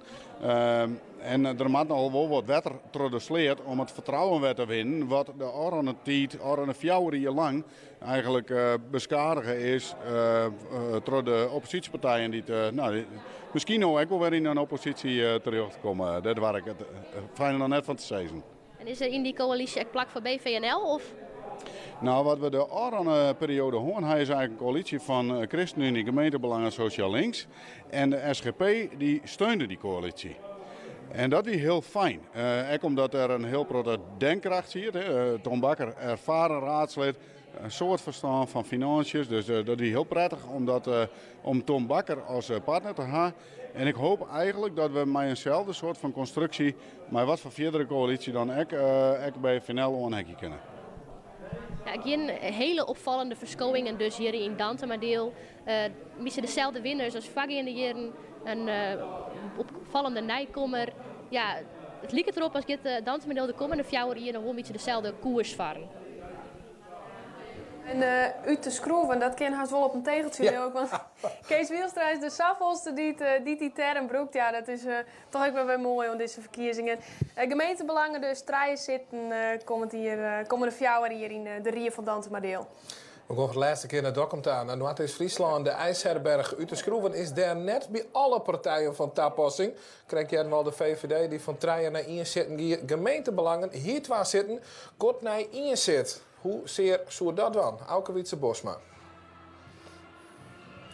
En der moat noch wol wat wetter troch de sleat om it fertrouwen wer te winnen, wat de ôfrûne tiid, ôfrûne fjouwer jier lang, eigenlik beskadige is troch de opposysjepartijen dy't no, miskien no ek wol wer yn in opposysje terjochte komme. Dêr doar ik it fijn noch net fan te sizzen. En is der yn dy koälysje ek plak foar BVNL? Of? Nou, wat we de ôfrûne perioade hân ha is eigenlik in koälysje fan Christenunie, Gemeentebelang en Sociaal Links. En de SGP dy steunde dy koälysje. En dat wie hiel fijn. Ek omdat der in hiel protte denkkracht siet. Tom Bakker, ervaren raadslid, in soad ferstân fan finânsjes. Dus dat wie hiel prettich om Tom Bakker as partner te ha. En ik hoop eigenlik dat we mei inselde soart fan konstruksje, mei wat foar fierdere koälysje dan ek, ek BVNL oanhekje kinne. Ja, gjin hiele opfallende ferskowingen dus hjir yn Dantumadiel. In bytsje deselde winners as foargeande jierren. In opfallende nijkommer. Ja, it liket derop as giet Dantumadiel de kommende fjouwer jier noch wol in bytsje deselde koers farren. En út de skroeven, dat kin hast wol op in tegeltsje leau ik, want Kees Wielstra is de safolste dy't dy't dy term brûkt. Ja, dat is toch ek wer wer moai oan dizze ferkiezingen. Gemeentebelangen dus, trije sitten kommend jier, kommende fjouwer jier yn de Rie fan Dantumadiel. We gean foar de lêste kear nei Dokkum ta, nei Noardeast-Fryslân. De IJsherberg út de skroeven is dêr net by alle partijen fan tapassing. Krekt hearden we al de VVD dy't fan trije nei ien sitten gie. Gemeentebelangen hie twa sitten, giet nei ien sit. Hoe sear soe dat dwaan? Auke Wietse Bosma.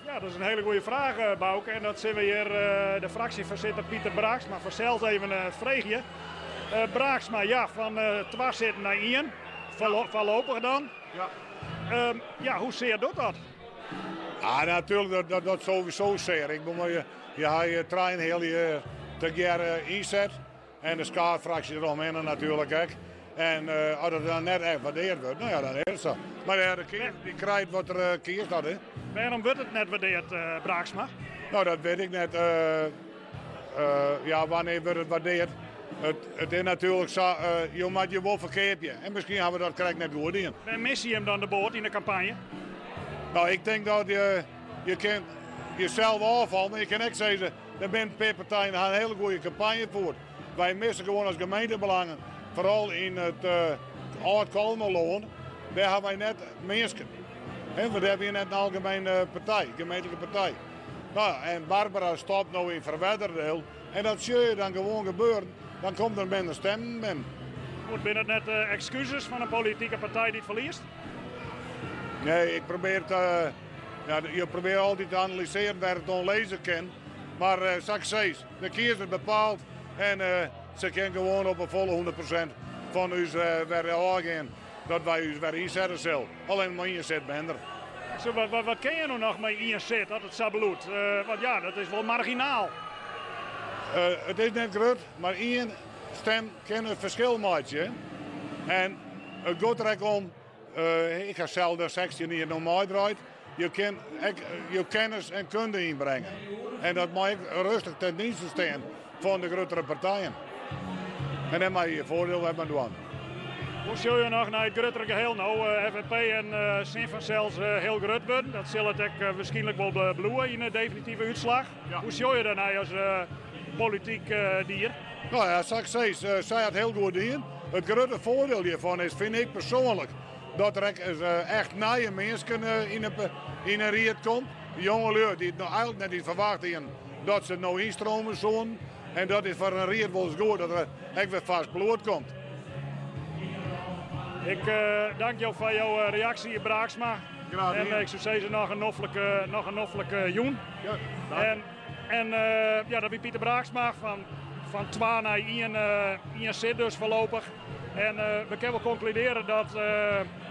Ja, dat is in hiele goede fraach, eh, Bouke. En dat sille we hjir eh, de fraksjefoarsitter Pieter Braaksma fansels even eh, freegje. Braaksma, ja, fan twa sitten nei ien. Foarlopich dan. Ja. Ehm, ja, hoe sear docht dat? Ah, natuurlijk, dat, dat, dat sowieso sear. Ik bedoel, je, je ha je trijenheal jier tegearre ynset. En de skaadfraksje deromhinne natuerlik ek. En uh, as it dan net echt waardeard wurdt, no ja, dan is it sa. Mar ja, de kiezer dy krijt wat er uh, kiest hat. Hè. Wêrom wurdt it net waardeard, uh, Braaksma? No, dat wit ik net. Ja, wannear wurdt it waardeard? It, it is natuerlik sa, jo moatte je wol ferkeapje. En miskien hawwe we dat krekt net goed dien. Wêr misse jim dan de boat yn de kampanje? No, ik tink dat je, je kin jesels ôffalle, mar je kin ek sizze, Der binne in pear partijen ha in hiele goede kampanje fierd. Wy misse gewoan as gemeentebelangen, foaral yn it âld Kollumerlân, dêr ha wy net minsken. He, want dêr wie net in algemene partij, gemeentlike partij. No, en Barbara stopt no yn Ferwerderdiel en dat sjoch je dan gewoan gebeuren, dan komt der minder stemmen binnen. Goed, binne it net ekskuses fan in politike partij dy't ferliest? Nee, ik probear te, ja, je probeert altyd te analyseren wêr't it oan lizze kin. Mar uh, sa't ik sis, de kiezer bepaalt en uh, se kin gewoan op in folle 100% fan ús uh, wer ôfgean dat wy ús wer ynsette sil. Allinnich mar ien sit minder. Zo, wat, wat, wat kin je no noch mei ien sit as it sa bliuwt? Uh, want ja, dat is wol marginaal. Uh, it is net grut, mar ien stim kin it ferskil meitsje. En it giet der ek om Ik ha sels der 16 jier no meidraaid. Je kin ek jo kennis en kunde ynbringe. En dat mei ek rêstich ten dienste stean fan de gruttere partijen. En dêr mei je je foardiel wer mei dwaan. Hoe sjogge je noch nei it gruttere geheel no? FNP en Sin fansels hiel grut wurden. Dat sil it ek wierskynlik wol bliuwe yn de definitive útslach. Hoe sjogge je dêrnei as polityk dier? No ja, sa't ik sis, sy hat hiel goed dien. It grutte foardiel hjirfan is, fyn ik persoanlik, dat der ek echt nije minsken yn 'e ried komt. Jongelju dy't no eigentlik net yn ferwacht hienen dat se no ynstrome soenen. En dat is foar in ried wolris goed, dat der ek wer farsk bloed komt. Ik dank jo foar jo reaksje, Braaksma. Graach dien. En ik soe sizze noch in noflike, noch in noflike jûn. Ja, dank. En ja, dat wie Pieter Braaksma fan, fan twa nei ien, ien sit dus foarlopich. En we kinne wol konkludearje dat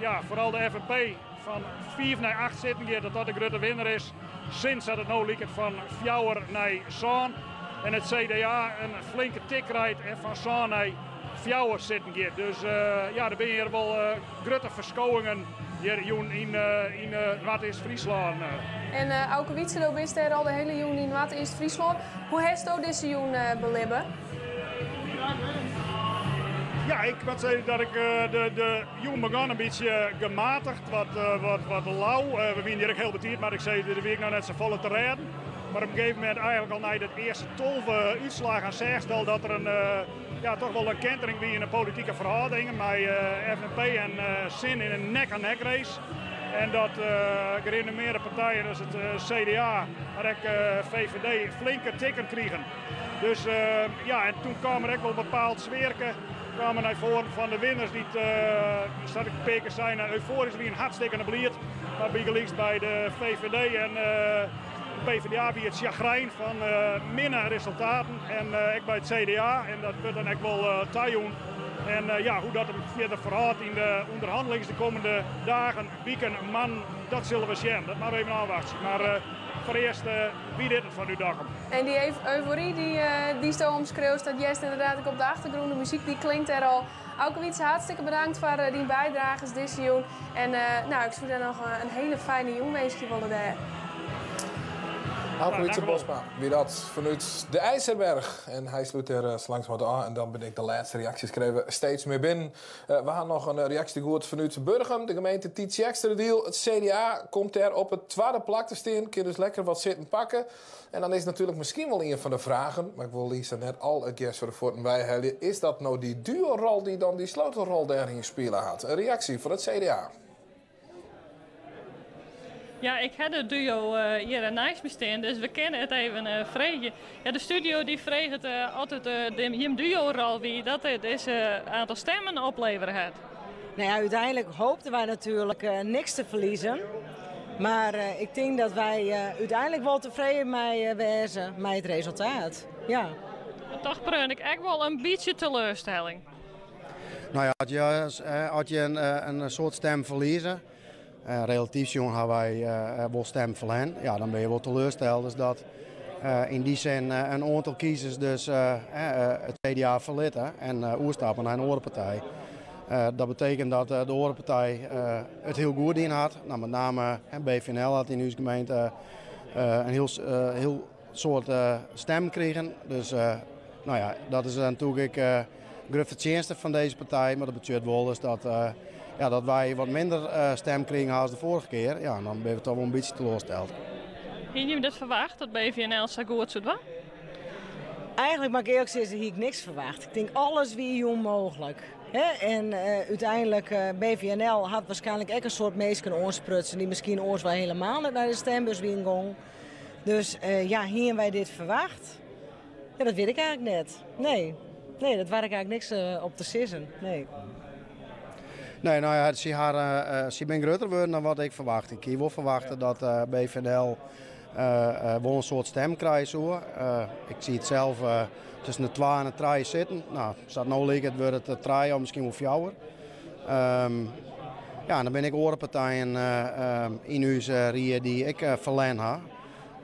ja, foaral de FNP fan fiif nei acht sitten giet, dat dat de grutte winner is. Sin sa't it no liket fan fjouwer nei sân. En it CDA in flinke tik krijt en fan sân nei fjouwer sitten giet. Dus ja, der binne hjir wol grutte ferskowingen hjir jûn yn, yn Noardeast-Fryslân. En Auke Wietse, do bist dêr al de hiele jûn yn Noardeast-Fryslân. Hoe hasto dizze jûn belibbe? Ja, ik moat sizze dat ik de, de jûn begon in bytsje gematigd, wat, wat, wat lau. We wiene hjir ek hiel betiid, mar ik sei, der wie ek noch net safolle te rêden. Mar op in gegeven momint, eigentlik al nei de earste 12 útslaggen, seachst al dat der in, ja, toch wol in kentering wie yn de politike ferhâldingen mei FNP en Sin yn in nek-aan-nek race. En dat gerenommearde partijen as it CDA, mar ek VVD flinke tikken krigen. Dus ja, en toen kaam der ek wol bepaald sfearke kaam nei foaren fan de winners dy't, sa't ik in pear kear sei, eufoarysk wienen, hartstikkene bliid. Mar bygelyks by de VVD en de PvdA wie it sjagrijn fan minne resultaten en ek by it CDA en dat wurdt dan ek wol tajûn. En ja, hoe dat him fierder ferhâldt yn de ûnderhannelings de kommende dagen, wiken, moannen, dat sille we sjen. Dat moatte we even ôfwachtsje. Mar foarearst wie dit it fan út Dokkum. En dy eufory dy'tsto omskriuwst, dat hearst ynderdaad ek op de achtergrûn. De muzyk dy klinkt dêr al. Auke Wietse, hartstikke bedankt foar dyn bydrages dizze jûn. En no, ik soe dêr noch in hiele fijne jûn winskje wolle dêr. Auke Wietze Bosma, wie dat fanút de IJzerberg. En hy slút der eh, langs wat ôf. En dan bin ik de lêste reaksjes krije steeds mear binnen. Eh, we ha noch in reaksje goed fanút Burgum, de gemeente Tytsjerksteradiel. It CDA komt dêr op it twadde plak te stean. Kin dus lekker wat sitten pakke. En dan is natuerlik miskien wol ien fan de fragen, mar ik wol Lisa net al it gers foar de fuotten weihelje, is dat no dy duo-rol dy't dan dy sleutelrol dêryn spile hat? In reaksje fan it CDA. Ja, ik ha de duo hjir neist my stean, dus we kinne it even freegje. Ja, de studio dy freget oft it de jim duo-rol wie dat it dizze aantal stimmen oplevere hat. Nou ja, uiteindelijk hoopten wij natuurlijk uh, niks te verliezen. Maar uh, ik denk dat wij uh, uiteindelijk wel tevreden mee wezen met het resultaat. Ja. Toch preun ik ek wol in bytsje teleurstelling. Nou ja, as je, as je in soad stim ferlieze, relatyf sjoen ha wy wol stim ferlern, ja, dan binne je wol teleursteld. Dus dat yn dy sin in oantal kiezers dus it CDA ferlitte en oerstappe nei in oare partij. Dat betekent dat de oare partij it hiel goed dien hat. Nou, met name BVNL hat yn ús gemeente in hiel, hiel soad stimmen krigen. Dus nou ja, dat is natuerlik ek grut fertsjinste fan dizze partij. Mar dat betsjut wol dus dat, ja, dat wy wat minder stim krigen ha as de foarige kear. Ja, dan binne we toch wol in bytsje teloarsteld. Hiene jim dit ferwachte, dat BVNL sa goed soe dwaan? Eigenlik moat ik earlik sizze, hie ik niks ferwachte. Ik tink alles wie jûn mooglik. Hè? En uh, uiteindelijk, uh, BVNL hat waarskynlik ek in soad minsken oansprutsen dy't miskien oars wol hielendal net nei de stembus wiene gong. Dus uh, ja, hiene wy dit ferwachte? Ja, dat wit ik eigenlik net. Nee, nee dat doar ik eigenlik niks op te sizzen. Nee. Nee, nou ja, sy, har, uh, sy binne grutter wurden dan wat ik ferwachte. Ik hie wol ferwachte dat uh, BVNL uh, wol in soad stim krije soe. Ik zie it sels tusken de twa en de trije sitten. Nou, sa't it no liket, wurdt it trije of miskien wol fjouwer. Um, ja, en dan binne ek oare partijen yn ús rie dy't ek ferlern ha.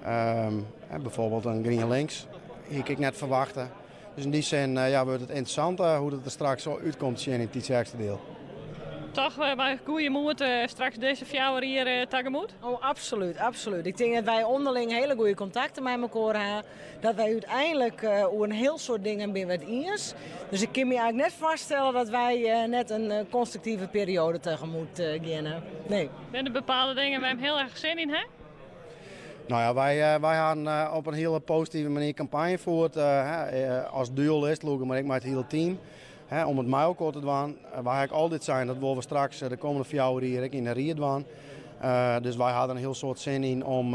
Um, bijvoorbeeld in GrienLinks hie ik net ferwachte. Dus yn dy sin ja, wurdt it ynteressant hoe't it der straks útkomt sjen yn Tytsjerksteradiel. Toch mei goede moed straks dizze 4 jier tegemoet? Oh, absolút, absolút. Ik tink dat wy ûnderling hiele goede kontakten mei elkoar ha. Dat wy úteinlik oer in hiel soad dingen binne wy it iens. Dus ik kin my eigenlik net foarstelle dat wy net in konstruktive perioade tegemoet geane. Nee. Binne der bepaalde dingen wêr't jim hiel erch sin yn ha? Nou ja, wy, wy ha op in hiele positive manier kampanje fierd. As duo-listlûker, mar ek mei it hiele team. Hè, om it mei elkoar te dwaan. Wy ha ek altyd sein dat wolle we straks de kommende 4 jier ek yn de ried dwaan. Dus wy ha der in hiel soad sin yn om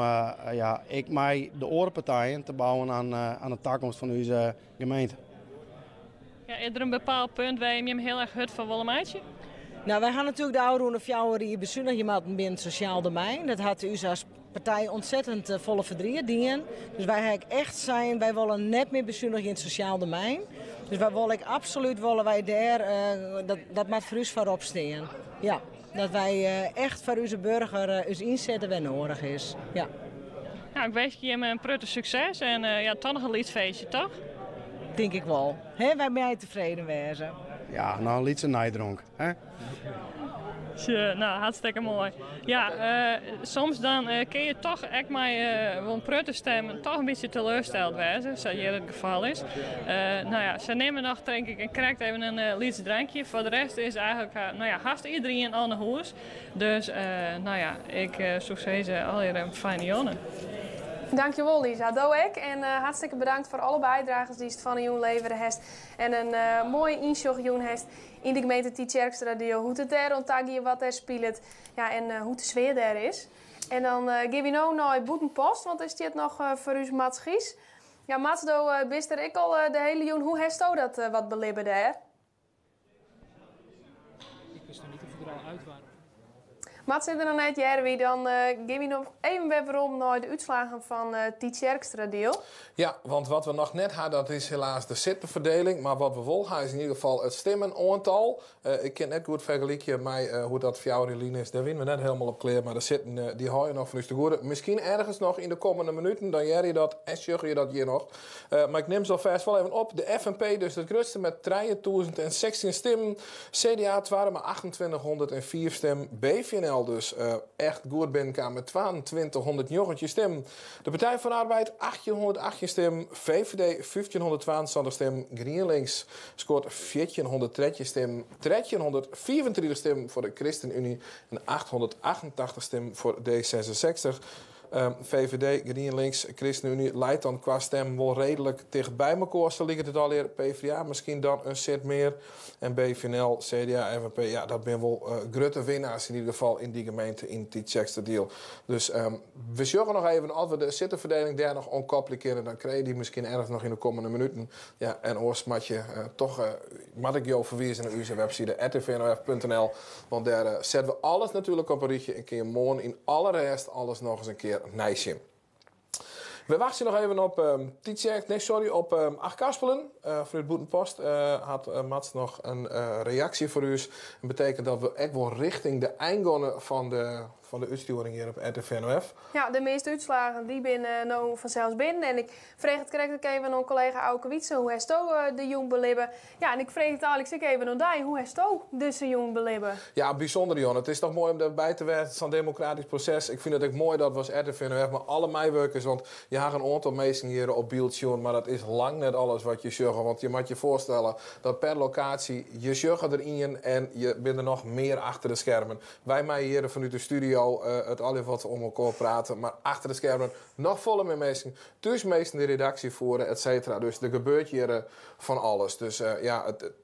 ja, ek mei de oare partijen te bouwen oan, oan de takomst fan ús gemeente. Ja, is der in bepaald punt wêr't jim jim hiel erch hurd foar wolle meitsje? Nou, wy ha natuerlik de ôfrûne 4 jier besunigje moatten binnen it sosjaal domein. Dat hat ús as partij ontzettend folle ferdriet dien. Dus wy ha ek echt sein, wy wolle net mear besunigje yn it sosjaal domein. Dus wy wolle ek absolút wolle wy dêr, dat, dat moat foar ús foarop stean. Ja, dat wy echt foar ús burger ús ynsette wêr nedich is. Ja. Nou, ik winskje jim in protte sukses en ja, toch noch in lyts feestje, toch? Tink ik wol. Hè, wy meie tefreden wêze. Ja, noch in lytse neidronk. Hè? Tje, nou, hartstikke moai. Ja, soms dan kinne je toch ek mei wol in protte stimmen toch in bytsje teleursteld wêze, sa hjir it gefal is. Nou ja, se nimme noch tink ik krekt even in lyts drankje. Foar de rest is eigenlik nou ja, hast iderien al nei hûs. Dus nou ja, ik soe sizze allegear in fijne jûn. Dankjewol Lisa, do ek. En hartstikke bedankt foar alle bydrages dy'tst fan 'e jûn levere hast. En in moaie ynsjoch jûn hast yn de gemeente Tytsjerksteradiel. Hoe't it dêr oan ta giet, wat dêr spilet ja, en hoe't de sfear dêr is. En dan gean wy no nei Bûtenpost, want dêr stiet noch foar ús Mats Gies. Ja, Mats, do bist der ek al de hiele jûn. Hoe hasto dat wat belibbe dêr? Ik wist noch net oft we der al út wiene. Mats sit der noch net, hearre wy. Dan gean wy noch even wer werom nei de útslaggen fan Tytsjerksteradiel. Ja, want wat we noch net ha, dat is helaas de sittenferdieling. Mar wat we wol ha is yn ieder gefal it stimmenoantal. Ik kin it net goed fergelykje mei hoe't dat 4 jier lyn is. Dêr wiene we net hielendal op klear, mar de sitten dy hâlde je noch fan ús te goede. Miskien ergens noch yn de kommende minuten, dan hearre je dat en sjogge je dat hjir noch. Mar ik nim se alfêst wol even op. De FNP dus it grutste met 3016 stimmen. CDA twadde mei 2805 stimmen. BVNL BVNL dus echt goed binnenkaam met 2219 stimmen. De Partij van de Arbeid 1818 stimmen, VVD 1572 stimmen, GrienLinks scoort 1413 stimmen, 1334 stimmen voor de ChristenUnie en 888 stimmen voor D66. VVD, GrienLinks, ChristenUnie leidt dan qua stem wel redelijk dichtbij elkaar. Zo ligt het alweer. PvdA misschien dan een zit meer. En BVNL, CDA, FNP, ja, dat zijn wel grote winnaars in ieder geval in die gemeente in Tytsjerksteradiel. Dus we zorgen nog even, als we de zittenverdeling daar nog onkoppelen, dan krijg je die misschien ergens nog in de komende minuten. Ja, en oors moet je toch, moet ik jou verwijzen naar onze website r t v n o f punt n l, want daar zetten we alles natuurlijk op een rietje en kun je morgen in alle rest alles nog eens een keer nijsje. We wachten nog even op Tytsjerk, nee, sorry, op Achtkarspelen. Vanuit Bûtenpost had Mats nog een reactie voor u. Dat betekent dat we echt wel richting de eindgongen van de uitsturing hier op RTV NOF. Ja, de meeste uitslagen die binnen nou vanzelfs binnen. En ik vraag het correct ook even aan collega Auke Wietse, hoe heeft u de jong belibben? Ja, en ik vraag het Alex ik even aan die, hoe heeft u deze jong belibben? Ja, bijzonder Jon. Het is toch mooi om daarbij te werken, zo'n democratisch proces. Ik vind het ook mooi dat was RTV NOF, maar alle meewerkers, want je hebt een aantal mensen hier op beeld zien, maar dat is lang net alles wat je zegt. Want je moet je voorstellen dat per locatie je zegt erin en je bent er nog meer achter de schermen. Wij mij hier vanuit de studio het al wat om elkaar praten, maar achter de schermen nog volle meer mensen. Dus meesten de redactie voeren, et cetera. Dus er gebeurt hier van alles. Dus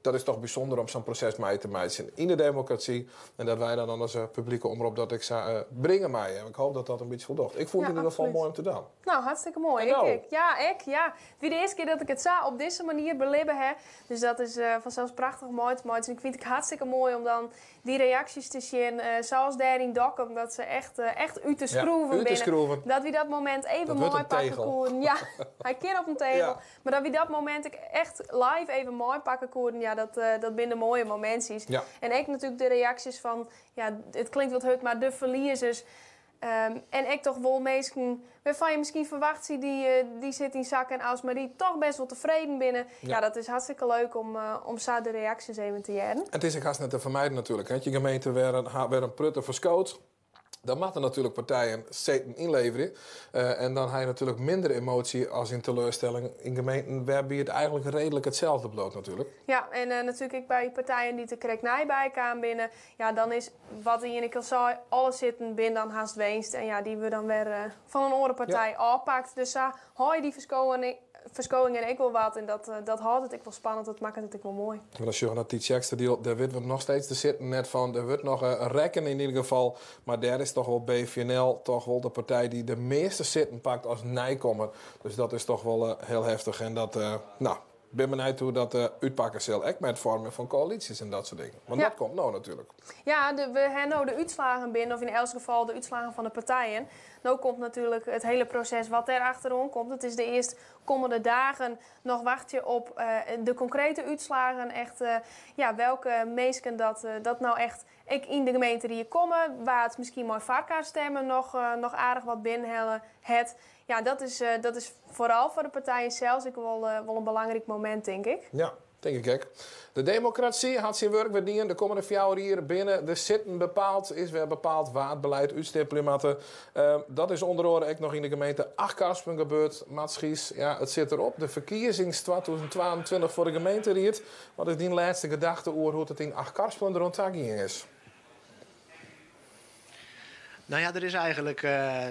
dat is toch bijzonder om zo'n proces mee te maken in de democratie. En dat wij dan als publieke omroep dat ik zou brengen mij. En ik hoop dat dat een beetje voldoet. Ik vond het in ieder geval mooi om te doen. Nou, hartstikke mooi. En nou? Ik, ik. Ja, ik. Ja. Het is de eerste keer dat ik het zo op deze manier belibben hè. Dus dat is vanzelfs prachtig mooi te maken. Dus ik vind het hartstikke mooi om dan die reacties te zien. Zoals daar in Dokkum, dat ze echt uit te Ja, schroeven uit te binnen. schroeven. Dat we dat moment even Dat wordt mooi een pakken tegel. koeren. Ja, hij keer op een tegel. Maar dat we dat moment ook echt live even mooi pakken koeren, ja, dat binnen de mooie momentjes. En ik natuurlijk de reacties van, ja, het klinkt wat hard, maar de verliezers. En ik toch wel mensen waarvan je misschien verwacht, zie, die zit in zak en as, maar die toch best wel tevreden binnen. Ja, dat is hartstikke leuk om zo de reacties even te jaren. En het is ook haast net te vermijden natuurlijk. Hè? Je gemeente werd een prutte verschoot. Dan mag er natuurlijk partijen zeten inleveren. En dan heb je natuurlijk minder emotie als in teleurstelling in gemeenten waarbij het eigenlijk redelijk hetzelfde bloot natuurlijk. Ja, en natuurlijk ik bij partijen die te krek bij kwamen binnen. Ja, dan is wat in ik al zei, alles zitten binnen dan haast winst. En ja, die we dan weer van een andere partij afpakt. Dus daar haal je die verschoning en ik wil wat. En dat houdt het ik wel spannend, dat maakt het ik wel mooi. Maar als je naar Tytsjerksteradiel, daar weten we nog steeds te zitten net van. Er wordt nog een rekken in ieder geval. Maar daar is toch wel BVNL, toch wel de partij die de meeste zitten pakt als nijkomer. Dus dat is toch wel heel heftig. En dat nou, ben benieuwd hoe dat uitpakken zal. Ook met vormen van coalities en dat soort dingen. Want dat komt nou natuurlijk. Ja, we hebben nou de uitslagen binnen, of in elk geval de uitslagen van de partijen. Nou komt natuurlijk het hele proces wat daar achterom komt. Het is de eerst komende dagen nog wacht je op de concrete uitslagen. Echt, welke mensen dat nou echt ik in de gemeente die komen, waar het misschien mooi varkenstemmen nog aardig wat binnenhellen. Het, ja, dat is vooral voor de partijen zelfs ik wel een belangrijk moment, denk ik. Ja, denk ik ook. De democratie had zijn werk weer dien. De komende 4 hier binnen de zitten bepaald, is weer bepaald waar het beleid uitstippelen moet. Dat is onder andere ook nog in de gemeente Achtkarspelen gebeurd. Mats Gies, ja, het zit erop. De verkiezings 2022 voor de gemeenteraad. Wat is die laatste gedachte over hoe het in Achtkarspelen rond is? Er is eigenlijk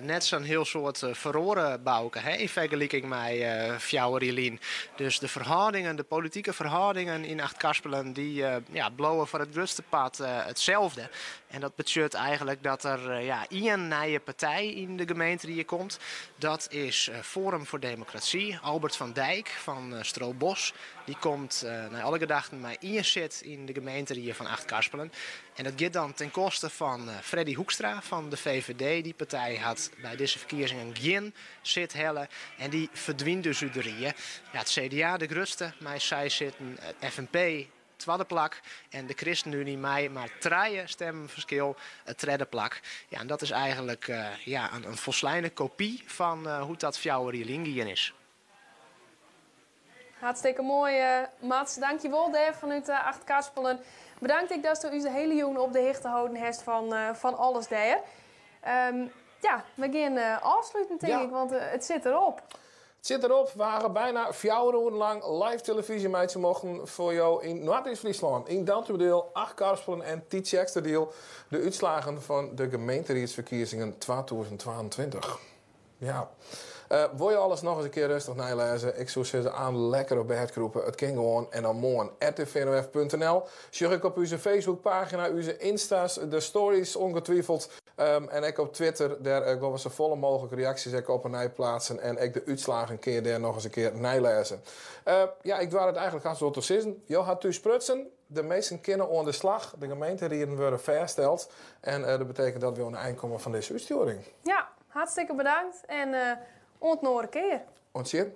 net zo'n heel soort verloren bouwke, hè, in vergelijking met Fjouwerilien. Dus de verhoudingen, de politieke verhoudingen in Achtkarspelen, die blowen voor het grootste pad hetzelfde. En dat betekent eigenlijk dat er één nieuwe partij in de gemeente die hier komt. Dat is Forum voor Democratie. Albert van Dijk van Stroobos. Die komt naar alle gedachten maar één zit in de gemeente hier van Achtkarspelen. En dat gaat dan ten koste van Freddy Hoekstra van de VVD. Die partij had bij deze verkiezingen geen zit helle. En die verdwijnt dus uit de rieën. Het CDA de grootste, maar zij zitten het FNP tweede plak. En de ChristenUnie mij maar 3 stemmenverschil het derde plak. En dat is eigenlijk een volslijne kopie van hoe dat Fjouwerilingien is. Hartstikke moai, Mats. Dankjewol dêr fanút Achtkarspelen. Bedankt ek datsto ús de hiele jûn op de hichte holden hast fan, fan alles dêr. Ja, we gean ôfsluten, tink ik, want it sit derop. It sit derop. We hawwe byna 4 oeren lang live televyzje meitsje mochten foar jo yn Noardeast-Fryslân. Yn Dantumadiel, Achtkarspelen en Tytsjerksteradiel de útslaggen fan de gemeenteriedsferkiezingen 2022. Ja. Wol je alles noch ris in kear rêstich neilêze? Ik soe sizze, aan lekker op bêd krûpe. It kin gewoan. En dan moarn rtvnof.nl. Sjoch ek op ús Facebookpagina, ús Insta's, de stories ongetwijfeld. En ek op Twitter, dêr gean we safolle mooglik reaksjes ek op en nij pleatsen. En ek de útslaggen kin je dêr noch ris in kear neilêze. Ja, ik doar it eigentlik hast wol te sizzen. Jo ha thús sprutsen. De minsken kinne oan de slach. De gemeenterieden wurde fêststeld. En dat betekent dat we oan de ein komme fan dizze útstjoering. Ja, hartstikke bedankt en oant in oare kear. Oant sjen.